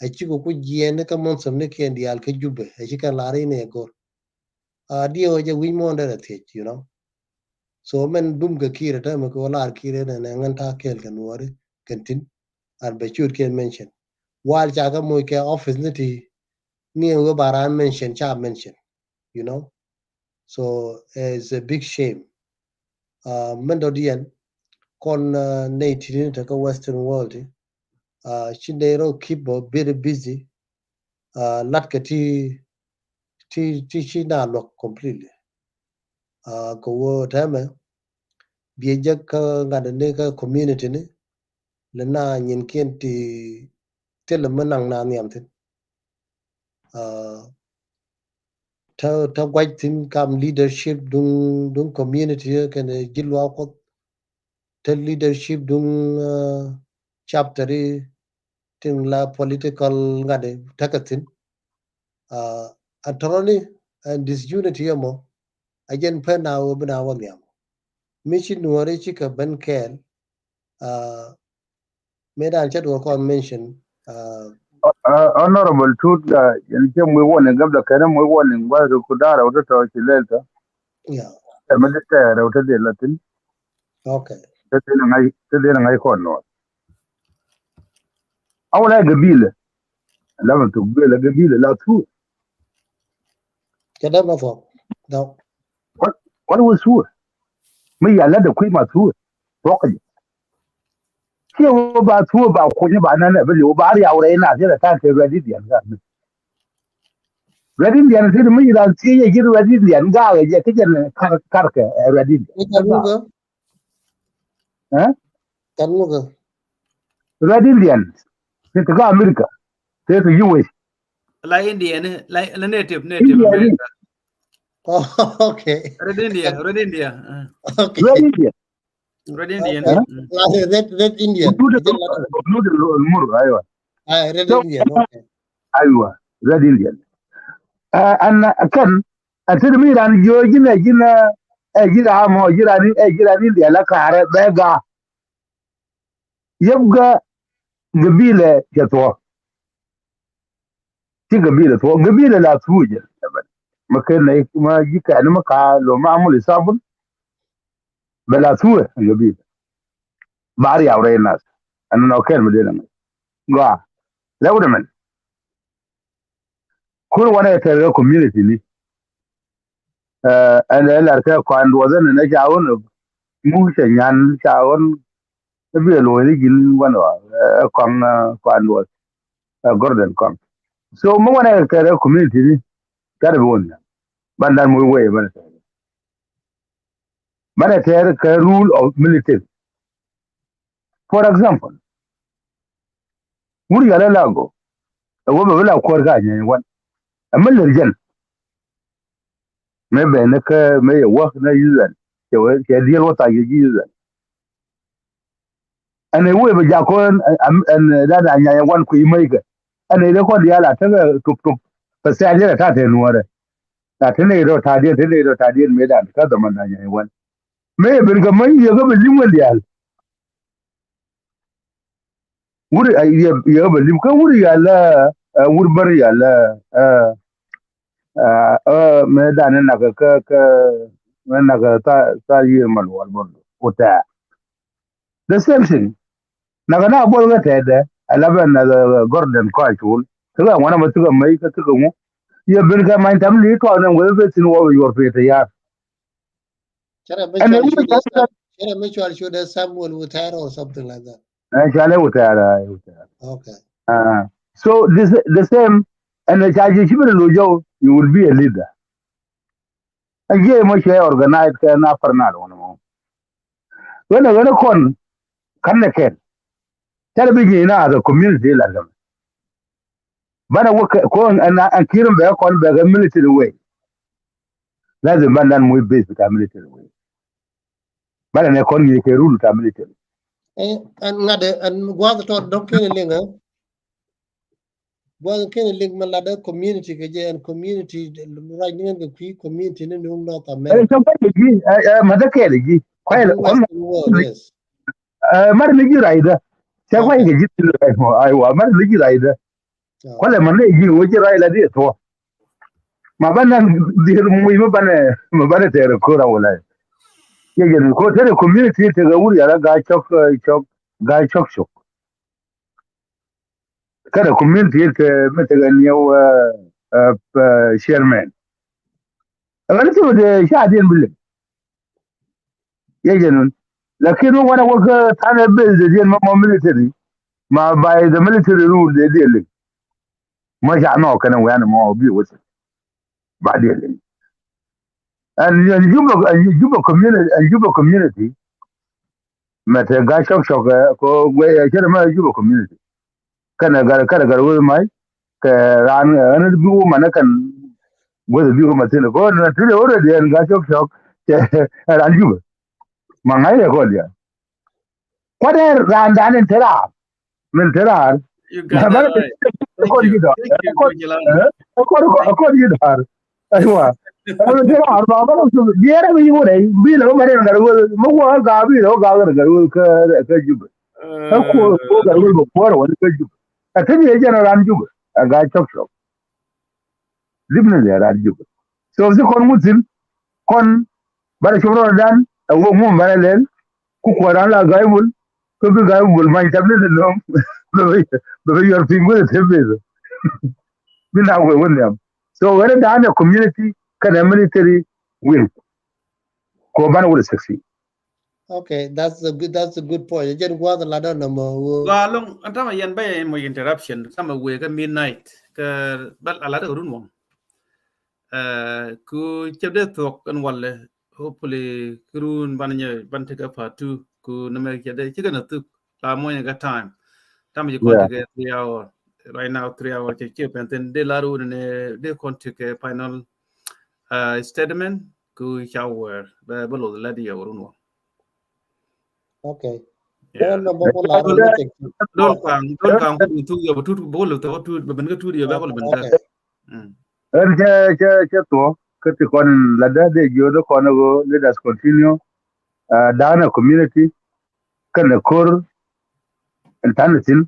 A cikɛ ku jiɛ ni kä mɔnsɛm ni kiɛn diaal kä Jubɛ a cikɛ lar in ɛ go̱r. A diɛ wä jɛ wi̱c muɔ̱ɔ̱n derɛ thiec, you know. So mɛn dum kɛ Kiir ɛ tɛmɛ kɛ wä lar Kiir ɛ nɛnɛ ŋän ta̱a̱ kɛɛl kɛ Nuɔri kɛn tin an bɛ ciöt kɛn mention. Wal ca kɛ moc kɛ office ni ti ni ɛ wä ba raan mention ca mention, you know. So it's a big shame. Mɛn dɔ̱diɛn kɔn nɛy ti ni te kä Western world ti ci nɛy rɔ keep very busy. Lat kɛ ti ti ti ci na luɔk completely. Kɛ wä tɛmɛ biɛ jɛ kä ŋa̱t ni kä community ni lɛ na nyin kiɛn ti thilɛ mi naŋ na nhiam thin. Tä tä guac thin kam leadership duŋ duŋ community kɛnɛ ji̱ luaak Kuɔth. Tä leadership duŋ chapter i tin la political ŋa̱t i tekɛ thin. A tɔrɔni and disunity ɛmɔ a jɛn pen na wä bi na wä nhiam. Mi ci Nuɔri cikɛ ben kɛɛl. Mëë dan cä duɔr kɔn mention. Honorable Tut, yɛn cɛ muc warning gabla kɛn muc warning gua̱th ri ku da̱a̱r rɛw tɔ̱tɔ̱ ci lɛl tɔ. Ɛmɛ di tɛɛr rɛw tɔ di la thin. Okay. Tɔ di na ŋa̱c kɔn nuɔr. Awal a gabila. Lamɛ tuk gabila, gabila la thur. Kɛ dee mɛ thuɔk. What, what was thur? Mi ya lat de kui̱ ma thuɛ. Tuɔk kɛ jɛ. Ciɛ wä ba thuɛ ba kunyä ba nɛn ɛ bi liw ba riaw rɛy nath yɛn ɛ ta̱a̱ kɛ Red Indian ka mi. Red Indian ti mi ran thiec ɛ ji̱ Red Indian gaakɛ jɛ kä jɛn kar, kar kɛ, eh, Red Indian. Ni kan ŋukä? Eh? Kan ŋukä? Red Indian. Ti ti kä America. Ti ti U S. La Indian, la, la native, native Indian. America. Oh, okay. Red India, Red India. Uh. Okay. Red Indian. Red Indian. Okay. Mm. Red, Red Indian. Hudud, hudud al-Mur, aywa. Ah, Red Indian, okay. Aywa, Red Indian. Ah, an, kan, an ti mi ran jiö ji̱n ɛ ji̱n ɛ, ɛ ji̱ ram ɔ ji̱ ran, ɛ ji̱ ran India la ka̱rɛ bɛ ga. Yɛp ga gabilɛ cɛ thuɔ̱k. Ci gabilɛ thuɔ̱k, gabilɛ la thuɔ̱k jɛ. Ma ken nɛ ma ji̱ kɛn ma ka lo ma mul isabun. Bɛ la thuɔ̱k gabilɛ. Ba riaw rɛy nath. Ɛn nɔ kɛn mi den ŋa̱c. Gɔaa. Lɛ wut ɛmɛn. Kur wanɛ tɛr kɛ community ni. Eh, ɛn ɛ lar kɛ kɔan duɔth ɛn ɛ ca ɣän mu cɛ nyan ca ɣän bi ɛ luɔ̱c ni ji̱n wanɛ wa, eh, kɔaŋ, eh, kɔan duɔth, eh, Gordon kɔaŋ. So mi wanɛ tɛr kɛ community ni, ca dɛ bi wä nhiam. Ban dan muc wee banɛ tɛr. Banɛ tɛr kɛ rule of military. For example, wur yal ɛ la go, ɛ wä bɛ bi la kuäär ka nyɛny wan. Ɛ mi lɛr jɛn. Mëë ben ni kä mëë yɛ wä ni U N. Cɛ wee, cɛ diɛl wä thac yɛ ji̱ U N. Ɛn ɛ wee bɛ jak kɔn, ɛn, ɛn, ɛn, dan a nyany wan kui̱ mäc kɛ. Ɛn ɛ dee kɔn diaal a tekɛ tup tup. Pɛ thɛɛr yɛ kɛ ta̱a̱ tɛ nuɔ̱ɔ̱rɛ. Na te nɛy rɔ ta̱a̱diɛn, te nɛy rɔ ta̱a̱diɛn mëë dan kä dhɔmɔn dan nyany wan. Mëë yɛ ben kɛ mäc yɛ kɛ bɛ li̱m wän diaal. Wur, a, yɛ, yɛ bɛ li̱m kä wur yal, a, a, wur bär yal, a, a, a, a, mɛ dan ni nak kä, kä, mɛ nak kä tha, tha yier mal wal bär. Wutɛɛ. The same thing. Nak na bol kä tɛɛdɛ, a la bɛ nak, a, Gordon kɔc cul. Kä ŋuan ma thik a mɛy kä thik a ŋu. Yɛ ben kɛ many tam li tuak nɛ wee bɛ thin wä bɛ yuɔr pee te yar. Cɛ rɛ mi cɔal cu dee Sam-, cɛ rɛ mi cɔal cu dee Samuel Wutɛɛr or something like that. Eh, cɔal ɛ Wutɛɛr, ah, Wutɛɛr. Okay. Ah, so this, the same, ɛn ɛ ca ji̱ ci ben lo jɔw, you will be a leader. Ɛ jiɛ mɔ cɛ organize kɛ na Upper Nile wun mɔ. Ɣän ɛ ɣän ɛ kɔn, kan nɛ kɛn. Cɛ rɛ bi ji̱ na as a community lar kɛ mɛ. Banɛ wä kɛ, kɔn ɛn, ɛn ki̱i̱r bɛ kɔn bɛ kɛ military way. Lazim ban dan muc base bita military way. Banɛ nɛ kɔn ŋi̱i̱c kɛ rule bita military. Eh, ɛn ŋa̱t ɛ, ɛn gua̱a̱th tɔt dɔ̱ŋ kɛn liŋ, eh? Gua̱a̱th kɛn liŋ mɛ lat ɛ community kɛ jɛ, ɛn community, ruac ni ŋän kɛ kui̱ community ni nuŋ North America. Ɛn cɛ kuac kɛ ji̱, eh, eh, mɛ dɛ kɛɛl ji̱. Kuac kɛ kɔn Western world, yes. Eh, mar ni ji̱ ruacdä. Cɛ kuac kɛ ji̱, aywa, mar ni ji̱ ruacdä. Kualɛ mɛ ni ji̱ wä ji̱ ruac la di thuɔ. Ma banɛ dier muc mɛ banɛ, mɛ banɛ tɛɛr ko̱r a wala. Yɛ jɛn ko tɛɛr community tekɛ wur yara ga cɔk, eh, cɔk, ga cɔk cɔk. Kɛnɛ community tekɛ mi tekɛ niɛw, eh, eh, eh, chairman. Ɛ ɣän ti wä dee ca diɛn bi lem. Yɛ jɛ nun. Lakin wä wanɛ wä kä tanɛ base de diɛn mɛ mɔ military. Ma by the military rule de diɛn liŋ. Mɔ ca nɔ kɛnɛ wɛn mɔ bi wä thil. Ba diɛn liŋ. And, and Juba, and Juba community, and Juba community. Mɛ te ga cɔk cɔk, eh, ko guɛ, eh, cɛ mɛ Juba community. Kɛnɛ gar, kɛnɛ gar wä mac. Kɛ ran, eh, ran bi wä manɛ kɛn guɛ bi wä mathin. Ko na ti de already ɛn ga cɔk cɔk. Cɛ ran Juba. Ma ŋa̱c yɛ kɔn diaal. Kuatɛ raan dan in te raar. Min te raar. You got that right. Thank you. Thank you, Gojilan. Kɔn ji̱ dɔ̱r. Aywa. Min te raar ba ba jiɛɛrɛ mi yiŋ wurɛ. Bi lɛ ba ma den gat wul. Mi wä gat bi lɛ ba gat gat wul kä, kä Juba. Kä kuɔ gat wul ba kuɔrɛ wä kä Juba. Ɛ te bi jɛn ran Juba. Ɛ gat cɔk cɔk. Definitely a ran Juba. So si kɔn ŋuthin, kɔn banɛ cop rɔɔdan, a wä ŋum banɛ lɛl, ku kuɔran la ga̱y bul, kä bi ga̱y bul many tap ni ti nöŋ, bɛ bɛ yuɔr piny wä ti tep beth. Bi na wee wä nhiam. So wä dan a community kɛnɛ military wing. Ko banɛ wä succeed. Okay, that's a good, that's a good point. Jɛn gua̱a̱th la dɔn nɔmɔ wo. Gua lɔŋ, an tamɛ yɛn bɛ yɛn mɔ interruption, tamɛ wee kä midnight, kä bal a la dɔn run wɔŋ. Ku cɛ dee thuɔk ɛn walɛ, hopefully ki run ban nyɛ ban tekɛ part two, ku nɛmɛ cɛ dee cikɛ na thuk la mɔnyɛ kɛ time. Tamɛ ci kɔn tekɛ three hour, right now three hour cɛ cɛ pɛn thin dee la run ne dee kɔn tekɛ final statement ku ca wɛr bɛ bɛ loth lɛ di yɛ run wɔŋ. Okay. Dol kaŋ, dol kaŋ ku tut yɔ bɛ tut bɛ loth tut bɛ ben kɛ tut yɔ bɛ kɔl ben kɛ. Ɛn cɛ cɛ cɛ tuɔ kä ti kɔn la dee dee jiö dee kɔn ɣöö let us continue. Da̱a̱n ɛ community kɛnɛ ko̱r ɛn ta̱n thi̱n.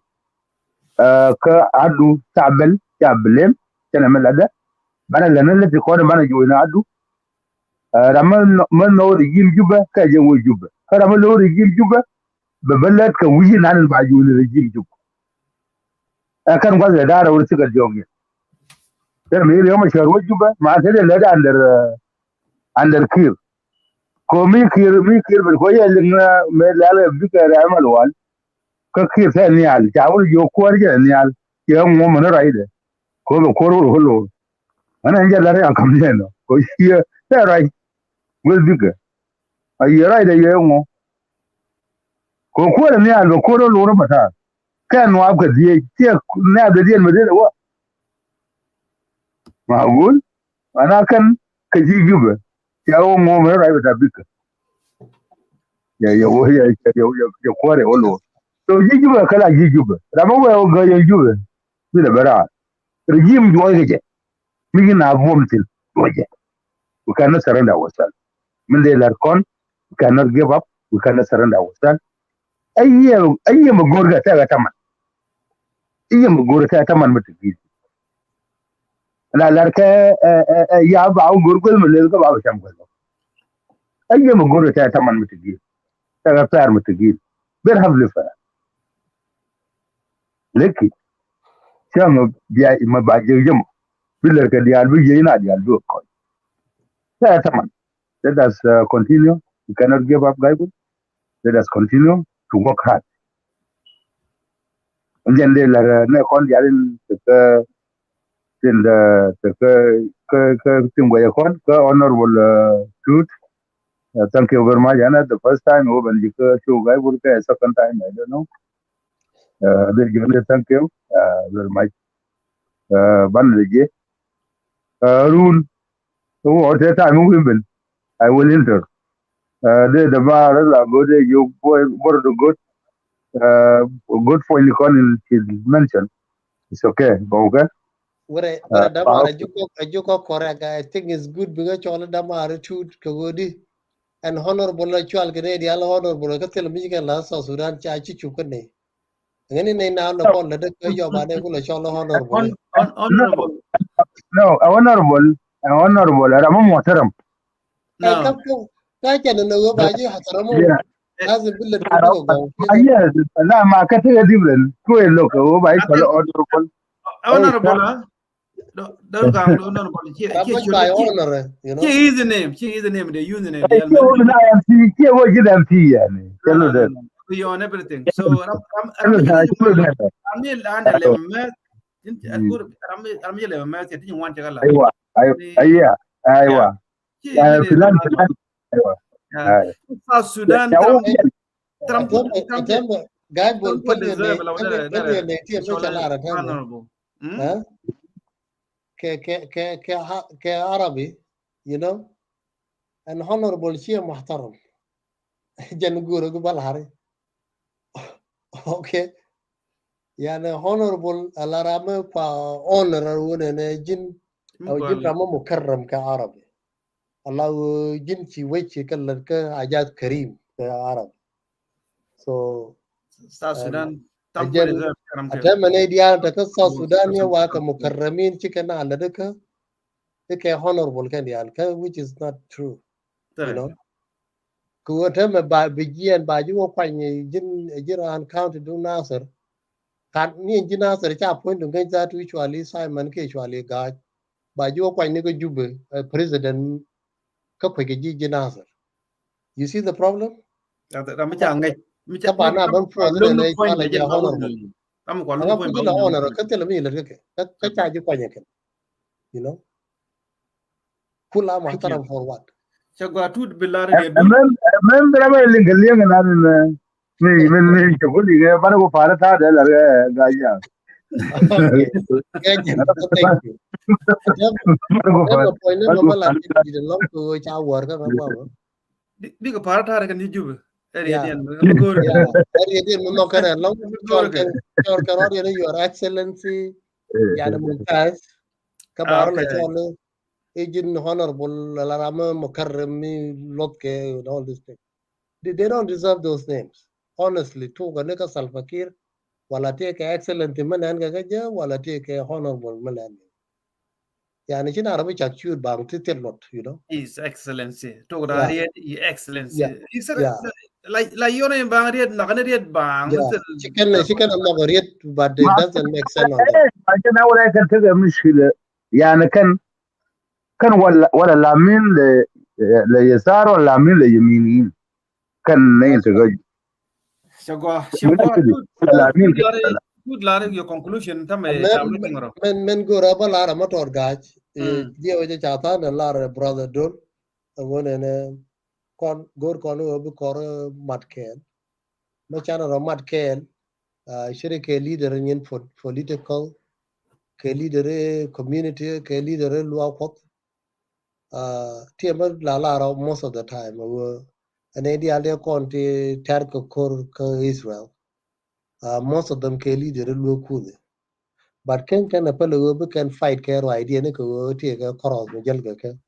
Kä adu ca bɛl ca blame cɛnɛ mi latdɛ banɛ lɛn ni lɛ ti kɔn banɛ joc ni adu. Ram mi nɔ- mi nɔɔri ji̱n Jubɛ kɛ jɛ wä Jubɛ kä ram mi nɔɔri ji̱n Jubɛ bɛ bä lät kɛ wi̱i̱ nan ba joc ni rɛ ji̱n Jubɛ. Ɛ kɛn gua̱th kɛ da̱a̱r ɛ wä thikɛ diɔ̱k yɛ. Kɛn mi riɔ̱m ɛ cär wä Jubɛ ma te dee lät under under Kiir. Ko mi Kiir mi Kiir ben ko yɛ liŋ mi lɛl ɛ bikɛ rɛm ɛ lual. Kä Kiir tɛ nhial ca wä jiök kuäär jɛ nhial. Ciɛ ŋuɔ̱m ni ruacdɛ ko bɛ kuäär wä kä lo̱r. Ɣän ɛn jɛ lar yan ka̱m yɛn ɔ ko ciɛ tɛ ruac. Wël bikɛ a yiëë ruacdɛ yɛ ŋuɔ̱m. Ko kuäär nhial bɛ kuäär wä lo̱r ɛ bɛ ta̱a̱. Kɛ nuaap kɛ dhieec ciɛ nɛɛp dee diɛn mi dee wä. Ma gul ana kɛn kɛ ji̱ Jubɛ. Cɛ wä ŋuɔ̱m rɛ ruac bɛ ta bikɛ. Yɛ yɛ wä yɛ yɛ yɛ kuäär yɛ wä lo̱r. So ji̱ Jubɛ kɛ la ji̱ Jubɛ ram mi wee wä gäy yɛ Jubɛ. Bi lɛ bɛ raar. Regime juɔc kɛ jɛ. Mi ji̱ na buɔ̱m thi̱n juɔc jɛ. We cannot surrender ourselves. Min dee lɛr kɔn, we cannot give up. We cannot surrender ourselves. Ɛ yiëë ɛ yiëë mi go̱o̱r kɛ tɛkɛ taman. Ɛ yiëë mi go̱o̱r kɛ tɛkɛ taman mi ti gi̱i̱r. La lar kɛ ɛ ɛ ɛ ya ba wä go̱o̱r guäth mi lel kä ba wä cam guäth. Ɛ yiëë mi go̱o̱r kɛ tɛkɛ taman mi ti gi̱i̱r. Tɛkɛ pɛr mi ti gi̱i̱r. Ber hap li pɛr. Leki cäŋ bia ma ba jek yem. Bi lɛr kɛ diaal bi yiëë na diaal bi kɔc. Tɛkɛ taman. Let us continue. We cannot give up, guys. Let us continue to work hard. Jɛn dee la nɛ kɔn dial in tekɛ tin tekɛ kɛ kɛ tin guɛyɛ kɔn kɛ honorable Tut. Thank you very much. Ana the first time wä ben jikä show guy bur kɛ second time, I don't know. Dee jikä dee thank you very much. Ban dee jiɛ run. Wä tɛ time wä ben I will enter. Dee dee ma rɛ la go̱o̱r dee jiök bor dee go̱o̱r. Go̱o̱r point kɔn in ci mention. It's okay. Gɔw kɛ. Wɛrɛ wɛrɛ dama a jukɔ a jukɔ correct. I think it's good because cɔl dama a rɛ Tut kɛ ɣöö di. And honorable la cual kɛ nɛ dial honorable kä thil mi kɛ la South Sudan ca ci cuk kɛ nɛ. Ŋäni nɛ na honorable la dee kɛ jɔba nɛ ku la cɔl honorable. No, honorable. Honorable. Honorable. Ram muhtaram. Ka ka ka kɛ ni ni wä ba ji̱ hataramu. Lazim bi lɛ dugu dugu gɔw. Yes, la ma ka tɛ different. Ku ɛ look wä ba ji̱ kɔl honorable. Honorable. Dol kaŋ honorable. Cie cie cie cie easy name. Cie easy name. Cie easy name. Cie wä ji̱ dam ti yani. Cie lo dee. Beyond everything. So ram ram ram ni la anda le mɛ. Ram ram ni le mɛ. Cie ti wan cɛ kala. Aywa. Aywa. Aywa. Filan filan. Aywa. South Sudan. Tram tram tram. Guy bol pal ne pal ne ne ti me chala ara tram. Kɛ kɛ kɛ kɛ kɛ Arabi, you know. An honorable cie muhtaram. Jɛn gurɛ gu bal hari. Okay. Yani honorable ala rame kua honor wunɛ ne ji̱n. Au ji̱n rame mukarram kɛ Arabi. Ala ji̱n ci wec ci kɛ lät kä hajat karim kɛ Arabi. So South Sudan. Atɛmɛ nɛ diaal tɛ kä South Sudan ni wa kɛ mukarramin ci kɛ na lät kä. Ikɛ honorable kɛ diaal kä, which is not true. You know. Kɛ wä tɛmɛ ba bi jiɛn ba ji̱ wä kuany ji̱n ji̱n raan county du Nasir. Kan ni ji̱ Nasir ca puɔ̱ny du ŋäc that actually Simon kɛ actually ga̱a̱c. Ba ji̱ wä kuany ni kä Jubɛ president kä kuec kɛ ji̱ ji̱ Nasir. You see the problem? Ram mi ca ŋäc. Kä ba na bän puɔth ni ne ca la jɛ honorable. Ram mi kua luk puɔth ba honorable. Kä thilɛ mi lät kä kɛ. Kä ca ji̱ kuany kɛ. You know. Kula muhtaram for what? Ca gua tut bi lar ni. Mem mem dra ba liŋ kɛ liŋ na ni. Ni ni ni ca kuli ŋɛ ban ko para ta de la ga ja. Okay. Thank you. Thank you. Dema point ni mama la di di lɔŋ ko ca wor ka mama. Di di ka para ta de kan ni jube. Area diɛn. Area diɛn mo kan lɔŋ. Cɔr kɛ cɔr kɛ rɔ diɛn, Your Excellency. Yani Mumtaz. Ka bar la cɔr ni. Ijin honorable la ram mukarram mi lot kɛ, all these things. They, they don't deserve those names. Honestly, tukä ni kä Salva Kiir, wala tëë kɛ excellency mi nɛn kɛ kä jɛ, wala tëë kɛ honorable mi nɛn kɛ. Yani ci na rɔ bi cak ciut baŋ ti thil lot, you know. His Excellency. Tukä da riet, Your Excellency. La, la yɔn in baŋ riet, nak ni riet baŋ. Ci kɛn, ci kɛn a nak riet, but it doesn't make sense on that. Aja na wala kan tëë kɛ mushkila. Yani kan Kan wala, wala lamin le, le yasar wala lamin le yaminiyin. Kan na yin ta gaju. Shagwa, shagwa, good, good, good, Larry, your conclusion, tama, men, men, men gora ba lara ma tor gaj. Dia waja chata na lara brother Dol. Ngone ne kon, gor kon wo bi kor mat ken. Ma chana ro mat ken. Shiri ke leader nyin political, ke leader community, ke leader luakwat. Tiɛ mɛ la lar ɔ most of the time ɛ wee ɛn ɛ diaal dee kɔn ti tɛr kɛ kor kä Israel. Most of them kɛ leader luee kuth. But kɛn kɛn ɛ päl ɛ wee bi kɛn fight kɛ ruacdiɛn ni kɛ wee tiɛ kɛ kɔrɔth mi jäl kɛ kɛ.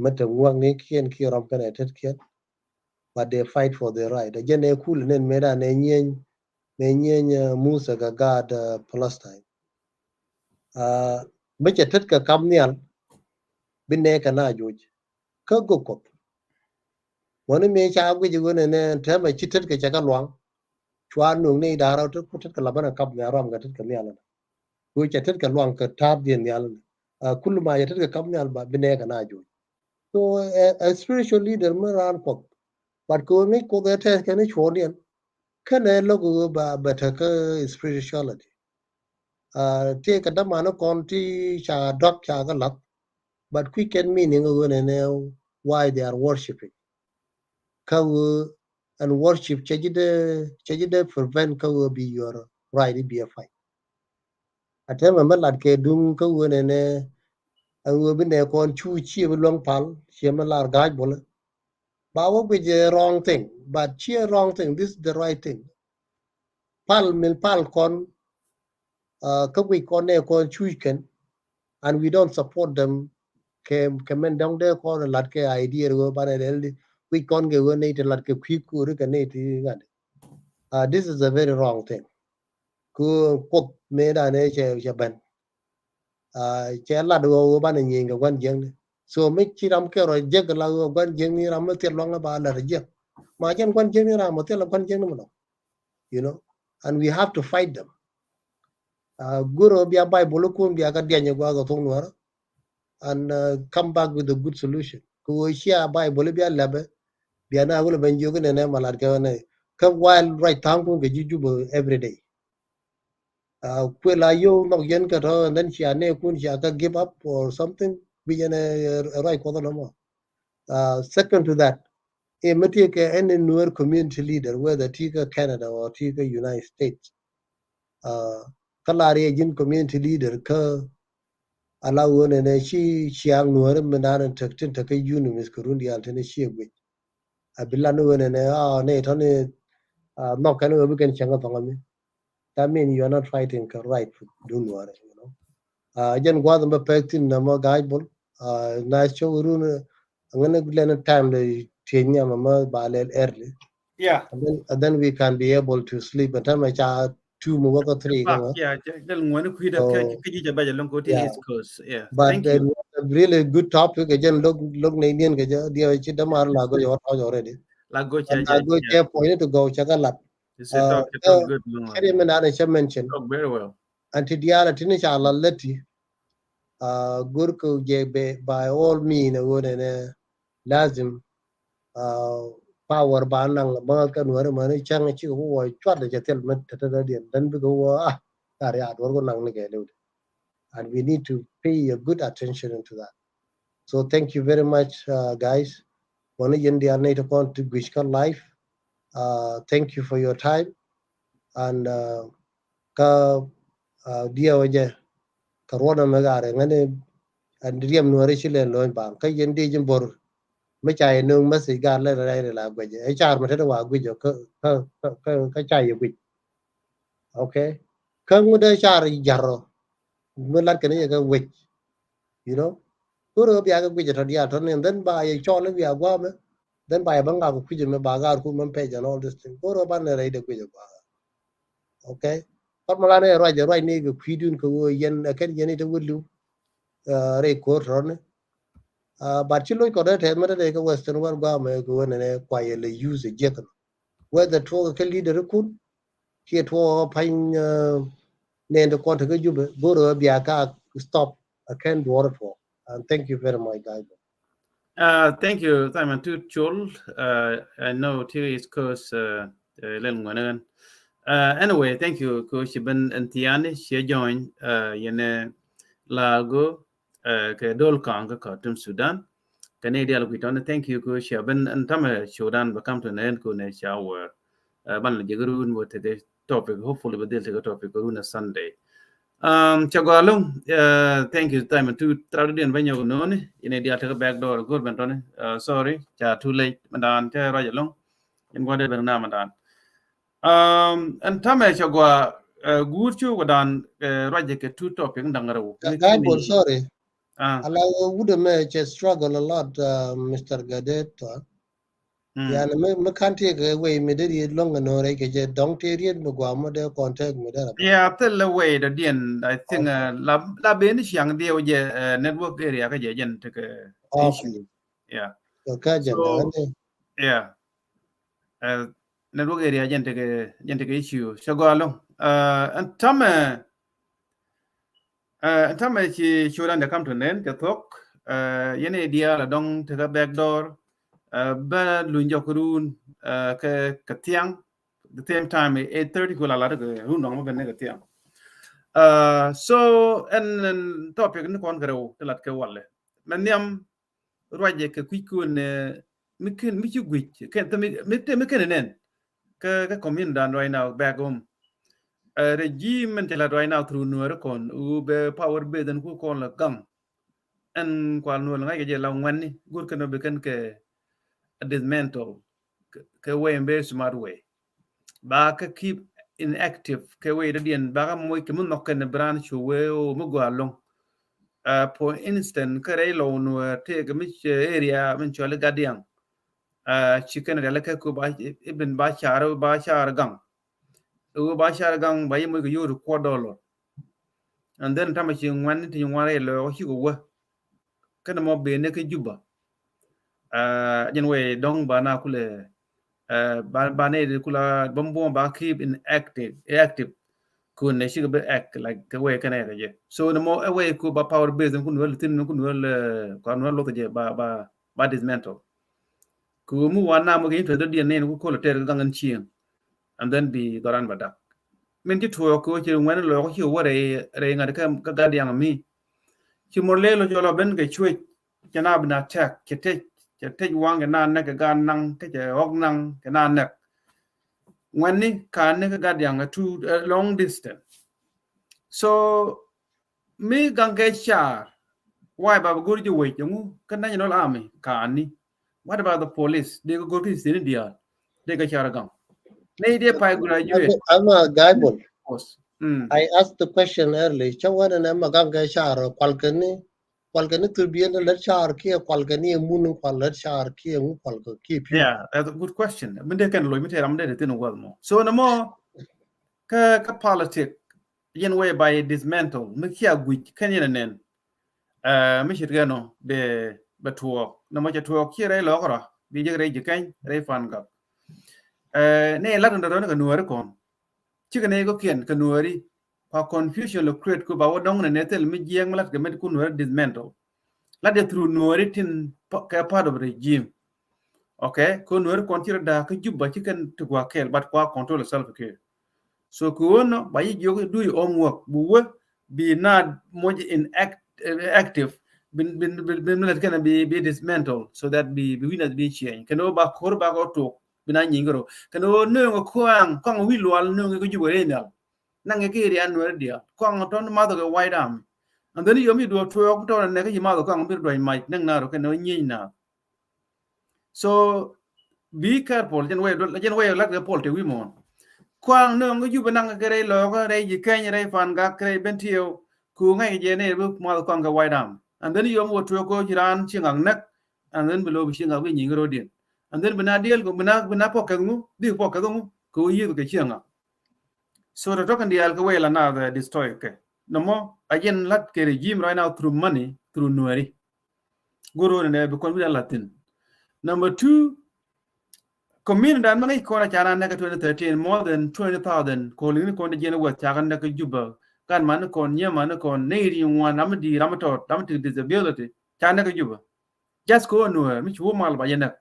Mɛ te ŋuak ni kiɛn kiɛ rɔm kɛn ɛ tet kiɛn. But they fight for their right. Ɛ jɛn ɛ kul nen mëë dan ɛ nyieny, ɛ nyieny Musa kɛ gaat Palestine. Bä cɛ tet kɛ kap nhial bi nɛɛkɛ na joc kä gök Kuɔth. Wä ni mëë ca guic wen ɛn tɛmɛ ci tet kɛ cɛ kɛ luaŋ. Cua nuŋ ni da̱rä tet ku tet kɛ la bä na kap nhial ram kɛ tet kɛ nhial. Ku cɛ tet kɛ luaŋ kɛ ta̱a̱p diɛn nhial. Kul ma cɛ tet kɛ kap nhial ba bi nɛɛkɛ na joc. So a spiritual leader mi raan Kuɔth. But kɛ wen ŋic Kuɔth ɛ tɛth kɛn cuɔɔdiɛn. Kɛnɛ lo̱k ɣöö ba bɛ tekä spirituality. Tëë kɛ dämanä kɔn ti ca dɔk ca kɛ lath. But kui̱ kɛn meaning ɣöö nɛnɛ why they are worshiping. Kä ɣöö ɛn worship cɛ ji̱ dee, cɛ ji̱ dee prevent kä ɣöö bi your right i̱ bi ɛ fight. A tɛmɛ mi lat kɛ duŋ kä ɣöö nɛnɛ ɛn ɣöö bi nɛ kɔn cu ciɛ bi luäŋ pal ciɛ mi lar ga̱a̱c bolä. Ba wä guic ɛ wrong thing, but ciɛ wrong thing, this is the right thing. Pal min pal kɔn kä guic kɔn nɛ kɔn cuc kɛn. And we don't support them. Kɛ kɛ mɛn dɔŋ dee kɔn lat kɛ idea ɣöö banɛ dɛl di guic kɔn kɛ ɣöö nɛy ti lat kɛ kui̱ kuuri kɛ nɛy ti ŋa̱t. This is a very wrong thing. Ku Kuoth mëë danɛ cɛ cɛ ben. Cɛ lat ɣöö ɣöö banɛ nyieny kɛ gua̱n jiäkni. So mi ci ram kɛ rɔ jiäk la ɣöö gua̱n jiäkni ram mi thil luaŋ ba lat jiäk. Ma jɛn gua̱n jiäkni ram mi thil la gua̱n jiäkni mi lɔ. You know, and we have to fight them. Gurɛ bia Bible kun bia ka diany gua ka thok nuara. And come back with a good solution. Ku cia Bible bia lɛbɛ bia na wulɛ ben jiök nɛ nɛ malat kɛ nɛ. Kä while right thaŋ kun kɛ ji̱ Juba every day. Kuɛ la yio̱w nhɔk yɛn kɛ tɔ, and then cia nɛ kun cia ka give up or something. Bi jɛn ɛ right Kuɔth nɔmɔ. Second to that, ɛ mi ti kɛ any Nuer community leader, whether ti kɛ Canada or ti kɛ United States. Kä lar yɛ ji̱n community leader kä ala ɣöö nɛnɛ ci ciaŋ Nuäärä mi naan in tek tin tek kä unit kɛ run diaal tin ci ɛ guic. A bi lan ɣöö nɛnɛ a nɛ tɔni nhɔk kɛn ɣöö bi kɛn cäŋ kä thɔŋ ami. That mean you are not fighting kɛ right for dun Nuäärä, you know. Jɛn gua̱th in bä pɛk thin nɛ mɔ ga̱a̱c bol. Nice show run. Ŋän lɛn time lɛ tiec nyam mɔ ba lɛl early. Yeah. And then, and then we can be able to sleep. And time ca two mi wäkä three kama. Yeah, del ŋuani kuida kɛ kiji ja baja lon ko ti East Coast. Yeah. But thank you. A really good topic. Again, look, look na Indian kɛ ja dia ci damar la go jɔ already. La go cha ja. La go cha point to go cha ka lat. It's a topic. Kari mi nana cha mention. Talk very well. Anti diala tini cha la leti. Gurku je be by all means ɣöö nɛnɛ lazim power ba naŋ la bäŋä kä Nuäri mäni cäŋ cikɛ wä cuat lɛ cɛ thil mɛ tɛtɛ dɔ̱diɛn. Then bikɛ wä, ah, kari a duɔr ku naŋ ni kɛ liw. And we need to pay a good attention into that. So thank you very much, uh, guys. Wani yɛn diaal ni ti kɔn ti guic kä live. Uh, thank you for your time. And, uh, kä, uh, diɛ wä jɛ kä ruɔn mɛ gari ŋani, and riɛm Nuäri ci lɛn lo̱ny baŋ kä yɛn diɛ ji̱ bor. Mi ca yɛ no̱o̱ŋ message gar lɛ rɛy rɛ la guic. Ɛ car mɛ te wa guic kä, kä, kä, kä, kä ca yɛ guic. Okay. Kä ŋut dee car jarɔ mi lat kɛn yɛ kɛ wec. You know, koro bia kɛ guic tɔ diaal tɔ ni, then ba yɛ cɔl bia guamɛ. Then ba yɛ bä ŋak kui̱c mɛ ba gar ku mɛ page and all this thing. Koro ba ni rɛy de guic guamɛ. Okay. Kɔt mɛ la ni ruac ruac ni kɛ kui̱dun kɛ wä yɛn kɛn yɛn ite wä liw. Uh, rɛy kor tɔ ni. Uh, but ci loc kɔt dee tɛth mɛ te dee kɛ Western world guamɛ kɛ wä nɛnɛ kua yɛ lɛ use a jiɛk. Whether tuɔk kɛ leader kun kiɛ tuɔk pa̱ny, uh, nɛn ti kɔn ti kä Jubɛ, go̱rɛ bia ka stop a kɛn duɔr tuɔk. And thank you very much, guys. Uh, thank you, Simon Tut Chol. Uh, I know ti East Coast, uh, uh, lɛl ŋuɛn ɛn. Uh, anyway, thank you, ko ci ben ɛn thiani ci join, uh, yɛn, uh, lago, uh, kɛ dol kaŋ kä Khartoum, Sudan. Kɛ ni dial kui̱ tɔni, thank you, ko ci ben ɛn tamɛ Sudan bɛ kam to nɛn ko nɛ ca wär. Uh, ban la jɛ gɛ run wä tekɛ topic, hopefully bɛ dhil tekɛ topic run a Sunday. Um, ca gɔa loŋ, uh, thank you, Simon Tut, trak diɛn bɛ nyɔk noni, yɛn dial tekɛ back door, go̱r ben tɔni. Uh, sorry, ca too late, mɛ dan, ca ruac loŋ. Yɛn gɔa dee ben na mɛ dan. Um, ɛn tamɛ ca gɔa, uh, guur cu gɔdan, uh, ruac kɛ two topic daŋ rɛw. Guy Bol, sorry. Ah. Ala wudɛ mɛ cɛ struggle a lot, uh, Mister Gadet, uh. Mm. Yani mi, mi kan ti kɛ wei mi deri lɔŋ kɛ nore kɛ jɛ dɔŋ ti riet mi gua mo de contact mi dera. Yeah, thil lɛ wei dɔ diɛn, I think, okay, uh, la, la ben ciaŋ diɛ wä jɛ, uh, network area kɛ jɛ jɛn tekɛ, okay, issue. Yeah. So, yeah. Uh, network area jɛn tekɛ, jɛn tekɛ issue. So go along. Uh, ɛn tamɛ, uh, ɛn tamɛ ci curan de kam to nen kɛ thok. Uh, yɛn diaal a dɔŋ tekɛ back door. Uh, bä luny jɔk run, uh, kɛ, kɛ thiaŋ. The same time, eight thirty kula lat kɛ run dɔŋ mɛ ben ne kɛ thiaŋ. Uh, so ɛn, ɛn topic ni kɔn kɛ rɛw ti lat kɛ walɛ. Mɛ nhiam ruacɛ kɛ kui̱ kun, eh, mi ken, mi ci guic, ken, te mi, mi, te mi ken nɛn. Kä, kä community dan right now, back home. Eh, regime min te la right now through Nuɛri kɔn, u bɛ power base den ku kɔn la gaŋ. Ɛn kual Nuɛri ŋa̱c kɛ jɛ la ŋuɛni, gur kɛn bɛ kɛn kɛ dismantle, kɛ, kɛ way in very smart way. Ba kä keep inactive kɛ wei dɔ̱diɛn ba kä moc kɛ mi nhɔk kɛn bi raan cu wee o mi gɔaa loŋ. Uh, for instance, kä rɛy lɔw Nuɛɛr tëëkɛ mi cɛ area min cɔal i̱ Gadiaŋ. Uh, ci kɛn rial kɛ ku ba, ibin ba car, ba car gaŋ. I̱ ba car gaŋ ba yi moc kɛ yio̱w ti kuɔt dɔlɔ. And then tamɛ ci ŋuan ti ŋuan rɛy lɔɔk ci kɛ wä. Kɛn mɔ ben ni kä Juba. Ah, jɛn wee dɔŋ ba na kulɛ, ah, ba, ba ne di kula bä buɔ̱m ba keep inactive, active. Kun ne cikɛ bi act like kɛ wee kɛn ɛ kɛ jɛ. So ni mɔ ɛ wee ku ba power base kun wee thin kun wee, eh, kun wee loth jɛ ba, ba, ba dismantle. Ku mi wan na mɔ kɛ interest dɔ̱diɛn ni ku kol tɛr kɛ gaŋ in cieŋ. And then bi dhɔran ba dak. Min ci tuɔɔk kɛ wee ci ŋuɛn lɔɔk ci wä rɛy, rɛy ŋa̱t kä, kä Gadiaŋ mi. Ci mor lɛ lɔ jɔlɔ ben kɛ cuec. Cɛ na bi na tɛk, cɛ tec, cɛ tec waŋ kɛ na nɛk kɛ gaat naŋ, kä cɛ ɣɔk naŋ kɛ na nɛk. Ŋuɛ̈tni ka̱n ni kä Gadiaŋ a two, uh, long distance. So mi gaŋ kɛ car, why ba bi go̱r ji̱ wec ɛŋu kä National Army ka̱n ni? What about the police? Dee kɛ go̱r kä thi̱n diaal. Dee kɛ car gaŋ. Nɛy dee pay graduate. Ama Guy Bol. Mm. I asked the question early. Cä wänɛ nɛ ma gaŋ kɛ car kual kɛ ni Kual kɛ ni thurbiɛn lät car kiɛ kual kɛ ni mun kual lät car kiɛ ŋu kual kɛ kiɛ piu. Yeah, that's a good question. Min dee kɛn loc mi tɛɛr ram dee thin wal mɔ. So nɛ mɔ kä, kä politic yɛn wee ba yɛ dismantle mi kia guic kɛn yɛn nɛn. Eh, mi cit kɛn nɔ bɛ, bɛ tuɔɔk. Nɛ mɔ cɛ tuɔɔk kiɛ rɛy lɔk rɔ bi jek rɛy ji̱ kɛny rɛy fan gak. Eh, ni lat ndɛ rɔ ni kɛ nuɔri kɔn. Cikɛ ni kɔ kiɛn kɛ nuɔri. Kua confusion lɛ create ku ba wä dɔŋ nɛ nɛ thil mi jiɛɛŋ mi lat kɛ mi kun nuɔri dismantle. Lat yɛ through nuɔri tin pa-, kɛ part of regime. Okay, kɛ ɣöö Nuɛri kɔn ci rɔ da̱a̱k kä Juba, ci kɛn ti gua̱a̱k kɛɛl, but kua control Salva Kiir. So kɛ ɣöö nɔ ba yi jiök, do your homework, bi wä bi na much in act, eh, active, bi, bi, bi, bi military kɛn bi, bi dismantle, so that bi, bi wi̱nɛ bi change. Kɛn ɣöö ba ko̱r ba kɔ tok, bi na nyiŋ kɛ rɔ. Kɛn ɣöö nööŋ kɔaŋ, kɔaŋ wi̱i̱ lual nööŋ kɛ Juba rɛy nhial. Naŋ kɛ kɛ area Nuɛri diaal. Kɔaŋ tɔn math kɛ White Army. And then yom i̱ duɔ tuɔɔk tɔn nɛ kɛ yi math kɔaŋ bi duɔny mac, nɛŋ na rɔ kɛn ɣöö nyieny na. So be careful, jɛn wee, jɛn wee lat kɛ pol te wi̱i̱ muɔ̱ɔ̱n. Kɔaŋ nööŋ kä Juba naŋ kɛ rɛy Lɔɔkä, rɛy Ji̱kɛny, rɛy Pangak, rɛy Bentiu, ku ŋa̱c kɛ jɛ ni bi math kɔaŋ kɛ White Army. And then yom wä tuɔɔk kɛ ɣöö ci raan Cieŋak näk, and then bi lo̱o̱ bi Cieŋak bi nyiŋ rɔ̱diɛn. And then bi na diɛl kɛ, bi na, bi na pɔk kɛth ŋu, bi pɔk kɛth ŋu, kɛ ɣöö yiëth kɛ Cieŋak. So tɔ̱tɔ̱ kɛn diaal kɛ wee la na the destroy kɛ. Nɔmɔ, a jɛn lat kɛ regime right now through money, through Nuɛri. Go̱r ɣöö nɛ bi kɔn wi̱c a la̱thi̱n. Number two, community dan mi ŋäc kɔn a ca na näk kä twenty thirteen, more than twenty thousand. Kɔn ni kɔn di jiɛn weth ca kɛ näk kä Juba. Gan man ni kɔn, nyɛ man ni kɔn, nɛy ri ŋuan, ram mi di̱i̱t, ram mi tɔt, ram mi ti disability, ca näk kä Juba. Just kɛ ɣöö Nuɛr mi ci wä mal ba jɛ näk.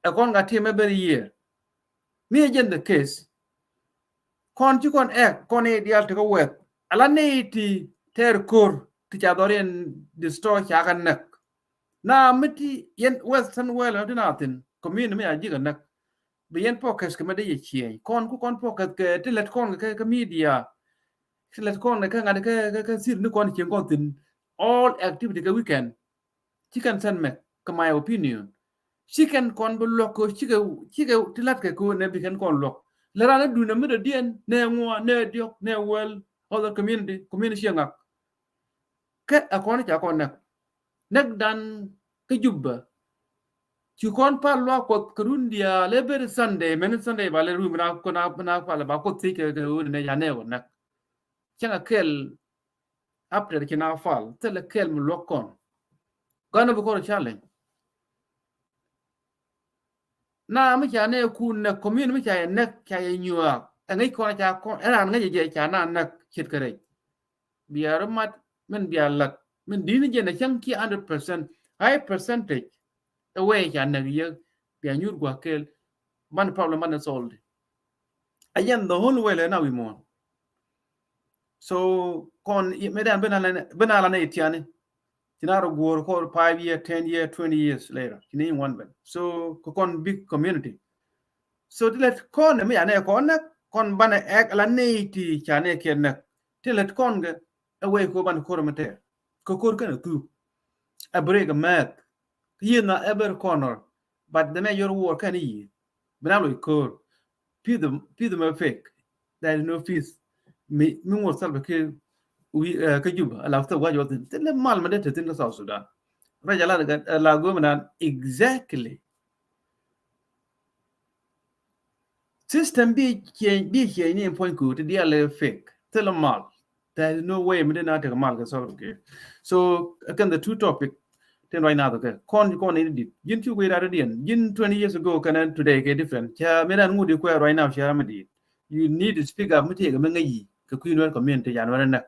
Ɛ kɔn ka tim every year. Mi ɛ jɛn the case, kɔn ci kɔn ɛk, kɔn i̱ diaal ti kä weth. Ala nɛy ti tɛɛr ko̱r ti ca dhɔriɛn destroy ca kɛ näk. Na mi ti yɛn Western world ti na thi̱n, community mi a ji̱ kɛ näk. Bi yɛn focus kɛ mi dee yɛ change. Kɔn ku kɔn focus kɛ ti lät kɔn kɛ, kɛ media. Ti lät kɔn kɛ ŋa̱t kɛ, kɛ, kɛ thir ni kɔn cieŋ kɔn thi̱n. All activity kɛ weekend. Ci kɛn sɛn mɛ, kɛ my opinion. Ci kɛn kɔn bi luɔk kɛ, cikɛ, cikɛ ti la̱t kɛ kɛ nɛ bi kɛn kɔn luɔk. Lɛ ran ni duundɛ mi dɔ̱diɛn, nɛ ŋuɔ, nɛ diɔk, nɛ wäl, other community, community Cieŋak. Kɛ ɛ kɔn ca kɔn näk. Näk dan kä Juba. Ci kɔn pal luaak Kuɔth kɛ run diaal every Sunday, mɛn Sunday ba lɛ run bi na, bi na, bi na pal ba Kuoth thiec kɛ, kɛ ɣöö nɛ ca nɛ wä näk. Cäŋ a kɛl after ci na pal, thilɛ kɛl mi luɔk kɔn. Gɔn bi kɔn challenge. Na mi ca nɛ kun nɛ community mi ca yɛ näk, ca yɛ nyuak. Ɛ ŋäc kɔn ca kɔn, ɛ ran ŋäc jɛ ca na näk ce̱tkɛ rɛc. Bia rɔ mat, min bia lat, min di̱t ni jɛ nɛ cäŋ kiɛ hundred percent, high percentage. Ɛ wee ca näk yɛ, bia nyuur gua̱a̱k kɛl, ban problem ban solve. Ɛ jɛn the whole way lɛ na wi̱i̱ muɔ̱ɔ̱n. So kɔn mëë dan ben a la, ben a la nɛ itiani. Ci na rɔ guɔ̱ɔ̱r kɔr five year, ten year, twenty years later. Ci ni ŋuan ben. So kɛ kɔn big community. So ti lɛ kɔn mi ca nɛ kɔn näk, kɔn banɛ ɛk la nɛ iti ca nɛ kiɛ näk. Ti lɛ kɔn kɛ ɛ wee ko ban ko̱r mi tɛɛr. Kɛ ko̱r kɛn a thuk. A break a math. Yieth na every corner. But the major war kɛn i̱ yieth. Bi na loc ko̱r. Peace, peace mɛ fake. There is no peace. Mi, mi ŋuɔth Salva Kiir wi̱i̱, eh, kä Juba. Ala thok wac wä thi̱n. Thilɛ mal mɛ dee te thi̱n kä South Sudan. Rɛc ala, ala go̱o̱mɛ nan exactly. System bi change, bi change ni in point ku ti dial fake. Thilɛ mal. There is no way mi dee na tek mal kɛ Salva Kiir. So again, the two topic tin ruac nath kɛ kɔn, kɔn ni dit. Ji̱n cu guiy rat diɛn. Ji̱n twenty years ago kɛnɛ today kɛ different. Ca mi ran ŋut i kuɛ ruac nath ca ram mi dit. You need to speak up mi tëëkɛ mi ŋäc yi kɛ kui̱ Nuer community ca Nuer näk.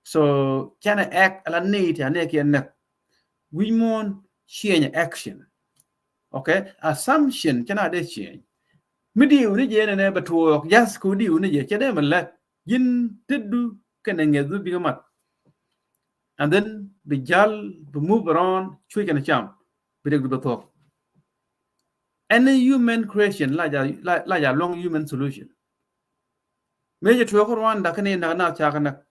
So canɛ act ala nɛy ti a nɛy kiɛ näk. Wi̱c muɔ̱ɔ̱n change action. Okay? Assumption cɛ na dee change. Mi diw ni jɛ nɛnɛ bɛ tuɔɔk, just ku diw ni jɛ cɛ dee mi lɛt. Ji̱n tetdu kɛnɛ ŋɛthdu bikɛ mat. And then bi jal, bi move around, cuec kɛnɛ cam, bi dek du bɛ thuɔk. Any human creation la ja, la, la ja luɔ̱ŋ human solution. Mëë jɛ tuɔɔk Rwanda kɛnɛ nak na cakɛ nak.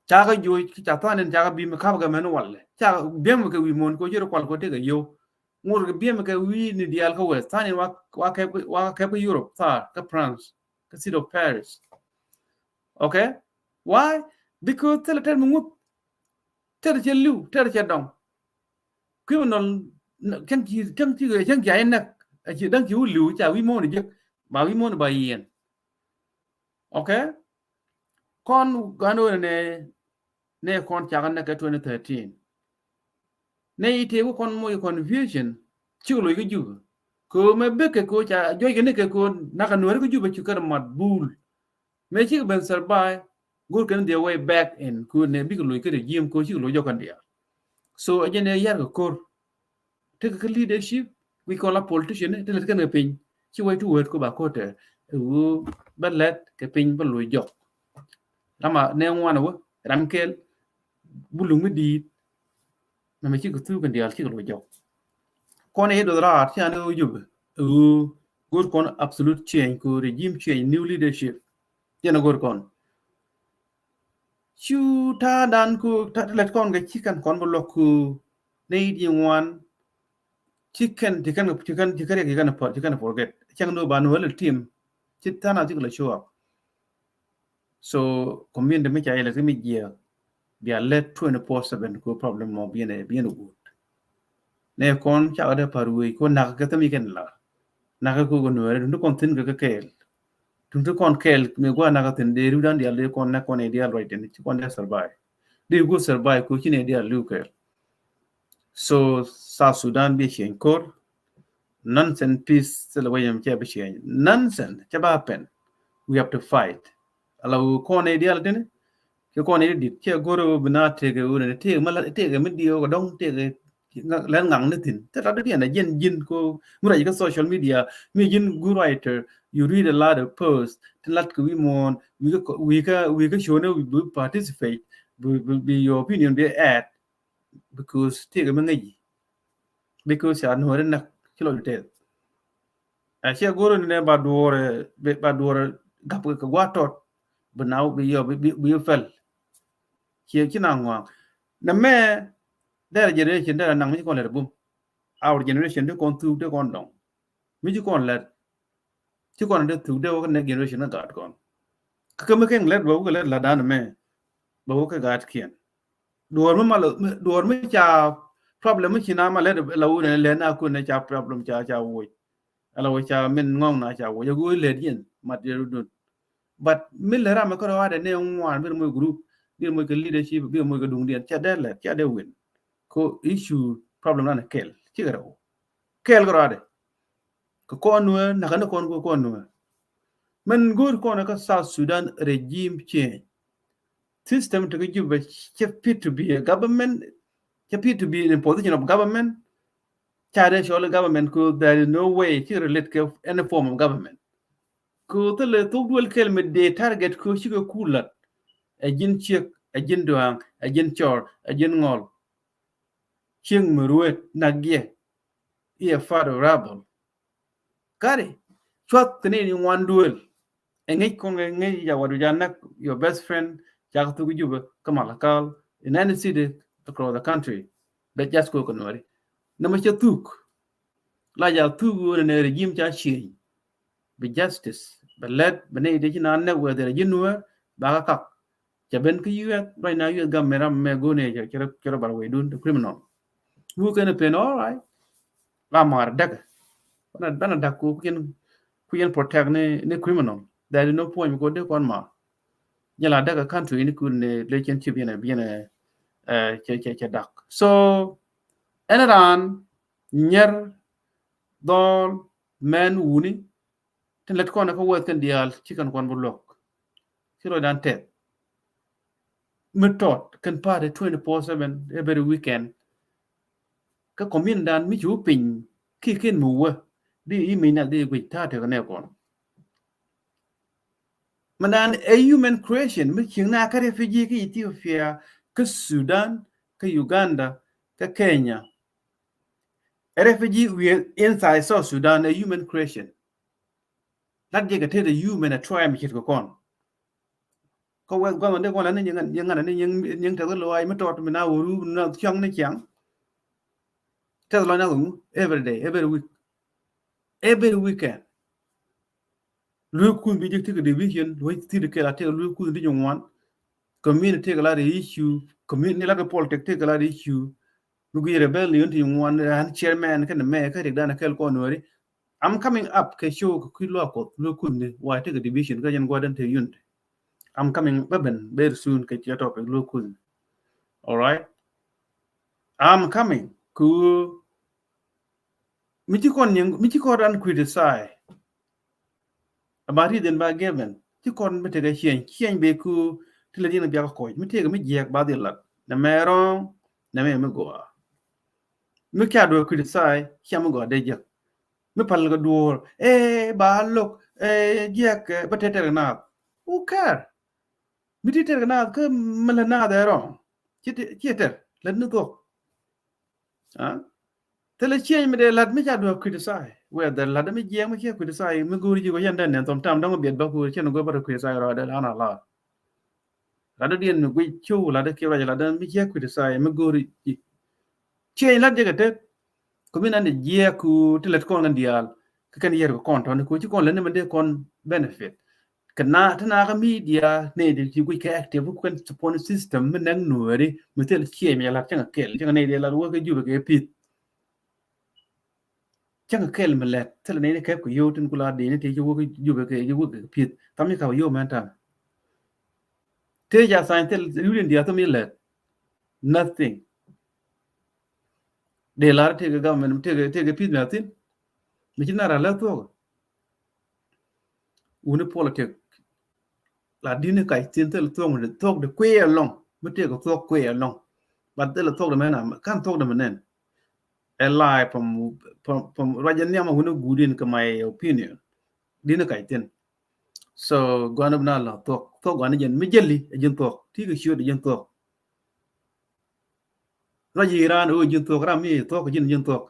Cakɛ joc, ca tha̱a̱n in cakɛ bim kap kɛ mɛn walɛ. Cakɛ biɛm kɛ wi̱i̱ muɔ̱ɔ̱n ko jɛ rɔ kual ko tekɛ yio̱w. Ŋot kɛ biɛm kɛ wi̱i̱ ni diaal kä West. Tha̱a̱n in wa, wa kɛp, wa kɛp kä Europe thaar, kä France, kä city of Paris. Okay? Why? Because thilɛ tɛr mi ŋuth. Tɛr cɛ li̱w, tɛr cɛ dɔŋ. Criminal, cäŋ ci, cäŋ ci, cäŋ ci a yɛ näk. A ci da̱ŋ ci wä li̱w, ca wi̱i̱ muɔ̱ɔ̱n jek. Ba wi̱i̱ muɔ̱ɔ̱n ba yiɛn. Okay? Kɔn gan wä nɛ, nɛ kɔn cakɛ näk kɛ twenty thirteen. Nɛ i̱ tëë wä kɔn moc confusion, cik loc kä Juba. Kɛ ɣöö mɛ bekɛ kɛ ɣöö ca juɔc kɛ ni kɛ kɛ ɣöö nak kɛ Nuääri kä Juba ci kär mat bul. Mëë cikɛ ben survive, go̱r kɛn the way back in, kɛ ɣöö nɛ bikɛ loc kä regime kɛ ɣöö cikɛ loc jɔk kɛn diaal. So, ɛ jɛn ɛ yar kɛ ko̱r. Tekɛ kä leadership, wi̱c kɔn la politician, te lät kɛn kɛ piny. Ci way ti wet ko ba kote, wu bä lät kɛ piny bä luy jɔk. Lama ne ŋuan wä, ram kɛl, buluk mi di̱i̱t, mɛ mɛ cikɛ thuk kɛn diaal cikɛ luy jɔk. Kɔn i̱ doth raar, ci an i̱ wä jubɛ, wu go̱r kɔn absolute change ko regime change, new leadership. Yɛn a go̱r kɔn. Cu ta̱a̱ dan ku ta̱a̱ lät kɔn kɛ ci kɛn kɔn bä luɔk ku ne i̱ di ŋuan. Ci kɛn, ci kɛn, ci kɛn, ci kɛn riɛk, ci kɛn forget. Cäŋ ni ba ni wä lɛ tim. Ci ta̱a̱ na ci kɛ lɛ show up. So community mi ca yɛ lɛ ti mi jiɛ. Bia lɛ twenty four seven ku problem mɔ biɛn ɛ, biɛn ɛ guut. Nɛ kɔn ca kɛ dee par wee ko nak kɛ thämi kɛn la. Nak kɛ ko kɛ nuɛrɛ, duŋ ti kɔn thi̱n kɛ kɛ kɛɛl. Duŋ ti kɔn kɛɛl mi gua nak kɛ thi̱n dee ri̱w dan dial dee kɔn nɛ kɔn ɛ dial ruac thi̱n ci kɔn dee survive. Dee guɔ survive ko ci nɛ dial li̱w kɛɛl. So South Sudan bi change kor. Nonsense peace thilɛ wecɛ cɛ bi change. Nonsense cɛ ba happen. We have to fight. Ala wä kɔn ɛ dial thi̱n. Cɛ kɔn ɛ dit cɛ go̱r ɛ wä bi na tekɛ wä nɛ tekɛ mi la tekɛ mi diɛ wä kɛ dɔŋ tekɛ lɛn ŋaŋ ni thi̱n. Thil rat diɛn a jiɛn ji̱n ko mi ruac kä social media, mi ji̱n good writer, you read a lot of posts, ti lat kɛ wi̱i̱ muɔ̱ɔ̱n, wi̱i̱ kä, wi̱i̱ kä, wi̱i̱ kä show ni bi participate, bi, bi, bi your opinion bi add, because tëëkɛ mi ŋäc. Because ca nuɔ̱ɔ̱ri näk ci lɔc tɛth. Ɛ ciɛ go̱r ni nɛ ba duɔ̱ɔ̱rɛ, ba duɔ̱ɔ̱rɛ gap kɛ gua̱a̱t tɔt, bi na bi yɔ, bi, bi, bi fɛl. Ciɛ ci na ŋua̱a̱ŋ. Nɛ mɛ, derɛ generation derɛ naŋ mi ci kɔn lɛt bum. Our generation ti kɔn thuk ti kɔn dɔŋ. Mi ci kɔn lɛt. Ci kɔn ti thuk dee wä kä next generation kä gaat kɔn. Kä kä mi kɛn lɛt bä wä kä lɛt la dan mɛ. Bä wä kä gaat kiɛn. Duɔr mi mal, duɔr mi ca problem mi ci na ma lɛt la wun lɛ na kun ca problem ca, ca wuc. Ala wä ca min ŋɔŋ na ca wuc. Agu lɛt yɛn mat yɛ dun. But mi lɛ ram kɛ rɔadɛ ne ŋuan, bi moc group, bi moc kɛ leadership, bi moc kɛ duŋdiɛn, ca dee lɛt, ca dee win. Ko issue problem nan kɛl, cikɛ rɛw. Kɛl kɛ rɔadɛ. Kɛ kɔn nuɛ, nakä ni kɔn kɛ kɔn nuɛ. Mɛn go̱o̱r kɔn kä South Sudan regime change. System ti kɛ Juba cɛ fit to be a government, cɛ fit to be in a position of government. Ca dee cɔl government ko there is no way ci relate kɛ any form of government. Ko thilɛ thok duel kɛl mi dee target ko cikɛ kulat. Ɛ ji̱n ciek, ɛ ji̱n duaŋ, ɛ ji̱n cɔr, ɛ ji̱n ŋɔl. Ciek mi ruet nak giɛ. Iɛ fat of rabble. Kari, cuath kɛ ni ni ŋuan duel. Ɛ ŋic kɔn kɛ ŋic ya wadu ja nak your best friend, cak thuk Juba, kä Malakal, in any city across the country. Bɛ just ko kɛ nuɔri. Nɛmɛ cɛ thuk. La ja thuk wä nɛ regime ca change. Bi justice, bi lɛt, bi nɛy dee ci na nɛk wɛ dhɛrɛ ji̱ nuɛɛr, ba ka kak. Ca ben kä U S right now, U S government ram mɛ go̱o̱nɛ cɛ, cɛ rɔ, cɛ rɔ bar wecdun, the criminal. Who can pay, all right. La mar däk. Bana, bana däk ku, ku yɛn, ku yɛn protect ni, ni criminal. There is no point ko dee kɔn mar. Nyɛ la däk country ni kun ni relationship yɛn, yɛn, eh, cɛ, cɛ, cɛ däk. So, ɛn ran, nyɛr, dhɔl, mɛn, wuni, tin lät kɔn kä wɛth kɛn diaal ci kɛn kɔn bi luɔk. Ci rɔy dan tɛth. Mi tɔt kɛn party twenty four seven every weekend. Kä community dan mi ci wä piny ki ken mi wä di email nak di guic ta̱a̱ tek nɛ kɔn. Mɛ dan a human creation mi cieŋ na kä refugee kä Ethiopia, kä Sudan, kä Uganda, kä Kenya. A refugee within inside South Sudan, a human creation. Lat jɛ kɛ tet a human a try mi ce̱tkɛ kɔn. Kä wɛth gua̱th wä dee kɔn la ni yɛn, yɛn ŋa̱n ni yɛn, yɛn tɛth lo̱a̱c mi tɔt mi na wä ru mi na ciaŋ ni ciaŋ. Tɛth lo̱a̱c na kɛ ŋu every day, every week, every weekend. Lueek kuth bi jek tekɛ division, lueek thil kɛl a tekɛ lueek kuth di jɛ ŋuan. Community tekɛ la di issue, community la di politics tekɛ la di issue. Mi gui rebellion ti ŋuan, ran chairman kɛn mɛ kä rik dan kɛl kɔn weri. I'm coming up kɛ show kɛ kui̱ luaak Kuɔth, lueek kuth ni, why tekɛ division kä jɛn gua̱dan te unity. I'm coming bä ben very soon kɛ cɛ topic lueek kuth ni. All right. I'm coming. Ku mi ci kɔn nyiŋ, mi ci kɔn ran criticize. Aba reason ba given. Ci kɔn mi tekɛ change. Change bɛ ku ti lɛ diɛn biak kɔc. Mi tekɛ mi jiɛk ba dhil lat. Nɛ mɛ wrong, nɛ mɛ mi gua. Mi ca duɔ̱ɔ̱r criticize, cia mi gɔaa dee jek. Mi pal kɛ duɔ̱ɔ̱r, eh, ba lo̱k, eh, jiɛk, eh, ba tɛr tɛr kɛ naath. Who care? Mi ti tɛr kɛ naath kä mi lät naath ɛ wrong. Ci tɛr, ci tɛr, lät ni thuɔ̱k. Ah? Thilɛ change mi dee la̱t mi ca duɔ̱ɔ̱r criticize. Whether la̱t mi jiɛk mi cia criticize, mi go̱o̱ri ji̱ kɔ yɛn dee nɛn thom tam dɔ̱ŋ biɛt bä go̱o̱ri cɛn go̱o̱r bä rɔ criticize rɔɔdɛ la na la. La̱t dee diɛn mi guic cio̱w, la̱t dee kiɛ ruac, la̱t dee mi cia criticize, mi go̱o̱ri ji̱. Change la̱t jɛ kɛ tet. Kɔ mi nan dee jiɛk ku ti lät kɔn kɛn diaal. Kɛ kɛn yɛr kɛ kɔn tɔni ku ci kɔn lät ni mi dee kɔn benefit. Kɛ na, ti na kä media, ni di ti guic kɛ active, ku kɛn support system mi nɛk nuɔri, mi thil cie mi lat cäŋ kɛl, cäŋ ni di lat wä kɛ Jubɛ kɛ pith. Cäŋ kɛl mi lɛt, thil ni ni kɛp kɛ yow tin ku la di ni ti ci wä kɛ Jubɛ kɛ, ci wä kɛ pith. Tham mi ka yow mɛn tam. Te ja sign thil, yudin dia tham mi lɛt. Nothing. Dee lar tëëkɛ government, tëëkɛ, tëëkɛ pith mi a thin. Mi ci na ra lɛ thuɔk. Wuni politik. La dini kac thin thil thuɔk, thuɔk di kuiɛ alɔŋ. Mi tëëkɛ thuɔk kuiɛ alɔŋ. But thil thuɔk di mɛn a, kan thuɔk di mɛn nɛn. Ɛ lai pam, pam, pam, ruac jɛ nhiam a wuni guudin kɛ my opinion. Dini kac thin. So, guani bi na la thuɔk. Thuɔk guani jɛn, mi jɛli, ɛ ji̱n thuɔk. Ti kɛ ciöt ɛ ji̱n thuɔk. Ruac Iran ɛ wä ji̱n thuɔk, ram mi thuɔk, ji̱n, ji̱n thuɔk.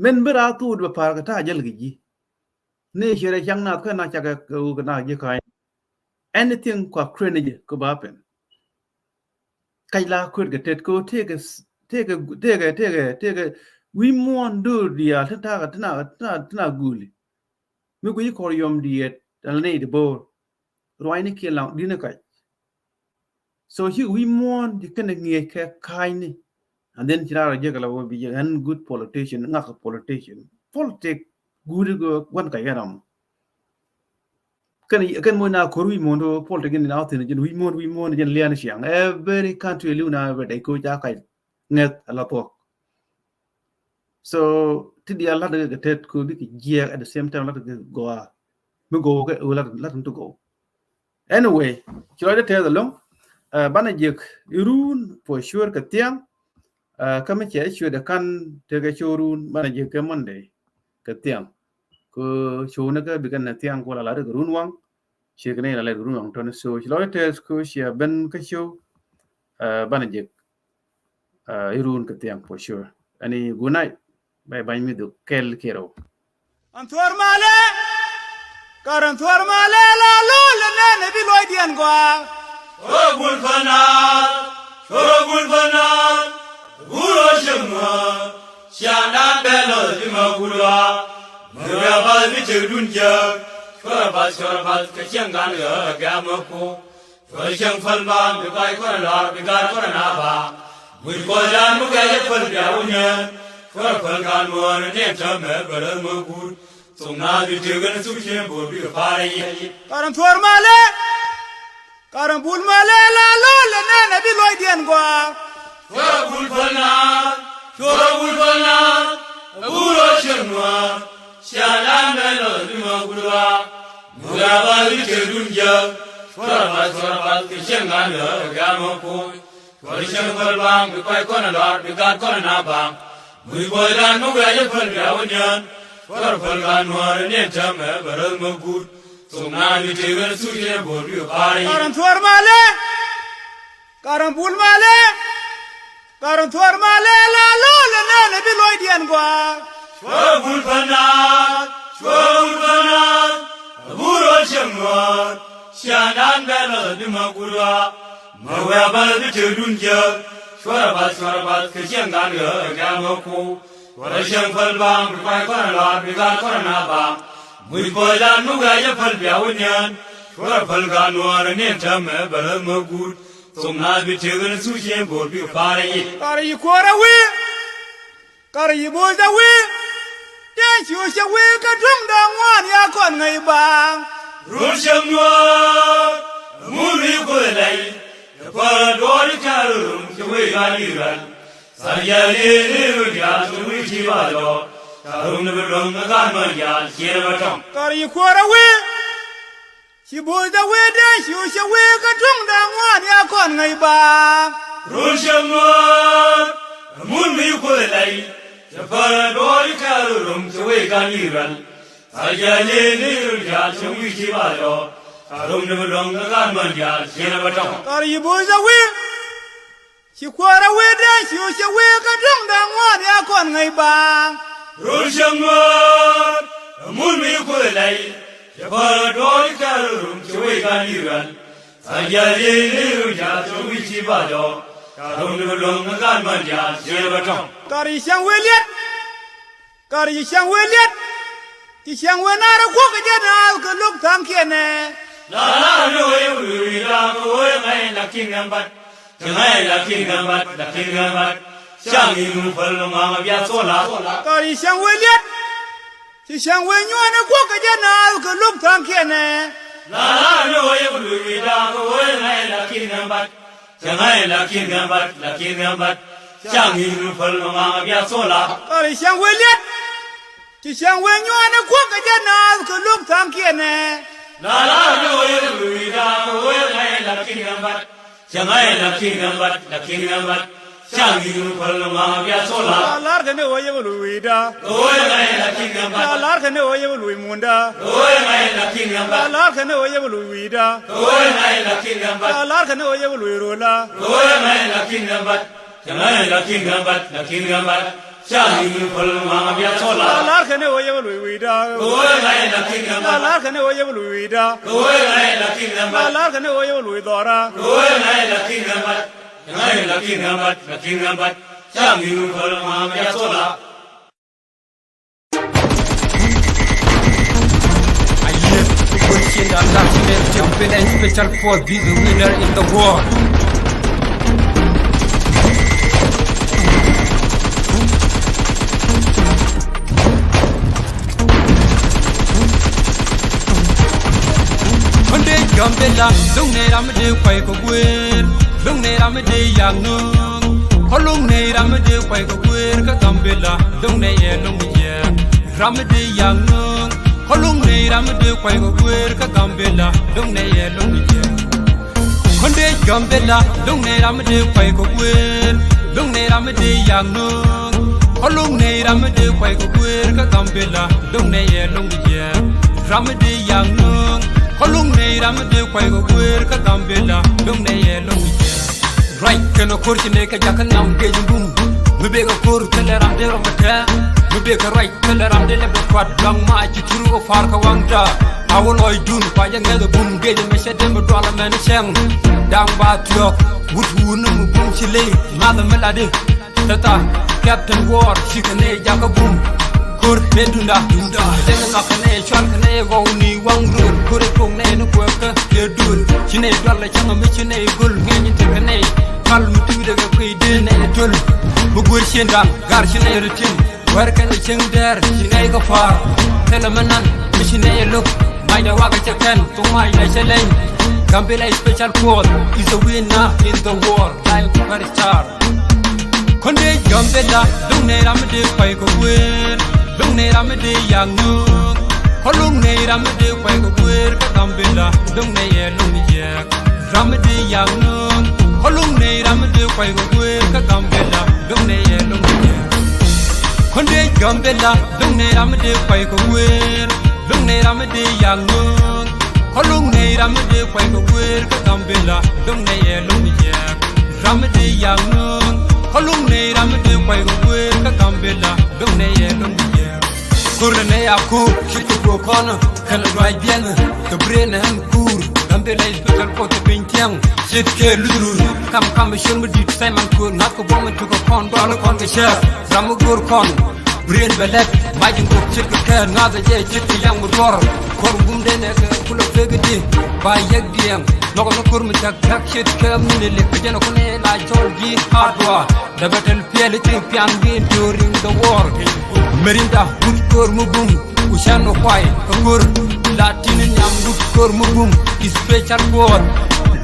Min bi raa thut bɛ pa̱a̱r kɛ ta̱a̱ jäl kɛ ji̱. Ni ciɛ rɛ caŋ nath kä na cakɛ kɛ wä kɛ na ji̱ ka̱ny. Anything kua kren ni ji̱ kɛ ba pɛn. Kac la kuet kɛ tet kɛ wä tëëkɛ, tëëkɛ, tëëkɛ, tëëkɛ, tëëkɛ wi̱i̱ muɔ̱ɔ̱n do̱r diaal ti ta̱a̱ kɛ ti na, ti na, ti na guuli. Mi guic kɔr yɔm diɛt ɛn la nɛy ti bo̱o̱r. Ruacni kiɛ laŋ di̱n kac. So ci wi̱i̱ muɔ̱ɔ̱n ti kɛn ŋiɛc kɛ ka̱a̱cni. And then ci raar jek la wä bi jek ɛn good politician, ŋak politician. Politik guudi kɛ gua̱n kac kɛ ram. Kɛn, kɛn moc na ko̱r wi̱i̱ muɔ̱ɔ̱n ti politik in na thin jin wi̱i̱ muɔ̱ɔ̱n, wi̱i̱ muɔ̱ɔ̱n jin lian ciaŋ. Every country liw na bɛ dɛy ko̱ ca kac ŋɛth ala thuɔk. So ti diaal lat kɛ tet ku bikɛ jiɛk at the same time lat kɛ gɔaa. Mi gɔw kɛ lat, lat ti gɔw. Anyway, ci lɔcdä tɛth alɔŋ. Uh, banɛ jek irun for sure kɛ thiaŋ. Uh, kä mi cɛ ciötdɛ kan tekɛ cio̱o̱run banɛ jek kɛ Monday kɛ thiaŋ. Ku cio̱o̱ni kä bikɛ nɛ thiaŋ ku la lat kɛ run waŋ. Ciek ni la lɛt run ɔŋ tɔni so ci lɔcdä tɛth ku ciɛ ben kä cio̱o̱. Uh, banɛ jek. Uh, irun kɛ thiaŋ for sure. Ani good night. Bye bye mi dhuk kɛl kɛ rɛw. An thuɔr malɛ, kar an thuɔr malɛ la lol nɛn bi luɔcdiɛn gɔaa. Coro bul fana, coro bul fana, buro cemua, ciandan bɛlɔ di ma kulua. Mɛ wia bal bi cek dun jek, cora bal, cora bal, kɛ ciɛŋ gan gɛ gɛ mɛ ku. Cuɔl cieŋ päl bam bi kuay kɔn lɔr bi gar kɔn na bam. Muc kuɔl dan mi kɛl jɛ päl bia wä niɛn. Cuɔl päl kan muɔr ni ɛn täämɛ bɛ rɛl mɛ guut. Thok naath bi tiek ɛn thuk cieŋ bo̱o̱r bi kɛ pa̱a̱r ɛ yic. Kar ɛn thuɔr malɛ. Kar ɛn bul malɛ la lol ɛ nɛn ɛ bi luɔcdiɛn gɔaa. Cuɔl bul päl naath. Cuɔl bul päl naath. Ɛ bul rɔ cieŋ nuaar. Ciaŋ dan bɛ lɔ di mɛ guut ɣaak. Muk ɛ bal bi tiek dun jiäk. Cuɔr a bal, cuɔr a bal, kɛ cieŋ gan gɛ gɛ mɛ kuɔny. Cuɔr cieŋ päl bam, bi kuay kɔn a lɔr, bi gat kɔn a na bam. Muk kuɔy dan muk ɛ jɛ päl bia wä niɛn. Cuɔr päl gan nuɔr ni ɛn täämɛ bɛ rɛl mɛ guut. Thok naath bi tiek ɛn thuk cieŋ bo̱o̱r bi kɛ pa̱a̱r ɛ yic. Kar ɛn thuɔr malɛ. Kar ɛn bul malɛ. Kar ɛn thuɔr malɛ la lol ɛ nɛn ɛ bi luɔcdiɛn gɔaa. Cuɔr bul päl naath, cuɔr bul päl naath. Ɛ bul rɔ cieŋ nuɔr. Ciaŋ dan bɛ lɔ di ma kulua. Mɛ wia bal bi tiek dun jiäk. Cuɔr a bal, cuɔr a bal, kɛ cieŋ gan gɛ gɛ mɛ ku. Cuɔr cieŋ päl bam, bi kuay kɔn a lɔr, bi gat kɔn a na bam. Muc kuɔy dan muk ɛ jɛ päl bia wä niɛn. Cuɔr päl gan nuɔr ni ɛn täämɛ bɛ rɛl mɛ guut. Thok naath bi tiek ɛn thuk cieŋ bo̱o̱r bi kɛ pa̱a̱r ɛ yic. Kar yi kuɔr ɛ wi̱i̱. Kar yi bo̱o̱c ɛ wi̱i̱. Tëë ciööc ɛ wi̱i̱ kä tuŋ da̱ŋ ŋuan ya kɔn ŋäc baaŋ. Run cieŋ nuɔɔr. Ŋun wi̱i̱ kuoth ɛ lɛy. Ɛ päl ɛ duɔɔr i̱ tɛ̈r rum cɛ wee yual i̱ ruɛl. Thar yɛl i̱ ni run diaal cɛ wi̱i̱ ti ba lɔɔr. Tɛ̈r rum ni bi luäŋ ɛ gaat män diaal ciën ɛ bä tɔŋ. Kar yi kuɔr ɛ wi̱i̱. Ci bo̱o̱c ɛ wi̱i̱ dee ciööc ɛ wi̱i̱ kä tuŋ da̱ŋ ŋuan ya kɔn ŋäc baaŋ. Run cieŋ nuɔɔr. Ɛ mun mi kuoth ɛ lɛy. Cɛ päl ɛ duɔɔr i̱ kɛɛl rum cɛ wee gan i̱ rɛl. Thar jiac li̱i̱r ni run jiaal cɛ wi̱i̱ ci ba yɔɔk. Ka rum ni bi luäŋ kä gan män jiaal ciɛn ɛ bä tɔ̱ŋ. Thar yi bo̱o̱c a wi̱i̱. Ci kuäär a wi̱i̱ dee ci wä cɛ wi̱i̱ kä duŋ da̱ŋ ŋuɔ̱ɔ̱n ya kɔn ŋäc baaŋ. Run cieŋ nuäär ɛ mun mi kuëë lɛy. Cɛ päl ɛ duɔɔr i̱ kɛɛl rum cɛ wee gan i̱ rɛl. Thar jiac li̱i̱r ni run jiaal cɛ wi̱i̱ ci ba yɔɔk. Ka rum ni bi luäŋ kä gan män jiaal ciɛn ɛ bä tɔ̱ŋ. Thar yi cäŋ wee liɛt. Kar ci cäŋ wee liɛt. Ci cäŋ wee naar ɛ kuɔk kɛ jɛ naath kɛ lo̱k tha̱a̱ŋkiɛn ɛ. La la ni wee wee wee la kɛ wee ŋa̱c la ki̱n ŋa̱c bat. Cɛ ŋa̱c la ki̱n ŋa̱c bat la ki̱n ŋa̱c bat. Cäŋ in wee päl ŋa̱ŋ a bia thola. Kar ci cäŋ wee liɛt. Ci cäŋ wee nyuɔ̱ɔ̱n ɛ kuɔk kɛ jɛ naath kɛ lo̱k tha̱a̱ŋkiɛn ɛ. La la ni wee wee wee la kɛ wee ŋa̱c la ki̱n ŋa̱c bat. Cɛ ŋa̱c la ki̱n ŋa̱c bat la ki̱n ŋa̱c bat. Cäŋ in wee päl ŋa̱ŋ a bia thola. Kar ci cäŋ wee liɛt. Ci cäŋ wee nyuɔ̱ɔ̱n ɛ kuɔk kɛ jɛ naath kɛ lo̱k tha̱a̱ŋkiɛn ɛ. La la ni wee wee wi̱i̱da kɛ wee ŋa̱c la ki̱n ŋa̱c bat. Cɛ ŋa̱c la ki̱n ŋa̱c bat la ki̱n ŋa̱c bat. Cäŋ in wee päl ŋa̱ŋ a bia thola. La lar kɛ ni wee yɛ wee wi̱i̱da. Kɛ wee ŋa̱c la ki̱n ŋa̱c bat. La lar kɛ ni wee yɛ wee wi̱i̱ munda. Kɛ wee ŋa̱c la ki̱n ŋa̱c bat. La lar kɛ ni wee yɛ wee wi̱i̱da. Kɛ wee ŋa̱c la ki̱n ŋa̱c bat. La lar kɛ ni wee yɛ wee rola. Kɛ wee ŋa̱c la ki̱n ŋa̱c bat. Cɛ ŋa̱c la ki̱n ŋa̱c bat la ki̱n ŋa̱c bat. Cäŋ in wee päl ŋa̱ŋ a bia thola. La lar kɛ ni wee yɛ wee wi̱i̱da. Kɛ wee ŋa̱c la ki̱n ŋa̱c bat. La lar kɛ ni wee yɛ wee wi̱i̱da. Kɛ wee ŋa̱c la ki̱n ŋa̱c bat. La lar kɛ ni wee yɛ wee wi̱i̱ dhɔra. Kɛ wee ŋa̱c la ki̱n ŋa̱c bat. Cɛ ŋa̱c la ki̱n ŋa̱c bat la ki̱n ŋa̱c bat. Cäŋ in wee päl ŋa̱ŋ a bia thola. Aye, good chin and that female champion and special force be the winner in the war. Kɔn dee Gambela, dɔŋ ne ram dee kuay kɛ guer, dɔŋ ne ram dee yak nööŋ. Kɔn dɔŋ ne ram dee kuay kɛ guer kä Gambela, dɔŋ ne yɛ lɔŋ yɛ. Ram mi dee yak nööŋ, kɔn luŋ nɛy ram mi dee kuay kɛ guer kä Gambela, luŋ nɛy ɛ luŋ mi jɛ. Kɔn dee Gambela, luŋ nɛy ram mi dee kuay kɛ guer, luŋ nɛy ram mi dee yak nööŋ. Kɔn luŋ nɛy ram mi dee kuay kɛ guer kä Gambela, luŋ nɛy ɛ luŋ mi jɛ. Ram mi dee yak nööŋ, kɔn luŋ nɛy ram mi dee kuay kɛ guer kä Gambela, luŋ nɛy ɛ luŋ mi jɛ. Ruac kɛnɛ ko̱r ci nɛy kɛ jakä nhiam gec bum. Mi bek ɛ ko̱r thilɛ ram dee rɔm kɛ. Mi bek ɛ ruac thilɛ ram dee lɛ bɛ kuat luaŋ ma ci tur ɔ par kɛ waŋda. A wä lɔcdun kua jɛ ŋɛth ɛ bum gec mɛ cɛ dee mi dual ɛmɛn cɛŋ. Da̱ŋ ba thiɔ̱k wut wuni mi bum ci ley math ɛ mi latdi. Thɛtha Captain War cikɛ nɛy jakä bum. Ko̱r nɛy dunda. Dunda. Dee ni ŋak kɛ nɛy cual kɛ nɛy gɔw ni waŋ rööl. Ko̱r ɛ tuɔk nɛy ni kuɛɛkä kɛ duël. Ci nɛy dual ɛ cäŋ mi ci nɛy göl. Ŋi̱eec in tekɛ nɛy kal mi tuucdɛ kɛ kui̱ dee nɛy töl. Mi guër ciëŋdan gar ci nɛy rɔ tim. Wɛr kɛn ɛ cieŋ dɛɛr ci nɛy kɛ pa̱a̱r. Thilɛ mi nan mi ci nɛy ɛ lo̱k. Macdɛ wakɛ cɛ kɛn thok macdɛ cɛ leny. Gambela Special Force is a winner in the war. Like a superstar. Kɔn dee Gambela, luŋ nɛy ram mi dee kuay kɛ guer, luŋ nɛy ram mi dee yak nööŋ. Kɔn luŋ nɛy ram mi dee kuay kɛ guer kä Gambela, luŋ nɛy ɛ luŋ mi jiɛk. Ram mi dee yak nööŋ, kɔn luŋ nɛy ram mi dee kuay kɛ guer kä Gambela, luŋ nɛy ɛ luŋ mi jiɛk. Kɔn dee Gambela, luŋ nɛy ram mi dee kuay kɛ guer, luŋ nɛy ram mi dee yak nööŋ. Kɔn luŋ nɛy ram mi dee kuay kɛ guer kä Gambela, luŋ nɛy ɛ luŋ mi jiɛk. Ram mi dee yak nööŋ, kɔn luŋ nɛy ram mi dee kuay kɛ guer kä Gambela, luŋ nɛy ɛ luŋ mi jiɛk. Ko̱r nɛ nɛy a ko̱r, ce̱tkɛ kuɔk kɔn, kɛnɛ duac biɛn, kɛ brain ɛn kuur. Gambela Special Force piny thiaŋ, ce̱tkɛ luth rur. Kam kam mi ciöl mi di̱t Simon Ko̱r, ŋa̱th kɛ buɔ̱m mi tukɛ kɔn, dual kɔn kɛ cɛɛr. Ram mi go̱o̱r kɔn, brain bɛ lɛt, mac in kok ce̱tkɛ kɛɛr, ŋa̱th ɛ jɛ ce̱tkɛ yaŋ mi duɔr. Kɔr wum den ɛ kɛ kulɛ pek di, ba yɛk diɛŋ. Nhɔkɛ ni ko̱r mi thia̱k thia̱k ce̱tkɛ mi ni lek, kɛ jɛn ɛ kun ɛ la cɔl ji̱ hardware. Dee bɛ tɛl piɛl i̱ ti pian wi̱i̱ during the war. Merinda wut ko̱r mi bum, ku cɛn ɔ kuay kɛ ko̱r. La tin nhiam wut ko̱r mi bum, Special Force.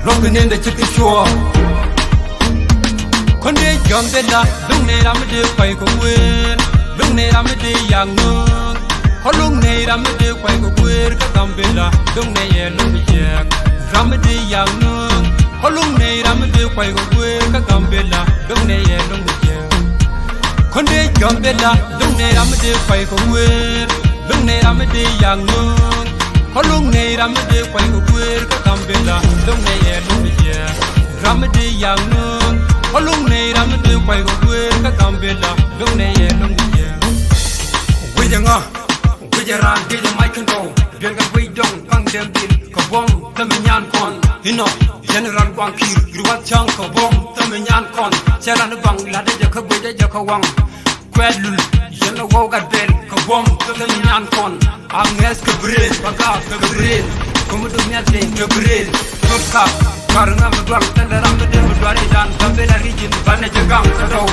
Luɔ̱k ni dee ci kɛ cuɔɔr. Kɔn dee Gambela, luŋ nɛy ram mi dee kuay kɛ guer, luŋ nɛy ram mi dee yak nööŋ. Kɔn luŋ nɛy ram mi dee kuay kɛ guer kä Gambela, luŋ nɛy ɛ luŋ mi jiɛk. Ram mi dee yak nööŋ, kɔn luŋ nɛy ram mi dee kuay kɛ guer kä Gambela, luŋ nɛy ɛ luŋ mi jiɛk. Kä dee Gambela, luŋ nɛy ram mi dee kuay kɛ guer, luŋ nɛy ram mi dee yak nööŋ. Kä luŋ nɛy ram mi dee kuay kɛ guer kä Gambela, luŋ nɛy ɛ luŋ mi jiɛ. Ram mi dee yak nööŋ. Kä luŋ nɛy ram mi dee kuay kɛ guer kä Gambela, luŋ nɛy ɛ luŋ mi jiɛ. Wecɛ ŋa? Wecɛ raan dee jɛ mac kɛn rɔw. Duel kɛ guic dɔŋ kaŋ dɛm dhil kɛ buɔ̱m thämi nyan kɔn. Inɔ General Guaŋ Kiir, Riwat Cäŋ kɛ buɔ̱m thämi nyan kɔn. Cɛ ran ibaŋ latdä jɛ kä guic dä jɛ kɛ waŋ. Kuɛt lul yɛn a wow gat bɛl kɛ buɔ̱m thämi nyan kɔn. Aŋɛth kɛ Bril, Bagath kɛ Bril. Kä mi duk nhial teny kɛ Bril. Thop kap kar ŋa mi dual thilɛ ram mi dee mi dual idan. Gambela region banɛ jɛ gaŋ kä dɔw.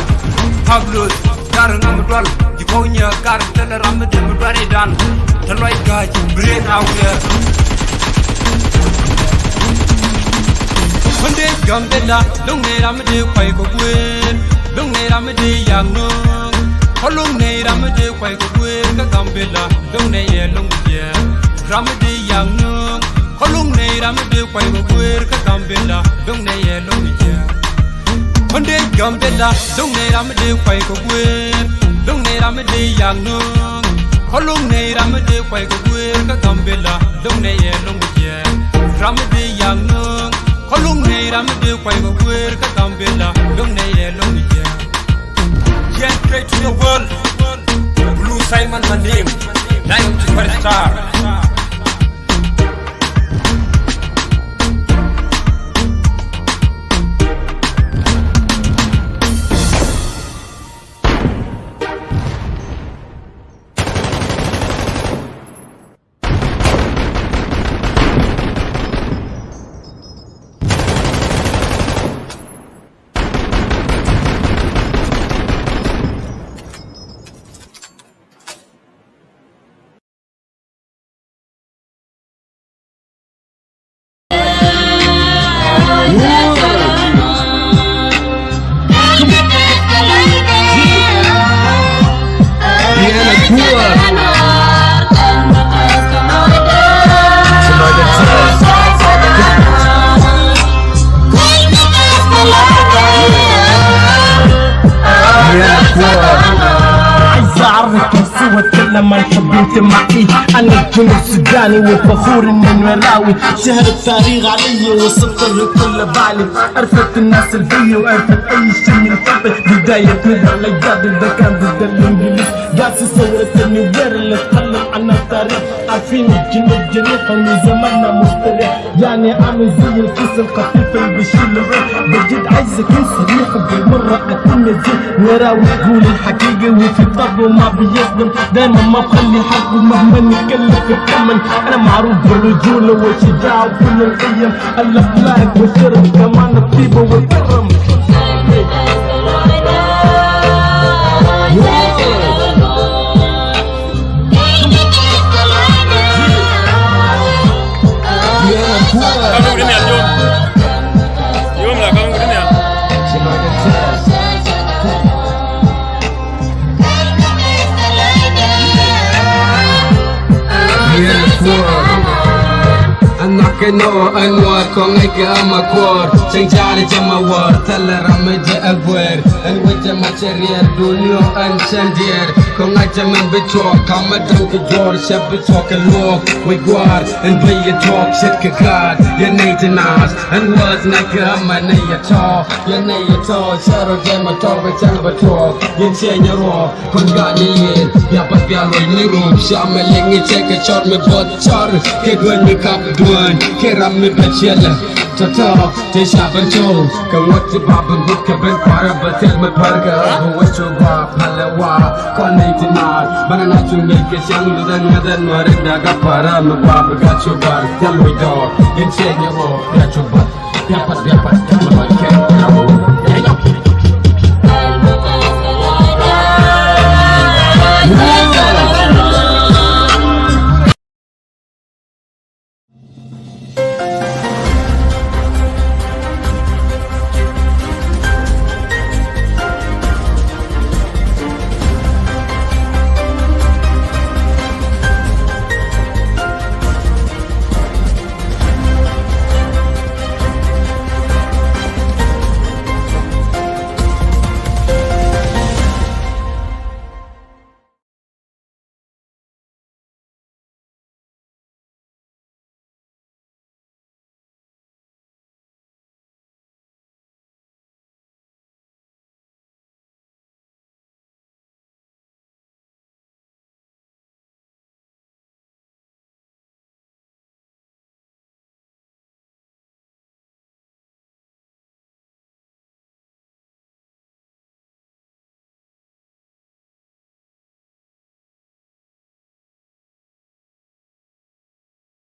Pablos kar ŋa mi dual. Ji̱ kɔw nyɛ kar thilɛ ram mi dee mi dual idan. Te lɔc ga̱a̱c Bril a wiɛɛr. Kä dee Gambela, luŋ nɛy ram mi dee kuay kɛ guer, luŋ nɛy ram mi dee yak nööŋ. Kä luŋ nɛy ram mi dee kuay kɛ guer kä Gambela, luŋ nɛy ɛ luŋ mi jiɛ. Ram mi dee yak nööŋ. Kä luŋ nɛy ram mi dee kuay kɛ guer kä Gambela, luŋ nɛy ɛ luŋ mi jiɛ. Kä dee Gambela, luŋ nɛy ram mi dee kuay kɛ guer, luŋ nɛy ram mi dee yak nööŋ. Kä luŋ nɛy ram mi dee kuay kɛ guer kä Gambela, luŋ nɛy ɛ luŋ mi jiɛ. Ram mi dee yak nööŋ. Kä luŋ nɛy ram mi dee kuay kɛ guer kä Gambela, luŋ nɛy ɛ luŋ mi jiɛ. Jen pray to the world. Blue Simon my name. Nine superstar. عايز أعرفك بس وأتكلم عن حب انتمائي. أنا الجنوب سوداني وفخور إني نويراوي. شهر التاريخ علي وسطر كل بالي. عرفت الناس البي وعرفت أي شي من قبل. بداية نضال الأجداد ده كان ضد الإنجليز. قاسي ثورة النوير اللي اتكلم عنها التاريخ. عارفين الجنوب جريح ومن زماننا مستريح. يعني عامل زي الكيس الخفيف اللي بيشيل الريح. بجد عايز أكون صريح وبالمرة أكون نزيه. نويراوي يقول الحقيقة وفي طبعه ما بيظلم. دايما ما بخلي حقه مهما يكلف الثمن. أنا معروف بالرجولة والشجاعة وكل القيم. الأخلاق والشرف كمان الطيبة والكرم. Ɛn nhɔk kɛ nɔ ɛn Nuäär kɔŋ ŋäc kɛ ama kuɔɔr. Cieŋ jaal jɛ ma wäär thilɛ ram mi jɛ ɛ guɛɛr. Ɛn wec jɛ ma cɛ riɛɛr duuniɔ ɛn cɛn diɛɛr. Kɔŋ ŋa̱c jɛ mɛn bi cuɔɔk kamä däŋ kɛ juɔɔr cɛ bi cuɔɔk kɛ luɔɔk. Wec gua̱a̱r ɛn bey yɛ tuɔɔk ce̱tkɛ gaat yɛ nɛy ti naath. Ɛn wäth ŋäc kɛ ama nɛy yɛ tɔ̱ yɛ nɛy yɛ tɔ̱ cɛ rɔ jɛ ma tɔ̱ bɛ cɛŋ bɛ tuɔɔk. Yɛn ciɛ nyɛ ruɔɔk. Kɔn gat ni yen bia bat bia luɔc ni rum. Cia mɛ liŋ i̱ cɛ kɛ cɔr mi buɔth cɔr kɛ dueny mi kap dueny kɛ ram mi bɛ ciɛlɛ. Tɔtɔ tëë ca ben cɔw kɛ ŋuɔ̱t ti ba ben gup kɛ ben kua̱rä bɛ thil mi pär kɛ rɔ bi wec cu gua palɛ wa. Kɔn ni ti naar banɛ na cu ŋi̱i̱c kɛ ciaŋ luth ɛn ŋäth ɛn mär in daga parä mi gua bi gat cu bar thil wi̱c dɔɔr. Yɛn ciɛ nyɛ rɔ bia cu bat bia pat bia pat bia luɔc kɛ ram.